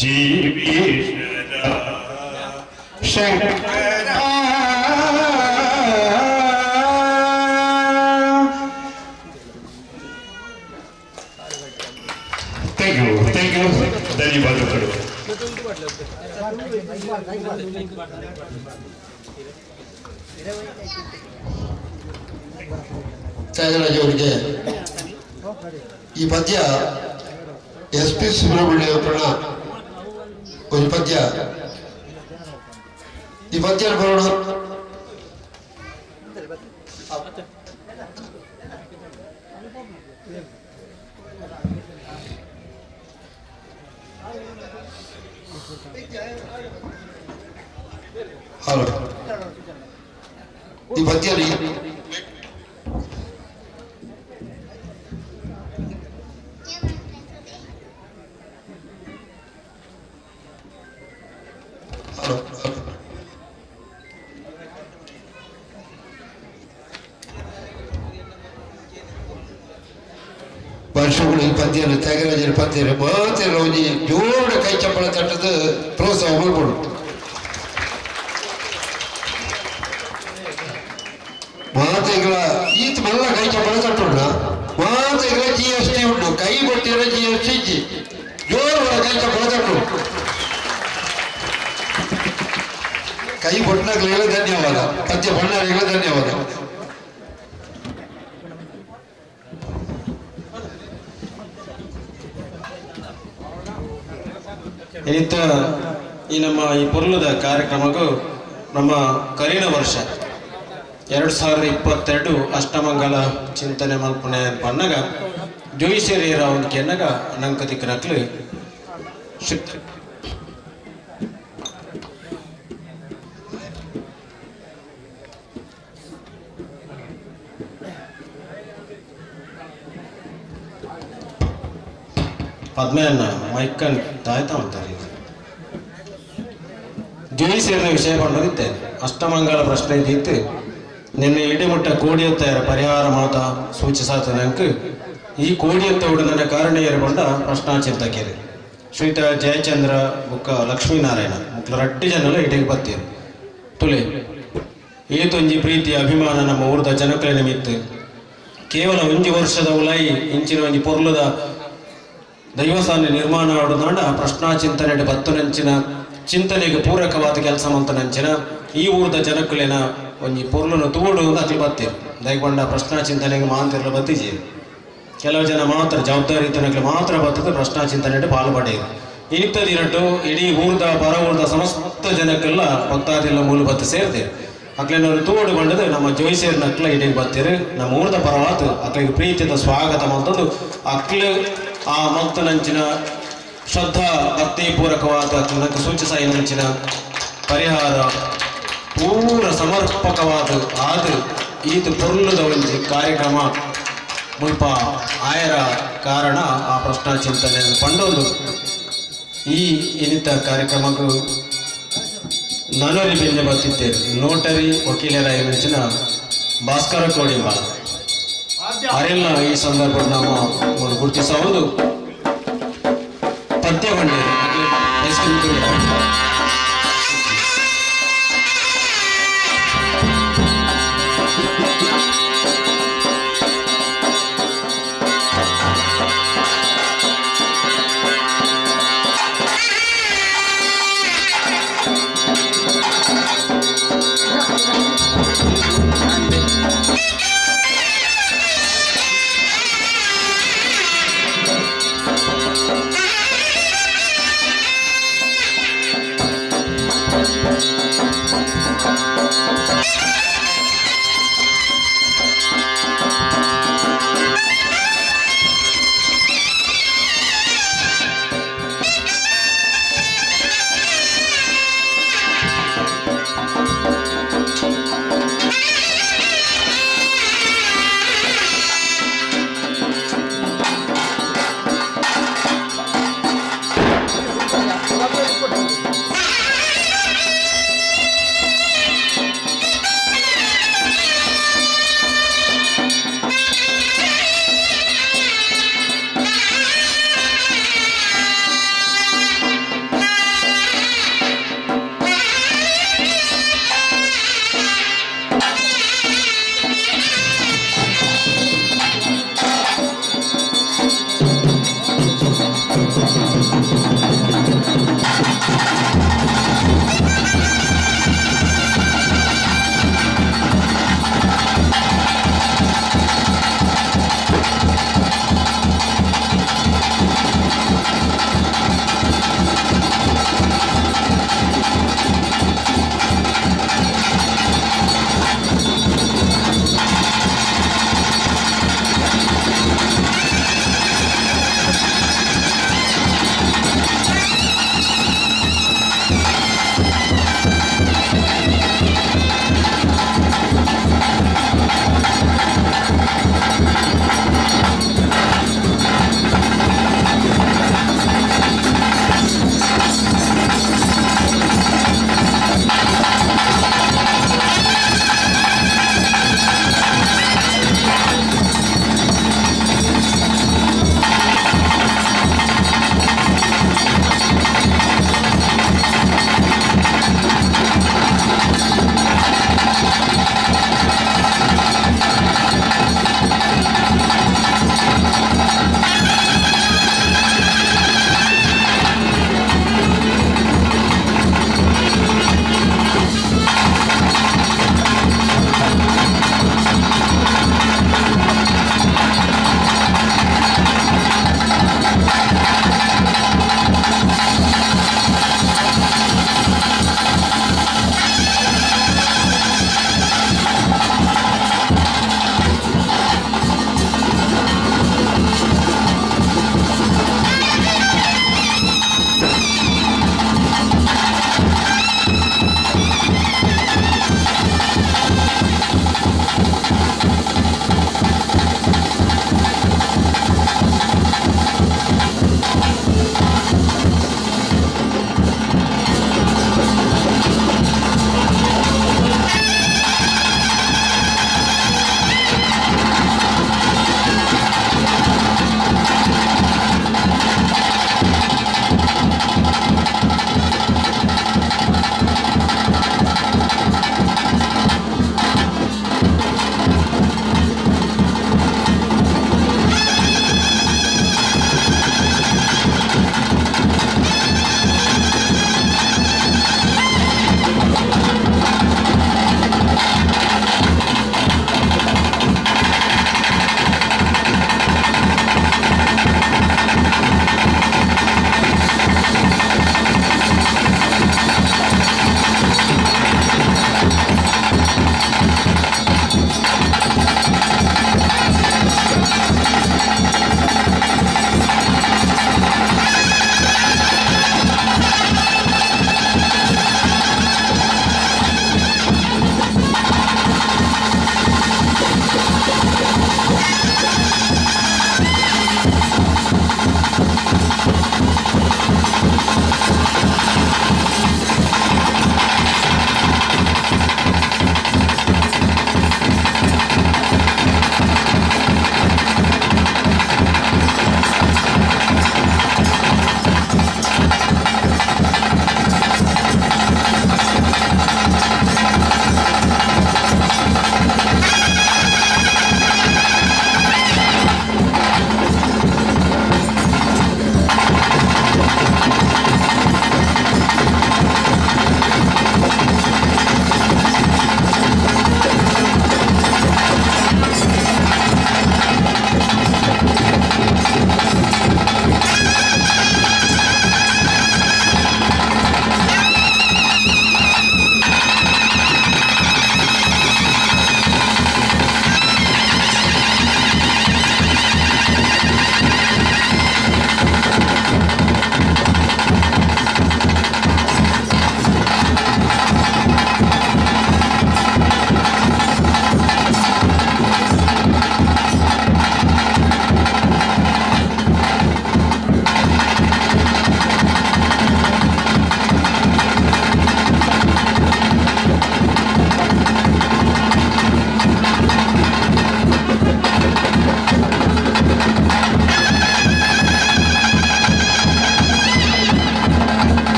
జీవీశ్వర Shankara. Thank you, thank you, ಧನ್ಯವಾದಗಳು. ತ್ಯಾಗರಾಜ್ ಅವರಿಗೆ ಈ ಪದ್ಯ ಎಸ್ ಪಿ ಸುಬ್ರಹ್ಮಣ್ಯ ಅವರ ಒಂದು ಪದ್ಯ. ಈ ಪದ್ಯ ಬರೋಣ. ಹಲೋ, ಈ ಪದ್ಯ ಹಲೋ ವರ್ಷಗಳು ಈ ಪದ್ಯನ ತ್ಯಾಗರಾಜರ ಪದ್ಯ ಮಾತೆಲ್ಲ ಒಂಜಿ ಜೋಡ ಕೈ ಚಪ್ಪಳ ತಟ್ಟದ ಪ್ರೋತ್ಸಾಹ ಮಾಡ್ಬೋದು. ಮಾತೆಗಳ ಈತ ಮಲ್ಲ ಕೈ ಚಪ್ಪಳ ತಟ್ಟುಂಡ ಮಾತೆಗಳ GST ಉಂಟು ಕೈ ಕೊಟ್ಟಿರೋ GST ಇಜ್ಜಿ ಜೋರು ಕೈ ಚಪ್ಪಳ ತಟ್ಟು ಕೈ ಕೊಟ್ಟನಾಗ್ಲಿಲ್ಲ ಧನ್ಯವಾದ, ಪದ್ಯ ಬಣ್ಣರಿಗೆಲ್ಲ ಧನ್ಯವಾದ. ಇತ್ತ ಈ ನಮ್ಮ ಈ ಪೊರ್ಲದ ಕಾರ್ಯಕ್ರಮಕ್ಕೂ ನಮ್ಮ ಕರಿನ ವರ್ಷ 2022 ಅಷ್ಟಮಂಗಲ ಚಿಂತನೆ ಮಲ್ಪುಣೆ ಪನ್ನಗ ಜೋಯಿಸೇರಿಯರ ಒಂದು ಕೆನ್ನಗ ನಂಕ ದಿಕ್ಕನಕ್ಲು ಪದ್ಮಯನ್ನ ಮೈಕನ್ ತಾಯ್ತಾ ಅಂತಾರೆ. ಜೋಯಿಸೇರಿನ ವಿಷಯ ಕೊಂಡೋಗಿದ್ದೇನೆ. ಅಷ್ಟಮಂಗಲ ಪ್ರಶ್ನೆ ಇದ್ದಿತ್ತು. ನಿನ್ನೆ ಇಡಿಮುಟ್ಟ ಕೋಡಿಯೊತ್ತಾಯರ ಪರಿಹಾರ ಮಾತ ಸೂಚಿಸಾತನಂಕ ಈ ಕೋಡಿಯತ್ತ ಉಡನ ಕಾರಣ ಏರ್ಕೊಂಡ ಪ್ರಶ್ನಾಚಿಂತಕೇರಿ ಶ್ರೀತ ಜಯಚಂದ್ರ ಬುಕ್ಕ ಲಕ್ಷ್ಮೀನಾರಾಯಣ ಮುಕ್ಲ ರಡ್ಡಿ ಜನಲ ಇಡಿಗೆ ಬತ್ತೀರು ತುಲೆ ಏತೊಂಜಿ ಪ್ರೀತಿ ಅಭಿಮಾನ ನಮ್ಮ ಊರ್ದ ಜನಕಲೆ ನಿಮಿತ್ತ ಕೇವಲ ಒಂಜಿ ವರ್ಷದ ಉಲಾಯಿ ಇಂಚಿನ ಒಂಜಿ ಪೊರ್ಲದ ದೈವಸ್ಥಾನ ನಿರ್ಮಾಣ ಆಡುದಾಂಡ ಪ್ರಶ್ನಾಚಿಂತನೆ ಬತ್ತುನಂಚಿನ ಚಿಂತನೆಗೆ ಪೂರಕವಾದ ಕೆಲಸ ಮಂತನಂಚಿನ ಈ ಊರ್ದ ಜನಕುಲೇನ ಒಂಜಿ ಪೊರ್ಲುನು ತೂಡು ಅಕ್ಲು ಬತ್ತೀರು ದಯಗೊಂಡ ಪ್ರಶ್ನಾ ಚಿಂತನೆಗೆ ಮಾಂತಿರ್ಲ ಬತ್ತಿಜಿ. ಕೆಲವು ಜನ ಮಾತ್ರ ಜವಾಬ್ದಾರಿ ಇತ್ತನಕ್ಲು ಮಾತ್ರ ಬರ್ತದೆ ಪ್ರಶ್ನಾ ಚಿಂತನೆ ಪಾಲು ಪಡೆಯಿರು. ಇನಿತ್ತ ದಿನಟ್ಟು ಇಡೀ ಊರ್ದ ಪರ ಊರ್ದ ಸಮಸ್ತ ಜನಕ್ಕೆಲ್ಲ ಭಕ್ತಾದಿಲ್ಲ ಮೂಲ ಬತ್ತು ಸೇರಿದೆ ಅಕ್ಲೇನವರು ತೂಡು ಬಂಡದು ನಮ್ಮ ಜೋಯಿಸೇರ್ನಕ್ಲ ಇಡೀ ಬತ್ತೀರು ನಮ್ಮ ಊರ್ದ ಪರವಾತು ಅಕ್ಲಿಗೆ ಪ್ರೀತಿಯ ಸ್ವಾಗತ ಮಂತದ್ದು ಅಕ್ಲು ಆ ಮತ್ತನಂಚಿನ ಶ್ರದ್ಧಾ ಭಕ್ತಿ ಪೂರಕವಾದ ಅಕ್ಲನಕ್ಕೆ ಸೂಚಿಸಾಯಿನಂಚಿನ ಪರಿಹಾರ ಪೂರ ಸಮರ್ಪಕವಾದ ಆದ ಈತ ಪೊರ್ಲುದ ಒಂಜಿ ಕಾರ್ಯಕ್ರಮ ಮುಲ್ಪ ಆಯರ ಕಾರಣ ಆ ಪ್ರಶ್ನಾ ಚಿಂತನೆಯನ್ನು ಪಂಡೊಂದು ಈ ಇನ್ನಿತ ಕಾರ್ಯಕ್ರಮಕ್ಕೂ ನನರಿ ಬೆನ್ನೆ ಬತ್ತಿದ್ದೇನೆ ನೋಟರಿ ವಕೀಲರ ಮುಂಚಿನ ಭಾಸ್ಕರ ಕೋಡಿಂಬಾಳ ಅರೆಲ್ಲ ಈ ಸಂದರ್ಭ ನಮ್ಮ ಗುರುತಿಸಬಹುದು. ಪದ್ಯ ಬಂಡೇರಿ Thank you.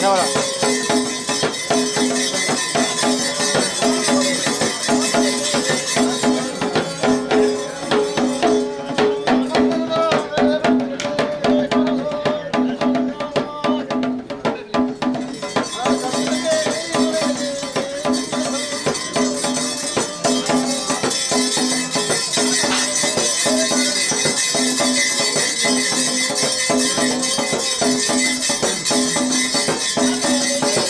Thank you.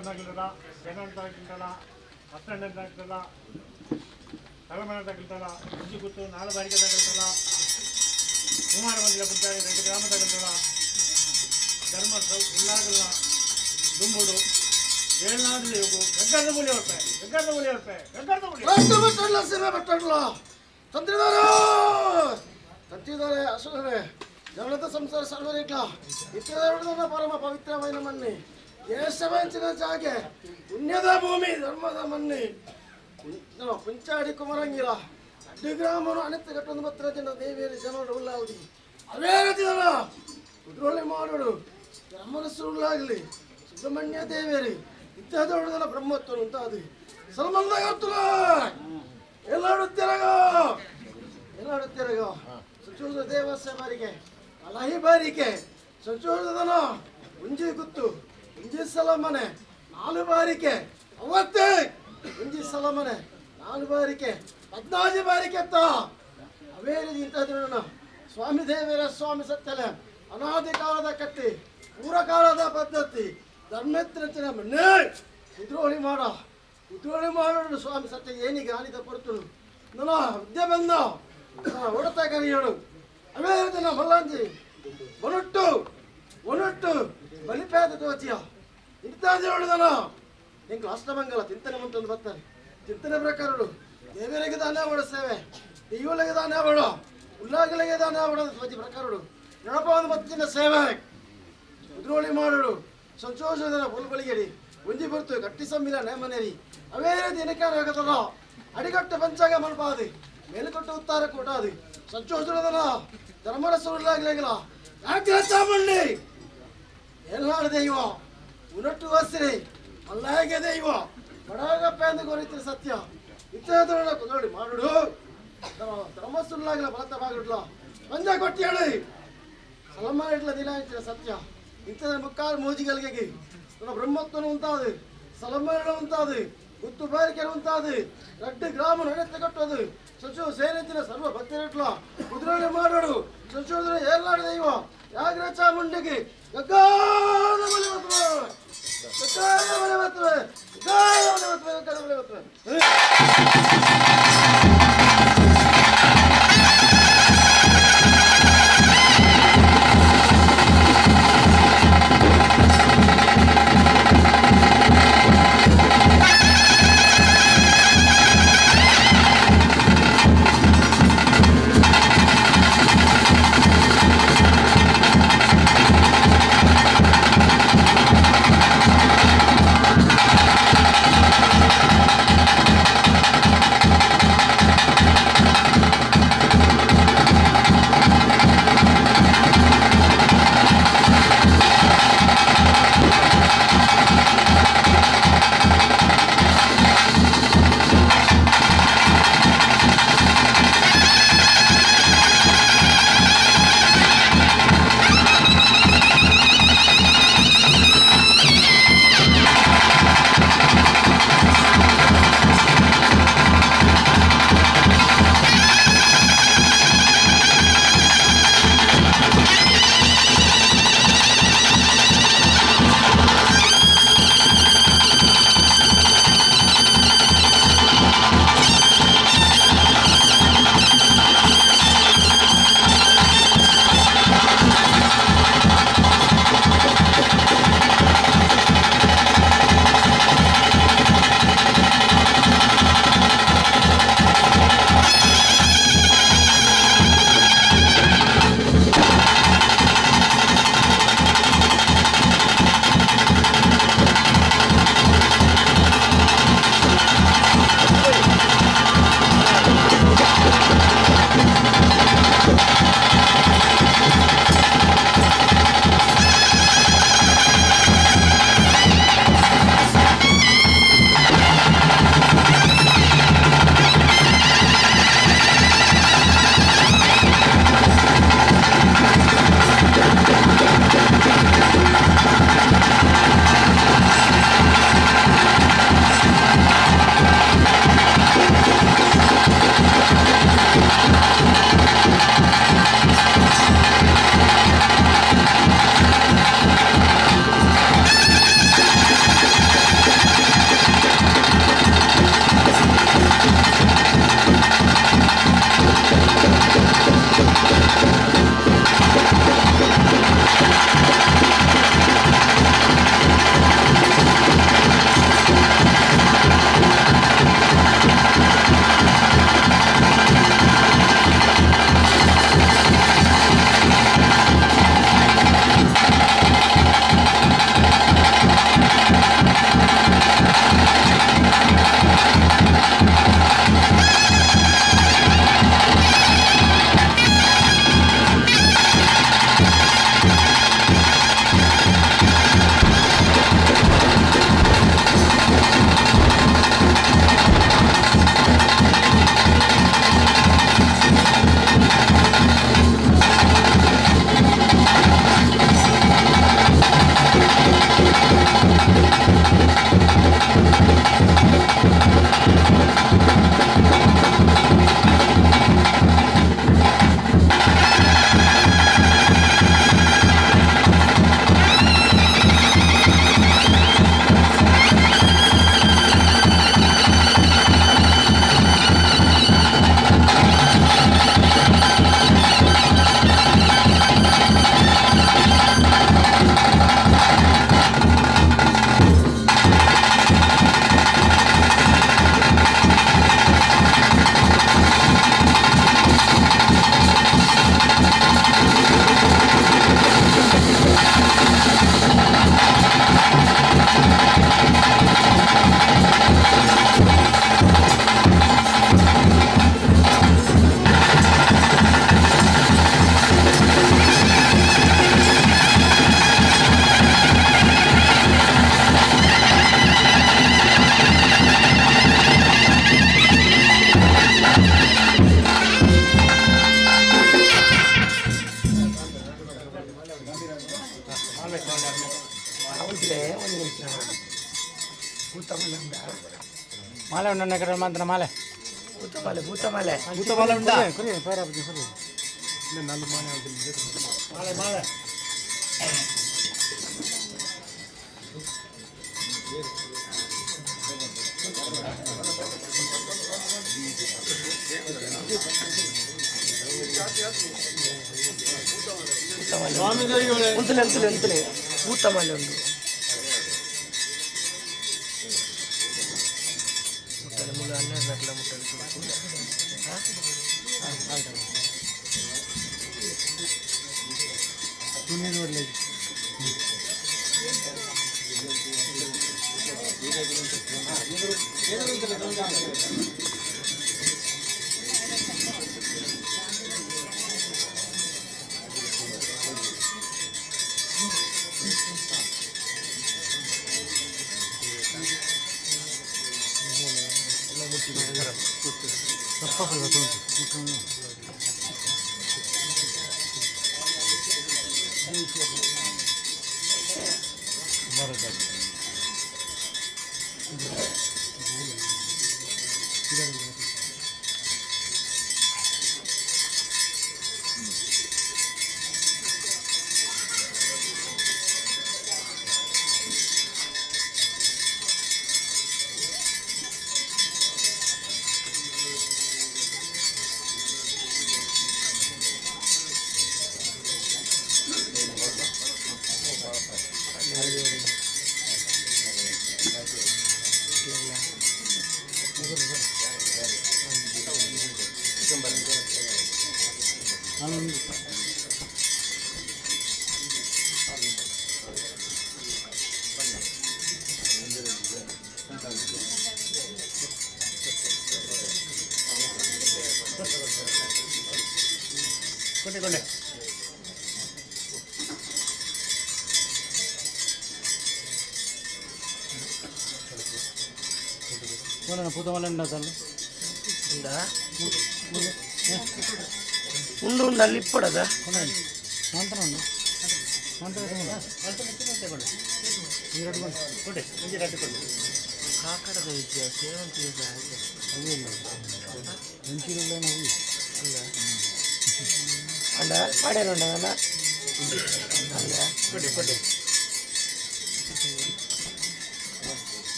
ಬಂಡಾರದಾಗಲಿಲ್ಲ, ಬೆನ್ನದಾಗಲಿಲ್ಲ, ಹತ್ತಣ್ಣದಾಗಲಿಲ್ಲ, ತಲಮನದಾಗಲಿಲ್ಲ, ಒಂಜಿ ಗುತ್ತು ನಾಲ್ ಬಾರಿಗೆದಾಗಲಿಲ್ಲ, ಕುಮಾರ ಮಂದಿರ ಪುಂಚಾಡಿ 2 ಗ್ರಾಮದಾಗಲಿಲ್ಲ, ಧರ್ಮ ಉಲ್ಲಾಗಲ್ಲ ದುಂಬುಡು ಏಳ್ನಾಡು ದೇವು ಗಗ್ಗರದ ಮೂಲೆ ಹೊರಪೆ, ಗಗ್ಗರದ ಮೂಲೆ ಹೊರಪೆ, ಗಗ್ಗರದ ಮೂಲೆ ಬಟ್ಟಡ್ಲ ಸೇವೆ ಬಟ್ಟಡ್ಲ ತಂತ್ರಿದಾರ ತಂತ್ರಿದಾರೆ ಅಸುರರೇ ಜಗದ ಸಂಸಾರ ಸರ್ವರಿಗ್ಲ ಇತರ ಪರಮ ಪವಿತ್ರమైన ಮನ್ನಿ ಕೇಶವಂಚಿನ ಜಾಗೆ ಪುಣ್ಯದ ಭೂಮಿ ಧರ್ಮದ ಮನ್ನಿ ಪುಂಚಾಡಿ ಕುಮರಂಗಿಲ ಅಡ್ಡು ಗ್ರಾಮನು ಅನಿತ್ಯ ಕಟ್ಟೊಂದು ಪತ್ರ ಜನ ದೇವಿಯರು ಜನರು ಉಲ್ಲಾವದಿ ಅವೇ ರೀತಿದಲ್ಲ ಕುದುರೋಳಿ ಮಾಡೋಡು ಬ್ರಹ್ಮನಸ್ಸುಳ್ಳಾಗಲಿ ಸುಬ್ರಹ್ಮಣ್ಯ ದೇವೇರಿ ಇತ್ಯಾದಿ ಬ್ರಹ್ಮತ್ವರು ಅಂತ ಅದು ಸಲ್ಮಂದಾಗರ್ತುಲ ಎಲ್ಲಾಡುತ್ತಿರಗ ಎಲ್ಲಾಡುತ್ತಿರಗ ಸಂಚೋದ ದೇವಸ್ಯ ಬಾರಿಗೆ ಅಲಹಿ ಬಾರಿಕೆ ಸಂಚೋದನ ಉಂಜಿ ಗುತ್ತು ಉಂಜಿ ಸಲಮನೆ 4 ಬಾರಿಕೆ ಅವತ್ತೇ ಉಂಜಿ ಸಲಮನೆ 4 ಬಾರಿಕೆ 14 ಬಾರಿಕೆ ಅತ್ತ ಅವೇ ರೀತಿ ಇಂಥದ್ದು ಸ್ವಾಮಿ ದೇವರ ಸ್ವಾಮಿ ಸತ್ಯಲೆ ಅನಾದಿ ಕಾಲದ ಕಟ್ಟಿ ಪೂರ್ವಕಾಲದ ಪದ್ಧತಿ ಧರ್ಮೇತ್ರಚನ ಮಣ್ಣೆ ಕುದ್ರೋಳಿ ಮಾಡ ಕುದ್ರೋಳಿ ಮಾಡೋಡು ಸ್ವಾಮಿ ಸತ್ಯ ಏನೀಗ ಆನಿದ ಪೊರ್ತುಡು ನನ್ನ ವಿದ್ಯೆ ಬಂದ ಹೊಡೆತ ಕರಿಯೋಡು ಅವೇ ದಿನ ಮಲ್ಲಾಂಜಿ ಒನಟ್ಟು ಒನಟ್ಟು ಬಲಿಪೇದ ದೋಚಿಯ ಇಂಥದ್ದು ಹೇಳುದನ ಎಂಕ್ ಅಷ್ಟಮಂಗಲ ಚಿಂತನೆ ಮುಂತಂದು ಬರ್ತಾರೆ ಚಿಂತನೆ ಪ್ರಕಾರಡು ದೇವರಿಗೆ ದಾನ ಮಾಡು ಸೇವೆ ದೈವಳಿಗೆ ದಾನ ಮಾಡು ಉಲ್ಲಾಗಲಿಗೆ ದಾನ ಮಾಡೋದು ಧ್ವಜ ಪ್ರಕಾರಡು ನಡಪ ಮತ್ತಿನ ಸೇವೆ ಕುದ್ರೋಳಿ ಮಾಡೋಡು ಸಂತೋಷದ ಬೊಲ್ಬಳಿಗೆಡಿ ಒಂಜಿ ಬರ್ತು ಗಟ್ಟಿ ಸಂಬಿಲ ನೇಮನೇರಿ ಅವೇ ದಿನಕಾರ ಆಗತದ ಅಡಿಗಟ್ಟು ಪಂಚಾಗ ಮಲ್ಪಾದಿ ಮೇಲುಕೊಟ್ಟು ಉತ್ತಾರ ಕೊಟ್ಟಾದಿ ಸಂತೋಷದನ ಧರ್ಮರ ಸುರುಳಾಗ್ಲಿಲ್ಲ ಯಾಕೆ ಚಾಮುಂಡಿ ಎಲ್ಲಾಡು ದೈವ ಉನಟ್ಟು ಹಸಿರಿ ಅಲ್ಲಾಗೆ ದೈವ ಬಡಾಗಪ್ಪ ಎಂದು ಗೊರಿತಿರ ಸತ್ಯ ಇತ್ಯಾದ ಕುದ್ರೋಳಿ ಮಾಡೋಡು ಧರ್ಮ ಸುರುಳಾಗಿಲ್ಲ ಬಲತ ಬಾಗಿಡ್ಲ ಪಂಜ ಕೊಟ್ಟಿ ಹೇಳಿ ಸಲಮ ಇಡ್ಲ ದಿನ ಸತ್ಯ ಇಂಥದ ಮುಕ್ಕಾಲು ಮೋಜಿಗಳಿಗೆ ನನ್ನ ಬ್ರಹ್ಮತ್ವನು ಉಂಟಾದು ಸಲಮರಣ ಉಂಟಾದು ಗುತ್ತು ಬಾರಿಕೆ ಉಂಟಾದು ರಡ್ಡು ಗ್ರಾಮ ನಡೆತ ಕಟ್ಟೋದು ಸಚಿವ ಸೇನೆತ್ತಿನ ಸರ್ವ ಭಕ್ತರಿಟ್ಲ ಕುದುರೆ ಮಾಡೋಡು ಸಂಶೋಧನೆ ಏರ್ಲಾಡು ದೈವ ಯಾಗ್ರ ಚಾಮುಂಡಿಗೆ ಗಗ್ಗಾದ ಬಲಿ ಬರ್ತವೆ ಗಗ್ಗಾದ ಬಲಿ ಬರ್ತವೆ ಗಗ್ಗಾದ ಬಲಿ ಬರ್ತವೆ ಗಗ್ಗಾದ ಬಲಿ ಬರ್ತವೆ. Thank you. ಒಂದು ನಿಮಿಷ ಭೂತಮಾಲೆ ಉಂಟಾ? ಮಾಲೆ ಉಂಟು ಕಡೆ ಮಾತ್ರ ಮಾಲೆ. ಭೂತಮಾಲೆ ಭೂತಮಾಲೆ ಭೂತಮಾಲೆ ಉಂಟಾ? ಮಾಲೆ ಮಾಲೆ. ಉಂತಲೆ ಉಂತಲೆ ಉಂತಲೆ ಭೂತಮಾಲೆ ಉಂಟು. ಮುಟ್ಟಲೆ ಮುಳ್ಳು 12 ಗಂಟೆ ಮುಟ್ಟಲೆ. ಕೊಂಡೆ ಕೊಂಡೆ. ಉಂಡಾ? ಉಂಡು ಉಂಡು ಅಲ್ಲಿ ಇಪ್ಪಡದ. ಕಾಕಡದ ವಿದ್ಯೆ ಸೇವಂತಿಗೆ ಅಂಡ ಮಾಡ್ಯಾರ ಉಂಡ ಅಲ್ಲ. ಕೊಡಿ ಕೊಡಿ.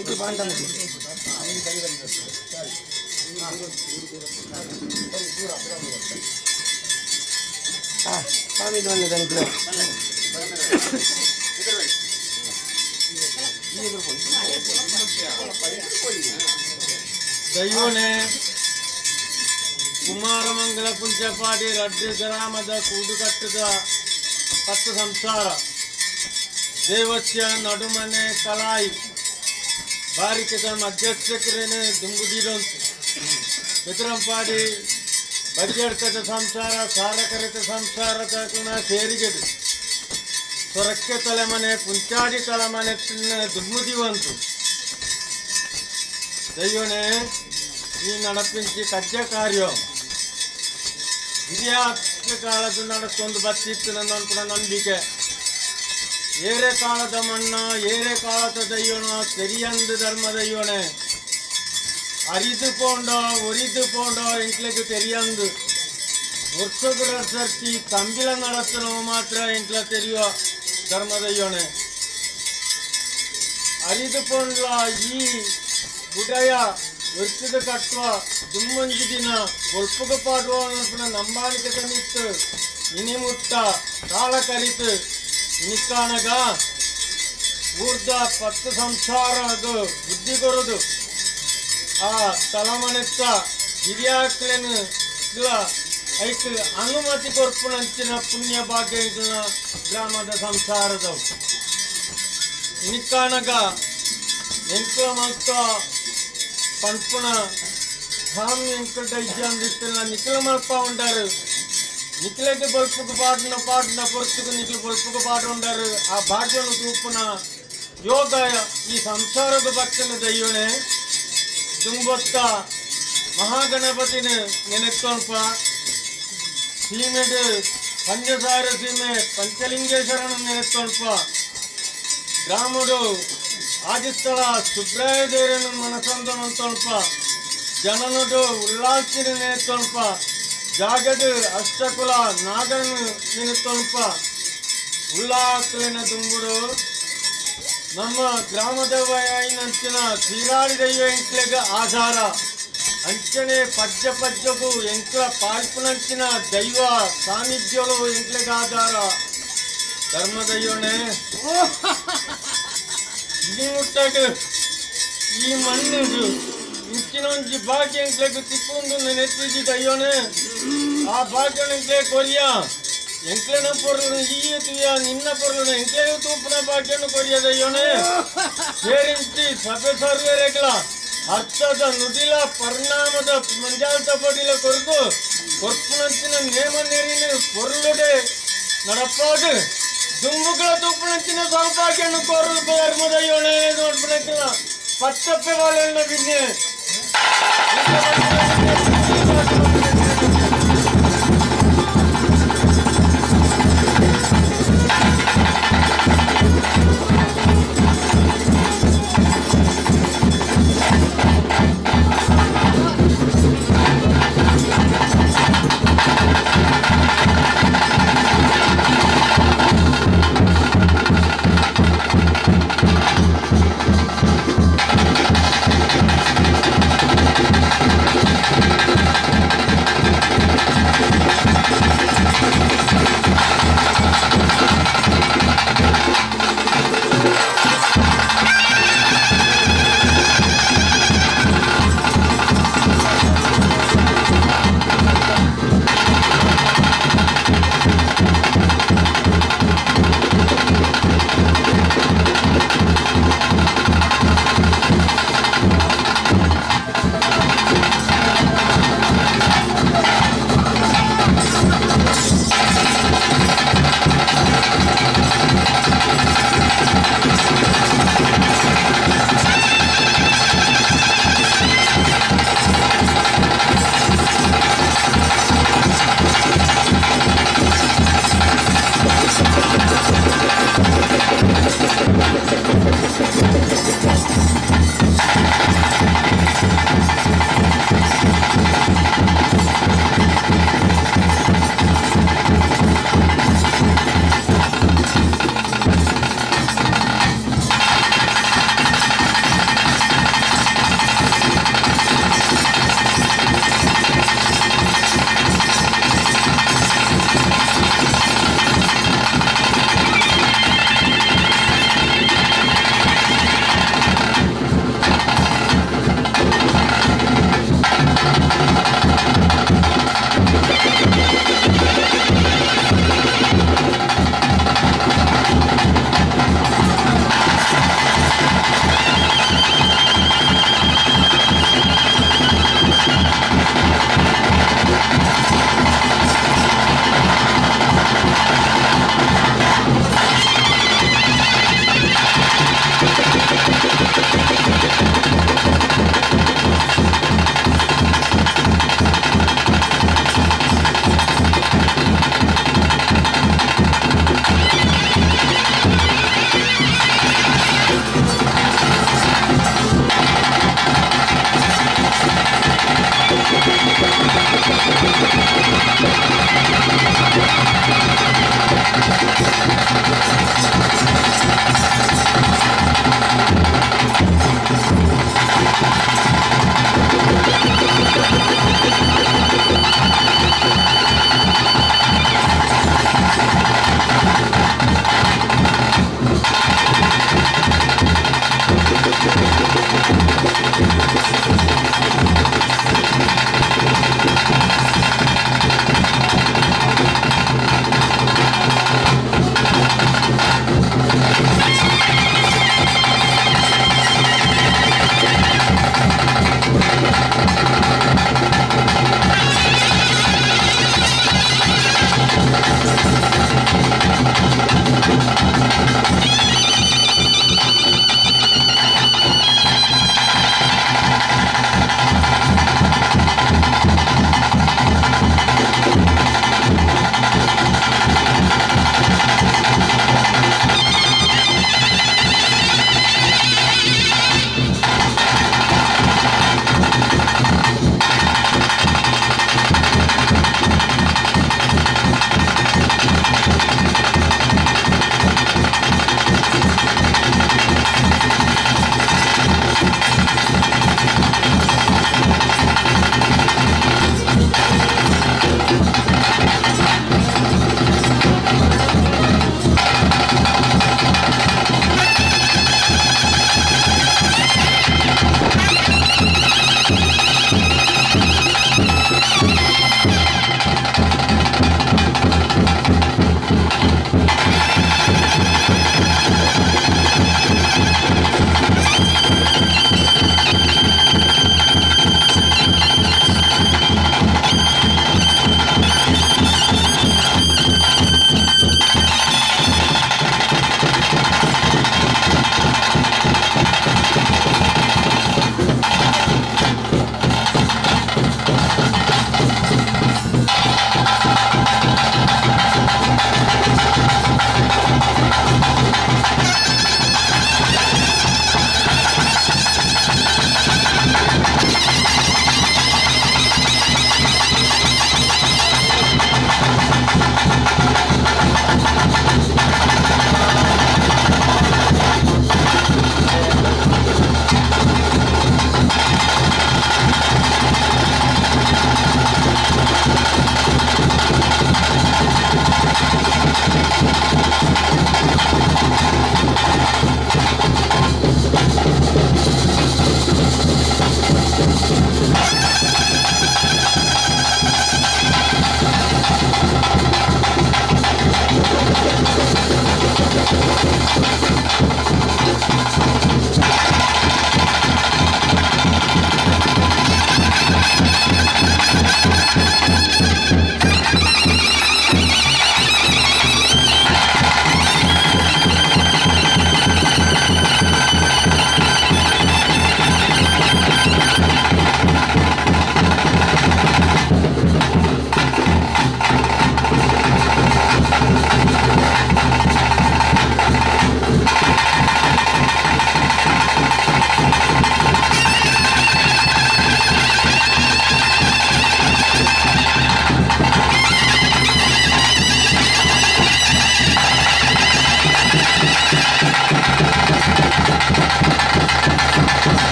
ಇದು ಬಾಂಡ. ಹಾಂ ಸ್ವಾಮಿ ಒಳ್ಳೆ. ದೈವನೇ ಕುಮಾರಮಂಗಲ ಪುಂಚಪಾಡಿ ರಡ್ಡು ಗ್ರಾಮದ ಕೂಡುಕಟ್ಟದ 10 ಸಂಸಾರ ದೇವಸ್ಯ ನಡುಮನೆ ಕಲಾಯಿ ಬಾರಿಕೆದ ಮಧ್ಯಸ್ಥಕರೇನೆ ದುಂಬುದಿರಂತು ಬೆದರಂಪಾಡಿ ಬಜ್ಜಡ್ಕದ ಸಂಸಾರ ಸಾರಕರಿತ ಸಂಸಾರ ತಕುನ ಸೇರಿಗೆದು ಸೊರಕ್ಕೆ ತಲೆಮನೆ ಪುಂಚಾಡಿ ತಲೆಮನೆ ದುಮ್ಮುದಿವಂತು ದೈವನೇ ಈ ನಡಪಿಂಚಿ ಕಜ್ಜ ಕಾರ್ಯ ಹಿರಿಯ ಕಾಲದ ನಡಕ್ಕೊಂದು ಬತ್ತಿತ್ತು ನನ್ನ ಅನ್ಕುಣ ನಂಬಿಕೆ. ಏರೆ ಕಾಲದ ಮಣ್ಣ ಏರೆ ಕಾಲದ ದೈವನ ತೆರಿಯಂದು ಧರ್ಮ ದೈವನೇ ಅರಿದು ಪೋಂಡೋ ಒರಿದು ಪೋಂಡೋ ಎಂಕ್ಲೆಗ್ ತೆರಿಯಂದು ವರ್ಷದ ಸರ್ತಿ ತಂಬಿಲ ನಡತ್ತನೋ ಮಾತ್ರ ಎಂಕ್ಲ ತೆರಿಯುವ ಧರ್ಮ ದೈವನೇ ಅರಿದು ಪೋಂಡ್ಲ ಈ ಗುಡಯ ವೃತ್ತದ ಕಟ್ಟುವ ದುಮ್ಮಂಜಿ ದಿನ ಒಲ್ಪುಗ ಪಾಡುವ ನಂಬಾಣಿಕೆ ತಮಿತ್ತು ಇನಿಮುತ್ತ ಕಾಲ ಕರಿತು ಇನಿಕಾನಗ ಊರ್ದ 10 ಸಂಸಾರ ಅದು ಬುದ್ಧಿ ಕೊರದು ಆ ತಲಮನೆತ್ತ ಹಿರಿಯಾಕ್ಲೆನು ಇಲ್ಲ ಐಕ್ ಅನುಮತಿ ಕೊರ್ಪುನಂಚಿನ ಪುಣ್ಯ ಭಾಗ್ಯ ಇದನ್ನ ಗ್ರಾಮದ ಸಂಸಾರದವು ಇನಿಕಾನಗ ಎಂಕ್ಲ ಮಲ್ತ ಪನ್ಪುನ ಸ್ವಾಮಿ ಎಂಕಲ್ಟ ಇಜ್ಜಂದಿತ್ತಿನ ನಿಖಿಲ ಮಲ್ಪ ಉಂಡಾರು. ನಿಕ್ಲೆಗ್ ಬೊಲ್ಪುಗು ಪಾಡುನ ಪಾಡುನ ಪೊರ್ತುಗು ನಿಕ್ಲು ಬೊಲ್ಪುಗು ಪಾಡುಂಡರು ಆ ಭಾಗ್ಯನು ತೂಪುನ ಯೋಗ ಈ ಸಂಸಾರದ ಬತ್ತನ ದೈವಣೆ ದುಂಬೊತ್ತ ಮಹಾಗಣಪತಿನ ನೆನೆತ್ತೊಲ್ಪ ಸೀಮೆಡ್ ಪಂಚಸಾರ ಸೀಮೆ ಪಂಚಲಿಂಗೇಶ್ವರನ ನೆನೆತ್ತೊಲ್ಪ ಗ್ರಾಮಡು ಆದಿಸ್ಥಳ ಸುಬ್ರಾಯ ದೇರನ ಮನಸಂದನಂತೊಲ್ಪ ಜನನುಡು ಉಲ್ಲಾಸಿನ ನೆನೆತ್ತೊಲ್ಪ ಜಾಗಡು ಅಷ್ಟಕುಲ ನಾಗರನು ನೆನೆತ್ತೊಲ್ಪ ಉಲ್ಲಾಸಲಿನ ದುಂಬುಡು ನಮ್ಮ ಗ್ರಾಮದವಯ್ಯನಂಚಿನ ಸೀರಾಳಿ ದೈವ ಎಂಕ್ಲೆಗ ಆಧಾರ ಅಂಚನೆ ಪಜ್ಜ ಪಜ್ಜಗೂ ಎಂಕ್ಲ ಪಾಲ್ಪುನಂಚಿನ ದೈವ ಸಾನ್ನಿಧ್ಯಗಳು ಎಂಕ್ಲೆಗ ಆಧಾರ ಧರ್ಮದಯ್ಯೋಣೆ ಇಡೀ ಮುಟ್ಟಾಗ ಈ ಮಣ್ಣು ಇಂಚಿನ ಒಂಜಿ ಭಾಗ್ಯ ಎಂಕ್ಲೆಗ್ ತಿಕ್ಕೊಂದು ನೆನೆತ್ತಿಜಿ ದಯ್ಯೋಣೆ ಆ ಭಾಗ್ಯ ಎಂಕ್ಲೆ ಕೊರಿಯ ಎಂಕ್ಲೆನ ಪೊರ್ಲು ಈ ತುಯ ನಿನ್ನ ಪೊರ್ಲು ಎಂಕ್ಲೆನ ತೂಪುನ ಭಾಗ್ಯನು ಕೊರಿಯ ದಯ್ಯೋಣೆ ಸೇರಿಂಚಿ ಸಭೆ ಸರ್ವೇರೆಗ್ಲ ಅರ್ಥದ ನುಡಿಲ ಪರಿಣಾಮದ ಮಂಜಾಲ್ತ ಪಡಿಲ ಕೊರಗು ಕೊರ್ಪುನಂಚಿನ ನೇಮ ನೆರಿನ ಪೊರ್ಲುಡೆ ನಡಪಾದು ದುಂಬುಗಳ ತೂಪುನಂಚಿನ ಸೌಭಾಗ್ಯನು ಕೊರಲು ಧರ್ಮದಯ್ಯೋಣೆ ನೋಡ್ಪುನಕ್ಕಿಲ್ಲ ಪಚ್ಚಪ್ಪೆ ಬಾಳೆಣ್ಣ ಬಿನ್ನೆ Thank you.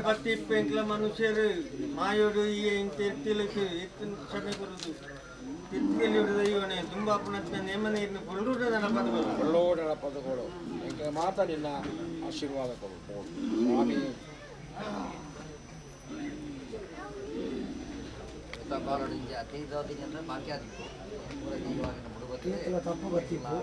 ಬತ್ತಿ ಎಂಕ್ಲ ಮನುಷ್ಯರು ಮಾಯೋಡು ಈ ತಿರ್ತಿಲಕ್ಕೆ ಎತ್ತಿನ ಕ್ಷಮೆ ಕೊರುದು ತಿರ್ತಿಲಿ ದೈವನೇ ದುಂಬಾಪುನತ್ನ ನೇಮ ನೀರಿನ ಪೊಳ್ಳೂಟ ನಡಪದುಗಳು. ಪೊಳ್ಳೂಟ ನಡಪದುಗಳು. ಎಂಕ್ಲ ಮಾತ ನಿನ್ನ ಆಶೀರ್ವಾದ ಕೊಡು ಸ್ವಾಮಿ. ತಪ್ಪು ಬರ್ತಿತ್ತು.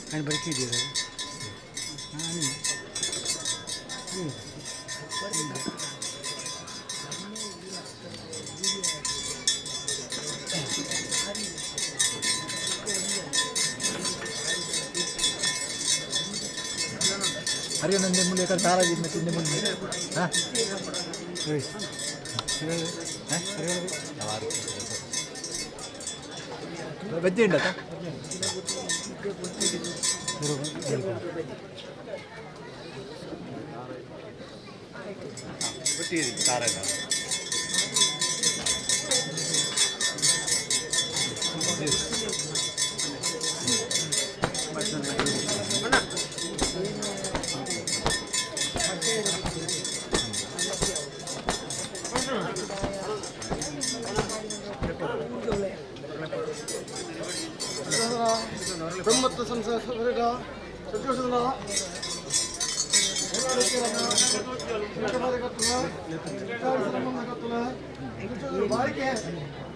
ನಾನು ಬರ್ಕಿದ್ದೀರ ಅರೆ ನಂದೆ ಮುಂದೆ ತಾರಾಜಿ ಮತ್ತೆ ಹಿಂದೆ ಮುಂದೆ ಹಾಂ ಬಜ್ಜಿ ಉಂಟಾ? ಬ್ರಹ್ಮತ್ವ ಸಂಸಾರ ಸಂತೋಷದ ಬಾರಿಕೆ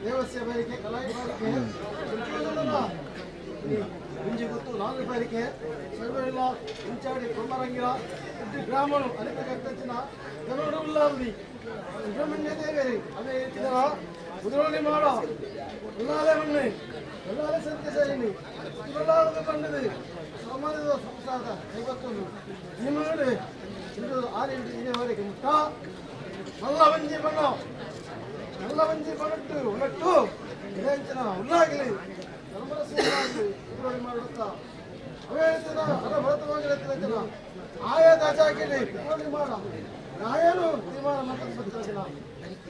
ದೇವಸ್ಯ ಬಾರಿಕೆ ಕಲಾಯಿ ಬಾರಿಕೆ ಮುಂಜಿ ಗೊತ್ತು ನಾಲ್ಕು ಬಾರಿಕೆ ಸರ್ವರಿಲ್ಲ ಇಂಚಾಡಿ ಕೊಮ್ಮರಂಗಿಲ ಗ್ರಾಮನು ಅನೇಕ ಕಟ್ಟಚಿನ ಜನರು ಉಲ್ಲಾಲ್ದಿ ಸುಬ್ರಹ್ಮಣ್ಯ ದೇವೇರಿ ಅದೇ ರೀತಿಯ ಕುದುರೋಣಿ ಮಾಡೋ ಉಲ್ಲಾಲೆ ಮಣ್ಣೆ ಉಲ್ಲಾಲೆ ಸತ್ಯ ಸೈನಿ ಉಲ್ಲಾಲದ ಬಣ್ಣದೆ ಸಮಾಜದ ಸಂಸಾರದ ದೈವತ್ತೊಂದು ನಿಮ್ಮ ನೋಡಿ ಇದು ಆರು ಇಂಟು ಇದೇವರೆಗೆ ಮುಟ್ಟ ಮಲ್ಲ ವಂಜಿ ಬಣ್ಣ ಮಲ್ಲ ವಂಜಿ ಬಣ್ಣಟ್ಟು ಉನ್ನಟ್ಟು ಇದಂಚಿನ ಉಲ್ಲಾಗಲಿ ಧರ್ಮರಸ ಉಲ್ಲಾಗಲಿ ಕುದುರೋಣಿ ಮಾಡುತ್ತಾ ಅವೇ ಹೇಳ್ತಿದ ಹರ ಭರತವಾಗಿರತ್ತಿನ ಆಯಾ ದಾಚಾಕಿಲಿ ಕುದುರೋಣಿ ಮಾಡ ನಾಯನು ತೀರ್ಮಾನ ಮಾಡ್ತಾರೆ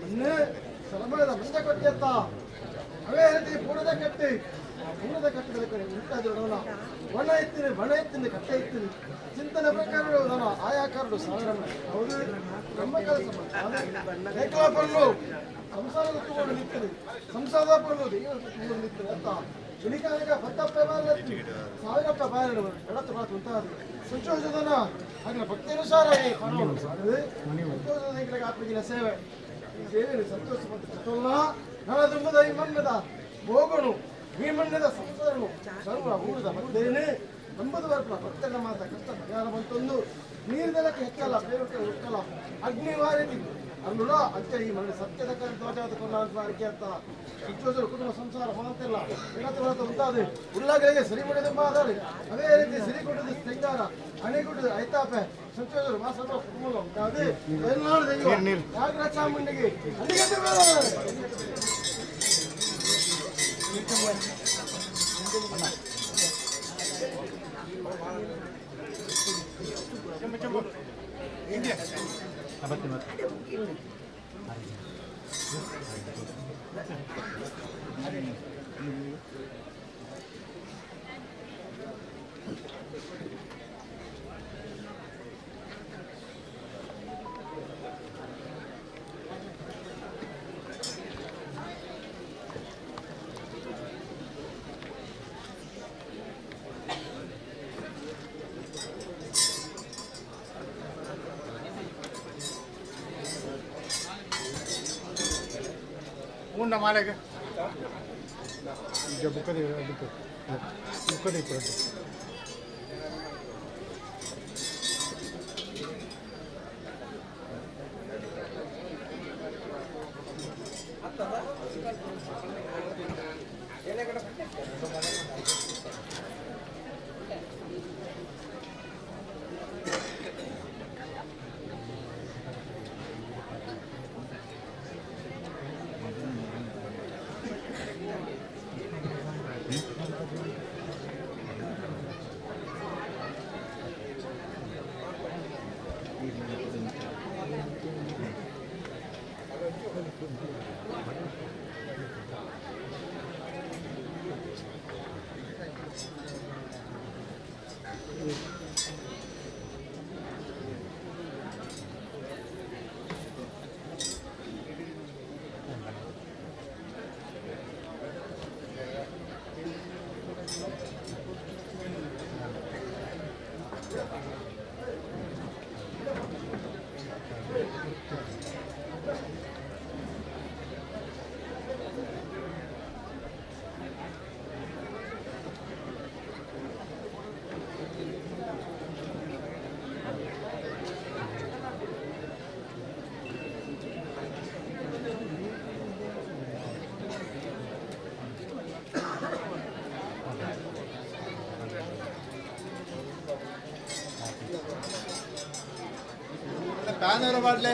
ಮೊನ್ನೆ ಸಲಮರದ ಮಂಜ ಕೊಟ್ಟಿಯತ್ತ ಅವೇ ರೀತಿ ಪೂರ್ಣದ ಕಟ್ಟಿ ಪೂರ್ಣದ ಕಟ್ಟಿದ ಕಡೆ ಉಂಟಾದ ಬಣ ಎತ್ತಿನಿ ಬಣ ಎತ್ತಿನಿ ಕಟ್ಟೆ ಎತ್ತಿನಿ ಚಿಂತನೆ ಪ್ರಕಾರ ನಾನು ಆಯಾಕಾರರು ಸಾವಿರ ಹೌದು ಬ್ರಹ್ಮ ಕೆಲಸ ಏಕಲಾಪಲ್ಲು ಸಂಸಾರದ ತಗೊಂಡು ನಿಂತಿದೆ ಸಂಸಾರದ ಪಲ್ಲು ದೈವ ತಗೊಂಡು ನಿಂತಿದೆ ಅಂತ ಚುನಿಕಾಯಕ ಪತ್ತಪ್ಪ ಬಾರಲತ್ತಿ ಸಾವಿರಪ್ಪ ಬಾರಲು ಎಡತ್ತು ಮಾತು ಉಂಟಾದ ಸಂತೋಷದನ ಹಾಗೆ ಭಕ್ತಿಯನುಸಾರವಾಗಿ ಸಂತೋಷದ ಆತ್ಮಗಿನ ಸೇವೆ ಈ ಸೇವೆಯಲ್ಲಿ ಸಂತೋಷ ಮತ್ತು ನಳ ತುಂಬದ ಈ ಮಣ್ಣದ ಭೋಗನು ಈ ಮಣ್ಣದ ಸಂಸಾರನು ಸರ್ವ ಊರದ ಭಕ್ತೇನೆ ನಂಬದು ಬರ್ಪಣ ಭಕ್ತನ ಮಾತ ಕಷ್ಟ ಪರಿಹಾರ ಬಂತೊಂದು ನೀರಿದಲಕ್ಕೆ ಹೆಚ್ಚಲ್ಲ ಬೇರೆ ಹುಟ್ಟಲ್ಲ ಅಗ್ನಿವಾರಿತಿ ಅಲ್ಲುಲ ಅಂತ ಈ ಮನೆ ಸತ್ಯದ ದೋಷವಾದ ಕೊಂಡಾರಿಕೆ ಅಂತ ಸಂತೋಷರು ಕುಟುಂಬ ಸಂಸಾರ ಮಾತಿಲ್ಲ ಜಗತ್ತು ಹೊರತು ಉಂಟಾದೆ ಉಲ್ಲಾಗಲಿಗೆ ಸಿರಿ ಕೊಡೋದು ಮಾದಾರಿ ಅದೇ ರೀತಿ ಸಿರಿ ಕೊಟ್ಟದ್ದು ಶೃಂಗಾರ ಹಣೆ ಕೊಟ್ಟದ್ದು ಐತಾಪೆ ಸಂತೋಷರು ಮಾಸದ ಕುಟುಂಬ ಉಂಟಾದೆ ಎಲ್ಲಾರು ದೈವ ನಾಗರ ಚಾಮುಂಡಿಗೆ ಅಲ್ಲಿಗೆ ಉಂಡ ಮಾಲೆಗೆ ಬುಕ್ಕದಿ ಬುಕ್ ಬುಕ್ಕದಿ ಪ್ಯಾನರ ಮಾಡಲೆ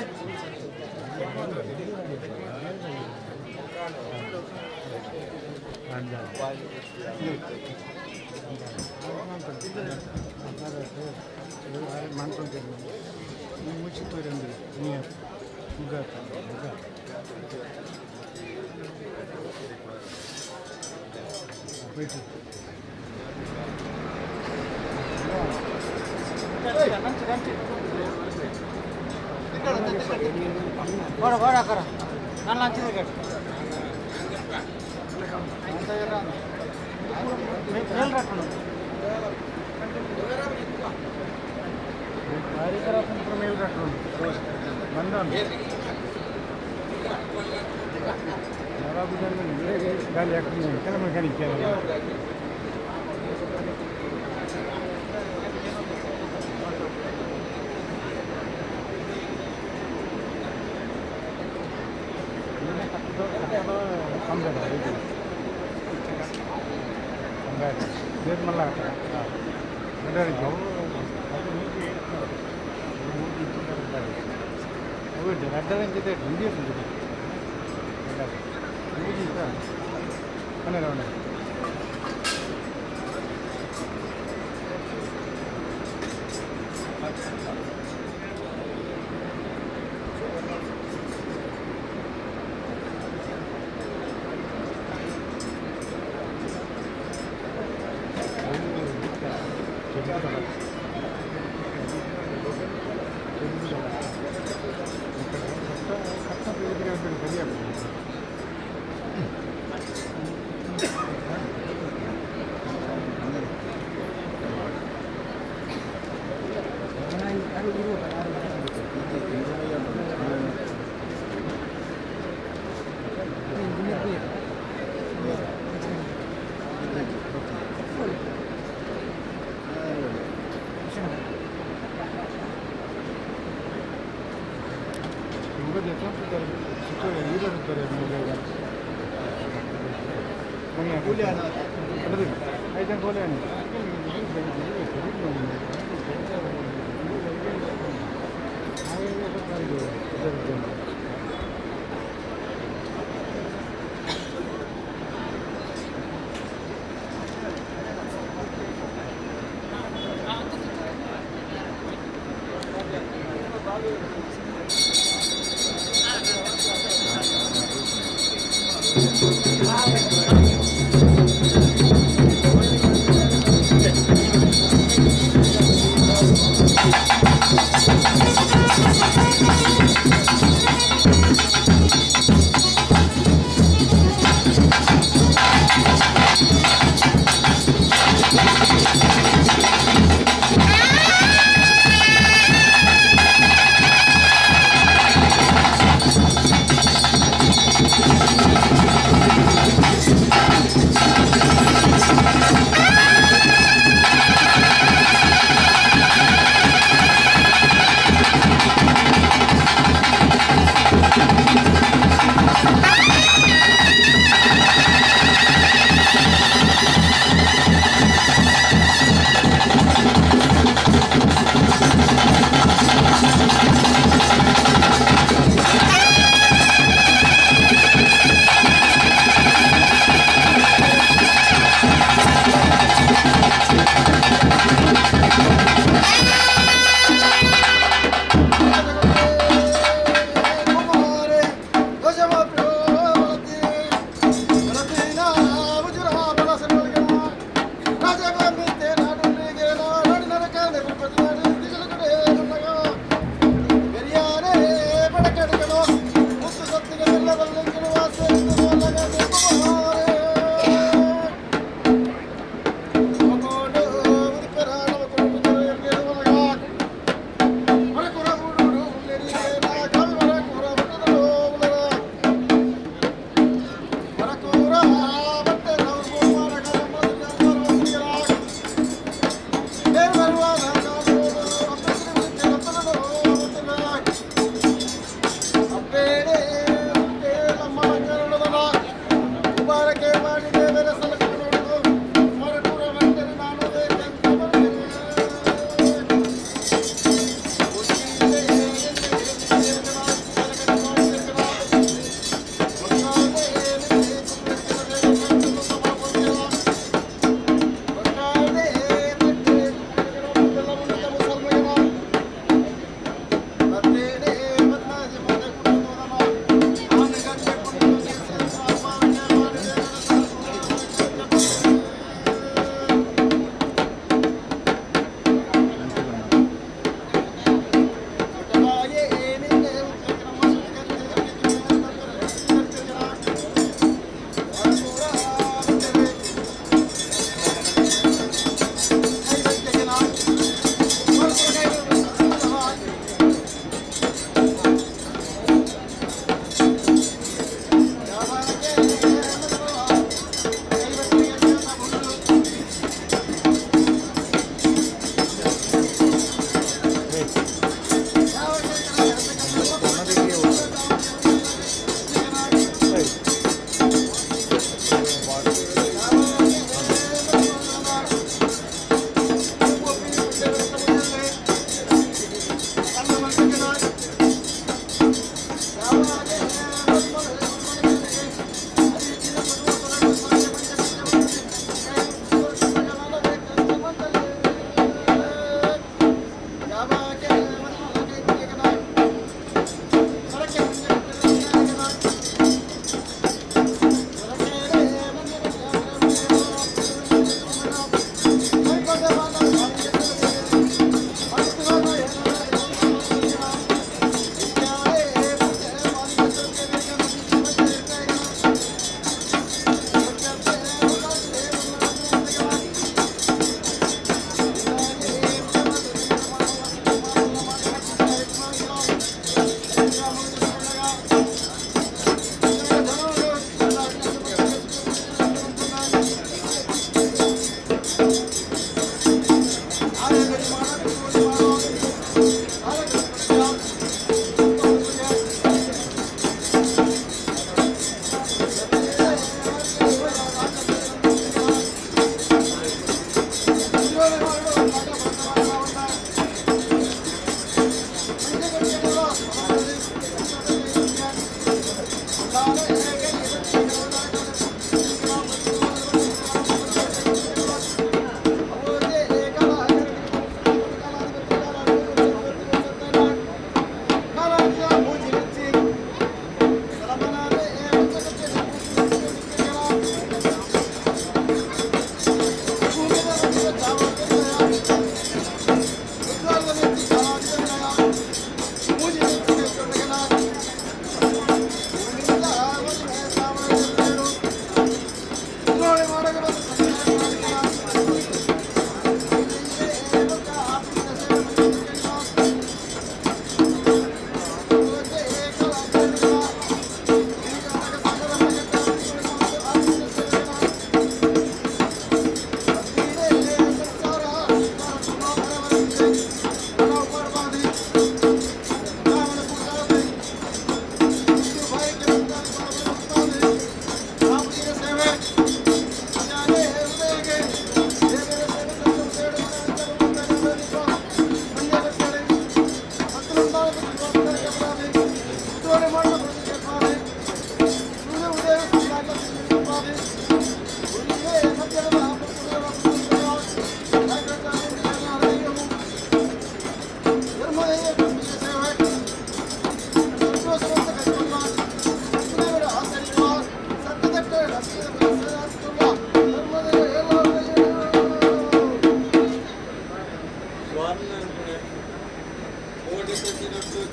ಆ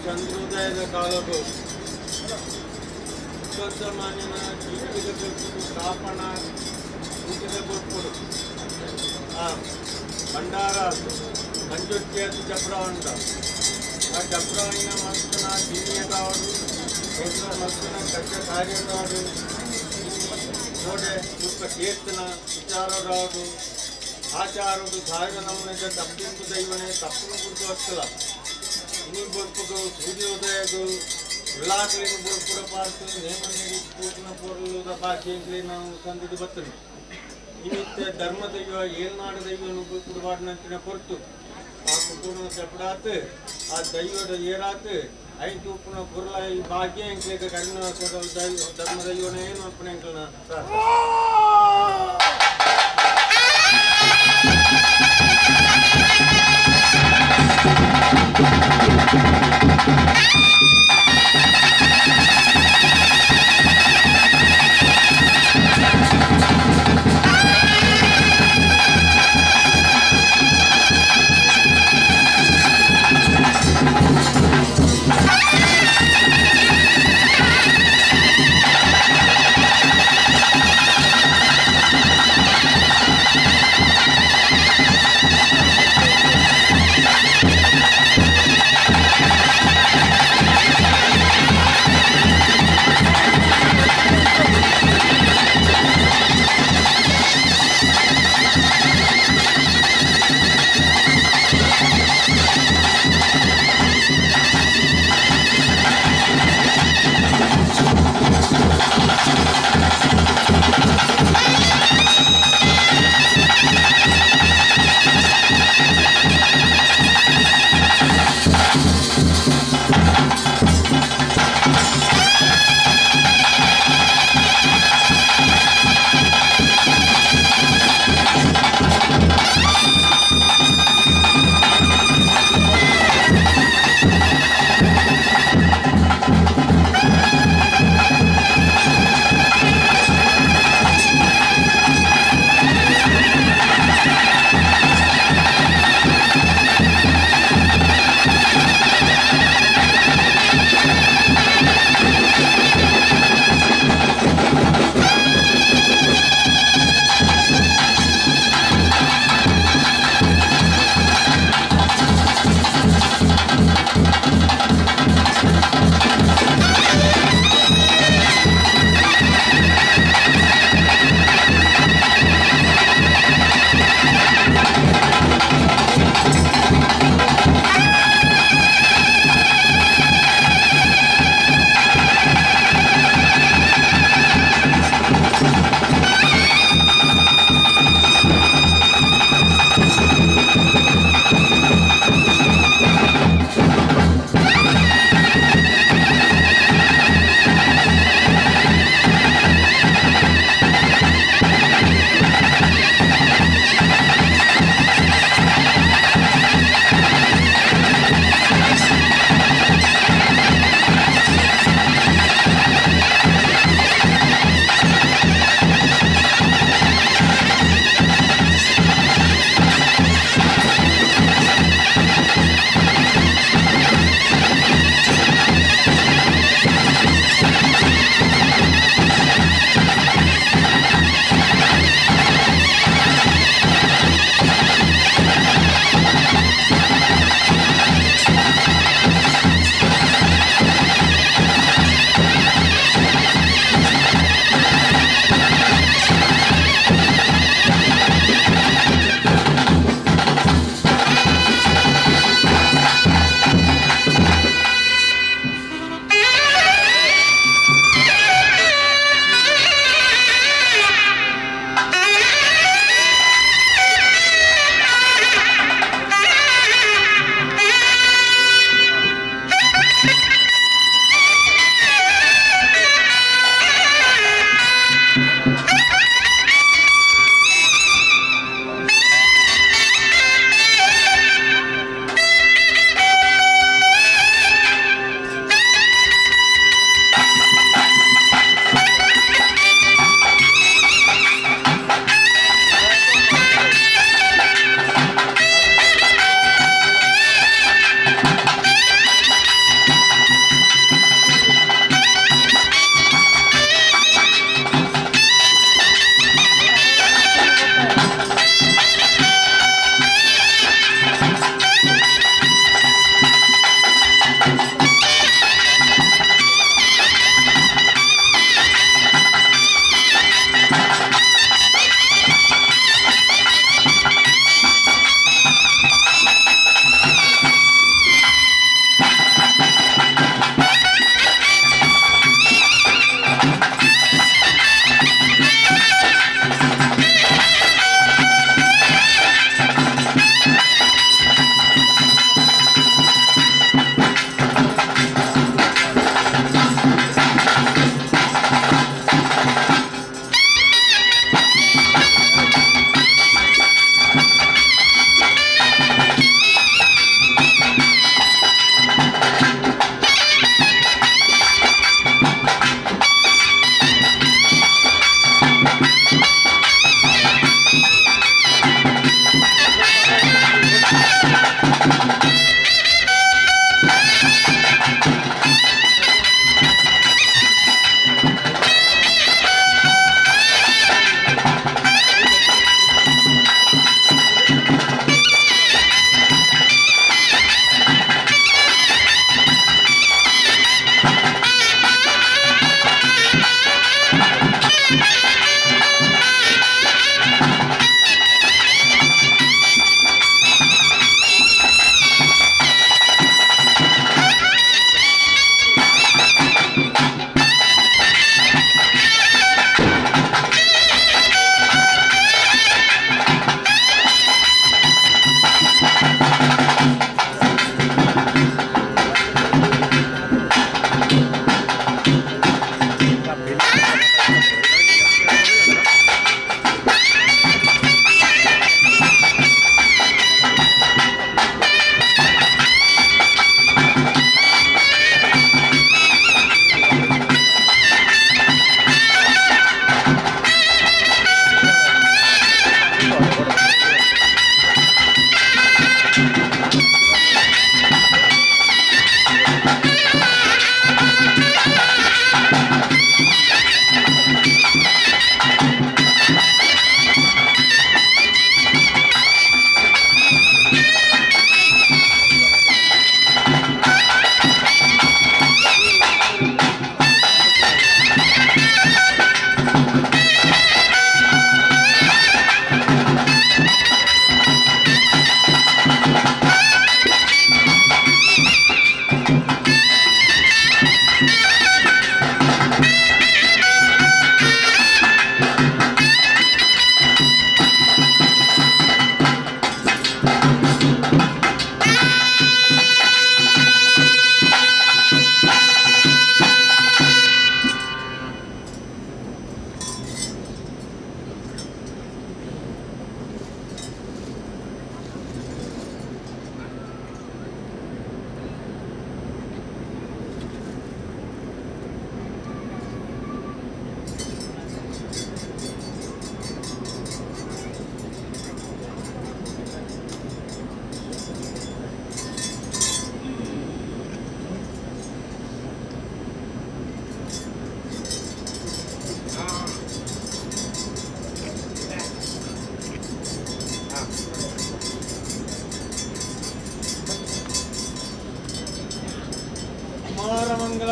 ಚಂದ್ರೋದಯದ ಕಾಲವು ಮಾನ್ಯನ ಜೀವಿತ ಸ್ಥಾಪನ ಊಟದ ಕೊಟ್ಕೊಡು ಆ ಭಂಡಾರ ಮಂಜುಟ್ಟಿಯಾದ ಜಪ್ರವಂಡ ಆ ಜಪ್ರವಣ್ಣ ಮಸ್ತನ ಜಿನ್ನಿಯದಾವಡು ಹೆಸರು ಮಸ್ತನ ಕಚ್ಚ ಕಾರ್ಯದಾವಡು ನೋಡೆ ಸ್ವಲ್ಪ ಕೀರ್ತನ ವಿಚಾರದಾವಡು ಆಚಾರಡು ಧಾರ್ಮ ನಮೂನೆದ ತಪ್ಪಿಂಪು ದೈವನೆ ತಪ್ಪುನು ಗುರುತು ಹತ್ತಲ ಇನಿ ಬೊಲ್ಪುಗು ಸೂರ್ಯೋದಯಗು ಉಳ್ಳಾಕಲಿನ ಬೊಲ್ಪುಡ ಪಾರ್ತು ನೇಮ ನೀಡಿ ಕೂಟಿನ ಪೊರುಲುದ ಬಾಕಿ ನಾವು ಸಂದಿದ್ದು ಬತ್ತನು ನಿಮಿತ್ತ ಧರ್ಮ ದೈವ ಏಳ್ನಾಡು ದೈವನು ಬೊಲ್ಪುಡು ಪೊರ್ತು ಆ ಕುಟುಂಬ ಚಪಡಾತ್ ಆ ದೈವದ ಏರಾತ್ ಐದು ಉಪ್ಪುನ ಪೊರುಲ ಈ ಭಾಗ್ಯ ಎಂಕ್ಲೇಕ ಕರುಣ ದೈವ ಧರ್ಮ ದೈವನ ಏನು ಅಪ್ಪನ ಎಂಕ್ಲನ Thank you.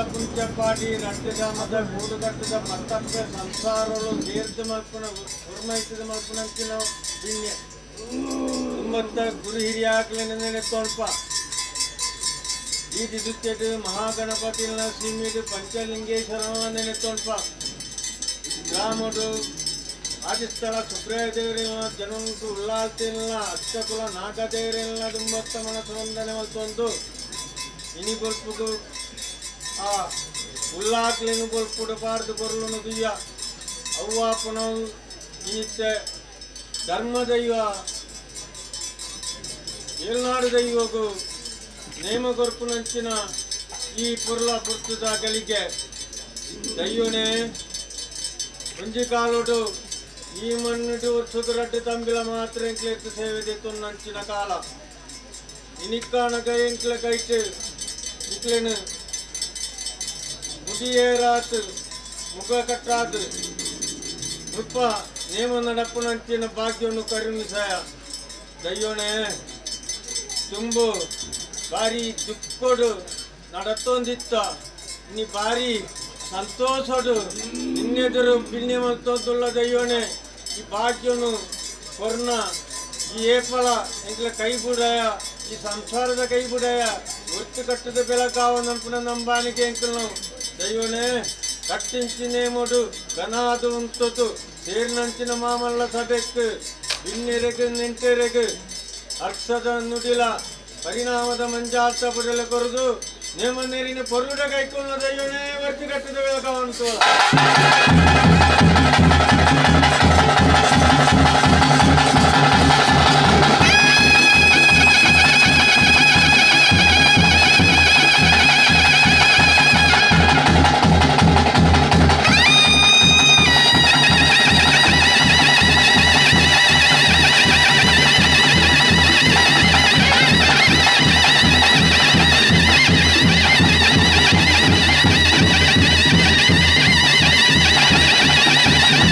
ಪುಂಚಪಾಡಿ ರಟ್ಟಜಾಮದ ಗೂಡುಗಟ್ಟದ ಪತ್ತಪ್ಪೆ ಸಂಸಾರಗಳು ದೀರ್ಘ ಮಲ್ಪುನ ಗುರುಮೈತದ ಮಲ್ಪುನಂಚಿನ ಬಿನ್ಯ ತುಂಬತ್ತ ಗುರು ಹಿರಿಯಾಕ್ಲಿನ ನೆನೆತೊಲ್ಪ ಈ ದಿದುತ್ತೆಡು ಮಹಾಗಣಪತಿನ ಸೀಮಿಡು ಪಂಚಲಿಂಗೇಶ್ವರನ ನೆನೆತೊಲ್ಪ ಗ್ರಾಮಡು ಆದಿಸ್ಥಳ ಸುಬ್ರಾಯ ದೇವರಿನ ಜನಂಟು ಉಳ್ಳಾಲ್ತಿನ ಅಷ್ಟಕುಲ ನಾಗದೇವರಿನ ದುಂಬತ್ತ ಮನಸ್ಸು ವಂದನೆ ಮಲ್ತೊಂದು ಇನಿ ಬೊಲ್ಪುಗು ಆ ಉಳ್ಳಾಕ್ಲಿನ ಬೊಲ್ಪುಡು ಪಾರ್ದು ಬೊರ್ಲುನು ದುಯ್ಯ ಅವ್ವಾಪುನವು ಇನಿತ್ತೆ ಧರ್ಮದೈವ ಏಳ್ನಾಡು ದೈವಗು ನೇಮ ಕೊರ್ಪುನಂಚಿನ ಈ ಪೊರ್ಲ ಪುರ್ತದ ಗಳಿಗೆ ದೈವನೇ ಒಂಜಿ ಕಾಲುಡು ಈ ಮಣ್ಣುಡು ವರ್ಷದ ತಂಬಿಲ ಮಾತ್ರ ಎಂಕ್ಲೆತ್ತು ಸೇವೆ ದೆತ್ತೊನ್ನಂಚಿನ ಕಾಲ ಇನಿಕ್ಕಾನಗ ಎಂಕ್ಲ ಕೈಟ್ ಇಕ್ಲೆನು ಮುಡಿಯೇರಾತ್ ಮುಗ ಕಟ್ಟಾತ್ ಮುಪ್ಪ ನೇಮ ನಡಪುನಂಚಿನ ಭಾಗ್ಯವನ್ನು ಕರುಣಿಸಾಯ ದೈವನೇ ತುಂಬು ಬಾರಿ ದುಕ್ಕೊಡು ನಡತೊಂದಿತ್ತ ನೀ ಬಾರಿ ಸಂತೋಷಡು ನಿನ್ನೆದುರು ಬಿನ್ನೆ ಮಲ್ತೊಂದುಳ್ಳ ದೈವನೇ ಈ ಭಾಗ್ಯನು ಕೊರ್ನ ಈ ಏಪಲ ಎಂಕ್ಲ ಕೈ ಬುಡಯ ಈ ಸಂಸಾರದ ಕೈ ಬುಡಯ ಒತ್ತು ಕಟ್ಟದ ಬೆಳಕಾವ ನಂಪುನ ನಂಬಾನಿಕೆ ಎಂಕಲ್ನು ದೈವನೇ ಕಟ್ಟಿಂಚಿ ನೇಮೊಡು ಗನಾದು ಉಂತೊತು ಸೇರ್ನಂಚಿನ ಮಾಮಲ್ಲ ಸಭೆಕ್ ಬಿನ್ನೆರೆಗ್ ನೆಂಟೆರೆಗ್ ಅರ್ಷದ ನುಡಿಲ ಪರಿಣಾಮದ ಮಂಜಾತ ಬುಡಲೆ ಕೊರದು ನೇಮ ನೀರಿನ ಪೊರುಡ ಕೈಕೊಳ್ಳ ದೈವನೇ ವರ್ತಿ ಕಟ್ಟದ ಬೆಳಕಾವಂತು. Thank you.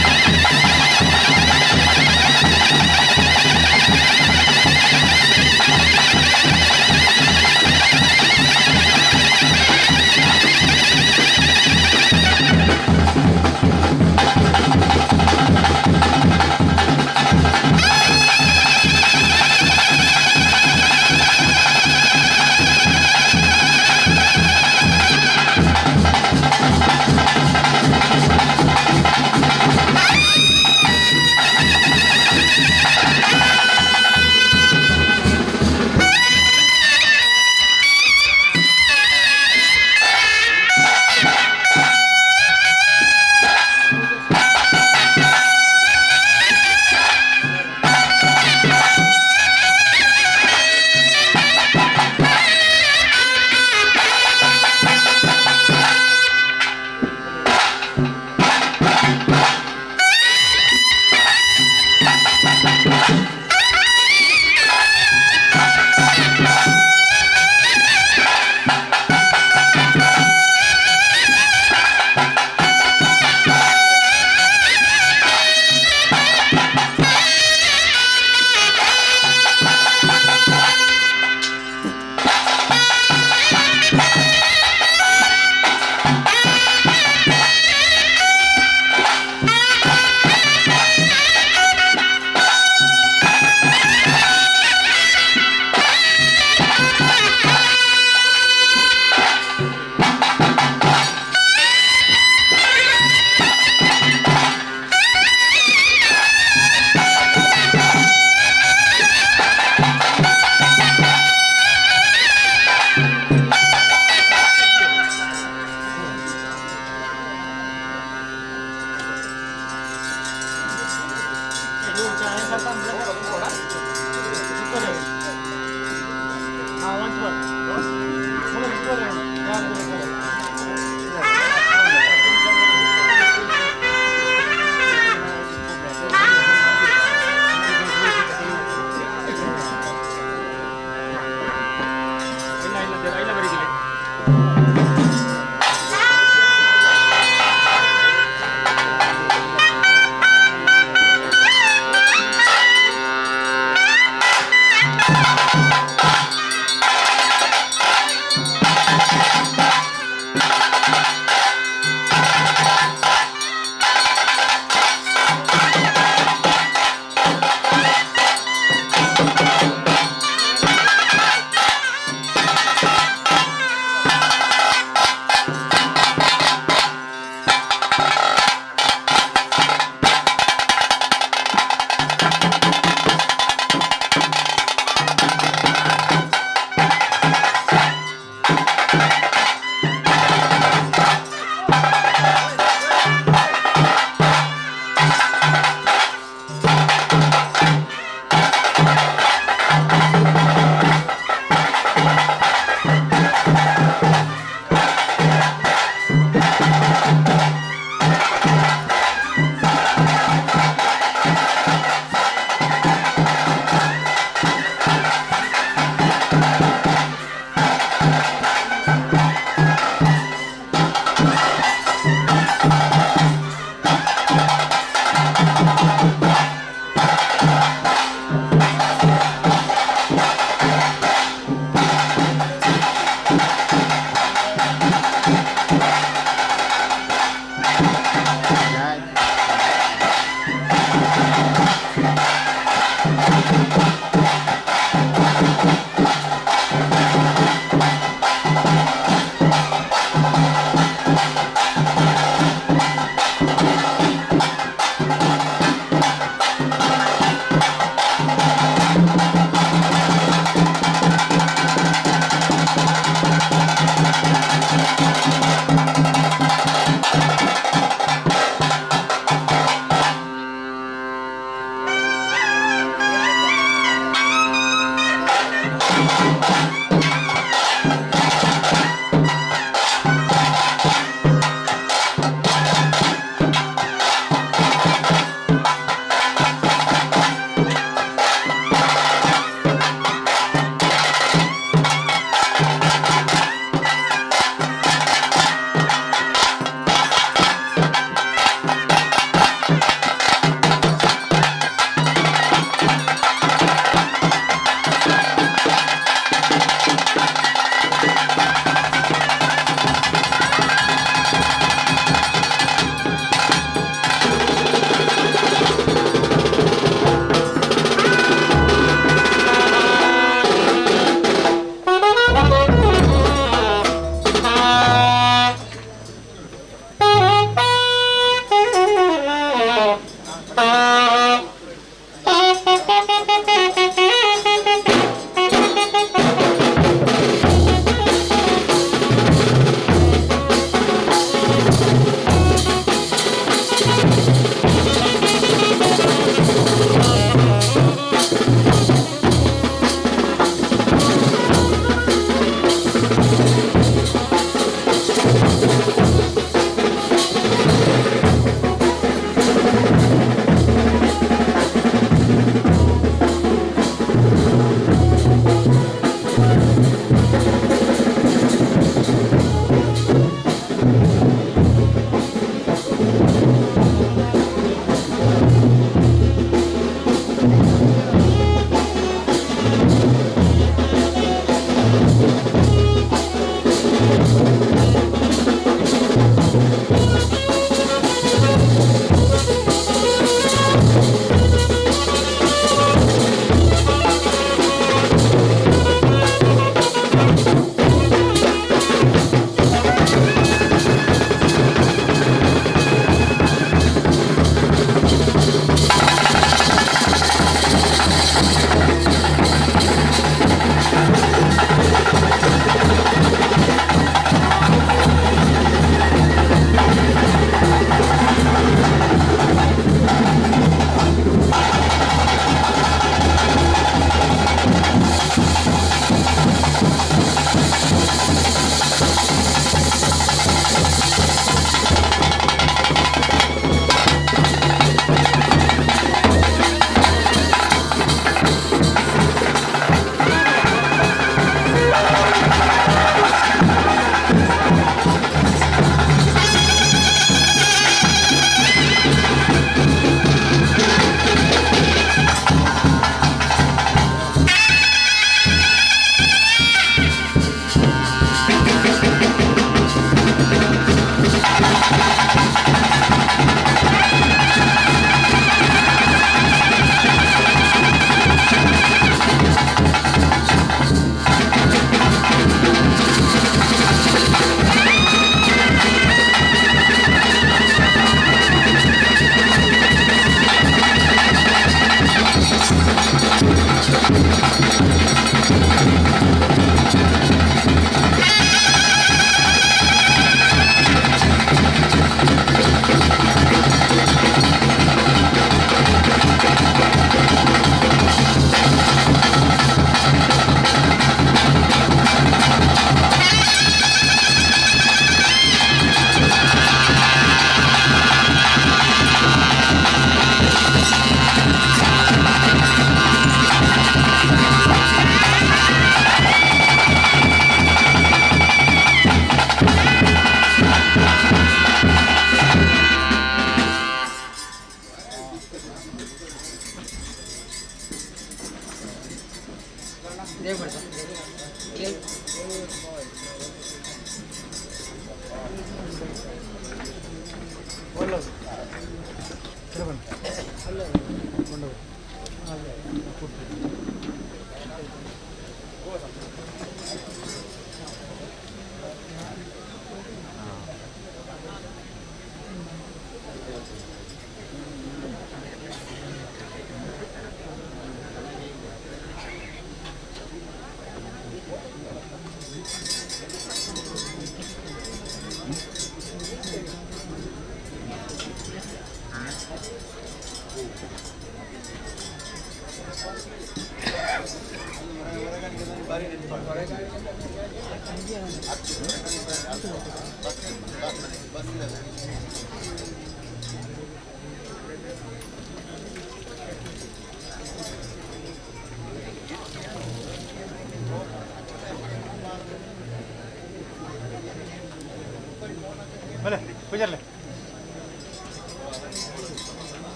ಬಲೆ ಪೂಜಾರ್ಲೆ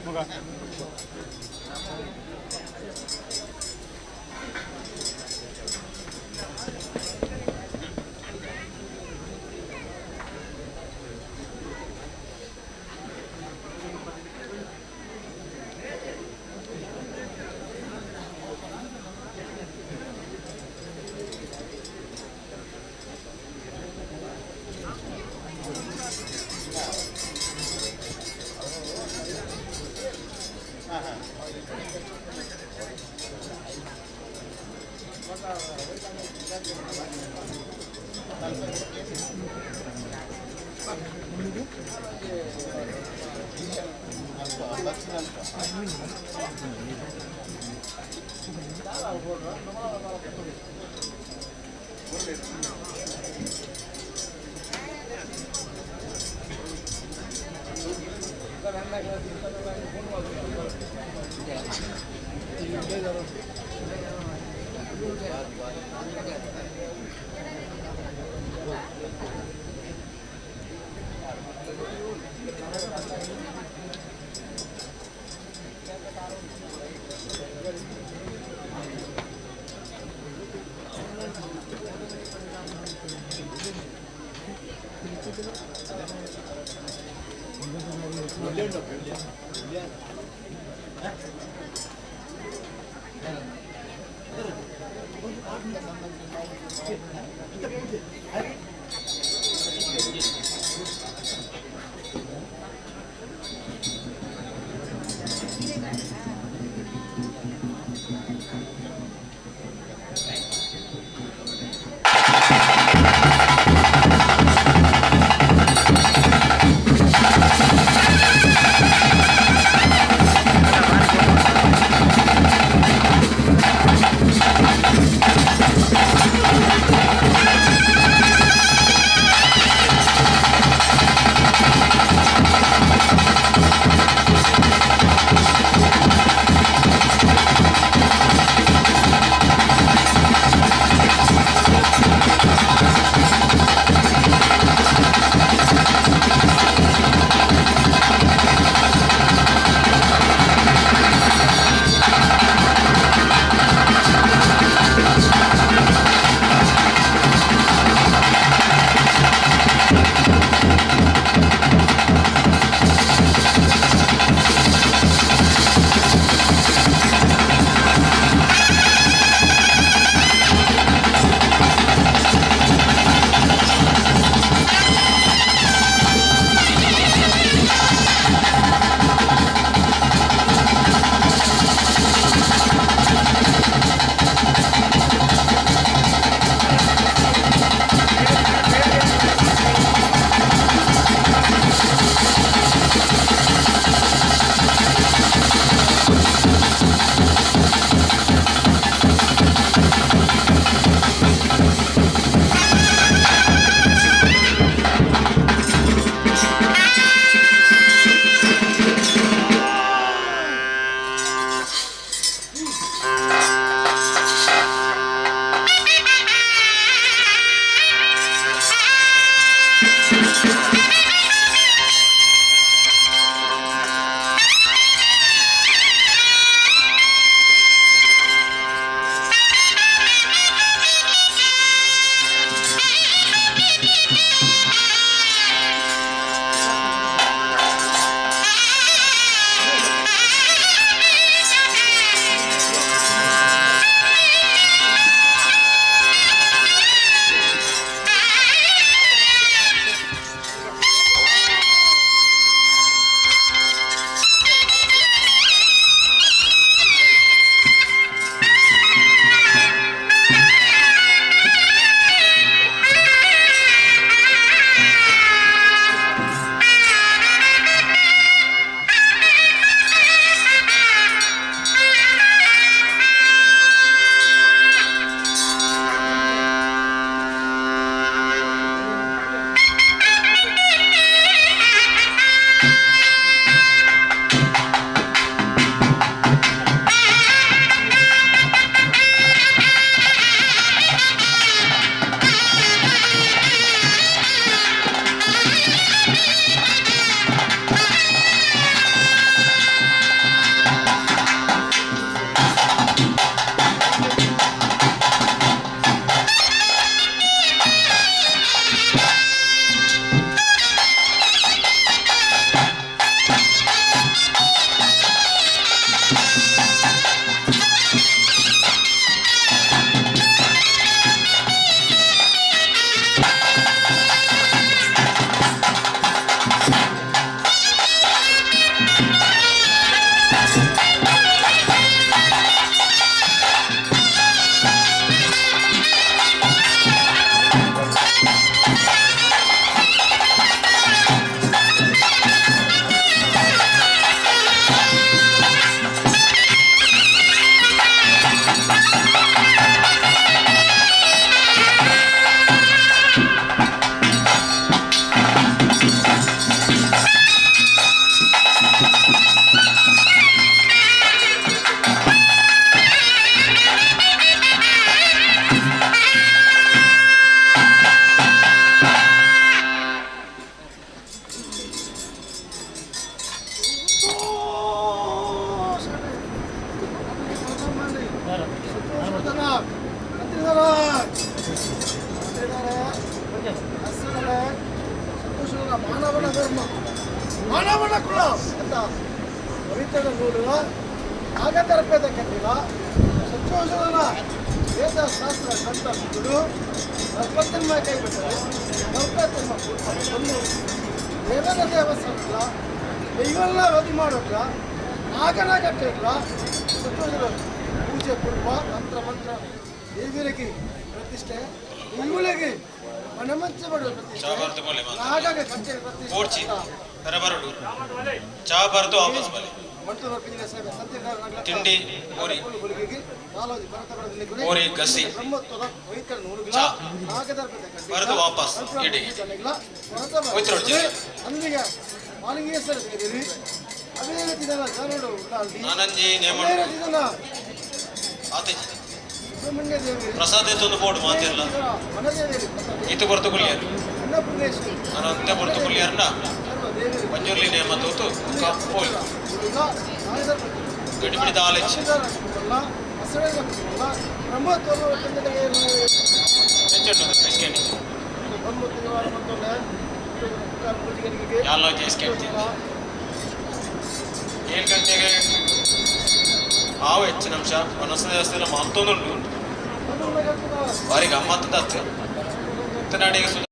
ಮುಗ ಮಾನವನ ಧರ್ಮ ಮಾನವನ ಕುಲ ಅಂತ ಪವಿತ್ರ ನೂಲುಲ ನಾಗತರ್ಪದ ಕಟ್ಟಿಲ ಸಂತೋಷದ ವೇದ ಶಾಸ್ತ್ರ ಗ್ರಂಥ ಬಿಟ್ಟು ಸರ್ಪತನ್ಮ ಕೈ ಬಿಟ್ಟರೆ ಸರ್ಪತನ್ಮ ಒಂದು ದೇವನ ದೇವಸ್ಥಾನ ದೈವಲ್ಲ ವಧಿ ಮಾಡೋಟ್ಲ ನಾಗನ ಕಟ್ಟಿಟ್ಲ ಸಂತೋಷದ ಪೂಜೆ ಪೂರ್ವ ಮಂತ್ರ ಮಂತ್ರ ದೇವಿಯರಿಗೆ ಪ್ರತಿಷ್ಠೆ ದೈವಗಳಿಗೆ ಮನಮಂಚ ಮಾಡುವ ಪ್ರತಿಷ್ಠೆ ನಾಗಗೆ ಕಟ್ಟೆ ಪ್ರತಿಷ್ಠೆ ಚಾ ಬರ್ದು ವಾಪಸ್ ಬಲೆ ತಿಂಡಿ ಪೂರಿ ಪೂರಿ ಗಸಿ ಚಾ ಬರೆದು ವಾಪಸ್ ಇಡಿ ನಾನಂಜಿ ನೇಮ ಪ್ರಸಾದ ತಂದು ಬೋರ್ಡ್ ಮಾತಿರಲ್ಲ ಈತ ಬರ್ತು ಕುಲಿಯರು ನಾನು ಅಂತೆ ಬರ್ತು ಕುಲಿಯರ್ನ ಮಂಜೂರ್ಲಿ ನೇಮ ತೋತು ಕಪ್ಪೋಲ್ ಗಡಿಬಿಡಿದ ಆಲೇಜ್ ಏಳು ಗಂಟೆಗೆ ಆವು ಹೆಚ್ಚಿನ ಅಂಶ ವನಸ್ಸು ದೇವಸ್ಥಾನ ಮಹತ್ವದುಂಟು ಭಾರಿ ಗಮ್ಮತ್ತದ ನಾಡಿಗೆ.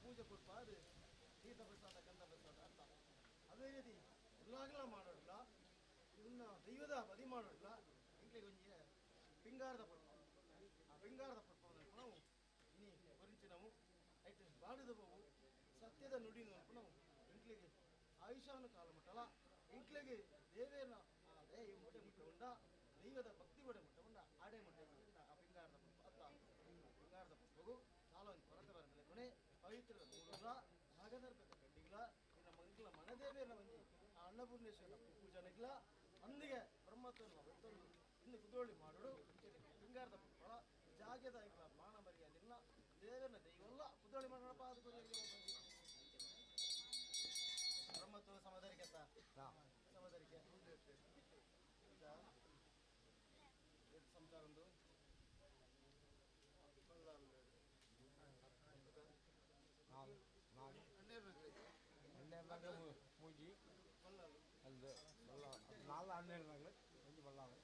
ಪೂಜೆ ಕೊಡ್ಪಾದು ತೀರ್ಥ ಪ್ರಸಾದ ಗಂಧ ಪ್ರಸಾದ ಅರ್ಥ. ಅದೇ ರೀತಿ ಎಲ್ಲಾಗಲ ಮಾಡೋಲ್ಲ ಇವನ್ನ ದೈವದ ಬದಿ ಮಾಡೋಲ್ಲ ಇಂಕ್ಲಿಗೆ ಒಂಜಿ ಪಿಂಗಾರದ ಪರ್ಪ ಆ ಪಿಂಗಾರದ ಪರ್ಪ ನಾವು ಇನಿ ಒರಿಂಚಿ ನಾವು ಐಟ್ ಬಾಡಿದ ಬೋವು ಸತ್ಯದ ನುಡಿ ನಾವು ಇಂಕ್ಲಿಗೆ ಆಯುಷಾನು ಕಾಲ ಮಟ್ಟಲ ಇಂಕ್ಲಿಗೆ ದೇವೇನ ದಯ ಮೊಟ್ಟೆ ಮುಟ್ಟ ಉಂಡ ದೈವದ ಭಕ್ತಿ ಬಡೆ ಮುಟ್ಟ ಉಂಡ ಆಡೆ ಮುಟ್ಟೆ ಆ ಪಿಂಗಾರದ ಪರ್ಪ ಅತ್ತ ಪಿಂಗಾರದ ಪರ್ಪಗು ಕಾಲ ಒಂದು ಕೊರತೆ ಬರಮೇಲೆ ಕೊನೆ ಪವಿತ್ರದ ಮೂಲ ನಾಗದರ್ಭದ ಕಡ್ಡಿಗಳ ನಮ್ಮ ಇಂಕ್ಲ ಮನದೇವೇನ ಒಂಜಿ ಆ ಅನ್ನಪೂರ್ಣೇಶ್ವರನ ಪೂಜನೆಗ್ಲ ಅಂದಿಗೆ ಬ್ರಹ್ಮತ್ವನ ಒತ್ತೊಂದು ಇನ್ನು ಕುದೋಳಿ ಮಾಡೋಡು ಪಿಂಗಾರದ ಪರ್ಪಳ ಜಾಗ್ಯದ ಇಂಕ್ಲ ಮಾನ ಮರ್ಯಾದಿಲ್ಲ ದೇವನ ದೈವಲ್ಲ ಕುದೋಳಿ ಮಾಡೋಣಪ್ಪ ಅದು ಬ್ರಹ್ಮತ್ವ ಸಮದರಿಕೆ ಸಮದರಿಕೆ ಸಂಸಾರ ಒಂದು ನಾಲ್ ಹನ್ನೆರಡು ಮೂಜಿ ಅದು ನಾಲ್ ಹನ್ನೆರಡು ನಗಲು ಒಂಜಿ ಬಲ್ಲಾಳು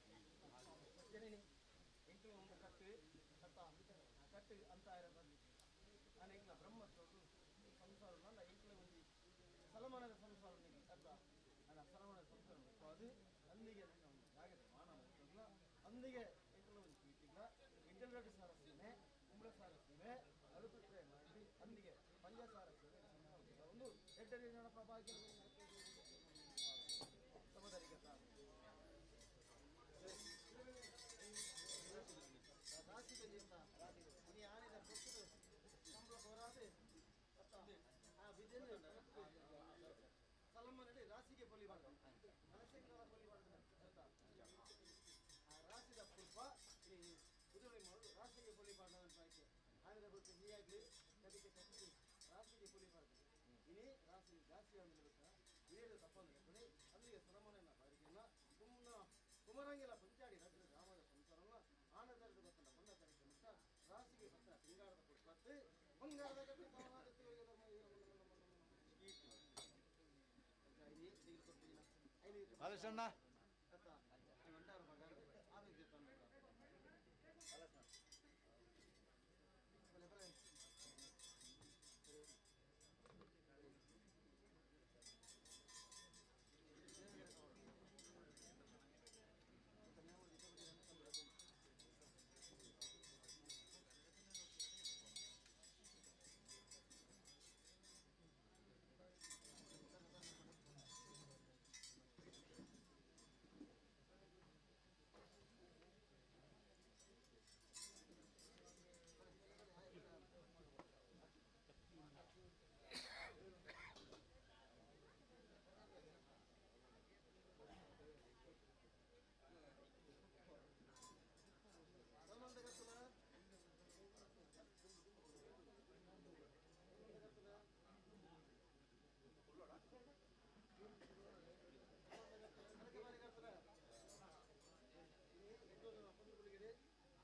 ಎಂಟು ಒಂದು ಕಟ್ಟು ಕಟ್ಟ ಕಟ್ಟು ಅಂತ ಇರೋದು ನಾನು ಎಂಕ್ಲ ಬ್ರಹ್ಮತ್ವದ್ದು ಸಂಸಾರ ನನ್ನ ಎಂಕ್ಲ ಒಂಜಿ ಸಲಮನದ ಸಂಸಾರ ಅರ್ಥ ನನ್ನ ಸಲಮನದ ಸಂಸಾರ ಅದು ಅಂದಿಗೆ ನನ್ನ ಒಂದು ಜಾಗದ ಮಾನ ಮಕ್ಕಳ ಅಂದಿಗೆ ಎಂಕ್ಲ ಒಂದು ಪೀಟಿಗ್ಲ ಎಂಟೆರಡು ಸಾರ ಸೀಮೆ ಕುಂಬಳ ಸಾರ ಸೀಮೆ ಅಳುಪುತ್ರೆ ಮಾಡಿ ಅಂದಿಗೆ ಪಂಜ ಸಾರ ಸೀಮೆ ಸಂಸಾರ ಒಂದು ಎಡ್ಡರಿ ನಡಪ ಭಾಗ್ಯ ಸಮದರಿಗೆ ರಾಶಿಗೆ ಜೀವನ ಇನಿ ಆನೆದ ಕೊಟ್ಟರು ಸಂಬಳ ಹೋರಾದೆ ಆ ಬಿಜೆನ ಸಲಮ್ಮನಲ್ಲಿ ರಾಶಿಗೆ ಪೊಲಿ ಬಾರ್ದು ರಾಶಿಗೆ ಪೊಲಿ ಬಾರ್ದು ಆ ರಾಶಿದ ಪುಷ್ಪ ಈ ಕುದುರೆ ಮಾಡು ರಾಶಿಗೆ ಪೊಲಿ ಬಾರ್ದು ಅಂತ ಆಯ್ಕೆ ಆನೆದ ಗೊತ್ತು ಹೀಯಾಗಲಿ ಕಡಿಕೆ ಕಟ್ಟಿ ರಾಶಿಗೆ ಪೊಲಿ ಬಾರ್ದು ಇನಿ ರಾಶಿ ಜಾಸ್ತಿ ಅಂದ್ರೆ ಹಿರಿಯರು ತಪ್ಪಂದ್ರೆ ಕೊನೆ ಅಲ್ಲಿಗೆ ಸಲಮನನ್ನ ಬಾರಿಗೆಲ್ಲ ಕುಮ್ಮನ ಕುಮರಂಗಿಲ್ಲ ಪಂಚಾಡಿ ರಾಜ್ಯದ ಗ್ರಾಮದ ಸಂಸಾರನ್ನ ಆನಂದರದ ಗೊತ್ತಲ್ಲ ಬಣ್ಣ ತರಿಕೆ ಮುಟ್ಟ ರಾಶಿಗೆ ಬತ್ತ ಸಿಂಗಾರದ ಪುಷ್ಪತ್ತೆ ಬಂಗಾರದ ಕಟ್ಟಿ ಬಾಲಕೃಷ್ಣ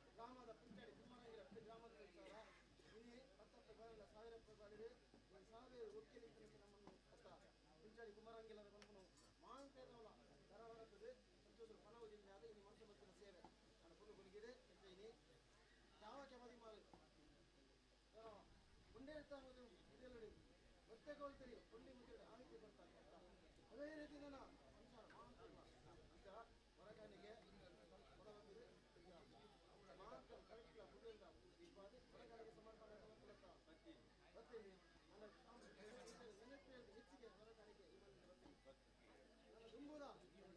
ಗ್ರಾಮದ ಪುಂಚಾಡಿ ಕುಮಾರಂಗಿರ ಗ್ರಾಮದ ಇಲ್ಲಿ ಹತ್ತತ್ತು ಬಾರಿಲ್ಲ ಸಾವಿರ ಬಾರಿದೆ ಒಂದು ಸಾವಿರ ಒಕ್ಕಲಿ ನಮ್ಮನ್ನು ಅತ್ತ ಪುಂಚಾಡಿ ಕುಮಾರಂಗಿಲ್ಲ ಬಂದು ಮಾಂತೇನವಲ್ಲ ದರ ಬರುತ್ತದೆ ಸಂತೋಷ ಪಣವು ಜಿಲ್ಲೆ ಆದ ಇಲ್ಲಿ ಮನಸ್ಸು ಮತ್ತಿನ ಸೇವೆ ನಾನು ಪುಲ್ಲು ಗುಲಿಗಿದೆ ಇನಿ ಯಾವ ಕೆಮದಿ ಮಾರು ಗುಂಡೆ ಇರ್ತಾನೆ ಇದೆಲ್ಲಡಿ ಮತ್ತೆ ಕೊಳ್ತೀರಿ ಕೊಂಡಿ ಮುಗಿದ ಆಮಿಕೆ ಬರ್ತಾರೆ ಅದೇ ರೀತಿ ನನ್ನ ಸಂಸಾರ ಈಗ ಹೊರಗಾನಿಗೆ ಹೊರಬಂದಿದೆ ಮಾತ್ರ ಕರೆಕ್ಟ್ ಫುಡ್ ಹೊರಗಾನಿಗೆ ಸಮರ್ಪಣೆ ಬರ್ತೀನಿ ನನ್ನ ಹೆಚ್ಚಿಗೆ ಹೊರಗಾನಿಗೆ ನನ್ನ ತುಂಬುದ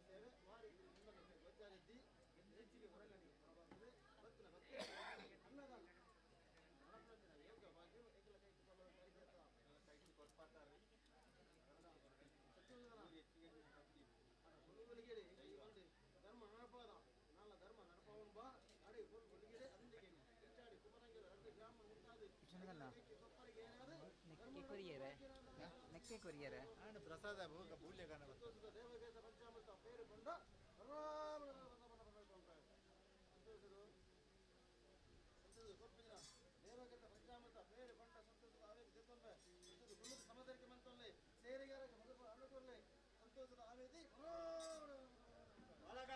ಸೇವೆ ಮಾಡಿ ಗೊತ್ತಾರಿದ್ದಿ ಹೆಚ್ಚಿಗೆ ಹೊರಗಾನಿಗೆ ಹೊರಬಂದಿದೆ ಬತ್ತಿನ ಬತ್ತೆ ಅನ್ನದಾನ ಧರ್ಮ ನಡಪಾದ ನಾಲ ಧರ್ಮ ನಡಪವನ್ ಬಾ ಅಡಿ ಒಲಿಗೆಡೆ ಅಂದಿಗೆ ಚಾಡಿ ಕುಮರಂಗಿಲ ರಡ್ಡು ಗ್ರಾಮ ಮುಂತಾದ ನೆಕ್ಕೆ ಕೊರಿಯರೆ ನೆಕ್ಕೆ ಕೊರಿಯರೆ ಪ್ರಸಾದ ಭೋಗ ಪೂಲ್ಯ ಕಾಣ ದೇವಗೇತ ಪಂಚಾಮೃತ ಪೇರು ಕೊಂಡ ರಾಮ ದೇವಗೇತ ಪಂಚಾಮೃತ ಪೇರು ಕೊಂಡ ಸಂತೋಷದ ಆವೇಗ ಜೊತ್ತೊಂಬೆ ಸಂತೋಷ ಗುಣದ ಸಮದರಿಕೆ ಮಂತೊಲ್ಲೆ ಸೇರಿಗಾರಕ್ಕೆ ಮೊದಲು ಅನುಕೂಲ ಸಂತೋಷದ ಆವೇದಿ ಬಾಲಕ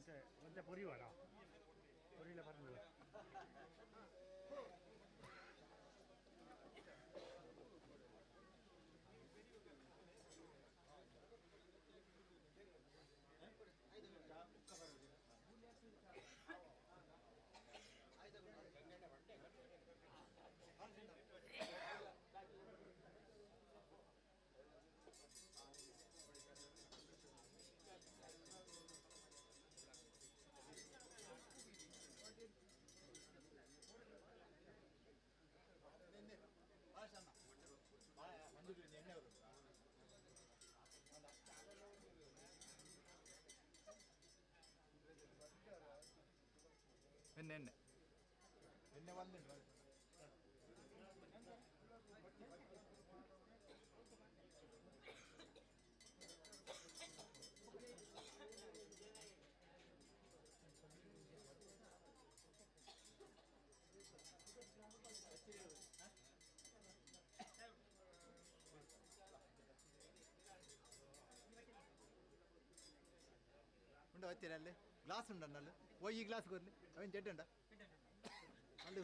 ಒಂತೆ ಒಂತೆ ಪೊರಿವಾಡ ಪೊರಿಲ ಪರಂದಿಲ್ಲ. ಎಣ್ಣೆ ಎಣ್ಣೆ ಎಣ್ಣೆ ಒಂದು. ಉಂಡ ವತ್ತೀರ ಅಲ್ಲಿ ಗ್ಲಾಸ್ ಉಂಡಣ್ಣ ಅಲ್ಲಿ ಓ ಈ ಗ್ಲಾಸ್ ಕೊರ್ಲಿ ಅವೇನು ಜಡ್ಡೆ ಉಂಡ ಅಲ್ಲಿ.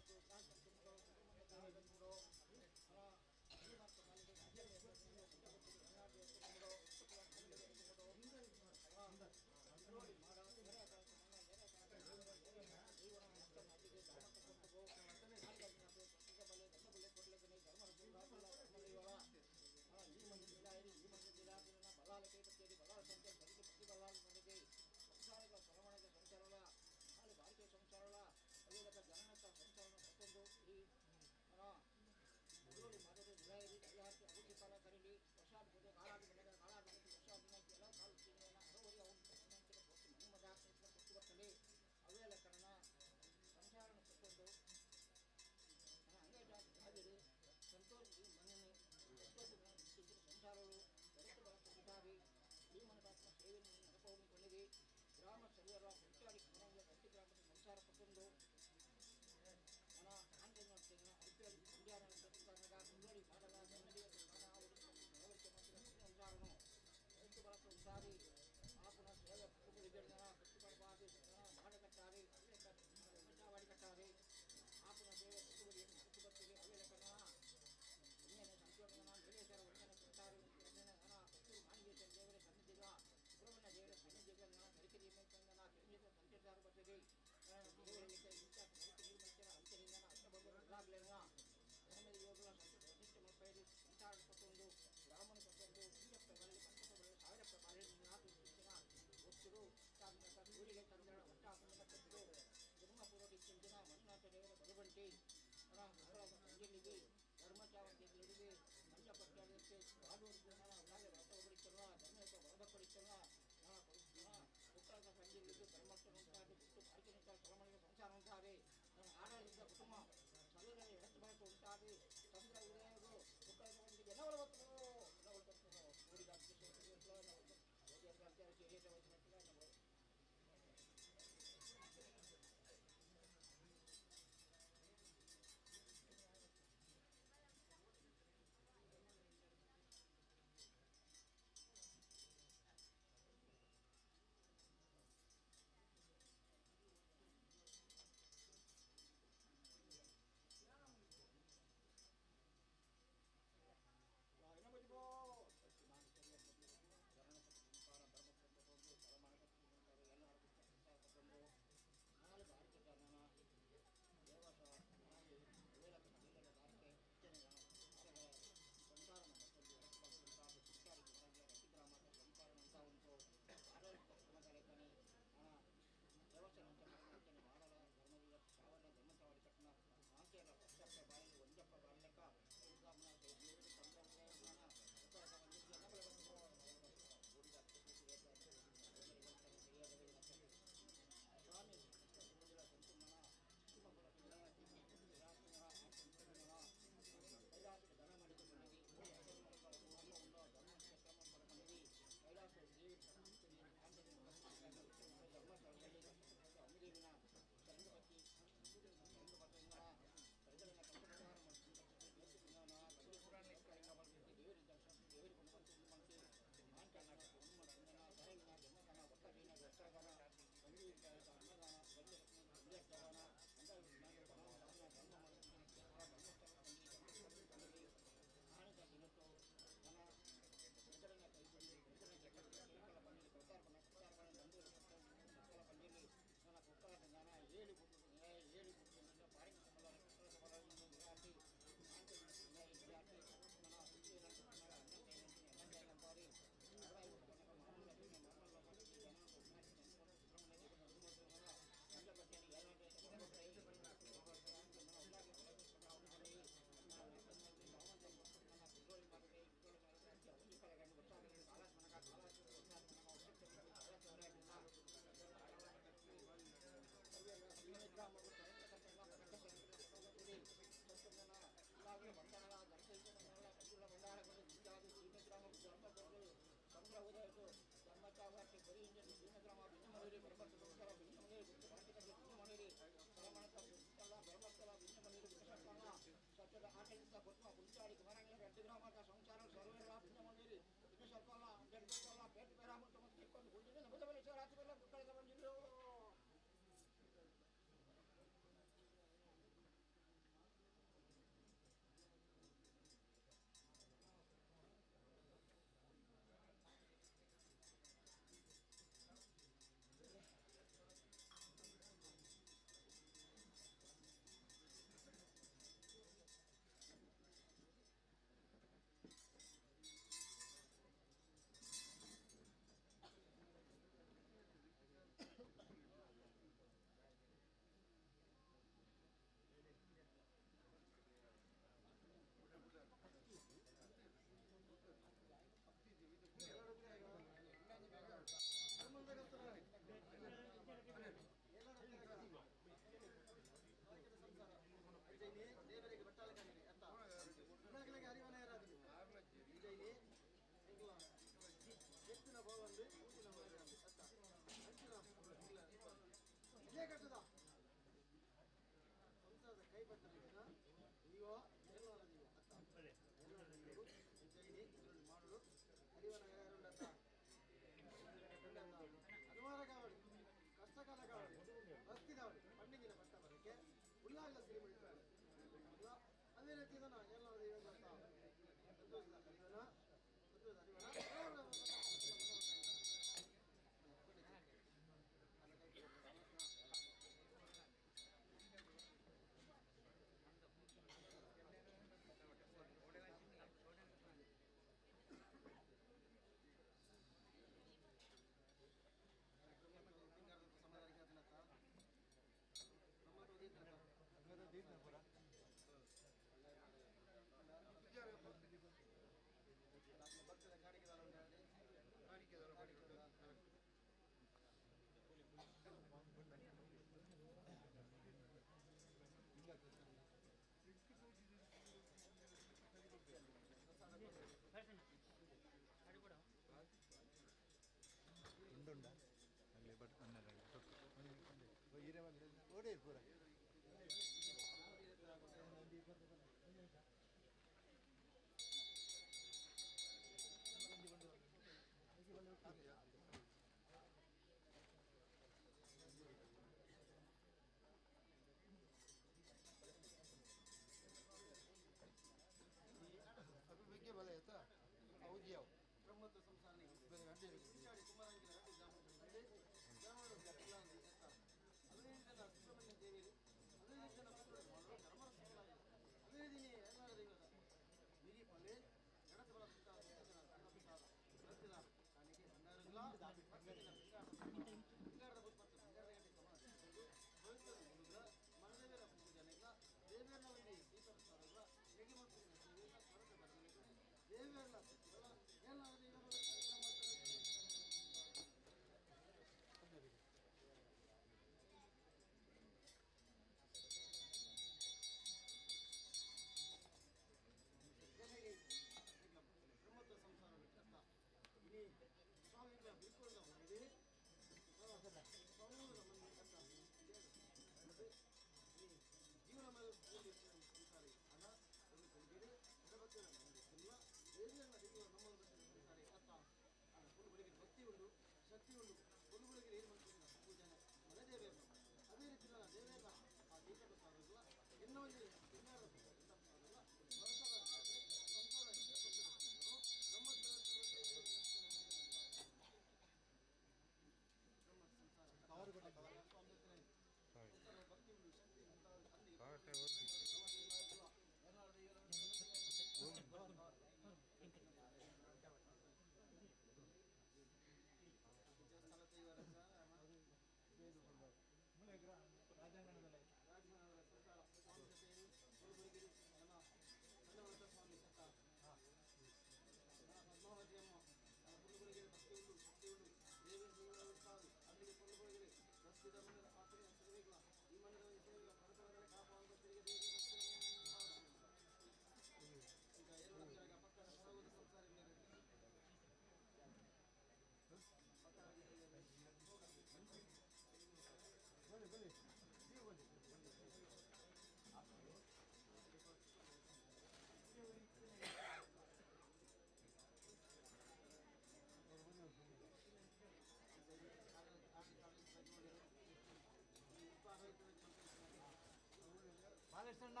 ಬಾಲಕೃಷ್ಣ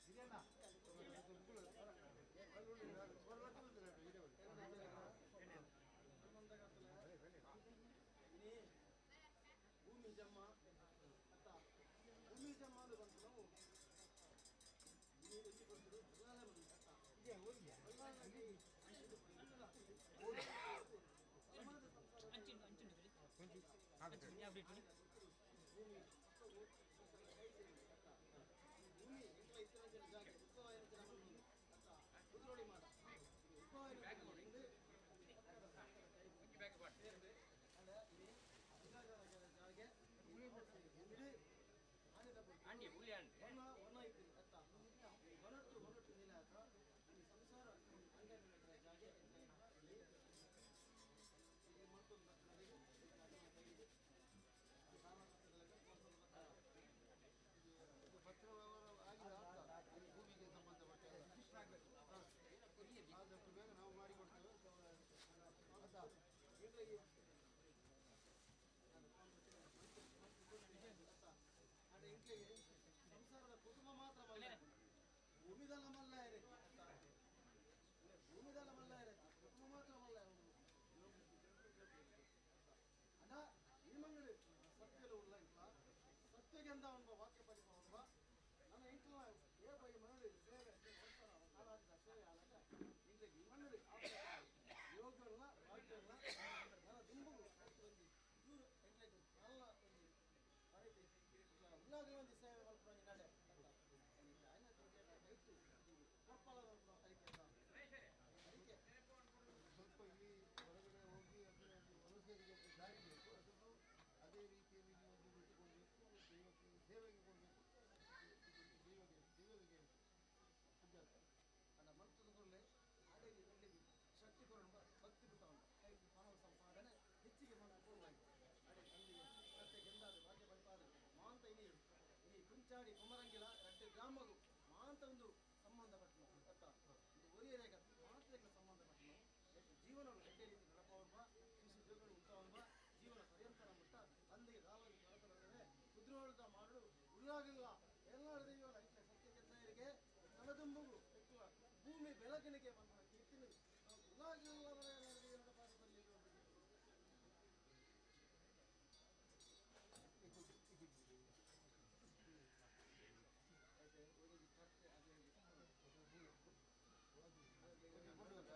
ಹಿರಿಯಣ್ಣ ಭೂಮಿ ಜಮ್ಮ ಅತ್ತ ಭೂಮಿ ಜಮ್ಮ ಅಂದ್ರೆ ಬಂತು ನಾವು ಪತ್ರ ವ್ಯವಹಾರ ಆಗಿದೆ ಅಂತ ಭೂಮಿಗೆ ಸಂಬಂಧಪಟ್ಟ ಆದಷ್ಟು ಬೇಗ ನಾವು ಮಾಡಿಕೊಡ್ತೇವೆ. ಆಯ್ತಾ? ಸಂಸಾರದ ಕುಟುಂಬ ಮಾತ್ರ ಭೂಮಿದಲ್ಲ ಮಲ್ಲ ಭೂಮಿದಲ್ಲ ಮಲ್ಲ ಕುಟುಂಬ ಮಾತ್ರ ಮಲ್ಲ ಅಣ್ಣ ಈ ಮಂಗಡಿ ಸತ್ಯದ ಉಳ್ಳ ಇಲ್ಲ ಸತ್ಯಗೆಂದ ಅವನ ವಾಕ್ಯ ಪರಿಭವ ನನ್ನ ಇಂಟ್ಲ ಏ ಬೈ ಮನಡಿ ಸೇವೆ ನಾನಾದ ಸೇವೆ ಆಲಾಗ ಇಂಟ್ಲಿಗೆ ಈ ಮನಡಿ ಯೋಗಲ್ಲ ವಾಕ್ಯಲ್ಲ ನನ್ನ ದುಂಬು ಒಂದು ಇವರು ಎಂಟ್ಲೈಟ್ ಎಲ್ಲ ಒಂದು ಪರಿತಿ ಉಳ್ಳಾಗಲೇ ಒಂದು ಸೇವೆ ಮಲ್ಪುನ ನಡೆ ಸ್ವಲ್ಪ ಇಲ್ಲಿ ಹೊರಗಡೆ ಹೋಗಿ ಅದರ ಒಂದು ಮನುಷ್ಯರಿಗೆ ಒಂದು ದಾರಿ ಬೇಕು, ಅದನ್ನು ಅದೇ ರೀತಿಯಲ್ಲಿ ನೀವು ಒಂದು ಬಿಟ್ಟುಕೊಳ್ಬೇಕು, ದೈವಕ್ಕೆ ಸೇವೆಗೆ ಕೊಡಬೇಕು, ದೈವಕ್ಕೆ ದೈವಕ್ಕೆ ಅಭ್ಯಾಸ ಅಲ್ಲ ಮಂತ್ರದ ಕೂಡಲೇ ಆಡಲಿ ಒಳ್ಳೆಗೆ ಶಕ್ತಿ ಕೊರಣ ಭಕ್ತಿ ಬಿಟ್ಟವನು ಕೈ ಮಾನವ ಸಂಪಾದನೆ ಹೆಚ್ಚಿಗೆ ಮಾಡಿಕೊಳ್ಳಲಾಗಿ ಅಡೆ ತಂದೆಗೆ ಸತ್ಯ ಗೆಂದಾದ ಭಾಗ್ಯ ಬಲ್ಪಾದ ಮಾಂತ ಇನಿಯು ಈ ಕುಂಚಾಡಿ ಕುಮರಂಗಿಲ ರಡ್ಡೆ ಗ್ರಾಮಗೂ ಮಾಂತ ಒಂದು ಸಂಬಂಧಪಟ್ಟನು ಅತ್ತ ಇದು ಒರಿಯರೇಗ ಮಾಂತ್ರಿಕ ಸಂಬಂಧಪಟ್ಟನು ಜೀವನವನ್ನು ಎಡ್ಡೆ ರೀತಿ ನಡಪವನ್ಬ ಕೃಷಿ ಜೋಗಗಳು ಉಂಟವನ್ಬ ಜೀವನ ಪರ್ಯಂತರ ಮುಟ್ಟ ತಂದೆಗೆ ದಾವಾಗಿ ಕೊರತಲದೆ ಕುದುರೋಳದ ಮಾಡಲು ಉಳ್ಳಾಗಿಲ್ಲ ಎಲ್ಲ ದೈವಗಳ ಐಕ್ಯ ಸತ್ಯ ಗೆದ್ದರಿಗೆ ತಲದುಂಬುಗು ఎక్కువ ಭೂಮಿ ಬೆಳಕಿನಿಗೆ ಬಂದ ಕೀರ್ತಿನಿ ನಾವು ಉಳ್ಳಾಗಿಲ್ಲ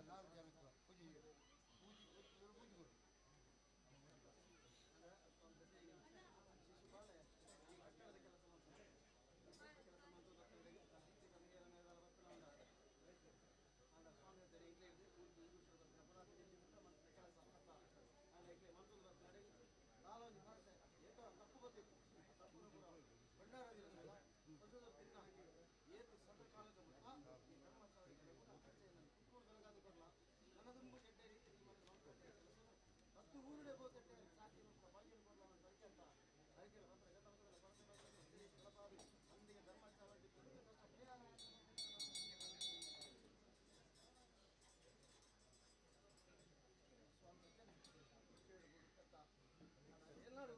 ನಾಲ್ಕು ಜನಕ್ಕೆ ಪೂಜೆ ಪೂಜೆ ಪೂಜೆ ಕೊಡು. ಎಲ್ಲರೂ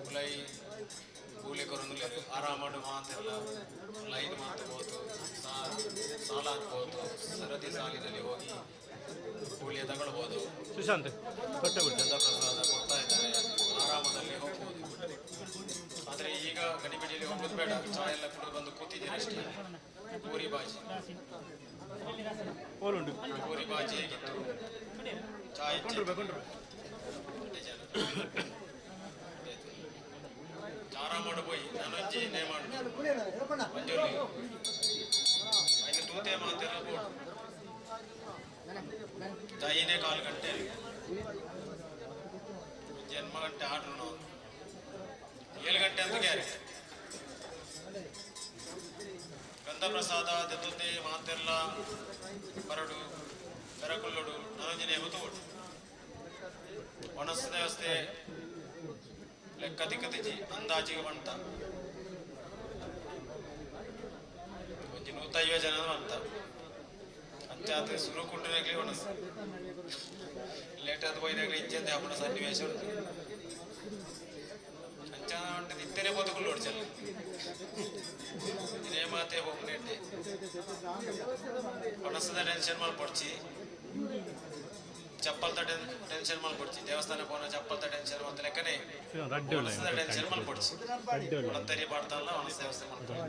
ಉಲೈ ಕೂಲಿ ಕೊರೊಂದುಲ್ಲೆರ್ ಆರಾಮಡ್ ಮಾತೆರ್ಲ ಲೈನ್ ಮಾತಬಹುದು ಸಾಲ ಹಾಕ್ಬೋದು ಸರದಿ ಸಾಲಿನಲ್ಲಿ ಹೋಗಿ ಕೂಲಿಯ ತಗೊಳ್ಬೋದು. ಸುಶಾಂತ್ ಗಂಧ ಪ್ರಸಾದ ಕೊಡ್ತಾ ಇದ್ದಾರೆ, ಆರಾಮದಲ್ಲಿ ಹೋಗ್ಬೋದು. ಆದರೆ ಈಗ ಗಡಿಬಿಡಿಯಲ್ಲಿ ಹೋಗೋದು ಬೇಡ. ಚಾ ಎಲ್ಲ ಕುಡಿದು ಬಂದು ಕೂತಿದ್ದೀರಿ ಅಷ್ಟೇ. ಪೂರಿ ಬಾಜಿ, ಪೂರಿ ಬಾಜಿ ಹೇಗಿತ್ತು? ಚಾ ಆರಾಮ ಪೋಯಿ ನಾನೊಂಜಿ ನೇ ಮಾಡು ಮಂಜೂರ್ಲಿ ಐನು ತೂತೆ ಮಾತೆಲ್ಲ ಬೋಡು ಚಾಯಿನೇ ಕಾಲು ಗಂಟೆ ಒಂಜಿ ಎನ್ಮ ಗಂಟೆ ಆರ್ಡ್ರು ನಾವು 7 ಗಂಟೆ ಅಂತ ಗ್ಯಾರಂಟಿ. ಗಂಧ ಪ್ರಸಾದ ದತ್ತುಂದೆ ಮಾತೆಲ್ಲ ಬರಡು ಬೆರಕುಲ್ಲುಡು ನಾನೊಂಜಿ ನೇಮ ತೋಡು ಒಣಸದ ವ್ಯವಸ್ಥೆ ಲೆಕ್ಕ ತಿಕ್ಕತಿಜಿ ಅಂದಾಜಿಗೆ ಬಂತ ಒಂಜಿ 150 ಜನ ಅಂತ ಅಂಚಾತ್ ಸುರುಕುಂಡ್ರೆಗ್ಲಿ ಒಣಸ್ ಲೇಟ್ ಆದ ಪೋಯಿನಾಗ್ಲಿ ಇಂಚಂದೆ ಅಪ್ಪನ ಸನ್ನಿವೇಶ ಉಂಟು. ಅಂಚ ಉಂಟು ಇತ್ತನೆ ಪೋತುಕುಲ್ಲು ಹೊಡ್ಚಲ್ಲ ಇದೇ ಮಾತೆ ಹೋಗ್ನೆಟ್ಟೆ ಒಣಸದ ಟೆನ್ಷನ್ ಮಲ್ಪೊಡ್ಚಿ, ಚಪ್ಪಲ್ದ ಟೆನ್ಷನ್ ಮಲ್ಪೊಡ್ಚಿ, ದೇವಸ್ಥಾನ ಪೋನ ಚಪ್ಪಲ್ದ ಟೆನ್ಷನ್ ಮಲ್ತ ಲೆಕ್ಕನೆ ಒಣಸದ ಟೆನ್ಷನ್ ಮಲ್ಪೊಡ್ಚಿ. ಒಣತರಿ ಪಾಡ್ತಲ್ಲ ಒಣಸ ವ್ಯವಸ್ಥೆ ಮಾಡ್ತಾರೆ.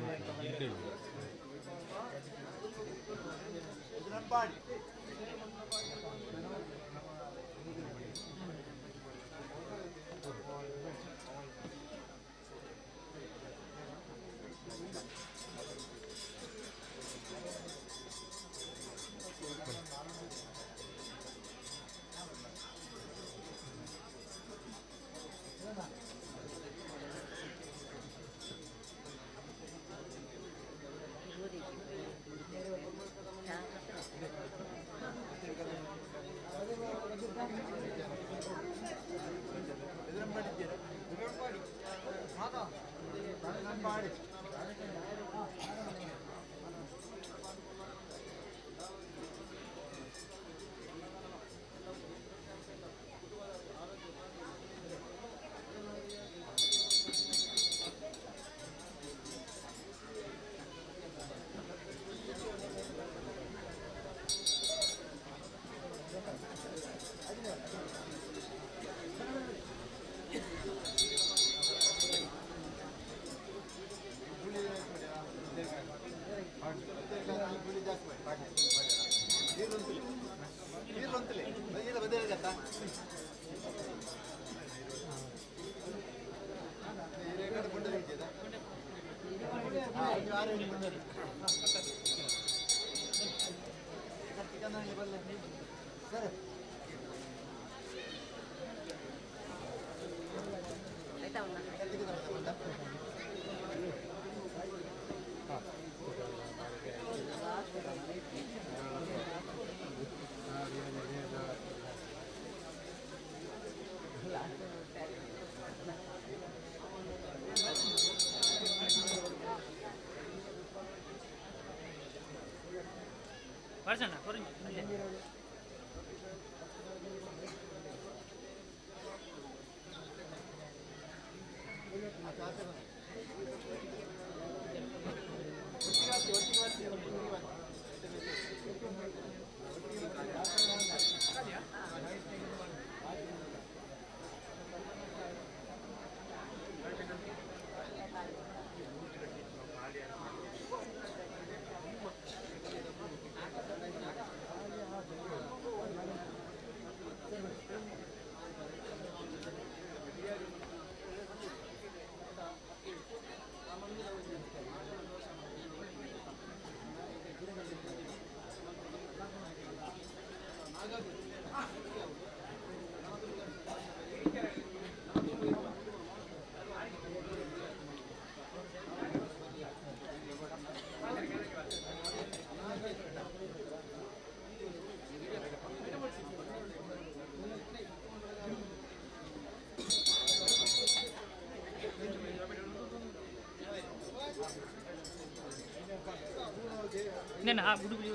ನೇನ ಗುಡು ಗುಡಿ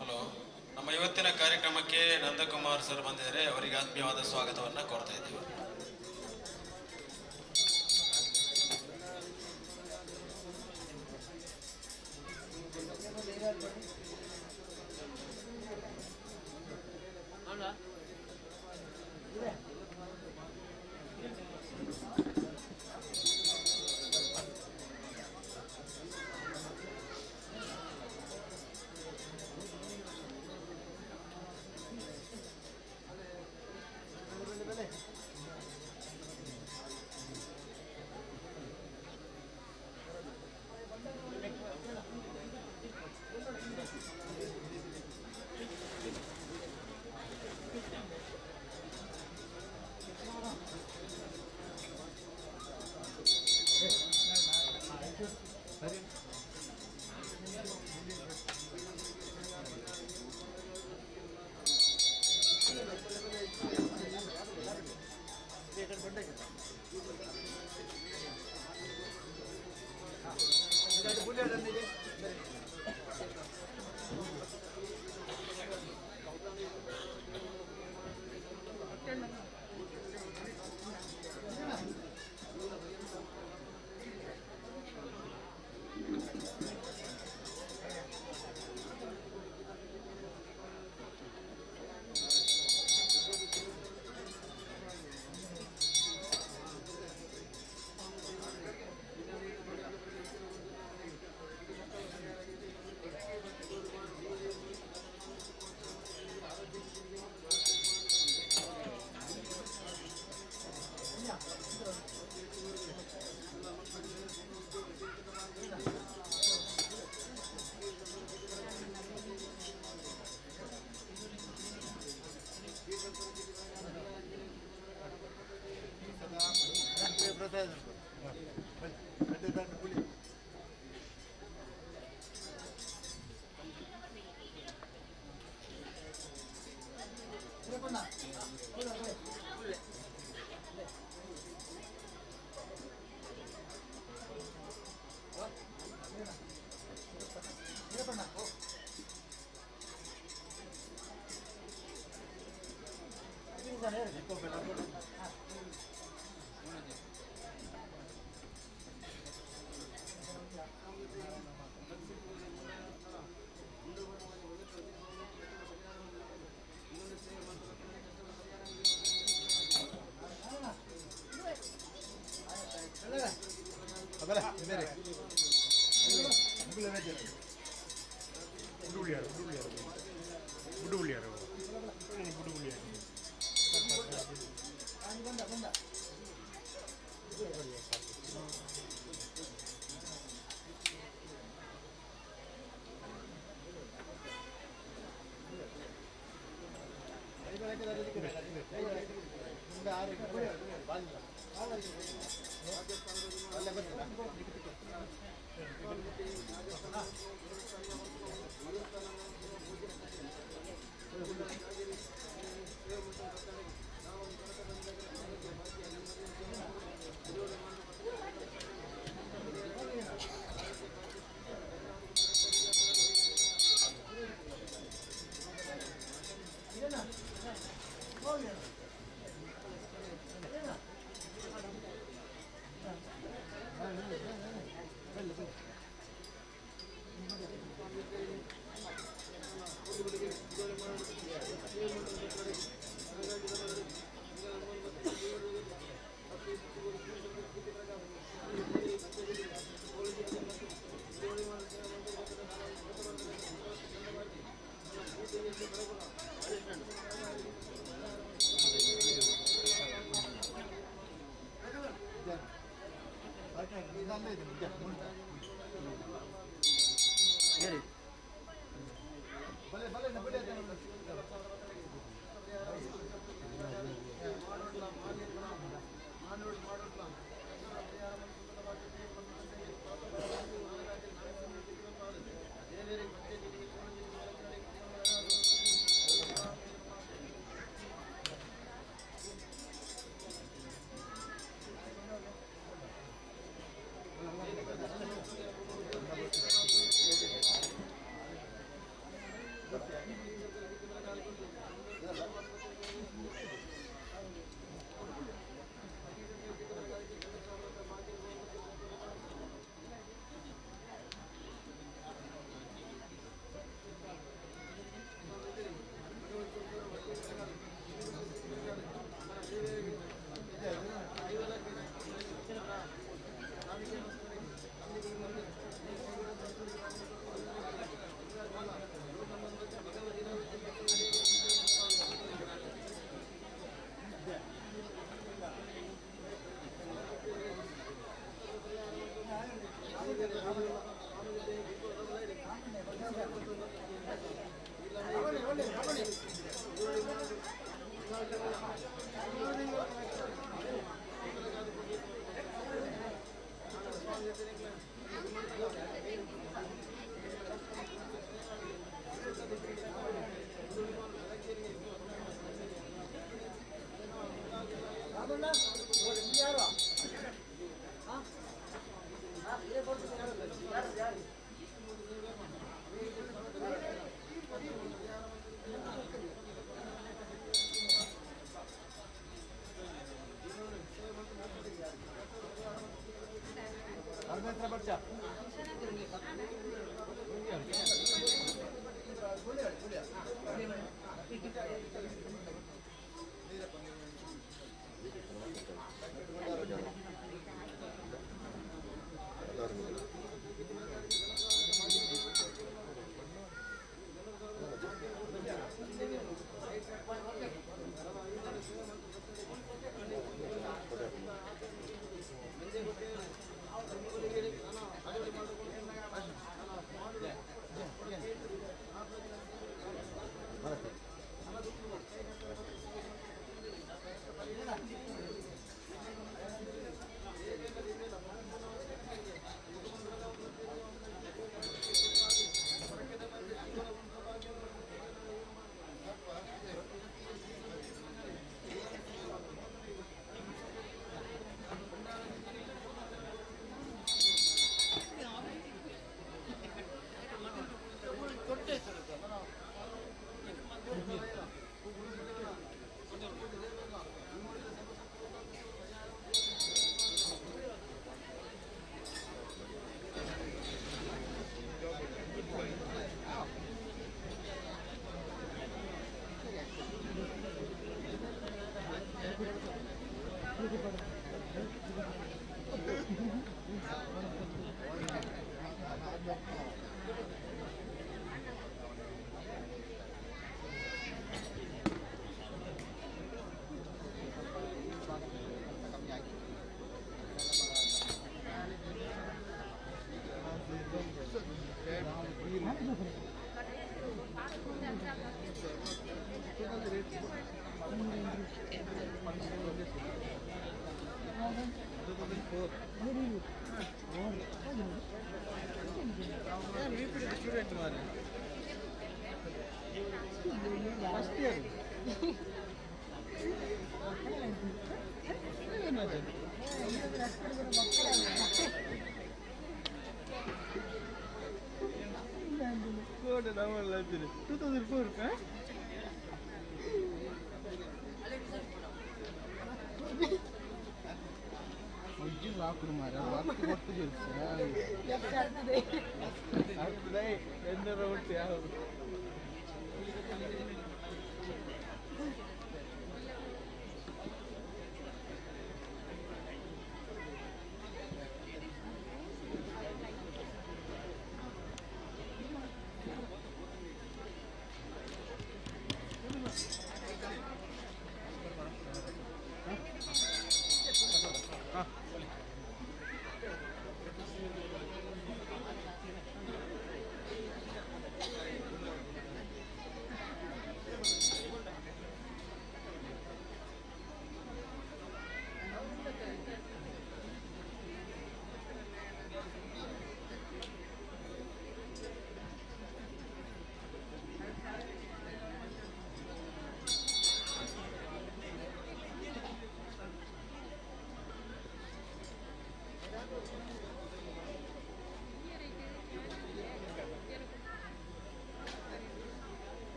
ಹಲೋ, ನಮ್ಮ ಇವತ್ತಿನ ಕಾರ್ಯಕ್ರಮಕ್ಕೆ ನಂದಕುಮಾರ್ ಸರ್ ಬಂದಿದ್ದಾರೆ. ಅವರಿಗೆ ಆತ್ಮೀಯವಾದ ಸ್ವಾಗತವನ್ನು ಕೋರ್ತಾ ಇದ್ದೀವಿ.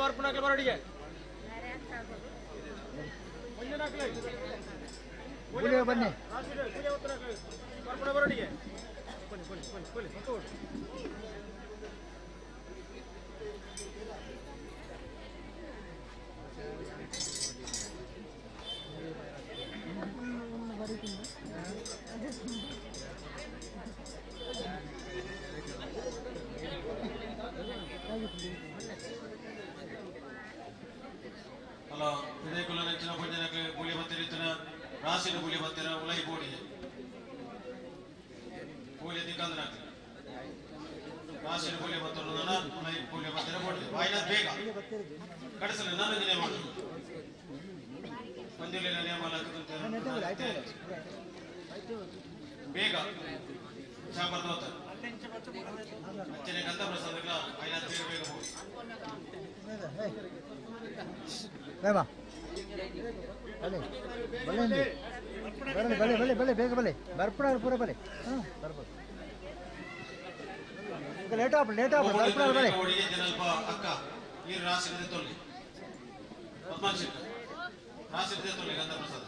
ಬರ್ಪುನಾಕ್ಲೆ ಬರಡಿಗೆ ಒಂಜನಾಕ್ಲೆ ಕೂಲಿ ಬನ್ನಿ. ಬರ್ಪುಣ ಬರಡಿಗೆ ಬನ್ನಿ ಬನ್ನಿ ಬನ್ನಿ ಬನ್ನಿ ಸಂತೋಷ. ಅಲ್ಲ ಇದೇ ಕುಲ ನೆಚ್ಚಿನ ಪಂಜನಕ್ಕೆ ಕೂಲಿ ಬತ್ತಿರಿತ್ತಿನ ರಾಶಿನ ಕೂಲಿ ಬತ್ತಿರ ಉಲೈ ಬೋಡಿಗೆ ಕೂಲಿ ದಿಕ್ಕಂದ್ರ ರಾಶಿನ ಕೂಲಿ ಬತ್ತಿರ ಉಲೈ ಕೂಲಿ ಬತ್ತಿರ ಬೋಡಿಗೆ ವಾಯಿನ ಬೇಗ ಕಡಿಸಲು ನಾನು ನಿಯಮ ಮಂಜುಲಿನ ನಿಯಮ ಬೇಗ ಚಾಪರ್ ಹೋಗ್ತಾರೆ ಅಂಚನೆ ಗಂಧ ಪ್ರಸಾದಗಳ ಐನ ಬೇಗ ಬೇಗ ಹೋಗಿ. ಬೇಗ ಬಲೆ ಬಲೆ ಬರಲಿ ಬಲೆ ಬಲೆ ಬಲೆ ಬೇಗ ಬಲೆ ಬರ್ಪುಣ ಪೂರ ಬಲೆ ಹಾಂ ಬರ್ಬೋದು ಲೇಟ್ ಆಪ ಲೇಟ್ ಆಪ ಬರ್ಪುಣ ಬಲೆ. ಹೋಳಿಗೆ ಜನಲ್ಪ ಅಕ್ಕ ನೀರು ರಾಶಿ ತೊಲ್ಲಿ ಪದ್ಮಾಕ್ಷಿ ರಾಶಿ ತೊಲ್ಲಿ ಗಂಧ ಪ್ರಸಾದ.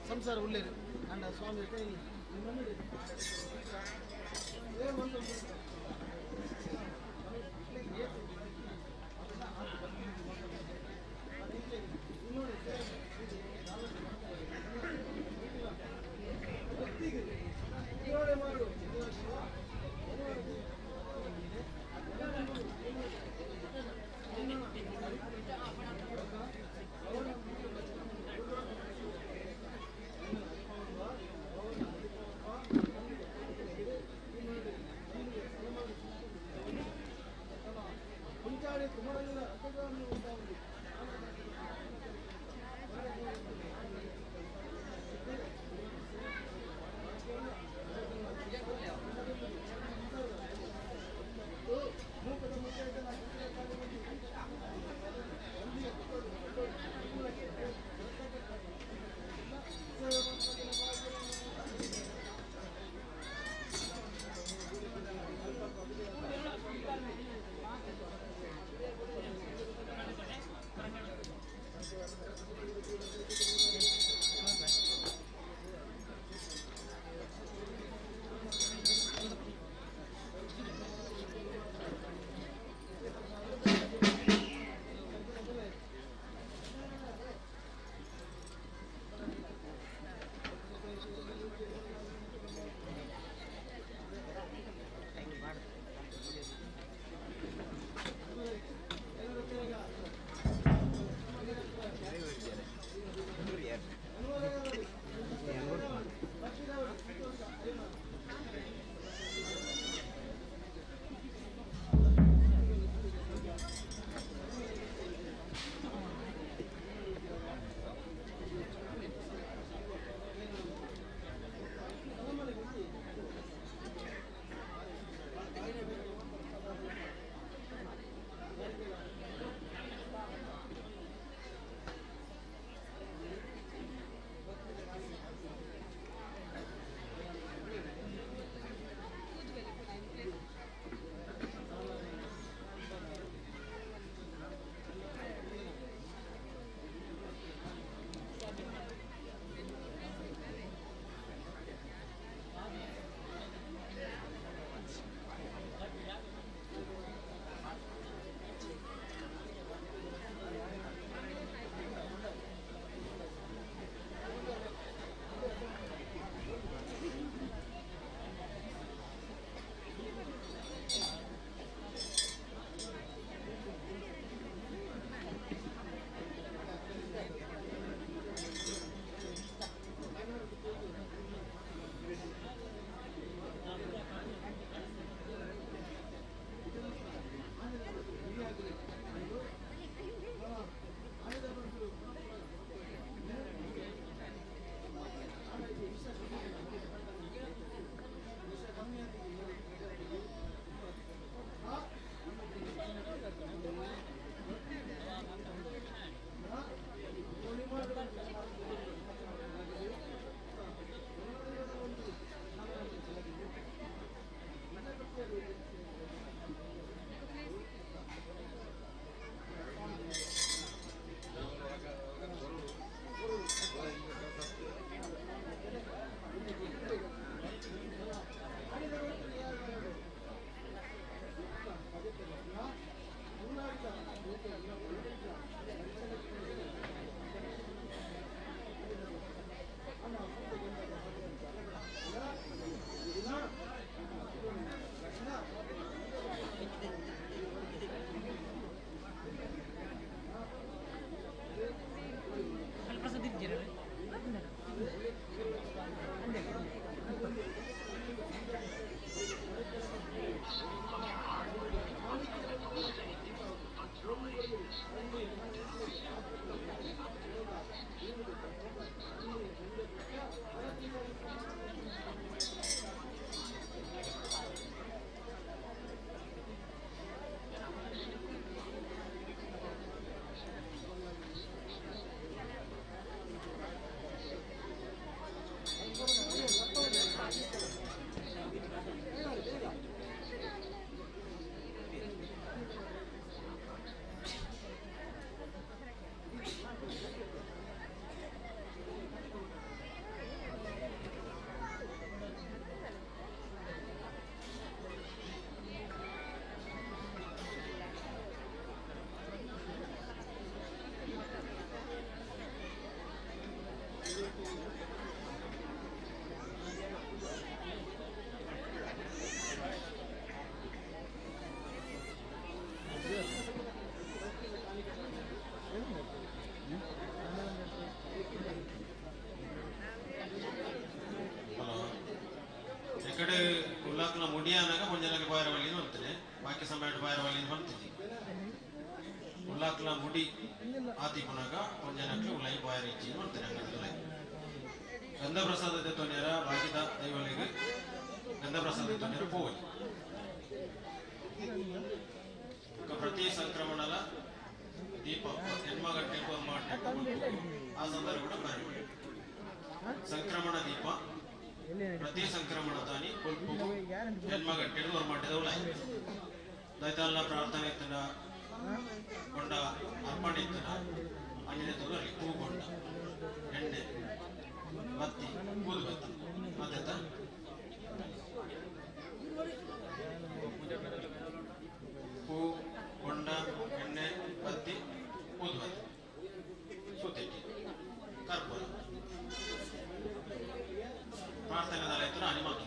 ಸಂಸಾರ ಉಳ್ಳೇರು ಅಂಡ ಸ್ವಾಮಿ ಕೈ ಕಡೆ ಉಲ್ಲಾಕ್ನ ಮುಡಿಯಾನಾಗ ಒಂಜನಕ್ಕೆ ಬಾಯರವಳ್ಳಿ ಅಂತಾನೆ, ಬಾಕಿ ಸಮಯ ಬಾಯರವಳ್ಳಿ ಅಂತಿದ್ದಿ. ಉಲ್ಲಾಕ್ನ ಮುಡಿ ಆತಿಪುನಾಗ ಒಂಜನಕ್ಕೆ ಉಲ್ಲೈ ಬಾಯರ ಇಚ್ಚಿ ಅಂತಾನೆ. ಹಂಗಂದ್ರೆ ಗಂಧಪ್ರಸಾದ ತೊಂದರೆ ಬಾಕಿದ ದೈವಳಿಗೆ ಗಂಧಪ್ರಸಾದ ತೊಂದರೆ ಪೋವಲಿ. ಪ್ರತಿ ಸಂಕ್ರಮಣಲ ದೀಪ ಎನ್ಮ ಗಂಟೆ ಆ ಸಂದರ್ಭ ಕೂಡ ಬಾರಿ ಸಂಕ್ರಮಣ ದೀಪ ಪ್ರತಿ ಸಂಕ್ರಮಣ ತಾನಿ ಕೊಲ್ಪು ಎನ್ಮ ಗಂಟೆ ಹೊರಮಾಟಿದ ಉಲಾಯಿ ದೈತಾಲ್ನ ಪ್ರಾರ್ಥನೆ ಇತ್ತನ ಕೊಂಡ ಅರ್ಪಣೆ ಇತ್ತನ ಅಂಜನೆ ತೊಂದರೆ ಹೂ ಕೊಂಡ ಎಣ್ಣೆ ಬತ್ತಿ ಊದು ಬತ್ತಿ ಅದೇತ ಹೂ ಕೊಂಡ ಎಣ್ಣೆ ಬತ್ತಿ ಊದು ಬತ್ತಿ ಸೂತೆಗೆ ಕರ್ಪೂರ ಪ್ರಾರ್ಥನೆ ಇತ್ತು ನಾನು ಮಾತು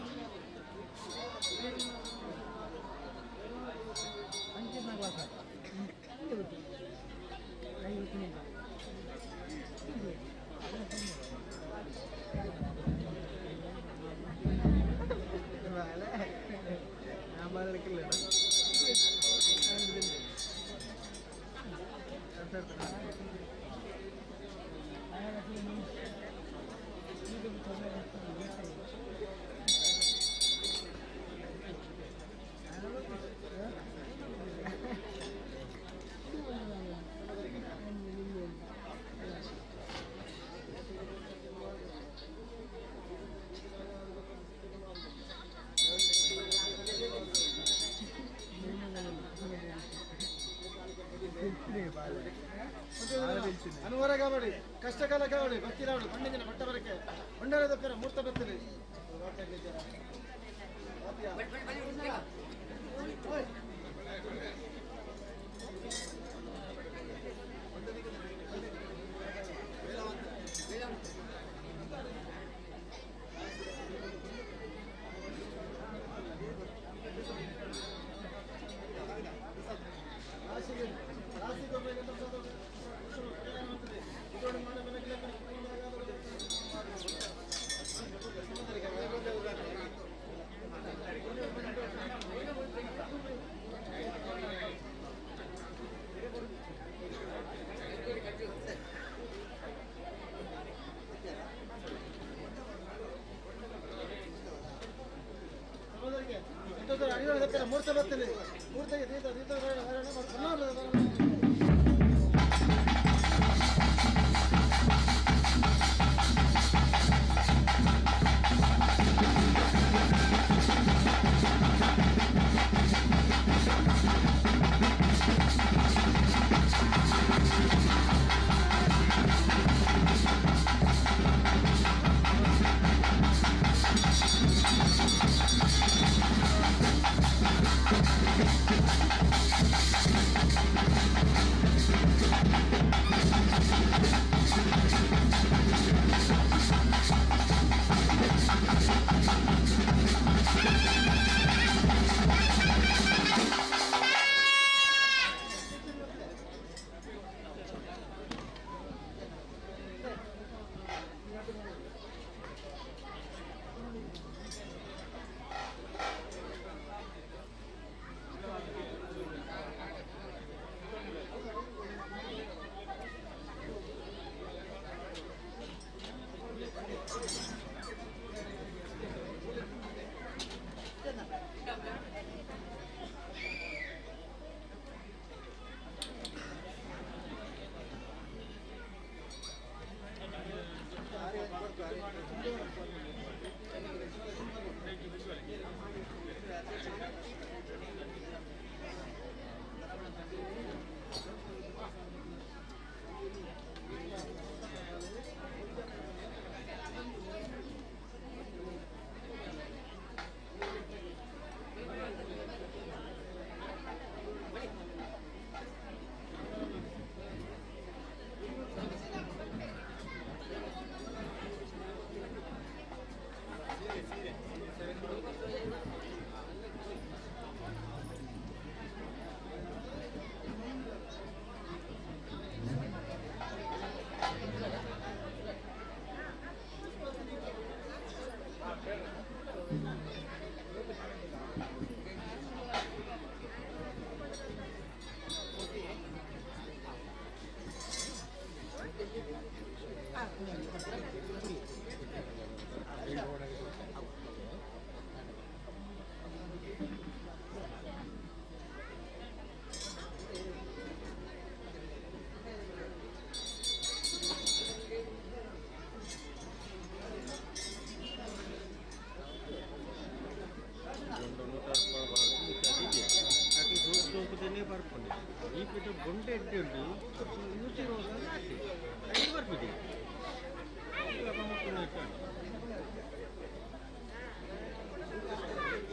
ಅನುವರಗಾವಡಿ ಕಷ್ಟಕಾಲ ಕಾವಡಿ ಭಕ್ತಿರಾವಡಿ ಪಂಡಿತನ ಪಟ್ಟ ಬರಕ್ಕೆ ಭಂಡಾರದ ಪೇರ ಮೂರ್ತ ಬರ್ತದೆ. ಮೂರ್ತ ಬರ್ತದೆ ಮೂರ್ತಗೆ ತೀರ್ಥ ತೀರ್ಥ. Thank you. ಎಡ್ಡೆ ಉಂಟು ಐದು ಬರ್ಬಿಡಿ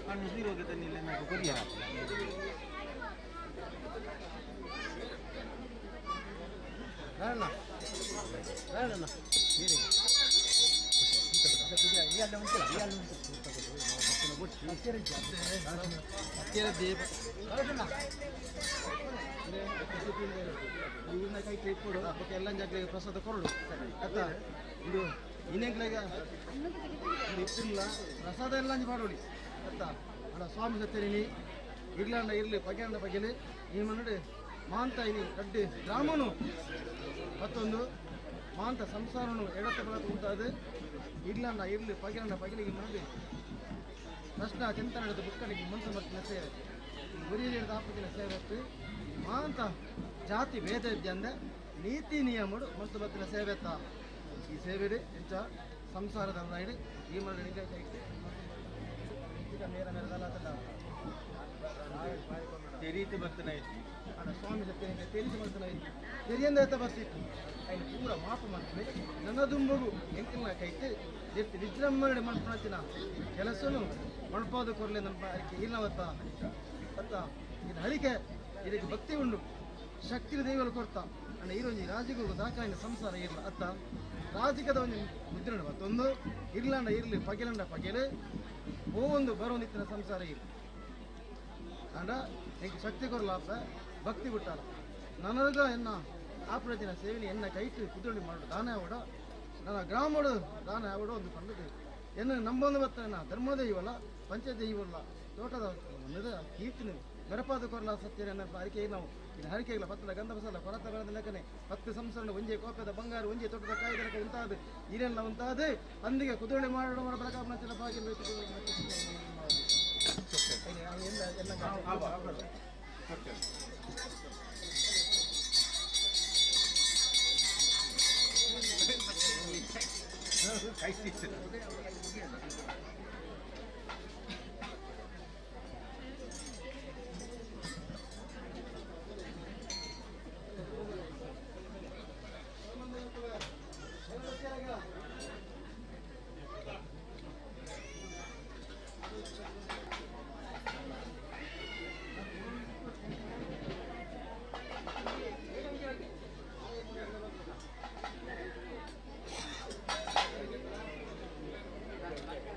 ಹಣ್ಣು ಸೀರೋಗೆ ತನ್ನಿಲ್ಲ నాకు ಕೊರಿಯ ಬೇಡ ಬೇಡಣ್ಣ ಎಲ್ಲ ಜಾಗ ಪ್ರಸಾದ ಕೊರಡು ಆಯ್ತಾ ಇದು ಇನ್ನೆಂಗ್ಲಾಗ ಇತ್ತಿಲ್ಲ ಪ್ರಸಾದ ಎಲ್ಲ ಮಾಡೋಡಿ ಆಯ್ತಾ ಅಣ್ಣ ಸ್ವಾಮಿ ಸತ್ಯನಿ ಇರ್ಲಾಂಡ ಇರಲಿ ಪಗೆಂಡ ಪಗೆಲಿ ಈ ಮನಡಿ ಮಾಂತ ಇನಿ ಕಡ್ಡಿ ಗ್ರಾಮನು ಮತ್ತೊಂದು ಮಾಂತ ಸಂಸಾರನು ಎಡತ್ತ ಬಲತ್ತ ಉಂಟಾದ ಇರ್ಲಾಂಡ ಇರಲಿ ಪಗೆಂಡ ಪಗೆಲಿಗೆ ಮಾಡಿ ಪ್ರಶ್ನ ಚಿಂತನೆ ನಡೆದು ಬುಕ್ಕನಿಗೆ ಮಂತ್ರ ಮರ್ತಿನ ಸೇವೆ ಗುರಿಯಲ್ಲಿ ಆಪತ್ತಿನ ಸೇವೆ ಅಷ್ಟು ಮಾಂತ ಜಾತಿ ಭೇದ ಇದ್ದಂದೆ ನೀತಿ ನಿಯಮಡು ಮಂತ್ರ ಮತ್ತಿನ ಸೇವೆ ತಾ ಈ ಸೇವೆಡೆ ಎಂಚ ಸಂಸಾರದ ರೈಡ್ ಈ ಮರಳಿ ಮೇರ ಮೇರದಲ್ಲ ತೆರೀತಿ ಬರ್ತನ ಅಣ್ಣ ಸ್ವಾಮಿ ಸತ್ಯ ತೆರೀತಿ ಬರ್ತನ ತೆರಿಯಂದ ಬರ್ತಿತ್ತು ఆయన ಪೂರ ಮಾಪು ಮಾಡ್ತೀನಿ ನನ್ನ ದುಂಬಗು ಎಂಕಿನ ಕೈತೆ ಎತ್ತಿ ವಿಜೃಂಭಣೆ ಮಲ್ಪನಚಿನ ಕೆಲಸನು ಮಲ್ಪಾದ ಕೊರಲೆ ನಮ್ಮ ಅರಿಕೆ ಇಲ್ಲವತ್ತ ಅತ್ತ ಇದು ಹಳಿಕೆ ಇದಕ್ಕೆ ಭಕ್ತಿ ಉಂಡು ಶಕ್ತಿ ದೈವಲು ಕೊಡ್ತಾ ಅಣ್ಣ ಈರೊಂಜಿ ರಾಜಿಗೂ ದಾಖಲಿನ ಸಂಸಾರ ಇರಲ ಅತ್ತ ರಾಜಿಕದ ಒಂದು ಮುದ್ರಣ ಮತ್ತೊಂದು ಇರ್ಲಂಡ ಇರ್ಲಿ ಪಗೆಲಂಡ ಪಗೆಲೆ ಒಂದು ಬರೋನಿತ್ತಿನ ಸಂಸಾರ ಇರಲಿ ಅಂಡ ಎಂಕ್ ಶಕ್ತಿ ಕೊರಲಾಪ ಭಕ್ತಿ ಬಿಟ್ಟಾರ ನನಗ ಎನ್ನ ಆಪುರದಿನ ಸೇವೆನಿ ಎನ್ನ ಕೈಟು ಕುದುರೆ ಮಾಡು ದಾನ ಅವಡ ನನ್ನ ಗ್ರಾಮಡು ದಾನ ಅವಡ ಒಂದು ಪಂಡದು ಎನ್ನ ನಂಬೊಂದು ಬತ್ತ ಧರ್ಮದ ಇವಲ್ಲ ಪಂಚದೈವಲ್ಲ ತೋಟದ ಒಂದದ ಕೀರ್ತನೆ ಗರಪಾದ ಕೊರಲ ಸತ್ಯ ಎನ್ನ ಹರಿಕೆ ನಾವು ಇನ್ನು ಹರಿಕೆಗಳ ಪತ್ತದ ಗಂಧ ಬಸಲ್ಲ ಕೊರತ ಬರದ ಲೆಕ್ಕನೆ ಪತ್ತು ಸಂಸಾರ ಒಂಜೆ ಕೋಪದ ಬಂಗಾರ ಒಂಜೆ ತೋಟದ ಕಾಯಿದ ಉಂಟಾದ ಈರೆಲ್ಲ ಉಂಟಾದ ಅಂದಿಗೆ ಕುದುರೆ ಮಾಡೋಣ ಪ್ರಕಾಪನ ಭಾಗ್ಯ Thank you.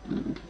Thank you.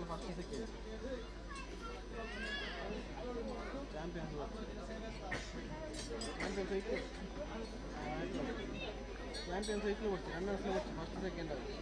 First second champions champions cycle champion cycle ಕೊಡ್ತೀವಿ ರನ್ನರ್ಸ್ ಫಸ್ಟ್ ಸೆಕೆಂಡ್ ಆಗಿ.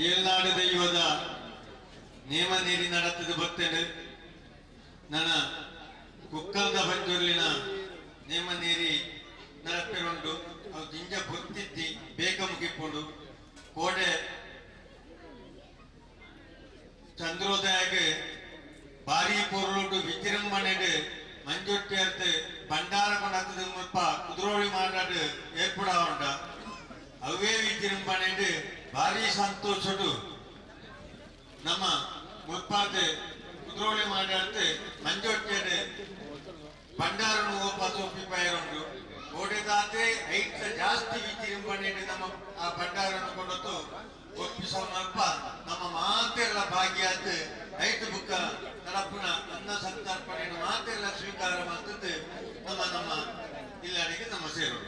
ಏಳ್ನಾಡು ದೈವದ ನೇಮ ನೀರಿ ನಡತದ ಬರ್ತೇನೆ. ನನ್ನ ಕುಕ್ಕಲ್ದ ಬಂಜುರ್ಲಿನ ನೇಮ ನೀರಿ ನಡಪಿರುಂಡು. ಅವು ಜಿಂಜ ಬೊತ್ತಿದ್ದಿ ಬೇಗ ಮುಗಿಪುಂಡು. ಕೋಡೆ ಚಂದ್ರೋದಯಗೆ ಭಾರಿ ಪೊರುಳುಂಡು ವಿಜೃಂಭಣೆಡ್ ಮಂಜೊಟ್ಟಿಯರ್ತು ಭಂಡಾರ ಕೊಡತದ ಮುಲ್ಪ ಕುದುರೋಳಿ ಮಾಟಾಡು ಏರ್ಪಡ ಉಂಡ. ಅವೇ ವಿಜೃಂಭಣೆಡ್ ಭಾರಿ ಸಂತೋಷಡು ನಮ್ಮ ಮುಲ್ಪಾರ್ದು ಕುದುರೋಳಿ ಮಾಡಾಡ್ತು ಮಂಜೊಟ್ಟಿಯರ್ ಭಂಡಾರನು ಒಪ್ಪ ಸೊಪ್ಪಿ ಪೈರುಂಡು. ಕೋಡೆದಾತೆ ಐಟ್ಲ ಜಾಸ್ತಿ ವಿಜೃಂಭಣೆಡ್ ನಮ್ಮ ಆ ಭಂಡಾರನ್ನು ಕೊಡತು ಒಪ್ಪಿಸೋನಲ್ಪ ನಮ್ಮ ಮಾತೆಲ್ಲ ಭಾಗ್ಯಾತ್ ಐತು ಬುಕ್ಕ ತರಪುನ ಅನ್ನ ಸಂತರ್ಪಣೆಯನ್ನು ಮಾತೆಲ್ಲ ಸ್ವೀಕಾರ ಮಾಡ್ತದ್ದು ನಮ್ಮ ನಮ್ಮ ಇಲ್ಲಡೆಗೆ ನಮ್ಮ ಸೇರೋಣ.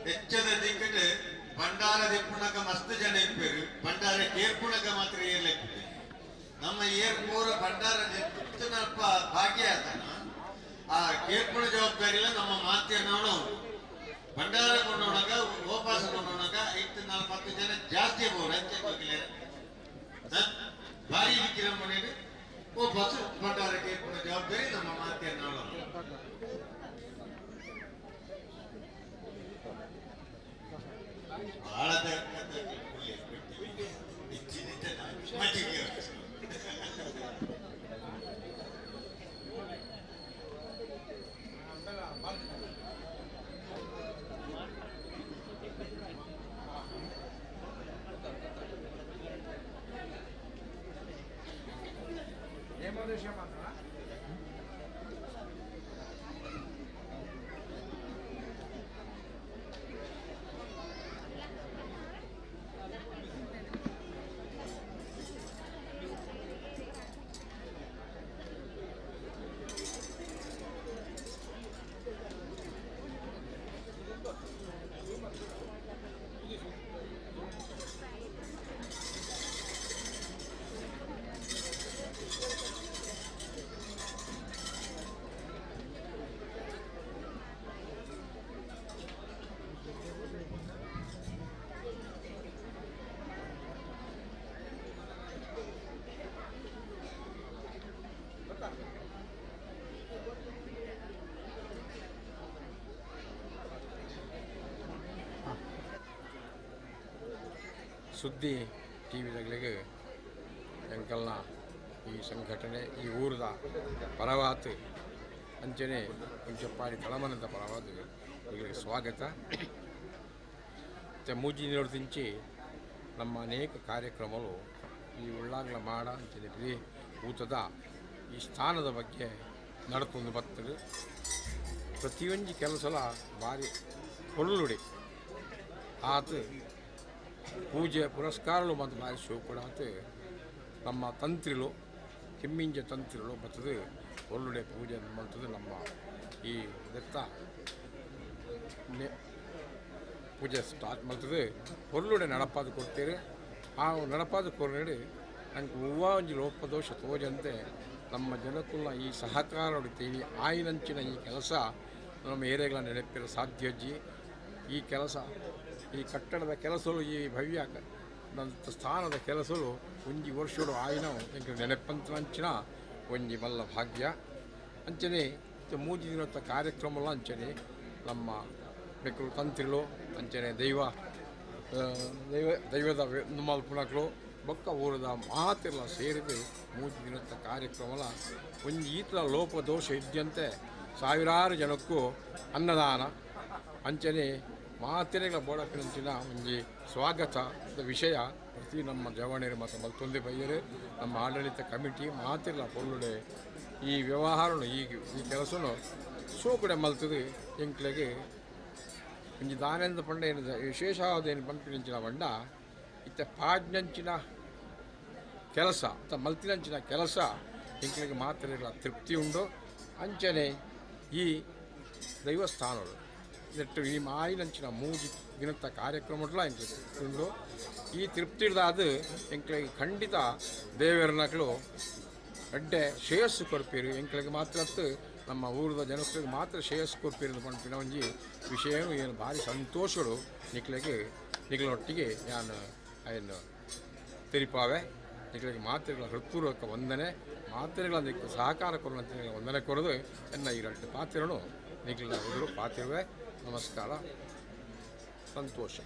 ಹೆಚ್ಚದ ದಿಕ್ಕಟ್ ಭಂಡಾರ ದೆಪ್ಪುನಕ ಮಸ್ತ್ ಜನ ಇಪ್ಪೇರು. ಭಂಡಾರ ಕೇರ್ಪುನಕ ಮಾತ್ರ ಏರ್ಲೆಪ್ಪಿದೆ. ನಮ್ಮ ಏರ್ ಪೂರ ಭಂಡಾರ ದೆಪ್ಪುನಲ್ಪ ಭಾಗ್ಯ ಆತನ ಆ ಕೇರ್ಪುಣ ಜವಾಬ್ದಾರಿ ಇಲ್ಲ ನಮ್ಮ ಮಾತೆನ್ನವನು. ಭಂಡಾರ ಕೊಂಡೋಣಗ ಓಪಾಸ ಕೊಂಡೋಣಗ 5 4 10 ಜನ ಜಾಸ್ತಿ ಬೋರು ಅಂಚೆ ಹೋಗಿಲ್ಲ. ಭಾರಿ ವಿಜೃಂಭಣೆ ಓಪಾಸ ಭಂಡಾರ ಕೇರ್ಪುಣ ಜವಾಬ್ದಾರಿ ನಮ್ಮ ಮಾತೆನ್ನವಳು. ಬಹಳ ಸುದ್ದಿ ಟಿ ವಿದಗಳಿಗೆ ಎಂಕಲ್ನ ಈ ಸಂಘಟನೆ ಈ ಊರದ ಪರವಾತ್ ಅಂಚನೆ ಇಂಚಪ್ಪಾಡಿ ತಳಮನದ ಪರವಾತ್ ಇವರಿಗೆ ಸ್ವಾಗತ. ಮತ್ತು ಮೂಜಿನೋಡು ನಮ್ಮ ಅನೇಕ ಕಾರ್ಯಕ್ರಮಗಳು ಈ ಉಳ್ಳಾಗ್ಲ ಮಾಡ ಅಂಚನೆ ಬಿಳಿ ಊತದ ಈ ಸ್ಥಾನದ ಬಗ್ಗೆ ನಡತೊಂದು ಬರ್ತದೆ. ಪ್ರತಿಯೊಂದು ಕೆಲಸಲ ಭಾರಿ ಹೊಳ್ಳುಡಿ ಆತ ಪೂಜೆ ಪುರಸ್ಕಾರಗಳು ಮತ್ತು ಭಾರಿ ಶೋಕುಡಾತು ನಮ್ಮ ತಂತ್ರಿಲು ಕೆಮ್ಮಿಂಜ ತಂತ್ರಿಲು ಬರ್ತದೆ ಒಳ್ಳುಡೆ ಪೂಜೆ ಮಾಡ್ತದೆ. ನಮ್ಮ ಈ ದತ್ತ ಪೂಜೆ ಸ್ಟಾರ್ಟ್ ಮಾಡ್ತದೆ. ಒಳ್ಳುಡೆ ನಡಪಾದ ಕೊಡ್ತೀರಿ. ಆ ನಡಪಾದ ಕೊರಡಿ ನಂಗೆ ಹೂವು ಒಂಜಿ ಲೋಪದೋಷ ತೋಜಂತೆ ನಮ್ಮ ಜನಕುಲ ಈ ಸಹಕಾರ ಹೊಡಿತೀನಿ. ಆಯಿನಂಚಿನ ಈ ಕೆಲಸ ನಮ್ಮ ಏರಿಯಾಗಳ ನೆನಪಿರ ಸಾಧ್ಯಜ್ಜಿ. ಈ ಕೆಲಸ ಈ ಕಟ್ಟಡದ ಕೆಲಸಗಳು ಈ ಭವ್ಯ ಸ್ಥಾನದ ಕೆಲಸಗಳು ಒಂಜಿ ವರ್ಷಡು ಆಯಿನ ಎಂಕ್ ನೆನಪಂಚಿನ ಒಂಜಿ ಮಲ್ಲ ಭಾಗ್ಯ ಅಂಚನೆ ಮೂಜಿ ದಿನದ ಕಾರ್ಯಕ್ರಮಲ ಅಂಚನೆ ನಮ್ಮ ಮೆಕ್ಕಲು ತಂತ್ರಿಲು ಅಂಚನೆ ದೈವ ದೈವ ದೈವದ ಮಲ್ಪುನಕ್ಲು ಬೊಕ್ಕ ಊರದ ಮಾತೆಲ್ಲ ಸೇರಿದು ಮೂಜಿ ದಿನದ ಕಾರ್ಯಕ್ರಮಲ ಒಂಜಿ ಈತಲ ಲೋಪದೋಷ ಇದ್ದಂತೆ ಸಾವಿರಾರು ಜನಕ್ಕೂ ಅನ್ನದಾನ ಅಂಚನೆ ಮಾತೆರೆಗಳ ಬೋಡಪಿನಂಚಿನ ಒಂಜಿ ಸ್ವಾಗತದ ವಿಷಯ ಪ್ರತಿ ನಮ್ಮ ಜವಣೆಯರು ಮತ್ತು ಮಲ್ತೊಂದೆ ಬೈಯರು ನಮ್ಮ ಆಡಳಿತ ಕಮಿಟಿ ಮಾತಿರಲ ಪೊಳ್ಳುಡೆ ಈ ವ್ಯವಹಾರನು ಈ ಈ ಕೆಲಸನು ಸೋಕುಡೆ ಮಲ್ತದೆ. ಎಂಕ್ಲೆಗೆ ಒಂಜಿ ದಾನೆಂದ ಪಂಡ ಏನು ವಿಶೇಷವಾದ ಏನು ಪನ್ಪಿನಂಚಿನ ಬಂಡ ಇತ್ತ ಪಾಡ್ನಂಚಿನ ಕೆಲಸ ಅತ್ತ ಮಲ್ತಿನಂಚಿನ ಕೆಲಸ ಎಂಕ್ಲೆಗೆ ಮಾತೆರೆಗಳ ತೃಪ್ತಿ ಉಂಡು. ಅಂಚನೆ ಈ ದೈವಸ್ಥಾನಗಳು ನೆಟ್ಟು ಈ ಮಾಯಿನಂಚಿನ ಮೂಜಿ ದಿನದ ಕಾರ್ಯಕ್ರಮಡ್ಲ ಎಂಕ್ಲೆಗೆ ಉಂಡು. ಈ ತೃಪ್ತಿ ಅದು ಎಂಕ್ಲೆಗೆ ಖಂಡಿತ ದೇವರನಕ್ಲು ಅಡ್ಡೆ ಶ್ರೇಯಸ್ಸು ಕೊರ್ಪೀರು. ಎಂಕ್ಲೆಗೆ ಮಾತ್ರ ನಮ್ಮ ಊರದ ಜನಕ್ಕೆ ಮಾತ್ರ ಶ್ರೇಯಸ್ಸು ಕೊರ್ಪೀರು ಪನ್ಪಿನ ಒಂಜಿ ವಿಷಯ ಏನು ಭಾರಿ ಸಂತೋಷಡು ನಿಕ್ಲೆಗೆ ನಿಗಳೊಟ್ಟಿಗೆ ನಾನು ಅಯ್ಯನು ತೆರಿಪಾವೆ ನಿಗಳಿಗೆ ಮಾತ್ರೆಗಳ ಹೃತ್ಪೂರ್ವಕ ವಂದನೆ ಮಾತ್ರೆಗಳ ನಿಕ್ಕ ಸಹಕಾರ ಕೊಡುವಂತ ವಂದನೆ ಕೊಡೋದು ಎನ್ನ ಈ ಎರಡು ಪಾತ್ರೆಗಳು ನಿಗಳ ಎದುರು ಪಾತಿರುವೆ. ನಮಸ್ಕಾರ, ಸಂತೋಷ.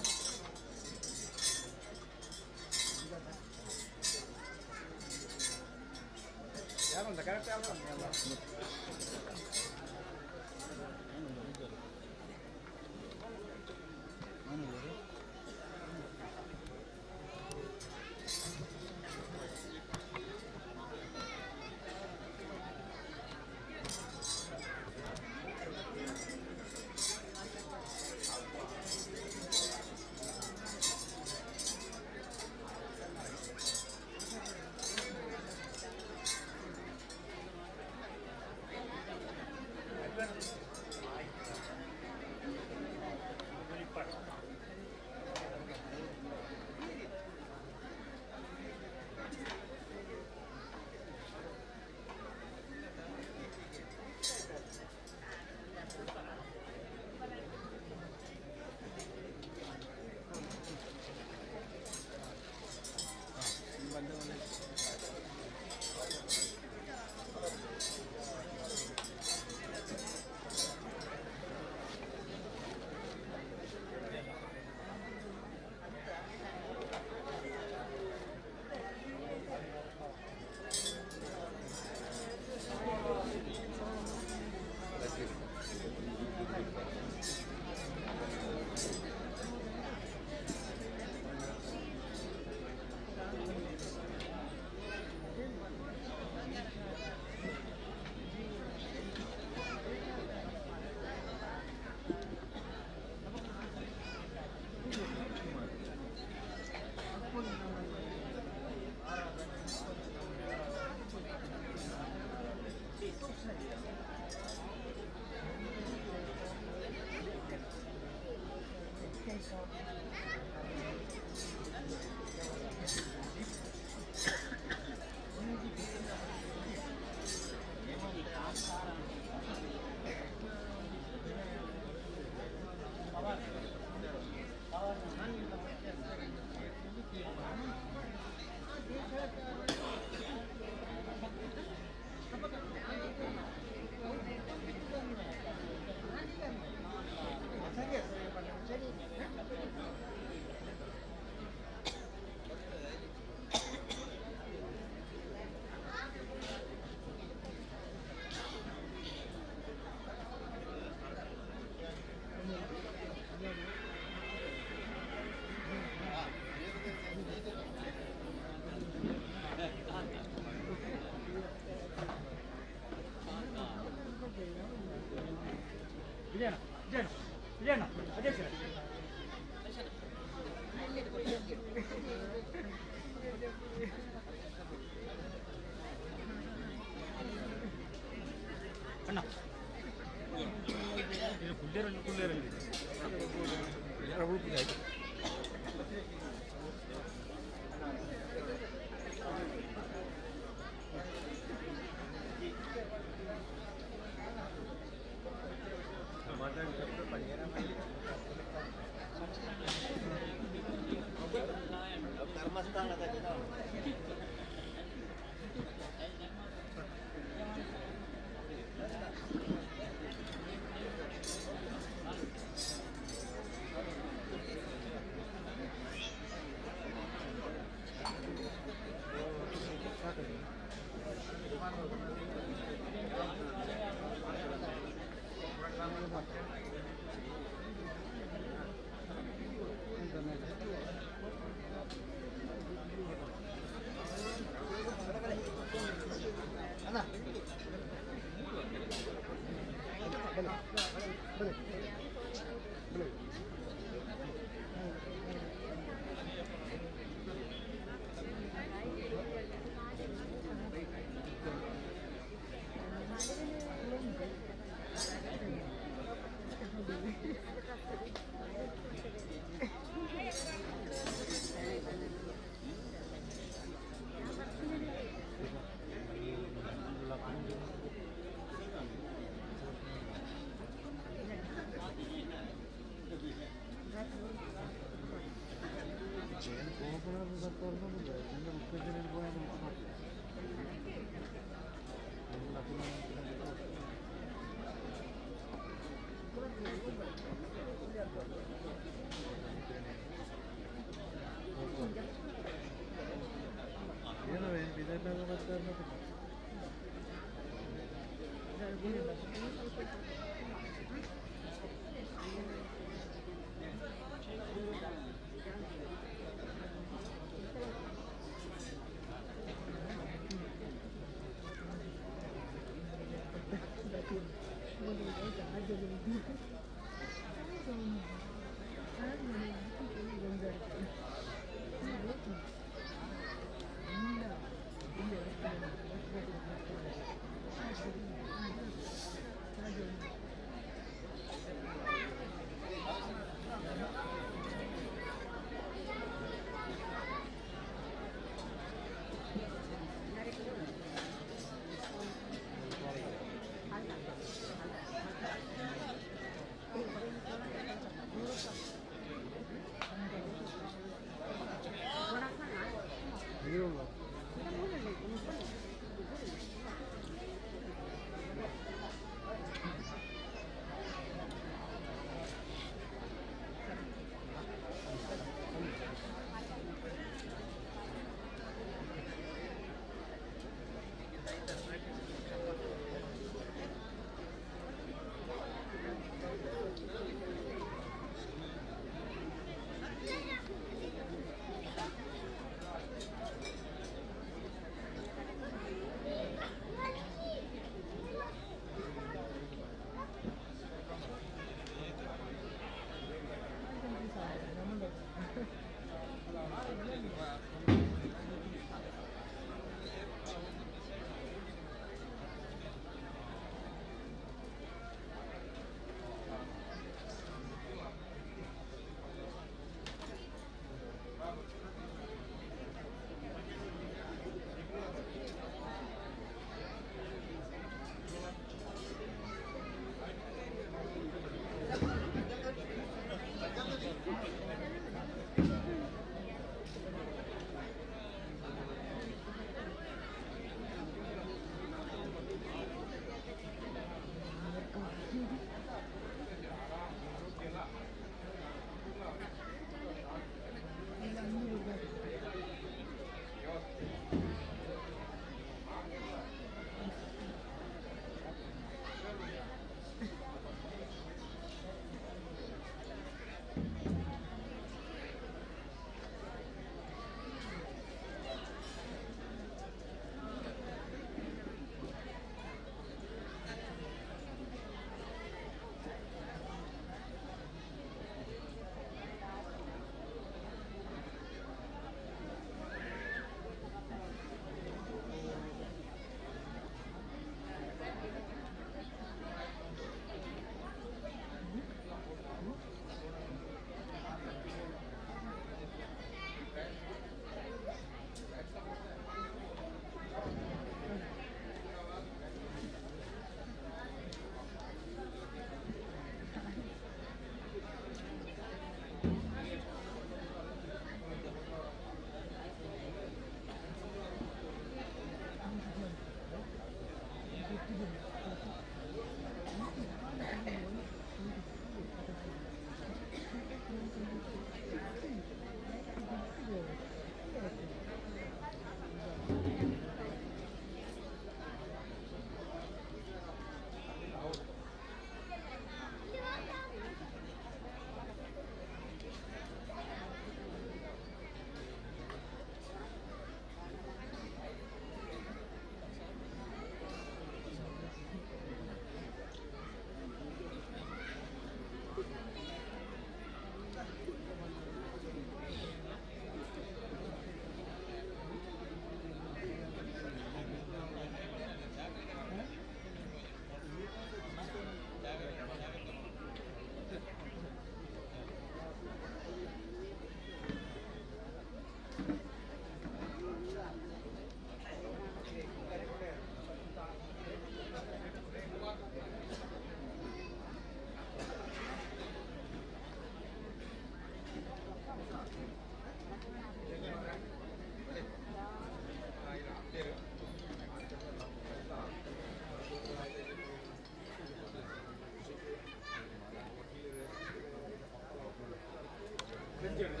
ಮಾಂತರಿಗಳ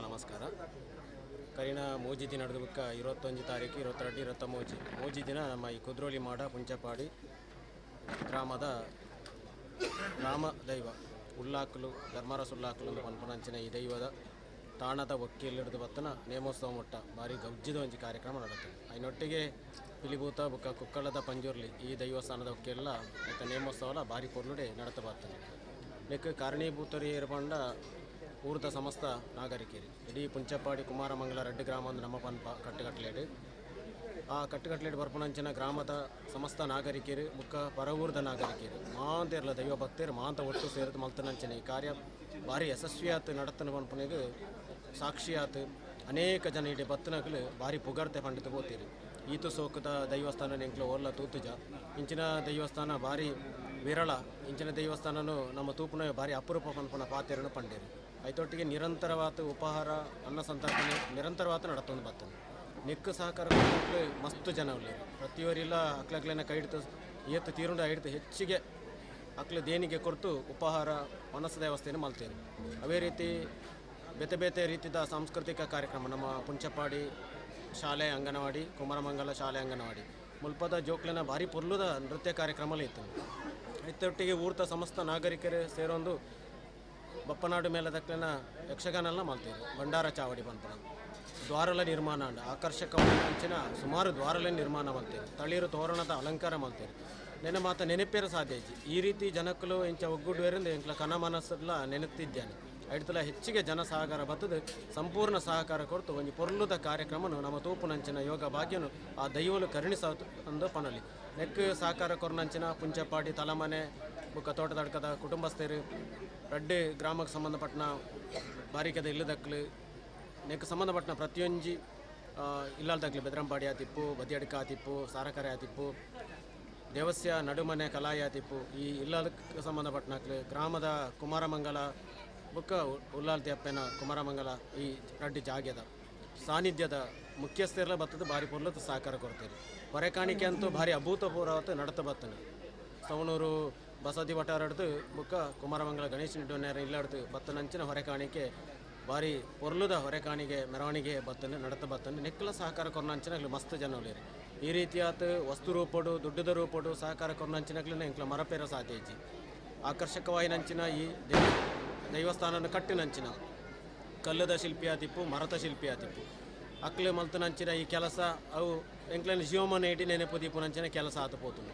ನಮಸ್ಕಾರ. ಕರಿನ ಮೂಜಿ ದಿನ ನಡೆದ ಬುಕ್ಕ 21 ತಾರೀಕು 22 23 ಮೂಜಿ ದಿನ ನಮ್ಮ ಈ ಕುದ್ರೋಳಿ ಮಾಡ ಪುಂಚಪಾಡಿ ಗ್ರಾಮದ ಗ್ರಾಮ ದೈವ ಉಲ್ಲಾಕಲು ಧರ್ಮರಸ ಉಲ್ಲಾಕಲು ಅಂತ ಪನ್ಪುನಂಚಿನ ಈ ದೈವದ ತಾಣದ ಒಕ್ಕಿಲಿಡ್ದು ಬತ್ತನ ನೇಮೋತ್ಸವ ಮುಟ್ಟ ಭಾರಿ ಗೌಜ್ಜಿದ ಒಂಜಿ ಕಾರ್ಯಕ್ರಮ ನಡೀತದೆ. ಐನೊಟ್ಟಿಗೆ ಪಿಲಿಭೂತ ಬುಕ್ಕ ಕುಕ್ಕಳದ ಪಂಜುರ್ಲಿ ಈ ದೈವಸ್ಥಾನದ ಒಕ್ಕೆಲ್ಲ ಆಯ್ತ ನೇಮೋತ್ಸವಲ ಭಾರಿ ಪೊರ್ಲುಡೆ ನಡತ ಬರ್ತದೆ. ನೆಕ್ ಕಾರಣೀಭೂತರಿ ಏರ್ಪಂಡ ಊರ್ದ ಸಮಸ್ತ ನಾಗರಿಕರು ಇಡೀ ಪುಂಚಪಾಡಿ ಕುಮಾರಮಂಗಲ ರಡ್ಡು ಗ್ರಾಮ ಒಂದು ನಮ್ಮ ಪನ್ಪ ಕಟ್ಟುಕಟ್ಲೇಡು ಆ ಕಟ್ಟುಕಟ್ಲೇಡು ಬರ್ಪುನಂಚಿನ ಗ್ರಾಮದ ಸಮಸ್ತ ನಾಗರಿಕರು ಬುಕ್ಕ ಪರವೂರ್ದ ನಾಗರಿಕರು ಮಾಂತೇರ್ಲ ದೈವ ಭಕ್ತರು ಮಾಂತ ಒಟ್ಟು ಸೇರಿದ ಮಲ್ತನಂಚಿನ ಈ ಕಾರ್ಯ ಭಾರಿ ಯಶಸ್ವಿಯಾತು ನಡತನ ಪನ್ಪುನಿಗೆ ಸಾಕ್ಷಿಯಾತು ಅನೇಕ ಜನ ಇಡೀ ಬತ್ತನಕಲು ಭಾರಿ ಪುಗರ್ತೆ ಪಂಡಿತ ಹೋಗ್ತೀರಿ. ಈತು ಸೋಕದ ದೈವಸ್ಥಾನ ಎಂಕ್ಲು ಓರ್ಲ ತೂತುಜ ಇಂಚಿನ ದೈವಸ್ಥಾನ ಭಾರಿ ವಿರಳ. ಇಂಚಿನ ದೈವಸ್ಥಾನನು ನಮ್ಮ ತೂಪುನ ಭಾರಿ ಅಪರೂಪ ಪನ್ಪುನ ಪಾತೆರನು ಪಂಡೇರು. ಐತೊಟ್ಟಿಗೆ ನಿರಂತರವಾದ ಉಪಹಾರ ಅನ್ನ ಸಂತರ್ಪಣೆ ನಿರಂತರವಾದ ನಡತೊಂದು ಬರ್ತದೆ. ನೆಕ್ಕು ಸಹಕಾರ ಮಸ್ತು ಜನ ಉಳ್ಳೇರು ಪ್ರತಿಯೊರಿಲ್ಲ ಅಕ್ಲಕ್ಲೇನ ಕೈ ಹಿಡಿತು ಏತು ತೀರುಂಡ ಹಿಡಿತು ಹೆಚ್ಚಿಗೆ ಅಕ್ಲು ದೇಣಿಗೆ ಕೊಡ್ತು ಉಪಹಾರ ಮನಸ್ಸು ವ್ಯವಸ್ಥೆಯನ್ನು ಮಲ್ತೇವೆ. ಅದೇ ರೀತಿ ಬೇತೆ ಬೇತೆ ರೀತಿಯ ಸಾಂಸ್ಕೃತಿಕ ಕಾರ್ಯಕ್ರಮ ನಮ್ಮ ಪುಂಚಪಾಡಿ ಶಾಲೆ ಅಂಗನವಾಡಿ ಕುಮಾರಮಂಗಲ ಶಾಲೆ ಅಂಗನವಾಡಿ ಮುಲ್ಪದ ಜೋಕ್ಲಿನ ಭಾರಿ ಪೊರ್ಲುದ ನೃತ್ಯ ಕಾರ್ಯಕ್ರಮ ಇತ್ತು. ಇತ್ತೊಟ್ಟಿಗೆ ಊರ್ತ ಸಮಸ್ತ ನಾಗರಿಕರು ಸೇರೊಂದು ಬಪ್ಪನಾಡು ಮೇಲದಕ್ಲಿನ ಯಕ್ಷಗಾನ ಮಾಡ್ತೀವಿ. ಭಂಡಾರ ಚಾವಡಿ ಪನ್ಪುನ ದ್ವಾರಲ ನಿರ್ಮಾಣ ಆಕರ್ಷಕವಾದ ಸುಮಾರು ದ್ವಾರಲ ನಿರ್ಮಾಣ ಮಾಡ್ತೀವಿ. ತಳಿರು ತೋರಣದ ಅಲಂಕಾರ ಮಾಡ್ತೀವಿ. ನೆನೆ ಮಾತ ನೆನಪೇರ ಸಾಧ್ಯ ಐತಿ. ಈ ರೀತಿ ಜನಕ್ಕಲು ಇಂಚ ಒಗ್ಗೂಡುವರಿಂದ ಎಂಕ್ಲ ಕನ ಮನಸ್ಸಲ್ಲ ನೆನೆತಿದ್ದೇನೆ. ಐಡ್ತಲ ಹೆಚ್ಚಿಗೆ ಜನ ಸಹಕಾರ ಬರ್ತದೆ. ಸಂಪೂರ್ಣ ಸಹಕಾರ ಕೊಡ್ತು ಒಂಜಿ ಪೊರ್ಲುದ ಕಾರ್ಯಕ್ರಮನು ನಮ್ಮ ತೂಪುನಂಚಿನ ಯೋಗ ಭಾಗ್ಯನು ಆ ದೈವಲು ಕರುಣಿಸ ಅಂದು ಪನಲಿ. ನೆಕ್ ಸಹಕಾರ ಕೊರ್ನಂಚಿನ ಪುಂಚಪಾಡಿ ತಲಮನೆ ಬುಕ್ಕ ತೋಟದಡ್ಕದ ಕುಟುಂಬಸ್ಥರು ರಡ್ಡು ಗ್ರಾಮಕ್ಕೆ ಸಂಬಂಧಪಟ್ಟನ ಬಾರಿಕದ ಇಲ್ಲದಕ್ಲು ನೆಕ್ ಸಂಬಂಧಪಟ್ಟನ ಪ್ರತಿಯೊಂಜಿ ಇಲ್ಲಾಲ್ದಕ್ಲು ಬೆದ್ರಂಪಾಡಿ ಆತಿಪ್ಪು ಬದಿಯಡ್ಕ ಆತಿಪ್ಪು ಸಾರಕರೆ ಆತಿಪ್ಪು ದೇವಸ್ಯ ನಡುಮನೆ ಕಲಾಯ ಆತಿಪ್ಪು ಈ ಇಲ್ಲದಕ್ಕೆ ಸಂಬಂಧಪಟ್ಟನಕ್ಲು ಗ್ರಾಮದ ಕುಮಾರಮಂಗಲ ಬುಕ್ಕ ಉಲ್ಲಾಲ್ತಿ ಅಪ್ಪನ ಕುಮಾರಮಂಗಲ ಈ ರಡ್ಡು ಜಾಗ್ಯದ ಸಾನ್ನಿಧ್ಯದ ಮುಖ್ಯಸ್ಥರೆಲ್ಲ ಬರ್ತದೆ ಭಾರಿ ಪೊರ್ಲದ್ದು ಸಹಕಾರ ಕೊಡ್ತೀರಿ. ಹೊರೆ ಕಾಣಿಕೆ ಅಂತೂ ಭಾರಿ ಅಭೂತಪೂರ್ವವಾದ ನಡತ ಬರ್ತದೆ. ಸವಣೂರು ಬಸದಿ ವಟಾರಡ್ದು ಬುಕ್ಕ ಕುಮಾರಮಂಗಲ ಗಣೇಶ ನಿಡ್ಡೋನ್ಯಾರ ಇಲ್ಲಾಡ್ದು ಬತ್ತನಂಚಿನ ಹೊರೆ ಕಾಣಿಕೆ ಭಾರಿ ಪೊರ್ಲುದ ಹೊರೆ ಕಾಣಿಗೆ ಮೆರವಣಿಗೆ ಬತ್ತನೆ ನಡತ ಬತ್ತನೆ ನೆಕ್ಕಲ ಸಹಕಾರ ಕೊರ್ನಂಚಿನ ಮಸ್ತ್ ಜನ ಉಳ್ಳೇರಿ. ಈ ರೀತಿಯಾದ ವಸ್ತು ರೂಪಡು ದುಡ್ಡುದ ರೂಪಡು ಸಹಕಾರ ಕೊರ್ನಂಚಿನಗ್ಲೇ ಎಂಕ್ಲ ಮರಪೇರ ಸಾಧ್ಯ ಐತಿ. ಆಕರ್ಷಕವಾಯಿನಂಚಿನ ಈ ದೈವಸ್ಥಾನನ ಕಟ್ಟಿನಂಚಿನ ಕಲ್ಲದ ಶಿಲ್ಪಿ ಆತಿಪ್ಪು ಮರತ ಶಿಲ್ಪಿ ಆತಿಪ್ಪು ಅಕ್ಲೆ ಮಲ್ತನಂಚಿನ ಈ ಕೆಲಸ ಅವು ಎಂಕ್ಲನ ಜೀವಮಾನ ಇಡೀ ನೆನಪು ದೀಪುನಂಚಿನ ಕೆಲಸ ಆತು ಪೋತುನು.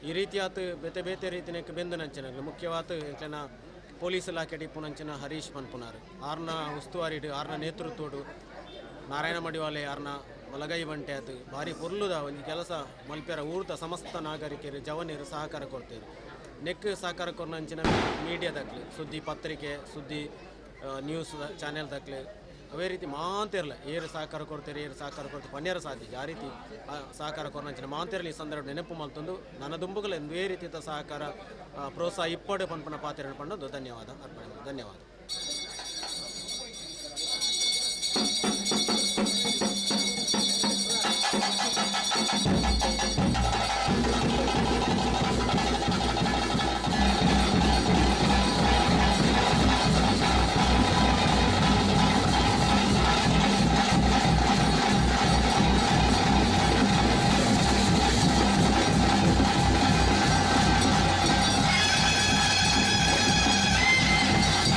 ಈ ರೀತಿಯಾತು ಬೇತೆ ಬೇತೆ ರೀತಿನ ಬೆಂದನಂಚಿನ ಮುಖ್ಯವಾತು ಎಂಕ್ಲನ ಪೊಲೀಸ್ ಇಲಾಖೆ ಡಿಪ್ಪುನಂಚಿನ ಹರೀಶ್ ಪನ್ಪುನಾರು ಆರ್ನ ಉಸ್ತುವಾರಿಡು ಆರ್ನ ನೇತೃತ್ವಡು ನಾರಾಯಣ ಮಡಿವಾಲೆ ಆರ್ನ ಬಲಗೈ ಬಂಟೆ ಆತು ಭಾರಿ ಪೊರ್ಲುದ ಒಂದು ಕೆಲಸ ಮಲ್ಪೆರ ಊರ್ದ ಸಮಸ್ತ ನಾಗರಿಕರು ಜವನಿಯರು ಸಹಕಾರ ಕೊಡ್ತೇವೆ. ನೆಕ್ ಸಹಕಾರ ಕೊರ್ನಂಚಿನ ಮೀಡಿಯಾ ದಾಖಲೆ ಸುದ್ದಿ ಪತ್ರಿಕೆ ಸುದ್ದಿ ನ್ಯೂಸ್ ಚಾನೆಲ್ ದಾಖಲೆ ಅವೇ ರೀತಿ ಮಾಂತಿರಲ್ಲ ಏರು ಸಹಕಾರ ಕೊಡ್ತೀರಿ ಏರು ಸಹಕಾರ ಕೊಡ್ತೀರಿ ಪನ್ಯರ ಸಾಧ್ಯ ಆ ರೀತಿ ಸಹಕಾರ ಕೊರ್ನಂಚಿನ ಮಾಂತಿರಲಿ ಈ ಸಂದರ್ಭ ನೆನಪು ಮಲ್ತೊಂದು ನನ್ನ ದುಂಬುಗಲ ಎಂದೇ ರೀತಿಯ ಸಹಕಾರ ಪ್ರೋತ್ಸಾಹ ಇಪ್ಪಡು ಪನ್ಪನ ಪಾತ್ರ ಪಣ್ಣದು ಧನ್ಯವಾದ ಅರ್ಪಣೆ. ಧನ್ಯವಾದ.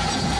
Thank you.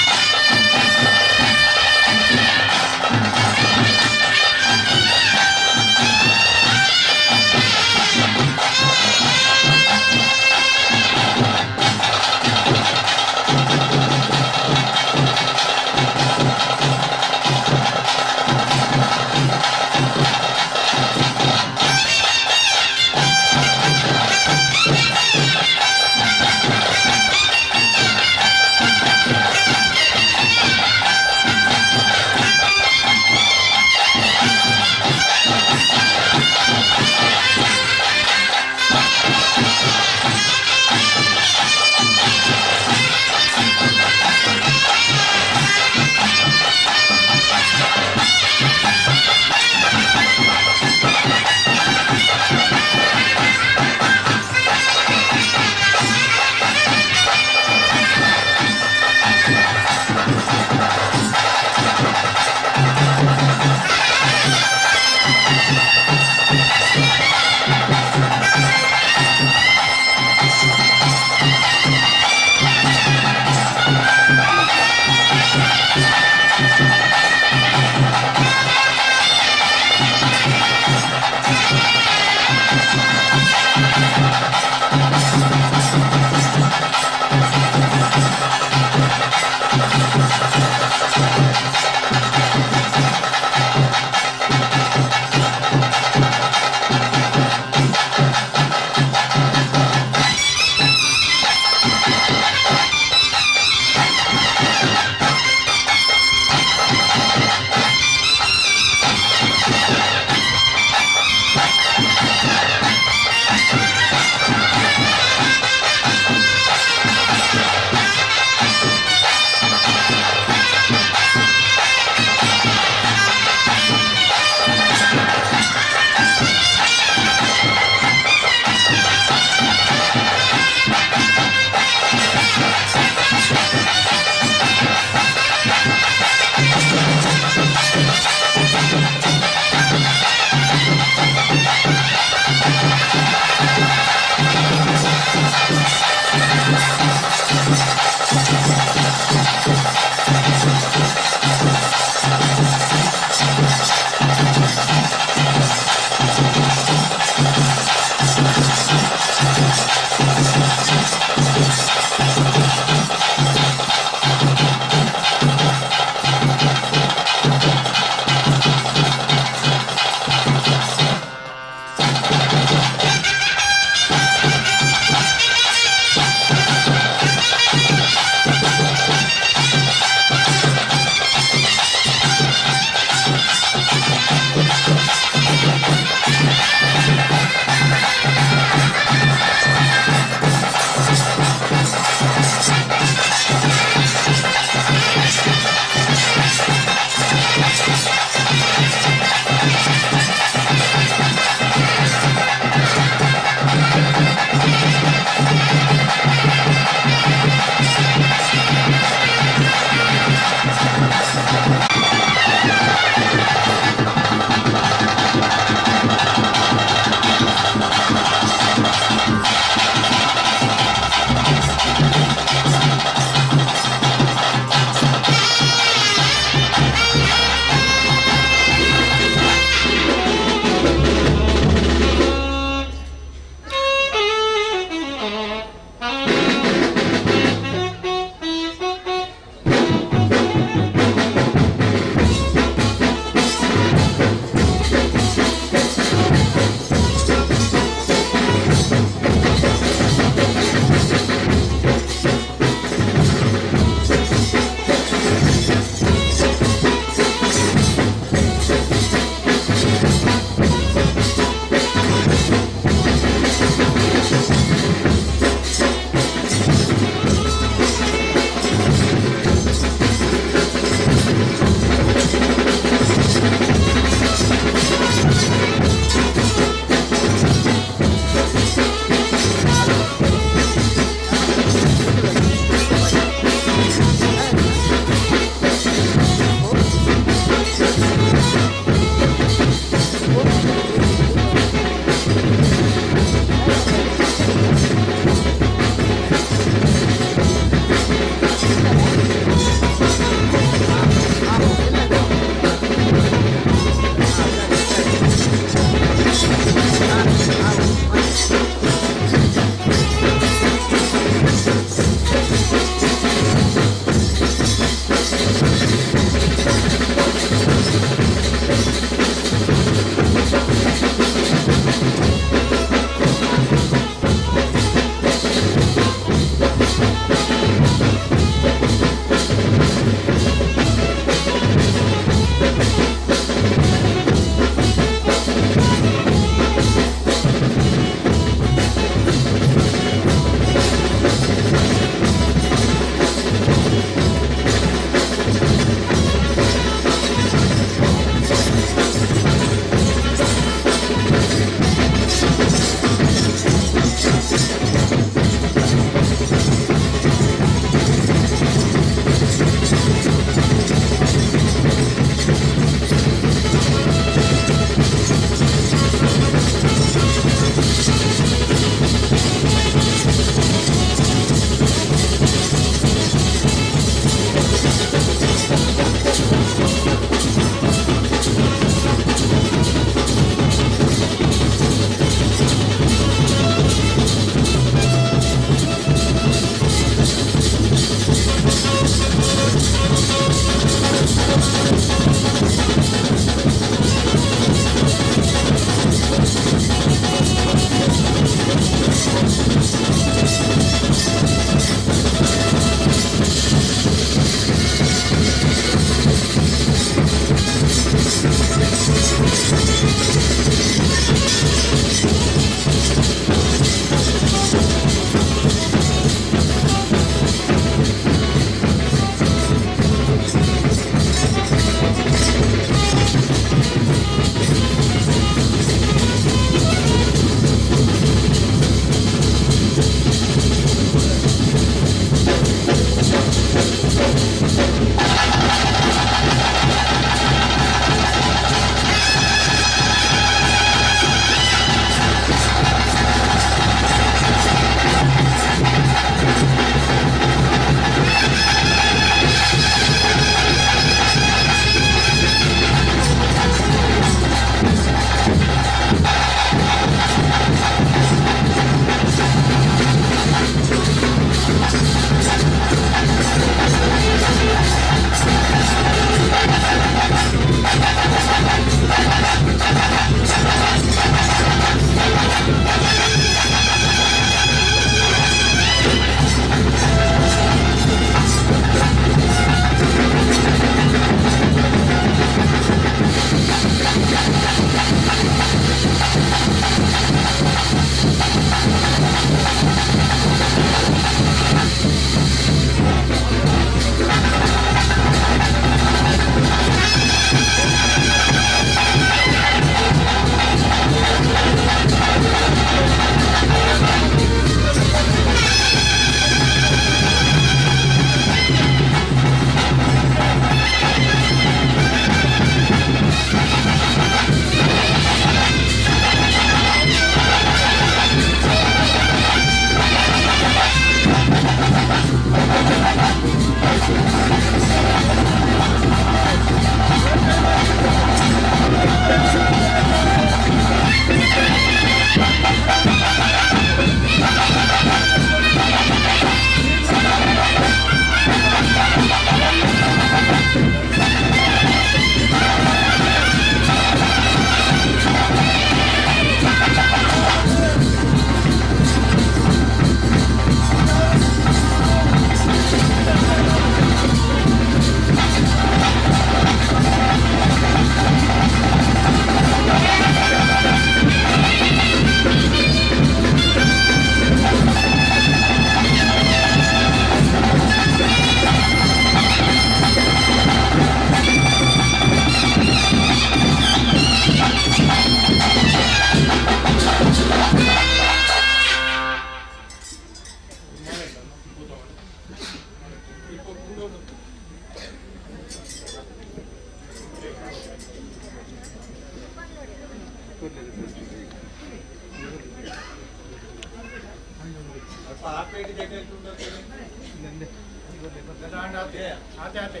आते आते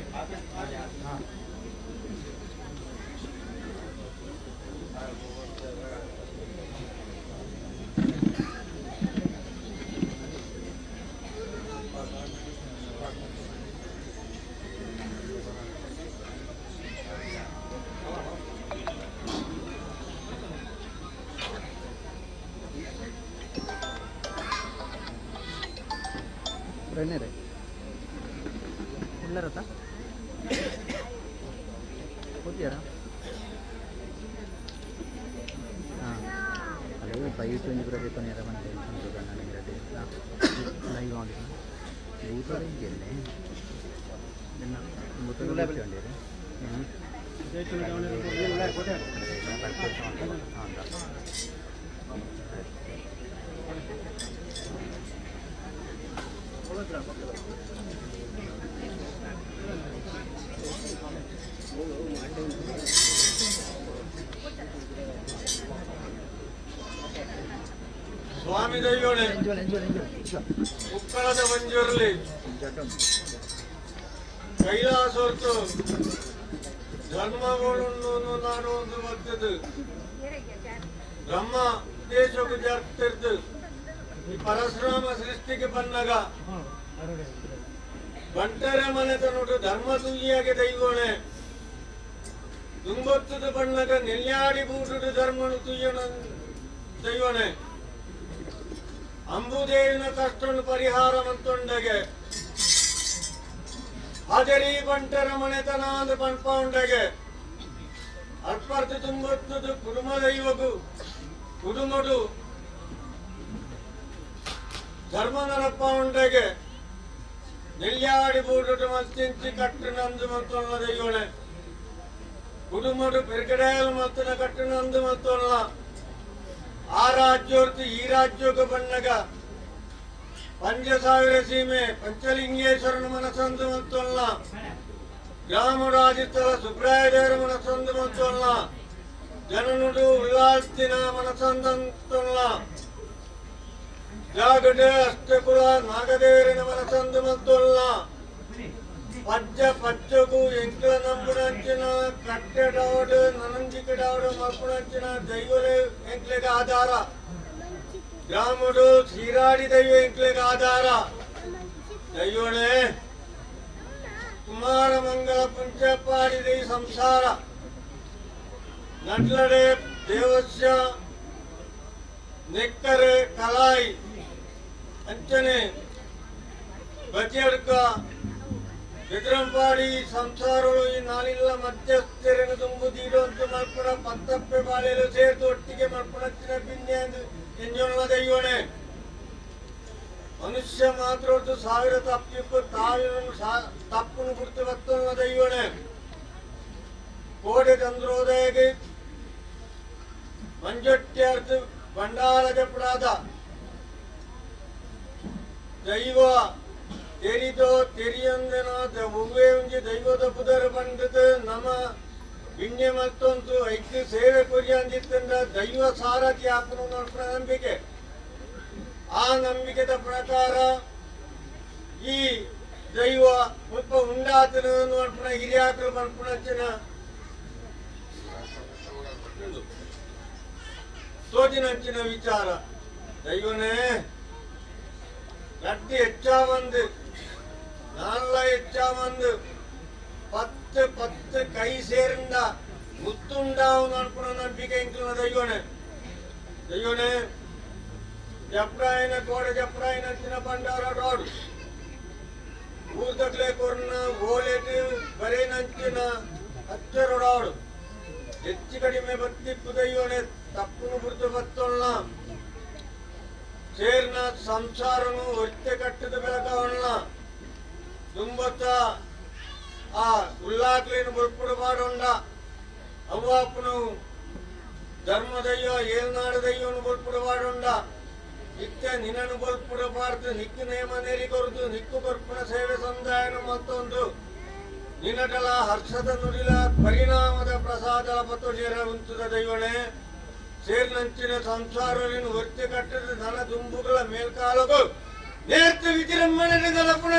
हाँ ಉಳ್ಳರತ ಹೋಗ್ತೀರಾ? ಹಾಂ, ಅಲ್ಲೇ ಬೈಟ್ ಒಂಜಿ ಪೂರ ದೆತ್ತೊನಿಯರ ಪಂತೆ ಲೈವ್ ಆನ್ ಭೂತದ ಇಜ್ಜೆಲ್ಲೆ ಭೂತದ ಕೂತ್ಕೊಂಡೇರು. ಸ್ವಾಮಿ ದೈವೋಣೆ ಉಕ್ಕಳದ ಮಂಜೂರ್ಲಿ ಕೈಲಾಸೊರ್ತು ಧರ್ಮಗಳನ್ನು ನಾನು ಒಂದು ಬರ್ತದೆ ಬ್ರಹ್ಮ ದೇಶಕ್ಕೆ ಜಾರ್ತಿರ್ದು ಈ ಪರಶುರಾಮ ಸೃಷ್ಟಿಗೆ ಬಂದಾಗ ಬಂಟರ ಮನೆತನೋಡು ಧರ್ಮ ತುಯಿಯಾಗೆ ದೈವೋಣೆ ತುಂಬತ್ತದ ಬಣ್ಣಗ ನೆಲ್ಯಾಡಿ ಬೂಟುಡು ಧರ್ಮನು ತುಯ್ಯಣ ದೈವೋಣೆ ಅಂಬುದೇವಿನ ಕಷ್ಟನ್ನು ಪರಿಹಾರ ಮಂತೊಂಡಗೆ ಹಾಜರಿ ಬಂಟರ ಮನೆತನ ಅಂದ್ ಪಣ್ಪ ಉಂಡಗೆ ಅರ್ಪರ್ತು ತುಂಬತ್ತದು ಕುಡುಮ ದೈವಗು ಕುಡುಮಡು ಧರ್ಮನರಪ್ಪ ಉಂಡಗೆ ನೆಲ್ಯಾಡಿ ಬೂಟುಡು ಮತ್ತಿಂಚಿ ಕಟ್ಟು ನಂದು ಮತ್ತೊಲ್ಲ ದೈವಣೆ ಕುಡುಮಡು ಪೆರ್ಗಡೆಯಲು ಮತ್ತನ ಕಟ್ಟು ನಂದು ಮತ್ತೊಲ್ಲ ಆ ರಾಜ್ಯೋರ್ತು ಈ ರಾಜ್ಯೋಗ ಬಣ್ಣಗ ಪಂಚಸಾವಿರ ಸೀಮೆ ಪಂಚಲಿಂಗೇಶ್ವರನ ಮನಸಂದು ಮತ್ತೊಲ್ಲ ಗ್ರಾಮರಾಜಿಸ್ಥಳ ಸುಬ್ರಾಯದೇವರ ಮನಸಂದು ಮತ್ತೊಲ್ಲ ಜನನುಡು ಉಲ್ಲಾಸ್ತಿನ ಮನಸಂದಂತೊಲ್ಲ ಜಾಗಟ ಅಷ್ಟಕುಲ ನಾಗದೇವರಿನ ಮನಸಂದು ಮತ್ತೊಲ್ಲ ಪಜ್ಜ ಪಜ್ಜಗು ಎಂಕಲ ನಂಬುನಂಚಿನ ಕಟ್ಟೆಡಾವಡು ನನಂಜಿಕಡಾವಡು ಮಲ್ಪುನಂಚಿನ ದೈವಲೇ ಎಂಕ್ಲೆಗೆ ಆಧಾರ ಗ್ರಾಮಡು ಶ್ರೀರಾಡಿ ದೈವ ಎಂಕ್ಲೆಗೆ ಆಧಾರ ದೈವಣೆ ಕುಮಾರ ಮಂಗಲ ಪುಂಚಪಾಡಿದ ಈ ಸಂಸಾರ ನಟ್ಲಡೆ ದೇವಸ್ಯ ನೆಕ್ಕರೆ ಕಲಾಯಿ ಅಂಚನೆ ಬಚಿಯಡ್ಕ ಬೆದ್ರಂಪಾಡಿ ಸಂಸಾರಗಳು ಈ ನಾನಿಲ್ಲ ಮಧ್ಯಸ್ಥರನ್ನು ತುಂಬುದೀಡುವಂತ ಮಲ್ಪುಣ ಪತ್ತಪ್ಪೆ ಬಾಳೆಲು ಸೇರ್ದು ಒಟ್ಟಿಗೆ ಮಲ್ಪುಣಚ್ಚಿನ ಬಿನ್ನೆ ಎಂದು ಎಂಜೊಳ್ಳ ದೈವಣೆ ಮನುಷ್ಯ ಮಾತ್ರ ಹೊರತು ಸಾವಿರ ತಪ್ಪಿಪ್ಪು ತಾವಿನ ತಪ್ಪುನು ಗುರ್ತು ಬತ್ತೊಳ್ಳ ದೈವಣೆ ಕೋಡೆ ಚಂದ್ರೋದಯಗೆ ಮಂಜೊಟ್ಟಿ ಭಂಡಾರ ಜಪಡಾದ ದೈವ ತೆರಿದೋ ತೆರಿಯಂದೆನೋ ಒವ್ವೇ ಒಂಜಿ ದೈವದ ಪುದರ್ ಬಂದದ ನಮ ಪುಣ್ಯ ಮತ್ತೊಂದು ಐಕ್ಯ ಸೇವೆ ಕೊರಿಯಂದಿತ್ತಂದ ದೈವ ಸಾರಥಿ ಆಪನು ನೋಡ್ಪುನ ನಂಬಿಕೆ. ಆ ನಂಬಿಕೆದ ಪ್ರಕಾರ ಈ ದೈವ ಮುಲ್ಪ ಉಂಡಾತನ ನೋಡ್ಪುನ ಹಿರಿಯಾಕರು ಮಲ್ಪುನಚ್ಚಿನ ತೋಜಿನಂಚಿನ ವಿಚಾರ. ದೈವನೇ ರಡ್ಡಿ ಹೆಚ್ಚಾ ಬಂದು ನಾಲ್ಲ ಹೆಚ್ಚಾ ಬಂದು 10 10 ಕೈ ಸೇರಿಂದ ಮುತ್ತುಂಡಾವು ಅನ್ಪುಣ ನಂಬಿಕೆ ಇಂಕ್ಲನ ದೈವನೇ. ದೈವನೇ ಜಪ್ರಾಯನ ಕೋಡೆ ಜಪ್ರಾಯನ ಅಂಚಿನ ಭಂಡಾರ ರೋಡ್ ಊರ್ದಕ್ಲೆ ಕೊರ್ನ ಓಲೆಟ್ ಬರೇನಂಚಿನ ಹಚ್ಚರೊಡಾಡು ಹೆಚ್ಚು ಕಡಿಮೆ ಬತ್ತಿಪ್ಪು ದೈವನೇ ತಪ್ಪುನು ಬುರ್ದು ಬತ್ತೊಳ್ಳ ಸೇರ್ನ ಸಂಸಾರನು ಒತ್ತೆ ಕಟ್ಟದ ಬೆಳಕವಣ್ಣ ತುಂಬತ್ತ ಆ ಉಲ್ಲಾಕ್ಲೇನು ಬುಲ್ಪುಡು ಬಾಡೊಂಡ ಅವ್ವಾಪನು ಧರ್ಮದಯ್ಯೋ ಏಳ್ನಾಡು ದಯ್ಯೋನು ಬುಲ್ಪುಡು ಬಾಡೊಂಡ ಇತ್ತ ನಿನ್ನನು ಬಲ್ಪುಡು ಬಾರ್ದು ನಿಕ್ಕು ನೇಮ ನೆರಿ ಕೊರದು ನಿಕ್ಕು ಕೊರ್ಪುಣ ಸೇವೆ ಸಂದಾಯನ ಮತ್ತೊಂದು ನಿನ್ನಟಲ ಹರ್ಷದ ನುಡಿಲ ಪರಿಣಾಮದ ಪ್ರಸಾದ ಪತ್ತೊಜೇರ ಉಂತುದ ದೈವಣೆ ಸೇರ್ನಂಚಿನ ಸಂಸಾರವನ್ನು ಒತ್ತೆ ಕಟ್ಟದ ಧನ ದುಂಬುಗಳ ಮೇಲ್ಕಾಲಗು ನೇರ್ತು ವಿಜೃಂಭಣೆ ನಡಪುಣ.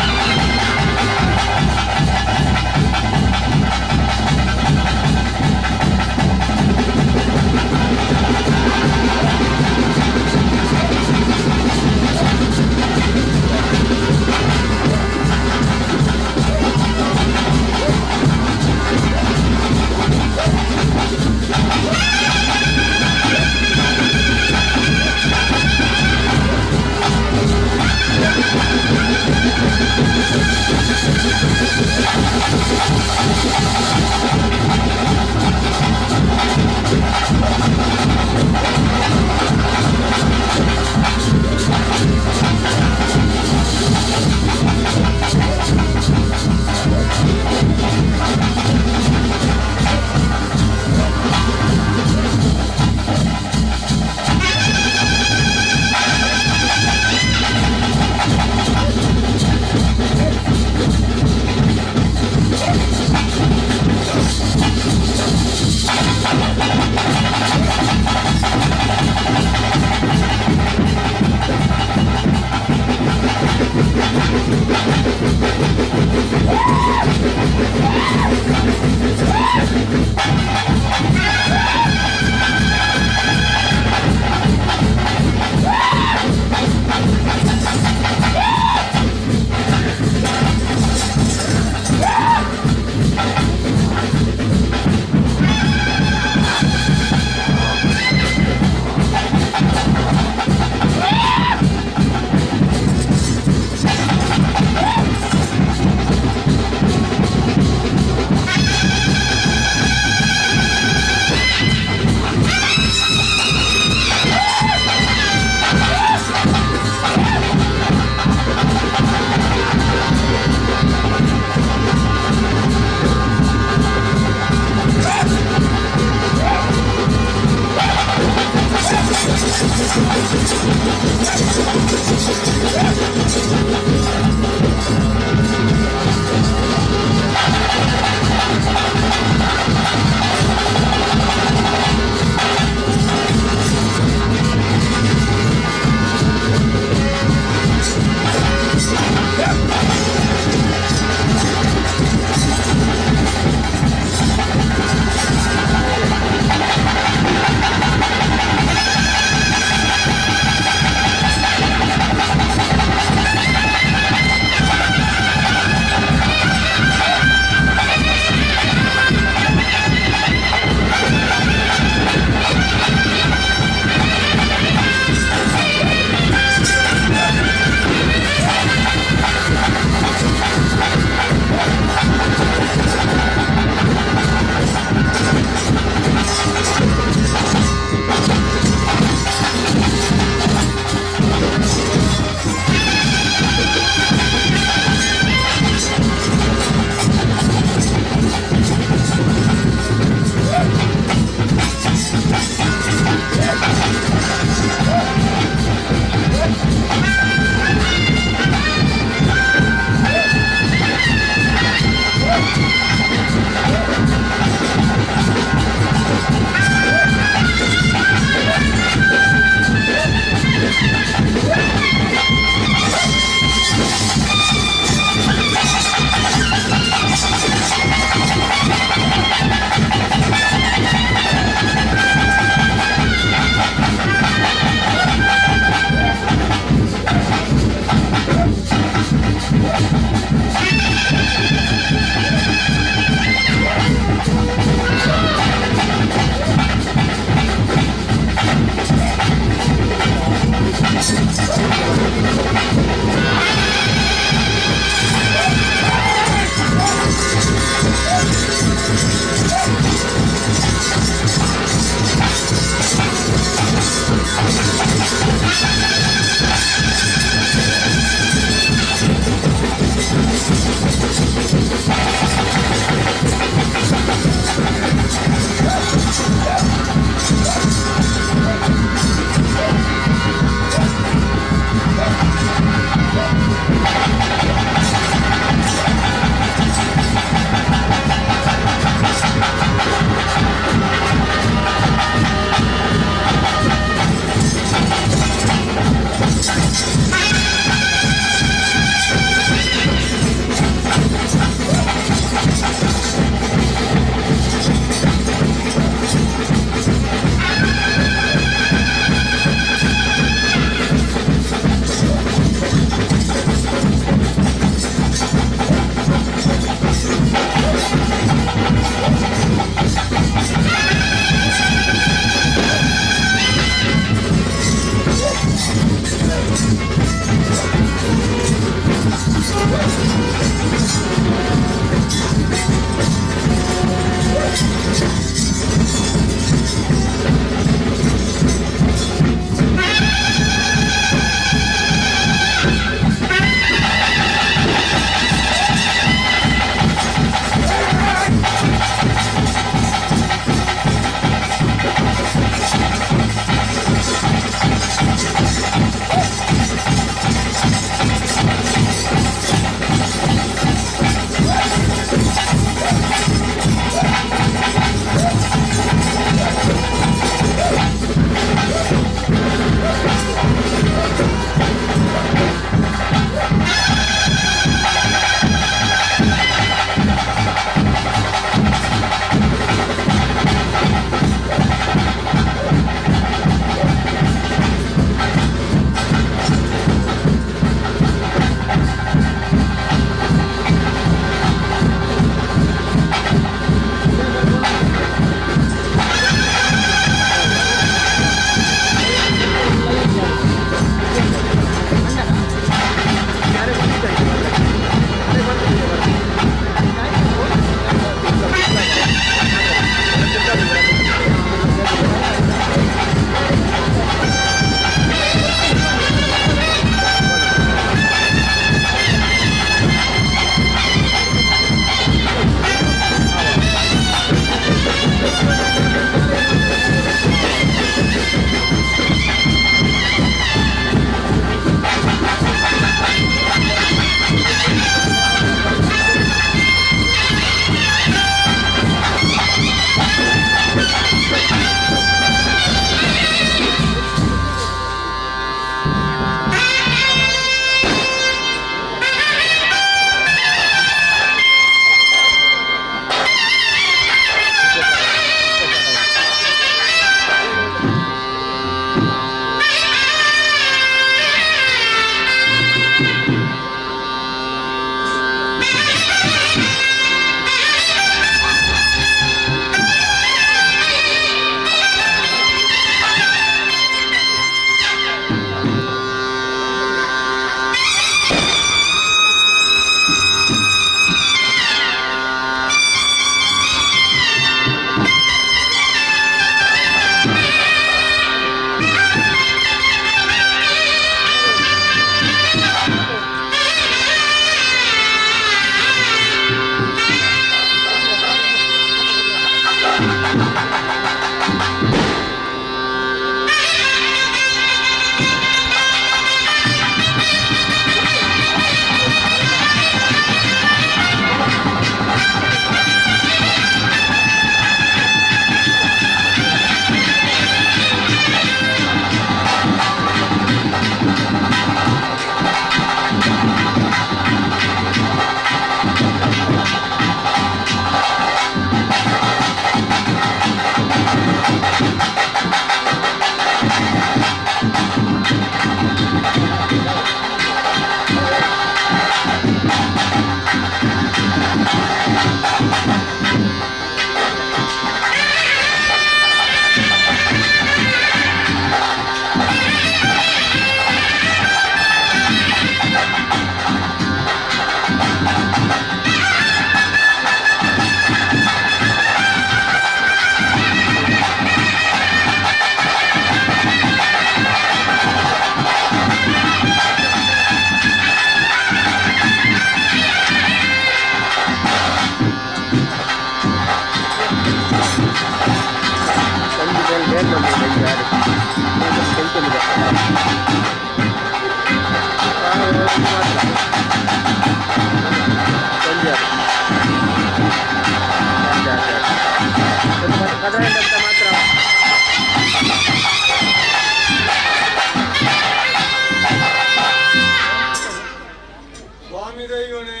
ಸ್ವಾಮಿ ದೈವನೇ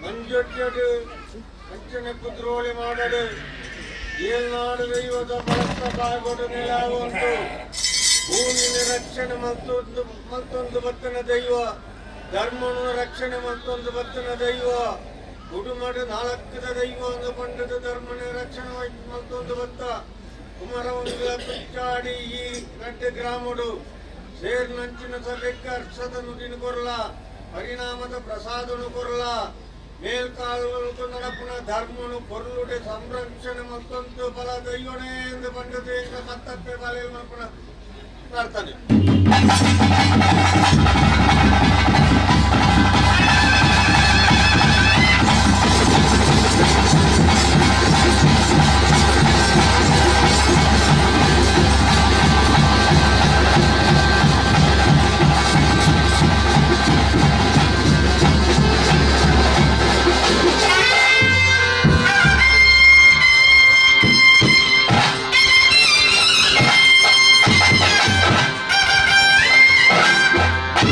ಮಂಜೊಟ್ಟೆಡು ಅಂಚನೆ ಕುದ್ರೋಳಿ ಮಾಡಡು ಏಳ್ನಾಡು ದೈವದ ಬಲತ್ತ ಬಾಗೋಡು ನೆಲಾವುಂಟು ಭೂಮಿನ ರಕ್ಷಣೆ ಮತ್ತೊಂದು ಮತ್ತೊಂದು ಬತ್ತನ ದೈವ ಧರ್ಮನು ರಕ್ಷಣೆ ಮತ್ತೊಂದು ಬತ್ತನ ದೈವ ಕುಡುಮಡು ನಾಲ್ಕದ ದೈವ ಒಂದು ಪಂಡದ ಧರ್ಮನ ರಕ್ಷಣೆ ಮತ್ತೊಂದು ಬತ್ತ ಕುಮಾರವಂಗಲ ಕುಚ್ಚಾಡಿ ಈ ನಡ್ಡೆ ಗ್ರಾಮಡು ಸೇರ್ನಂಚಿನ ಸಭೆಕ್ಕ ಅರ್ಷದ ನುಡಿನ ಕೊರಲ ಪರಿಣಾಮದ ಪ್ರಸಾದನು ಕೊರಲ ಮೇಲ್ಕಾಲುಗಳು ನಡಪುನ ಧರ್ಮನು ಪೊರ್ಲುಡೆ ಸಂರಕ್ಷಣೆ ಮತ್ತೊಂದು ಬಲ ದೈವನೇ ಎಂದು ಪಂಡದ ಮತ್ತಪ್ಪೆ ಬಲ ಮಲ್ಪುನ ಪ್ರಾರ್ಥನೆ. Thank you.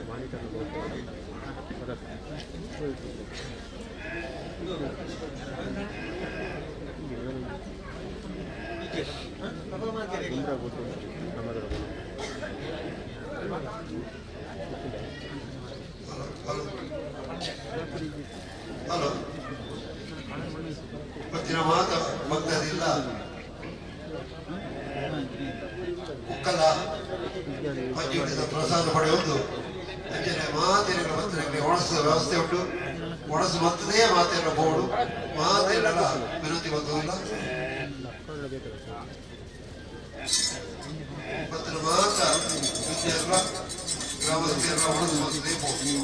Monitor. ಹಲೋ ಪತ್ತಿನ ಮಾತ ಭಕ್ತದಿಲ್ಲ ಕುಕ್ಕಲ ಪಂಜುಡಿದ ಪ್ರಸಾದ ಪಡೆಯುವುದು ಅಂಜನೆ ಮಾತಿನ ಭಕ್ತರಿಗೆ ಒಣಸುವ ವ್ಯವಸ್ಥೆ ಉಂಟು. ಒಣಸು ಮತ್ತದೇ ಮಾತೆಲ್ಲ ಬೋಡು ಮಾತೆಲ್ಲ ವಿನಂತಿ ಬಂದಿಲ್ಲ. ಭಕ್ತರ ಮಾತ ವಿದ್ಯೆಲ್ಲ ಗ್ರಾಮಸ್ಥೆಲ್ಲ ಒಣಸು ಮತ್ತದೇ ಬೋಡು.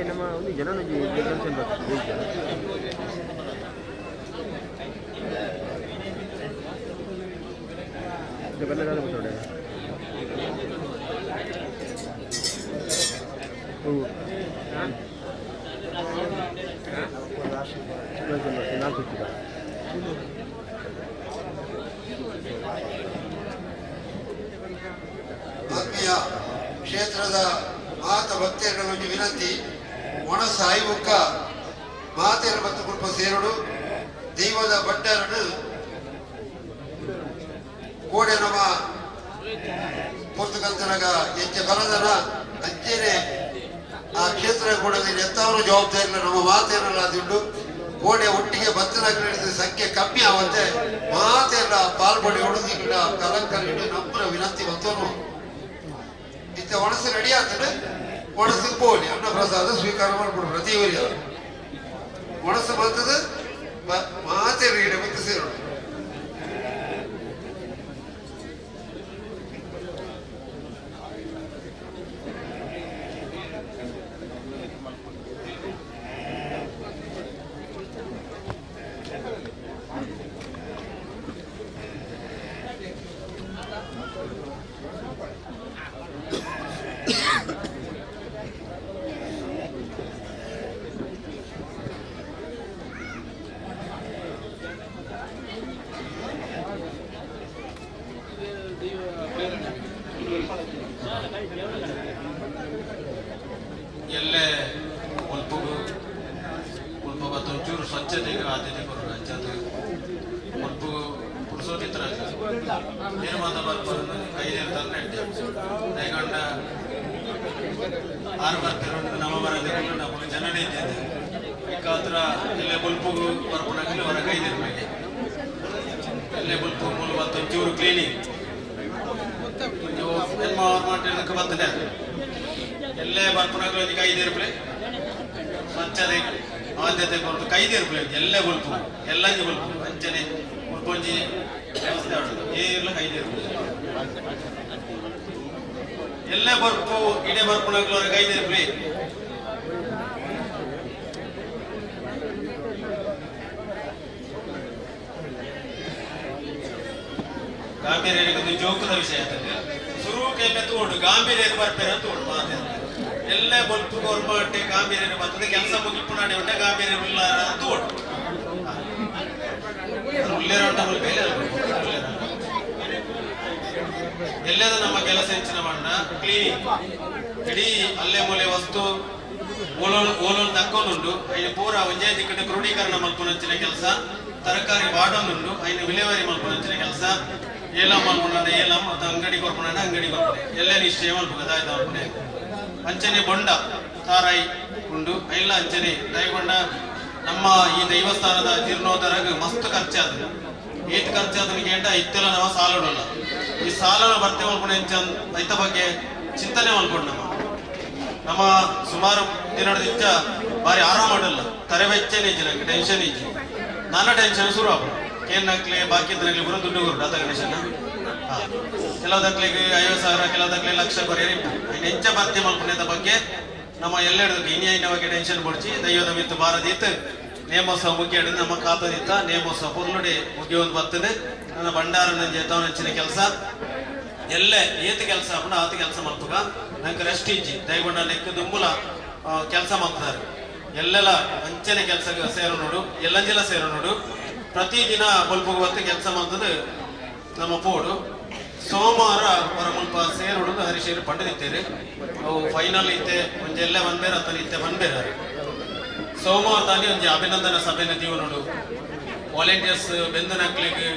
ನಮ್ಮ ಒಂದು ಜನ ಆತ್ಮೀಯ ಕ್ಷೇತ್ರದ ಮಾತ ಭಕ್ತರುಗಳ ವಿನಂತಿ, ಒಣ ಸಾಯಿಬುಕ್ಕ ಮಾತೆಯ ಮತ್ತು ಕೃಪ ಸೇರುಡು ದೈವದ ಭಟ್ಟರನ್ನು ಕೋಡೆ ನಮ್ಮ ಪುರ್ತಕಂತನಗ ಎಂಚ ಬಲದನ ಅಂಚೆನೆ ಆ ಕ್ಷೇತ್ರ ಕೂಡ ಎತ್ತವರು ಜವಾಬ್ದಾರಿ ನಮ್ಮ ಮಾತೆಯಲ್ಲ ದುಡ್ಡು ಕೋಡೆ ಒಟ್ಟಿಗೆ ಭಕ್ತರ ಸಂಖ್ಯೆ ಕಮ್ಮಿ ಆವಂತೆ ಮಾತೆಲ್ಲ ಪಾಲ್ಪಡಿ ಹೊಡೆದು ಕಲಂಕರಿಡು ನಮ್ಮ ವಿನಂತಿ ಬಂತನು. ಇತ್ತ ಒಣಸು ರೆಡಿ ಆಗ್ತದೆ, ಒಣಸಿಗೆ ಹೋಗಲಿ ಅನ್ನ ಪ್ರಸಾದ ಸ್ವೀಕಾರ ಮಾಡ್ಕೊಡು ಪ್ರತಿ ಊರಿಗೆ ಒಣಸು ಬರ್ತದೆ ಮಾತೆ ಗಿಡ ಸೇರೋಣ. ಎಲ್ಲೇ ಒಲ್ಪಗು ಒಲ್ಪ ಒಂಚೂರು ಸ್ವಚ್ಛತೆಗೆ ಆದ್ಯತೆ ಕೊಡೋಣ. ಅಂಚಾದ ಒಲ್ಪು ಪುರುಸೋತಿತ್ರ ನಿರ್ಮಾತ ಬರ್ಪರು ಕೈದೇರು ತಂದ್ರೆ ದಯಗೊಂಡ ಆರು ಬರ್ತಿರೋ ನಮ್ಮ ಬರದೆ ನಮ್ಮ ಜನನೇ ಇದ್ದಿದ್ದು ಏಕಾತ್ರ ಎಲ್ಲೇ ಬಲ್ಪುಗು ಬರ್ಪುಣಕ್ಕೆ ಹೊರ ಕೈದೇರು ಮೇಲೆ ಎಲ್ಲೇ ಬಲ್ಪು ಮೂಲ ಮತ್ತೊಂಚೂರು ಕ್ಲೀನಿಂಗ್ ಮಾಡ್ತಿರೋದಕ್ಕೆ ಬರ್ತದೆ. ಎಲ್ಲೇ ಬರ್ಪುಣಗಳು ಕೈದೇರು ಸ್ವಚ್ಛತೆ ಆದ್ಯತೆ ಕೊರತು ಕೈದೇರು ಎಲ್ಲೇ ಬಲ್ಪು ಎಲ್ಲಂಜಿ ಬಲ್ಪು ಅಂಚನೆ ಉಲ್ಪೊಂಜಿ ವ್ಯವಸ್ಥೆ ಆಡೋದು ಏರ್ಲ ಕೈದೇರು ಎಲ್ಲೇ ಬರ್ಪು ಇಡೇ ಬರ್ಪುಣಗಳು ಕೈದೇರು. ಗಾಂಭೀರ್ಯ ಜೋಕದ ವಿಷಯ ಅಂತಂದ್ರೆ ಸುರುಕೆಲ್ಲ ತೋಡು ಗಾಂಭೀರ್ಯ ಬರ್ಪೇರ ತೋಡು ಮಾತೆ ಎಲ್ಲ ಬಲ್ಪು ಗೌರ್ಮೆಂಟ್ ಗಾಂಭೀರ್ಯ ಬರ್ತದೆ ಕೆಲಸ ಮುಗಿಪುಣಾಡಿ ಉಂಟೆ ಗಾಂಭೀರ್ಯ ಉಲ್ಲಾರ ತೋಡು ಉಲ್ಲೇರ ಉಂಟ ಬೇಲೆ ಎಲ್ಲದ ನಮ್ಮ ಕೆಲಸ ಹೆಚ್ಚಿನ ಮಣ್ಣ ಕ್ಲೀನಿಂಗ್ ಇಡೀ ಅಲ್ಲೇ ಮೂಲೆ ವಸ್ತು ಓಲೋಲ್ ಓಲೋಲ್ ತಕ್ಕೊಂಡುಂಡು ಐನು ಪೂರ ಒಂಜೇ ದಿಕ್ಕಟ್ಟು ಕ್ರೋಢೀಕರಣ ಮಲ್ಪುನಂಚಿನ ಕೆಲಸ, ತರಕಾರಿ ವಾಡೊಂದುಂಡು ಐನು ವಿಲೇವಾರಿ ಮಲ್ಪುನಂಚಿನ ಕೆಲಸ, ಏಲಂ ಮಲ್ಪುನ ಏಲಂ ಅಥವಾ ಅಂಗಡಿ ಕೊರ್ಪುನ ಅಂಗಡಿ ಕೊರ್ಪುನೆ ಎಲ್ಲ ನಿಶ್ಚಯ ಮಲ್ಪುಗ ದಾಯ್ದ ಮಲ್ಪುನೆ ಅಂಚನೆ ಬೊಂಡ ತಾರಾಯಿ ಉಂಡು ಐಲ ಅಂಚನೆ ದಯಗೊಂಡ ನಮ್ಮ ಈ ದೈವಸ್ಥಾನದ ಜೀರ್ಣೋದ್ಧಾರಗ್ ಮಸ್ತ್ ಖರ್ಚಾದ ಏತ್ ಖರ್ಚಾದ ಕೇಂಡ ಇತ್ತೆಲ್ಲ ನಮ್ಮ ಸಾಲಡಲ್ಲ ಈ ಸಾಲನ ಭರ್ತಿ ಮಲ್ಪುನ ಐತ ಬಗ್ಗೆ ಚಿಂತನೆ ಮಲ್ಕೊಂಡು ನಮ್ಮ ನಮ್ಮ ಸುಮಾರು ದಿನದ ಬಾರಿ ಆರಾಮ ಮಾಡಲ್ಲ ತರವೆಚ್ಚನೆ ಇಜ್ಜಿ ನಂಗೆ ಟೆನ್ಷನ್ ಇಜ್ಜಿ ನನ್ನ ಟೆನ್ಷನ್ ಶುರು ಆಗ ಕೇನ್ ಬಾಕಿ ಇದ್ರಲ್ಲಿ ಬರೋ ದುಡ್ಡು ಕೊರಡು ಅದ ಗಣೇಶನ ಕೆಲವು ದಾಖಲೆಗೆ 50,000 ಕೆಲವು ದಾಖಲೆ ಲಕ್ಷ ಕೊರಿಯರ್ ಇಪ್ಪು ಹೆಂಚ ಭರ್ತಿ ಮಲ್ಪುನೇದ ಬಗ್ಗೆ ನಮ್ಮ ಎಲ್ಲೆಡದಕ್ಕೆ ಇನಿ ಬಗ್ಗೆ ಟೆನ್ಷನ್ ಪಡಿಸಿ ದೈವದ ಮಿತ್ತು ಬಾರದಿತ್ತು ನೇಮೋತ್ಸವ ಮುಗಿಯಾಡಿ ನಮ್ಮ ಕಾತದಿತ್ತ ನೇಮೋತ್ಸವ ಪೊರ್ಲುಡೆ ಮುಗಿಯೊಂದು ಬರ್ತದೆ ನನ್ನ ಭಂಡಾರ ನಂಜೆ ತವನಂಚಿನ ಕೆಲಸ ಎಲ್ಲೇ ಏತು ಕೆಲಸ ಆಪುಂಡು ಆತ ಕೆಲಸ ಮಲ್ಪುಗ ನಂಗೆ ರೆಸ್ಟ್ ಇಜ್ಜಿ ದಯಗೊಂಡ ನೆಕ್ ದುಂಬುಲ ಕೆಲಸ ಮಾಡ್ತಾರೆ ಎಲ್ಲೆಲ್ಲ ಅಂಚನೆ ಕೆಲಸ ಸೇರು ನೋಡು ಎಲ್ಲಂಜೆಲ್ಲ ಸೇರು ನೋಡು ಪ್ರತಿದಿನ ಬೊಲ್ಪುಗ ಹೊತ್ತು ಕೆಲಸ ಮಾಡ್ತದೆ ನಮ್ಮ ಪೋಡು ಸೋಮವಾರ ಹೊರ ಮುಲ್ಪ ಸೇರುಡುದು ಹರಿಶೇರು ಪಂಡದಿತ್ತೇರು ಅವು ಫೈನಲ್ ಇತ್ತೆ ಒಂಜೆಲ್ಲ ಬಂದ್ಬೇರ ಅತನ ಇತ್ತೆ ಬಂದ್ಬೇರ ಸೋಮವಾರ ತಾನೇ ಒಂಜಿ ಅಭಿನಂದನಾ ಸಭೆನ ದೀವ ನೋಡು ವಾಲಂಟಿಯರ್ಸ್ ಬೆಂದನಕ್ಲಿಗೆ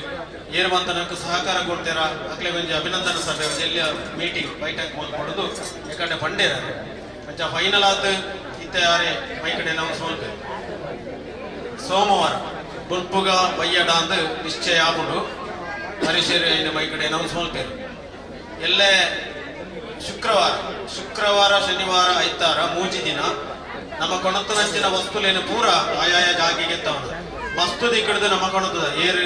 ಏರುವಂತನಕ್ಕೆ ಸಹಕಾರ ಕೊಡ್ತೀರ ಅಕ್ಲಿಗೆ ಒಂಜಿ ಅಭಿನಂದನಾ ಸಭೆ ಒಂಜಿ ಎಲ್ಲ ಮೀಟಿಂಗ್ ಬೈಠಕ್ ಕೊಡೋದು ಯಾಕಂದ್ರೆ ಪಂಡೇರ ಅಂಚ ಫೈನಲ್ ಆತ ಇತ್ತೆ ಯಾರೇ ಮೈಕಡೆ ನಾವು ಸೋಲ್ಪೆ ಸೋಮವಾರ ಬೊಲ್ಪುಗ ಬಯ್ಯಡ ಅಂದ್ ನಿಶ್ಚಯ ಆಪುಂಡು ಹರಿಶೇರು ಮೈಕಡೆ ಅನೌನ್ಸ್ ಮಲ್ಪೇರು ಎಲ್ಲೇ ಶುಕ್ರವಾರ ಶುಕ್ರವಾರ ಶನಿವಾರ ಐತಾರ ಮೂಜಿ ದಿನ ನಮ್ಮ ಕೊಣತನಂಚಿನ ವಸ್ತುಲೇನು ಪೂರ ಆಯಾಯ ಜಾಗಿಗೆ ಎತ್ತವನು ವಸ್ತು ದಿಕ್ಕಡ್ದು ನಮ್ಮ ಕೊಣತದ ಏರು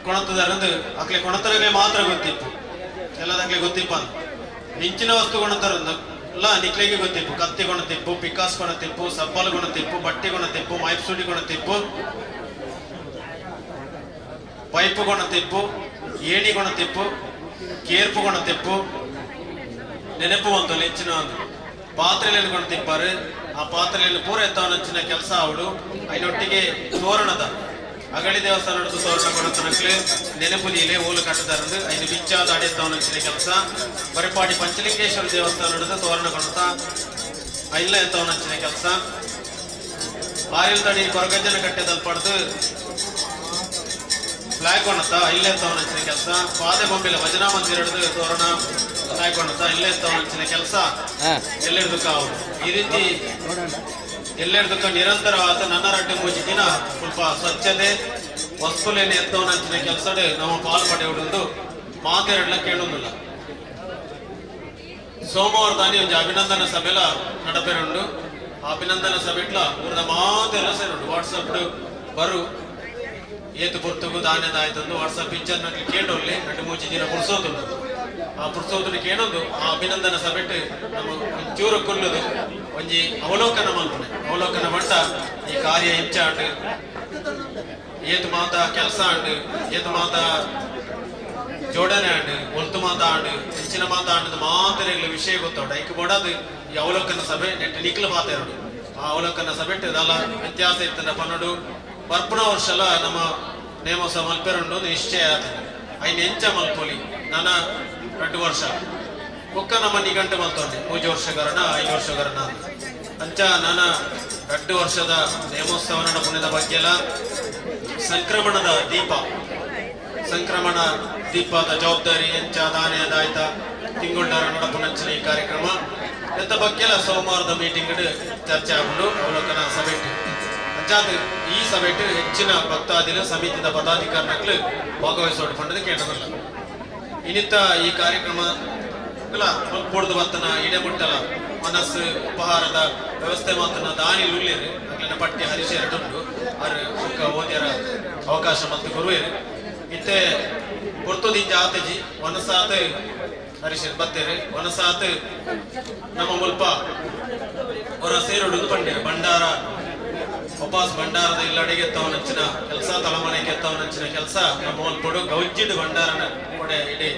ಕೊಣತದರಂದು ಅಕ್ಲೆ ಕೊಣತನಗೆ ಮಾತ್ರ ಗೊತ್ತಿತ್ತು ಎಲ್ಲದಕ್ಲೆ ಗೊತ್ತಿಪ್ಪ ಅಂತ ಇಂಚಿನ ವಸ್ತು ಕೊಣತರಂದು ಎಲ್ಲ ನಿಕ್ಲೆಗೆ ಗೊತ್ತಿಪ್ಪು ಕತ್ತಿ ಕೊಣತಿಪ್ಪು ಪಿಕಾಸ್ ಕೊಣತಿಪ್ಪು ಸಬ್ಬಲ್ ಕೊಣತಿಪ್ಪು ಬಟ್ಟೆ ಕೊಣತಿಪ್ಪು ಮೈಪ್ಸುಡಿ ಕೊಣತಿಪ್ಪು ಪೈಪು ಕೊಣತಿಪ್ಪು ಏಣಿ ಕೊಣತಿಪ್ಪು ಕೇರ್ಪು ಕೊಣತಿಪ್ಪು ನೆನಪು ಅಂತ ಹೆಚ್ಚಿನ ಒಂದು ಪಾತ್ರೆಗಳನ್ನು ಕೊಣತಿಪ್ಪಾರು ಆ ಪಾತ್ರೆಯನ್ನು ಪೂರ ಎತ್ತವನಂಚಿನ ಕೆಲಸ ಅವಳು ಐನೊಟ್ಟಿಗೆ ತೋರಣದ ಅಗಳಿ ದೇವಸ್ಥಾನದ ತೋರಣ ಕೊಣತನಕ್ಲೆ ನೆನಪು ನೀಲೆ ಓಲು ಕಟ್ಟದಾರಂದು ಐನು ಬಿಚ್ಚಾದ ಅಡೆತ್ತವನಂಚಿನ ಕೆಲಸ ಬರಪಾಡಿ ಪಂಚಲಿಂಗೇಶ್ವರ ದೇವಸ್ಥಾನದ ತೋರಣ ಕೊಣತ ಐಲ್ಲ ಎತ್ತವನಂಚಿನ ಕೆಲಸ ಬಾರಿಲ್ ತಡಿ ಕೊರಗಜ್ಜನ ಕಟ್ಟೆದಲ್ಲಿ ಪಡೆದು ಫ್ಲಾಗ್ ಕೊಣತ ಇಲ್ಲೇ ತವನಂಚಿನ ಕೆಲಸ ಪಾದೆ ಬೊಂಬೆಲ ಭಜನಾ ಮಂದಿರದ ತೋರಣ ಫ್ಲಾಗ್ ಕೊಣತ ಇಲ್ಲೇ ತವನಂಚಿನ ಕೆಲಸ ಎಲ್ಲೆಡ್ದಕ್ಕ ಈ ರೀತಿ ಎಲ್ಲೆಡ್ದಕ್ಕ ನಿರಂತರವಾದ ನನ್ನ ರಡ್ಡು ಮೂಜಿ ದಿನ ಸ್ವಲ್ಪ ಸ್ವಚ್ಛತೆ ವಸ್ತುಲೇನೆ ಎತ್ತವನಂಚಿನ ಕೆಲಸ ನಮ್ಮ ಪಾಲ್ ಪಡೆಯುವುದು ಮಾತೆರಡ್ಲ ಕೇಳುವುದಿಲ್ಲ. ಸೋಮವಾರ ತಾನೇ ಒಂದು ಅಭಿನಂದನಾ ಸಭೆಲ ನಡಪೆರುಂಡು. ಆ ಅಭಿನಂದನಾ ಸಭೆಟ್ಲ ಊರದ ಮಾತೆಲ್ಲ ಸೇರುಂಡು. ವಾಟ್ಸಪ್ ಬರು ಏತು ಪುರ್ತಗು ದಾನ್ಯದಾಯ್ತಂದು ವಾಟ್ಸಪ್ ಪಿಕ್ಚರ್ ನಕ್ಲಿ ಕೇಳೋಲ್ಲಿ ಎರಡು ಮೂಜಿ ದಿನ ಪುರ್ಸೋತುಂಡು. ಆ ಪುರ್ಸೋತುಂಡು ಕೇಳೋದು ಆ ಅಭಿನಂದನಾ ಸಭೆಟ್ ನಮ್ಮ ಒಂಚೂರು ಕೊಲ್ಲುದು ಒಂಜಿ ಅವಲೋಕನ ಮಲ್ಪನೆ ಅವಲೋಕನ ಮಂಟ ಈ ಕಾರ್ಯ ಇಂಚಾಂಡು ಏತು ಮಾತ ಕೆಲಸ ಆಂಡು ಏತು ಮಾತ ಜೋಡಣೆ ಆಂಡು ಒಲ್ತು ಮಾತ ಆಂಡು ಹೆಚ್ಚಿನ ಮಾತ ಆಂಡದ ಮಾತೆರೆಗಳ ವಿಷಯ ಗೊತ್ತೌಡು ಐಕ್ ಬೋಡಾದು ಈ ಅವಲೋಕನ ಸಭೆ ನೆಟ್ ನಿಕ್ಲು ಮಾತಾಡು. ಆ ಅವಲೋಕನ ಸಭೆಟ್ ಅದಲ್ಲ ವ್ಯತ್ಯಾಸ ಇತ್ತಂಡ ಪನ್ನಡು ಬರ್ಪುಣ ವರ್ಷಲ ನಮ್ಮ ನೇಮೋತ್ಸವ ಮಲ್ಪೆರುಂಡು ನಿಶ್ಚಯ ಆತದೆ. ಐನ್ ಎಂಚ ಮಲ್ಪೊಲಿ ನಾನ 2 ವರ್ಷ ಬೊಕ್ಕ ನಮ್ಮ ನಿಘಂಟು ಮಲ್ತೊಂಡೆ 3 ವರ್ಷಗರಣ 5 ವರ್ಷಗರಣ ಅಂಚ ನಾನ 2 ವರ್ಷದ ನೇಮೋತ್ಸವ ಪುಣ್ಯದ ಬಗ್ಗೆಲ್ಲ ಸಂಕ್ರಮಣದ ದೀಪ ಸಂಕ್ರಮಣ ದೀಪದ ಜವಾಬ್ದಾರಿ ಎಂಚ ದಾನೆ ದಾಯ್ತ ತಿಂಗುಂಡಾರ ನಡಪುನಂಚಿನ ಈ ಕಾರ್ಯಕ್ರಮ ಎಂತ ಬಗ್ಗೆಲ್ಲ ಸೋಮವಾರದ ಮೀಟಿಂಗ್ ಚರ್ಚೆ ಆಗುಂಡು ಅವಲೋಕನ ಸಭೆಟ್ ಅಂಚಾದ ಈ ಸಭೆಟ್ ಹೆಚ್ಚಿನ ಭಕ್ತಾದಿಲು ಸಮಿತಿದ ಪದಾಧಿಕಾರಿಗಳು ಭಾಗವಹಿಸೋಡು ಪಂಡದು ಕೇಳೋದಿಲ್ಲ. ಇನ್ನಿತ್ತ ಈ ಕಾರ್ಯಕ್ರಮ ಪೂರ್ದು ಬತ್ತನ ಇಡೆಮುಟ್ಟಲ ಮನಸ್ಸು ಉಪಹಾರದ ವ್ಯವಸ್ಥೆ ಮಾತನ ದಾನಿ ಉಳ್ಳೇರು ಅಗ್ಲಿನ ಪಟ್ಟಿ ಹರಿಶೇರುಂಟು ಆರು ಬೊಕ್ಕ ಓದ್ಯರ ಅವಕಾಶ ಮತ್ತು ಗುರುವೇರು ಇತ್ತೆ ಪೊರ್ತುದಿಂಜ ಆತಜಿ ವನಸಾತ್ ಹರಿಶೇರ್ ಬತ್ತೇರು ವನಸಾತ್ ನಮ್ಮ ಮುಲ್ಪ ಹೊರ ಸೇರುಡು ಪಂಡೇರು ಭಂಡಾರ ಉಪವಾಸ ಭಂಡಾರದ ಇಲ್ಲಡೆಗೆ ಎತ್ತವನಂಚಿನ ಕೆಲಸ ತಲಮನೆಗೆ ಎತ್ತವನಂಚಿನ ಕೆಲಸ ನಮ್ಮ ಮುಲ್ಪಡು ಗೌಜ್ಜಿಡು ಭಂಡಾರನ ಕೊಡೆ ಇಡೀ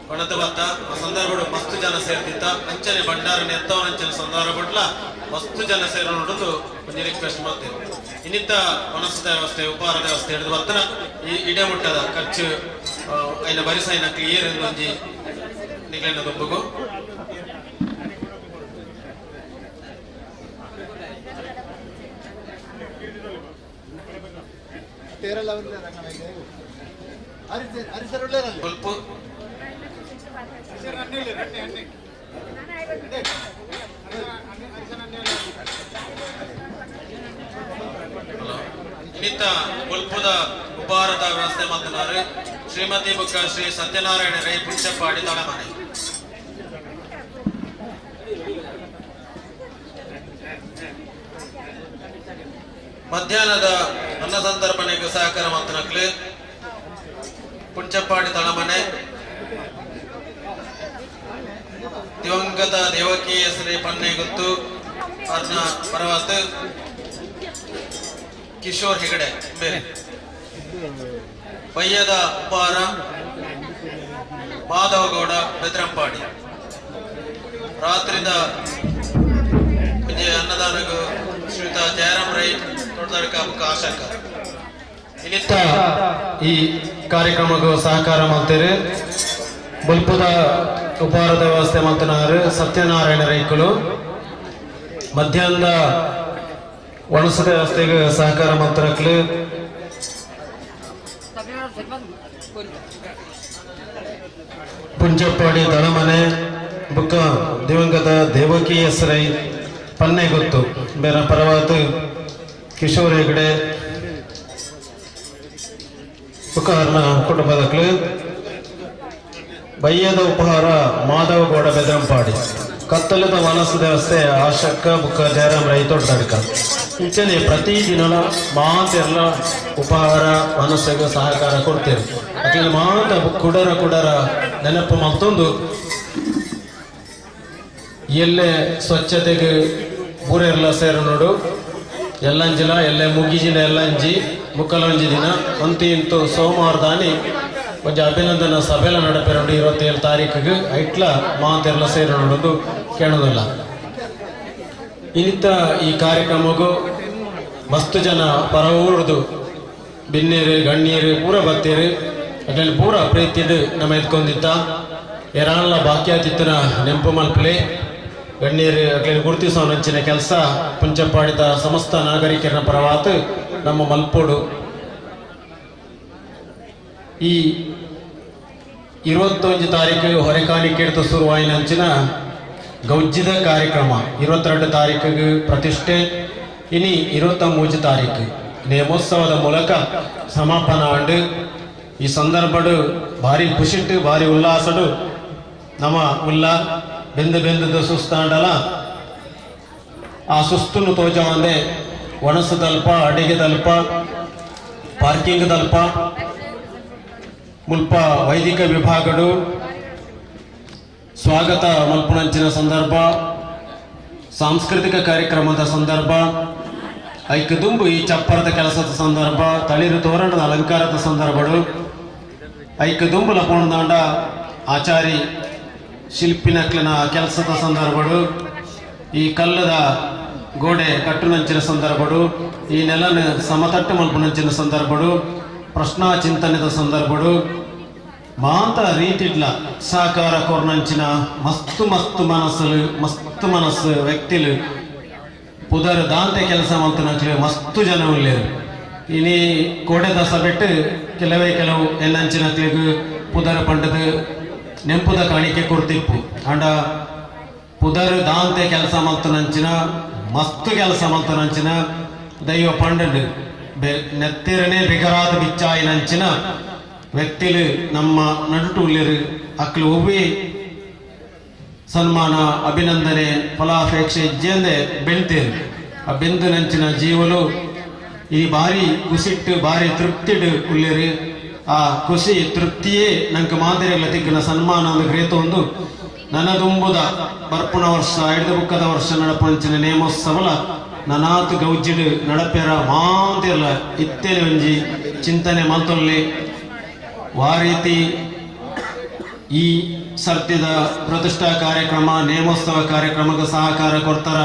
ಕೊಣತ ಬತ್ತ ಆ ಸಂದರ್ಭಡು ಮಸ್ತು ಜನ ಸೇರ್ತಿತ್ತ ಅಂಚನೆ ಭಂಡಾರನ ಎತ್ತವನಂಚಿನ ಸಂದರ್ಭಡ್ಲ ಮಸ್ತು ಜನ ಸೇರೋ ನೋಡುದು ಒಂದು ರಿಕ್ವೆಸ್ಟ್ ಮಾಡ್ತೇವೆ. ಇನ್ನಿತ್ತ ಮನಸ್ಸದ ವ್ಯವಸ್ಥೆ ಉಪಹಾರದ ವ್ಯವಸ್ಥೆ ಹಿಡಿದು ಬತ್ತನ ಈ ಇಡೆ ಮುಟ್ಟದ ಖರ್ಚು ಐನ ಬರಿಸೈನ ಕ್ಲಿಯರ್ ಒಂಜಿ ನಿಗ್ಲೇನ ದುಂಬುಗು ಇನ್ನಿತ ಬೊಲ್ಪುದ ಉಪಹಾರದ ವ್ಯವಸ್ಥೆ ಮಾಡ್ತಿದ್ದಾರೆ ಶ್ರೀಮತಿ ಬುಕ್ಕ ಶ್ರೀ ಸತ್ಯನಾರಾಯಣ ರೈ ಪುಂಚಪ್ಪಾಡಿ ತಳಮನೆ. ಮಧ್ಯಾಹ್ನದ ಅನ್ನ ಸಂತರ್ಪಣೆಗೆ ಸಹಕಾರ ಮಂತ್ರಕ್ಲೆ ಪುಂಚಪ್ಪಾಡಿ ತಳಮನೆ ದಿವಂಗತ ದೇವಕಿ ಶ್ರೀ ಪನ್ನೆ ಗುತ್ತು ಅರ್ನ ಪರ್ವತ್ ಕಿಶೋರ್ ಹೆಗಡೆ ಬೇರೆ. ಬಯ್ಯದ ಉಪಹಾರ ಮಾಧವಗೌಡ ಬೆದ್ರಂಪಾಡಿ. ರಾತ್ರಿದ ಅನ್ನದಾನಗೂ ಶ್ರೀಯುತ ಜಯರಾಮ್ ರೈ ತೋಟದಡ್ಕ ಬುಕ್ಕ ಆಶಾಕ. ಇನ್ನಿತ್ತ ಈ ಕಾರ್ಯಕ್ರಮಕ್ಕೂ ಸಹಕಾರ ಮಾಡ್ತೇವೆ. ಬೊಲ್ಪುದ ಉಪಹಾರದ ವ್ಯವಸ್ಥೆ ಮಾಡ್ತಿನಾರು ಸತ್ಯನಾರಾಯಣ ರೈಕುಲು. ಮಧ್ಯಾಹ್ನದ ಒಣಸದ ವ್ಯವಸ್ಥೆಗೆ ಸಹಕಾರ ಮಾಡ್ತಾರಕ್ಲು ಪುಂಚಪ್ಪಾಡಿ ದಳಮನೆ ಬುಕ್ಕ ದಿವಂಗತ ದೇವಕಿ ಎಸ್ ರೈ ಪನ್ನೆ ಗೊತ್ತು ಬೇರೆ ಪರವಾತು ಕಿಶೋರ್ ಹೆಗಡೆ ಬುಕ್ಕರ್ನ ಕುಟುಂಬದಕ್ಲು. ಬಯ್ಯದ ಉಪಹಾರ ಮಾಧವಗೌಡ ಬೆದ್ರಂಪಾಡಿ. ಕತ್ತಲದ ವನಸು ವ್ಯವಸ್ಥೆ ಆಶಕ್ಕ ಬುಕ್ಕ ಜಯರಾಮ್ ರೈ ತೋಟದಡ್ಕ. ಇಂಚನೆ ಪ್ರತಿದಿನ ಮಾತೆಲ್ಲ ಉಪಹಾರ ಮನಸ್ಸಿಗೆ ಸಹಕಾರ ಕೊಡ್ತೇವೆ. ಅದರಲ್ಲಿ ಮಾತ ಕುಡರ ಕುಡರ ನೆನಪು ಮತ್ತೊಂದು ಎಲ್ಲೆ ಸ್ವಚ್ಛತೆಗೆ ಊರೆಲ್ಲ ಸೇರ ನೋಡು ಎಲ್ಲಂಜಿಲ ಎಲ್ಲೆ ಮುಗಿಜಿನ ಎಲ್ಲಂಜಿ ಮುಕ್ಕಲಂಜಿ ದಿನ ಅಂತಿ ಇಂತು ಸೋಮವಾರ ದಾನಿ ಕೊಂಚ ಅಭಿನಂದನ ಸಭೆಲ ನಡಪೆರಂಡು 27 ತಾರೀಕಿಗೆ ಐಟ್ಲ ಮಾತೆಲ್ಲ ಸೇರ ನೋಡೋದು ಕೇಳೋದಿಲ್ಲ. ಇನ್ನಿತ ಈ ಕಾರ್ಯಕ್ರಮಕ್ಕೂ ಮಸ್ತು ಜನ ಪರವೂರ್ದು ಬಿನ್ನೀರು ಗಣ್ಣೀರು ಪೂರ ಬತ್ತೀರು ಅದ್ರಲ್ಲಿ ಪೂರ ಪ್ರೀತಿಡು ನಮ್ಮ ಎತ್ಕೊಂಡಿದ್ದ ಎರಾನ್ಲ ಬಾಕ್ಯಾತಿತ್ತನ ನೆಂಪು ಮಲ್ಪಲೆ ಗಣ್ಣೀರು ಅಟ್ಲಿ ಗುರುತಿಸೋ ನಂಚಿನ ಕೆಲಸ ಪುಂಚಪ್ಪಾಡಿದ ಸಮಸ್ತ ನಾಗರಿಕರ ಪರವಾತು ನಮ್ಮ ಮಲ್ಪೋಡು. ಈ 21 ತಾರೀಕು ಹೊರೆಕಾಣಿಕೆ ಶುರುವಾಯಿನಂಚಿನ ಗೌಜ್ಜಿದ ಕಾರ್ಯಕ್ರಮ 22 ತಾರೀಕಿಗೆ ಪ್ರತಿಷ್ಠೆ, ಇನಿ 23 ತಾರೀಕು ನೇಮೋತ್ಸವದ ಮೂಲಕ ಸಮಾಪನ ಆಂಡು. ಈ ಸಂದರ್ಭಡು ಭಾರಿ ಖುಷಿಟ್ಟು ಭಾರಿ ಉಲ್ಲಾಸಡು ನಮ್ಮ ಉಲ್ಲ ಬೆಂದು ಬೆಂದದ ಸುಸ್ತಾಂಡಲ ಆ ಸುಸ್ತನ್ನು ತೋಜವಂದೆ ಒಣಸು ತಲ್ಪ ಅಡಿಗೆ ತಲ್ಪ ಪಾರ್ಕಿಂಗ್ ತಲ್ಪ ಮುಲ್ಪ ವೈದಿಕ ವಿಭಾಗಡು ಸ್ವಾಗತ ಮಲ್ಪುಣಂಚಿನ ಸಂದರ್ಭ ಸಾಂಸ್ಕೃತಿಕ ಕಾರ್ಯಕ್ರಮದ ಸಂದರ್ಭ ಐಕ್ ದುಂಬು ಈ ಚಪ್ಪರದ ಕೆಲಸದ ಸಂದರ್ಭ ತಳಿರು ತೋರಣದ ಅಲಂಕಾರದ ಸಂದರ್ಭಗಳು ಐಕ್ ದುಂಬು ಲಪೋಣದಾಂಡ ಆಚಾರಿ ಶಿಲ್ಪಿನಕ್ಲಿನ ಕೆಲಸದ ಸಂದರ್ಭಗಳು ಈ ಕಲ್ಲದ ಗೋಡೆ ಕಟ್ಟುನಂಚಿನ ಸಂದರ್ಭಗಳು ಈ ನೆಲನ ಸಮತಟ್ಟು ಮಲ್ಪುನಂಚಿನ ಸಂದರ್ಭಗಳು ಪ್ರಶ್ನಾ ಚಿಂತನೆದ ಸಂದರ್ಭಗಳು ಮಾಂತ ರೀತಿಡ್ಲ ಸಹಕಾರ ಕೊರ್ನಂಚಿನ ಮಸ್ತು ಮಸ್ತು ಮನಸ್ಸು ಮಸ್ತು ಮನಸ್ಸು ವ್ಯಕ್ತಿಲು ಪುದರ್ ದಾಂತೆ ಕೆಲಸ ಮಂತನಕ್ಲು ಮಸ್ತು ಜನ ಉಳ್ಳೇರು. ಇನಿ ಕೋಟೆದ ಸಭೆಟ್ಟು ಕೆಲವೇ ಕೆಲವು ಎಲ್ಲಂಚಿನಕ್ಲಿಗೆ ಪುದರ್ ಪಂಡದ ನೆಂಪುದ ಕಾಣಿಕೆ ಕೊಡ್ತಿಪ್ಪು. ಅಂಡ ಪುದರ್ ದಾಂತೆ ಕೆಲಸ ಮಂತನಂಚಿನ ಮಸ್ತು ಕೆಲಸ ಮಂತನಂಚಿನ ದೈವ ಪಂಡಂಡು ನೆತ್ತಿರನೇ ಬಿಗರಾದ ಬಿಚ್ಚಾಯಿನಂಚಿನ ವ್ಯಕ್ತಿಲು ನಮ್ಮ ನಡುಟು ಉಳ್ಳೇರು. ಅಕ್ಲು ಒವ್ವೇ ಸನ್ಮಾನ ಅಭಿನಂದನೆ ಫಲಾಪೇಕ್ಷೆ ಇಜ್ಜೆಂದೆ ಬೆಳ್ತೇರು. ಆ ಬೆಂದು ನಂಚಿನ ಜೀವಲು ಈ ಭಾರಿ ಕುಸಿಟ್ಟು ಭಾರಿ ತೃಪ್ತಿಡು ಉಳ್ಳೇರು. ಆ ಖುಷಿ ತೃಪ್ತಿಯೇ ನಂಗೆ ಮಾದರಿಗಳ ತಿಕ್ಕಿನ ಸನ್ಮಾನ ಒಂದು ಗ್ರೇತ ಒಂದು ನನದುಂಬುದ ಬರ್ಪುಣ ವರ್ಷ ಐದು ಬುಕ್ಕದ ವರ್ಷ ನಡಪಂಚಿನ ನೇಮೋತ್ಸವಲ ನನಾತು ಗೌಜಿಡು ನಡಪೆರ ಮಾಂತಿರ್ಲ ಇತ್ತೇನೆ ಒಂಜಿ ಚಿಂತನೆ ಮಲ್ತೊಲ್ಲಿ ವಾರೀತಿ ಈ ಸರ್ತಿದ ಪ್ರತಿಷ್ಠಾ ಕಾರ್ಯಕ್ರಮ ನೇಮೋತ್ಸವ ಕಾರ್ಯಕ್ರಮಕ್ಕೆ ಸಹಕಾರ ಕೊಡ್ತಾರ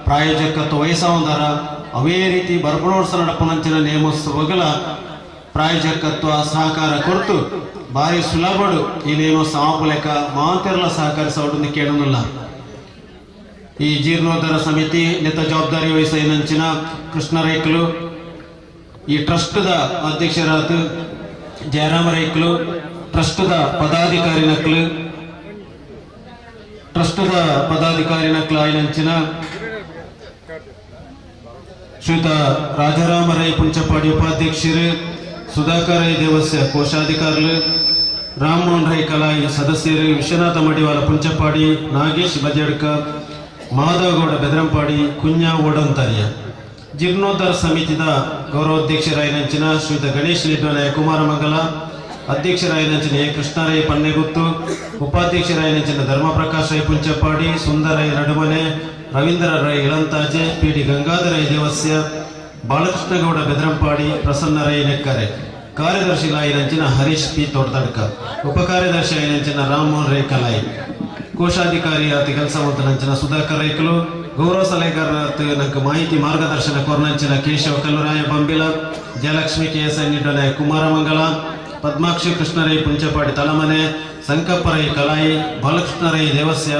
ಪ್ರಾಯೋಜಕತ್ವ ವಹಿಸವಂದಾರ. ಅವೇ ರೀತಿ ಬರ್ಪಣೋತ್ಸವ ನಡಪನಂಚಿನ ನೇಮೋತ್ಸವಗಳ ಪ್ರಾಯೋಜಕತ್ವ ಸಹಕಾರ ಕೊಡ್ತು ಭಾರಿ ಸುಲಭಡು ಈ ನೇಮೋತ್ಸವ ಲೆಕ್ಕ ಮಾತೆಲ್ಲ ಸಹಕರಿಸೋಡು ಕೇಳೋದಿಲ್ಲ. ಈ ಜೀರ್ಣೋದ್ಧಾರ ಸಮಿತಿ ನೆತ್ತ ಜವಾಬ್ದಾರಿ ವಹಿಸಿನಂಚಿನ ಕೃಷ್ಣ ರೈಕಲು ಈ ಟ್ರಸ್ಟ್ದ ಅಧ್ಯಕ್ಷರಾದ ಜಯರಾಮ ರೈಕ್ಲು, ಟ್ರಸ್ಟ್ದ ಪದಾಧಿಕಾರಿ ನಕ್ಲು, ಟ್ರಸ್ಟ್ದ ಪದಾಧಿಕಾರಿ ನಕ್ಲು ಆಯಿನಂಚಿನ ಶ್ರೀಯುತ ರಾಜಾರಾಮ ರೈ ಪುಂಚಪಾಡಿ ಉಪಾಧ್ಯಕ್ಷರು, ಸುಧಾಕರ್ ರೈ ದೇವಸ್ಯ ಕೋಶಾಧಿಕಾರಿಗಳು, ರಾಮಮೋಹನ್ ರೈ ಕಲಾಯಿ ಸದಸ್ಯರು, ವಿಶ್ವನಾಥ ಮಡಿವಾಲ ಪುಂಚಪಾಡಿ, ನಾಗೇಶ್ ಬಜಡ್ಕ, ಮಾಧವಗೌಡ ಬೆದರಂಪಾಡಿ, ಕುಂಜ ಓಡಂತರ್ಯ. ಜೀರ್ಣೋದ್ಧಾರ ಸಮಿತಿದ ಗೌರವಾಧ್ಯಕ್ಷರಾಯಿನಂಚಿನ ಶ್ರೀಯುತ ಗಣೇಶ್ ಲಿಡ್ವನಾಯ ಕುಮಾರಮಂಗಲ, ಅಧ್ಯಕ್ಷರಾಯಿನಂಚಿನ ಎ ಕೃಷ್ಣರೈ ಪನ್ನೆಗುತ್ತು, ಉಪಾಧ್ಯಕ್ಷರಾಯಿನಂಚಿನ ಧರ್ಮಪ್ರಕಾಶ್ ರೈ ಪುಂಚಪಾಡಿ, ಸುಂದರೈ ನಡುಮನೆ, ರವೀಂದ್ರ ರೈ ಇಳಂತಾಜೆ, ಪಿ ಡಿ ಗಂಗಾಧರ ರೈ ದೇವಸ್ಯ, ಬಾಲಕೃಷ್ಣಗೌಡ ಬೆದರಂಪಾಡಿ, ಪ್ರಸನ್ನ ರೈ ನೆಕ್ಕರೆ, ಕಾರ್ಯದರ್ಶಿ ಲಾಯಿನಂಚಿನ ಹರೀಶ್ ಪಿ ತೋಟದಡ್ಕ, ಉಪಕಾರ್ಯದರ್ಶಿ ಆಯಿನಂಚಿನ ರಾಮಮೋಹನ್ ರೈ ಕಲಾಯಿ, ಕೋಶಾಧಿಕಾರಿ ಆತ ಕೆಲಸ ನಂಚಿನ ಸುಧಾಕರ್ ರೈಕಲು, ಗೌರವ ಸಲಹೆಗಾರರ ನಂಗೆ ಮಾಹಿತಿ ಮಾರ್ಗದರ್ಶನ ಕೊರ್ನಂಚಿನ ಕೇಶವ ಕಲ್ಲುರಾಯ ಬಂಬಿಲ, ಜಯಲಕ್ಷ್ಮಿ ಕೆ ಎಸ್ ನಿಡ್ಡನಾಯ ಕುಮಾರಮಂಗಲ, ಪದ್ಮಾಕ್ಷಿ ಕೃಷ್ಣರೈ ಪುಂಚಪಾಡಿ ತಲಮನೆ, ಸಂಕಪ್ಪ ರೈ ಕಲಾಯಿ, ಬಾಲಕೃಷ್ಣ ರೈ ದೇವಸ್ಯ,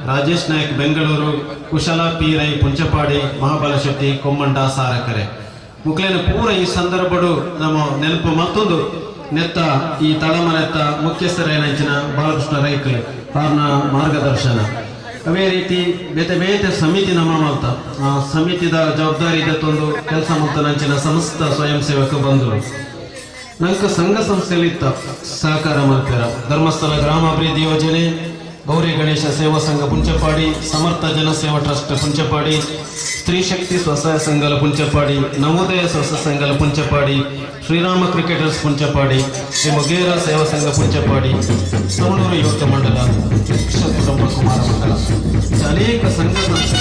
ರಾಜೇಶ್ ನಾಯಕ್ ಬೆಂಗಳೂರು, ಕುಶಲ ಪಿ ರೈ ಪುಂಚಪಾಡಿ, ಮಹಾಬಲ ಶೆಟ್ಟಿ ಕೊಮ್ಮಂಡ ಸಾರಕರೆ. ಮುಕ್ಲೇನ ಪೂರ ಈ ಸಂದರ್ಭಡು ನಮ್ಮ ನೆನಪು ಮತ್ತೊಂದು ನೆತ್ತ ಈ ತಳಮನೆತ್ತ ಮುಖ್ಯಸ್ಥರೇನಂಚಿನ ಬಾಲಕೃಷ್ಣ ರೈಕಲು ಅವ್ರನ್ನ ಮಾರ್ಗದರ್ಶನ. ಅದೇ ರೀತಿ ಬೇತೆ ಬೇತೆ ಸಮಿತಿ ನಮ್ಮ ಮಲ್ತ ಆ ಸಮಿತಿದ ಜವಾಬ್ದಾರಿ ಇದ್ದತ್ತೊಂದು ಕೆಲಸ ನಂಚಿನ ಸಮಸ್ತ ಸ್ವಯಂ ಸೇವಕ ಬಂದರು. ನಂಕ ಸಂಘ ಸಂಸ್ಥೆಯಲ್ಲಿ ಇತ್ತ ಸಹಕಾರ ಮಲ್ಪೆರ ಧರ್ಮಸ್ಥಳ ಗ್ರಾಮಾಭಿವೃದ್ಧಿ ಯೋಜನೆ, ಗೌರಿ ಗಣೇಶ ಸೇವಾ ಸಂಘ ಪುಂಚಪಾಡಿ, ಸಮರ್ಥ ಜನಸೇವಾ ಟ್ರಸ್ಟ್ ಪುಂಚಪಾಡಿ, ಸ್ತ್ರೀ ಶಕ್ತಿ ಸ್ವಸಹಾಯ ಸಂಘಲ ಪುಂಚಪಾಡಿ, ನವೋದಯ ಸ್ವಸಹಾಯ ಸಂಘಲ ಪುಂಚಪಾಡಿ, ಶ್ರೀರಾಮ ಕ್ರಿಕೆಟರ್ಸ್ ಪುಂಚಪಾಡಿ, ಶ್ರೀ ಮೊಗೇರ ಸೇವಾ ಸಂಘ ಪುಂಚಪಾಡಿ, ಸವಣೂರು ಯುವಕ ಮಂಡಲ, ಕುಟುಂಬ ಕುಮಾರ ಮಂಡಲ, ಅನೇಕ ಸಂಘ ಸಂಸ್ಥೆ.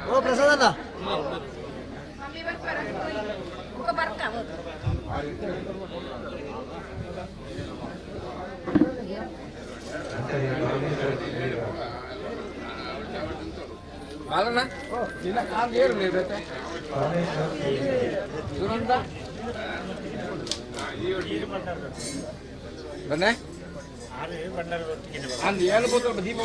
ಓ ಪ್ರಸಾದ ಬಾಲಣ್ಣ ನಿನ್ನ ಕಾಲು ಏರು ನೀಡತ್ತೆ ಸುನಂದ ಬನ್ನೆ ಅಂದು ಏಳು ಬೋತಲ್ ದೀಪ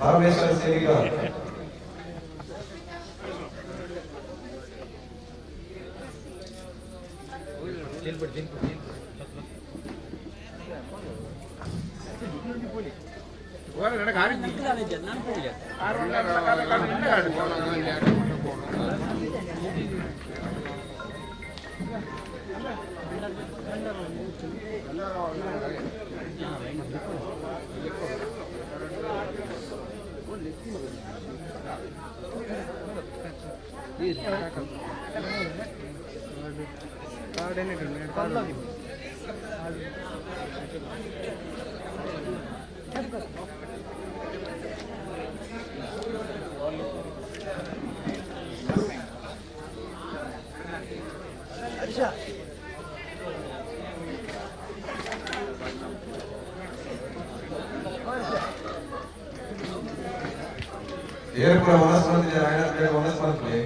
ಪರಮೇಶ್ವರ ಸೇವಿಗ ಏರ್ಪುರ ವನಸ್ಪತಿ ರಾಯಣ ವನಸ್ಪತಿ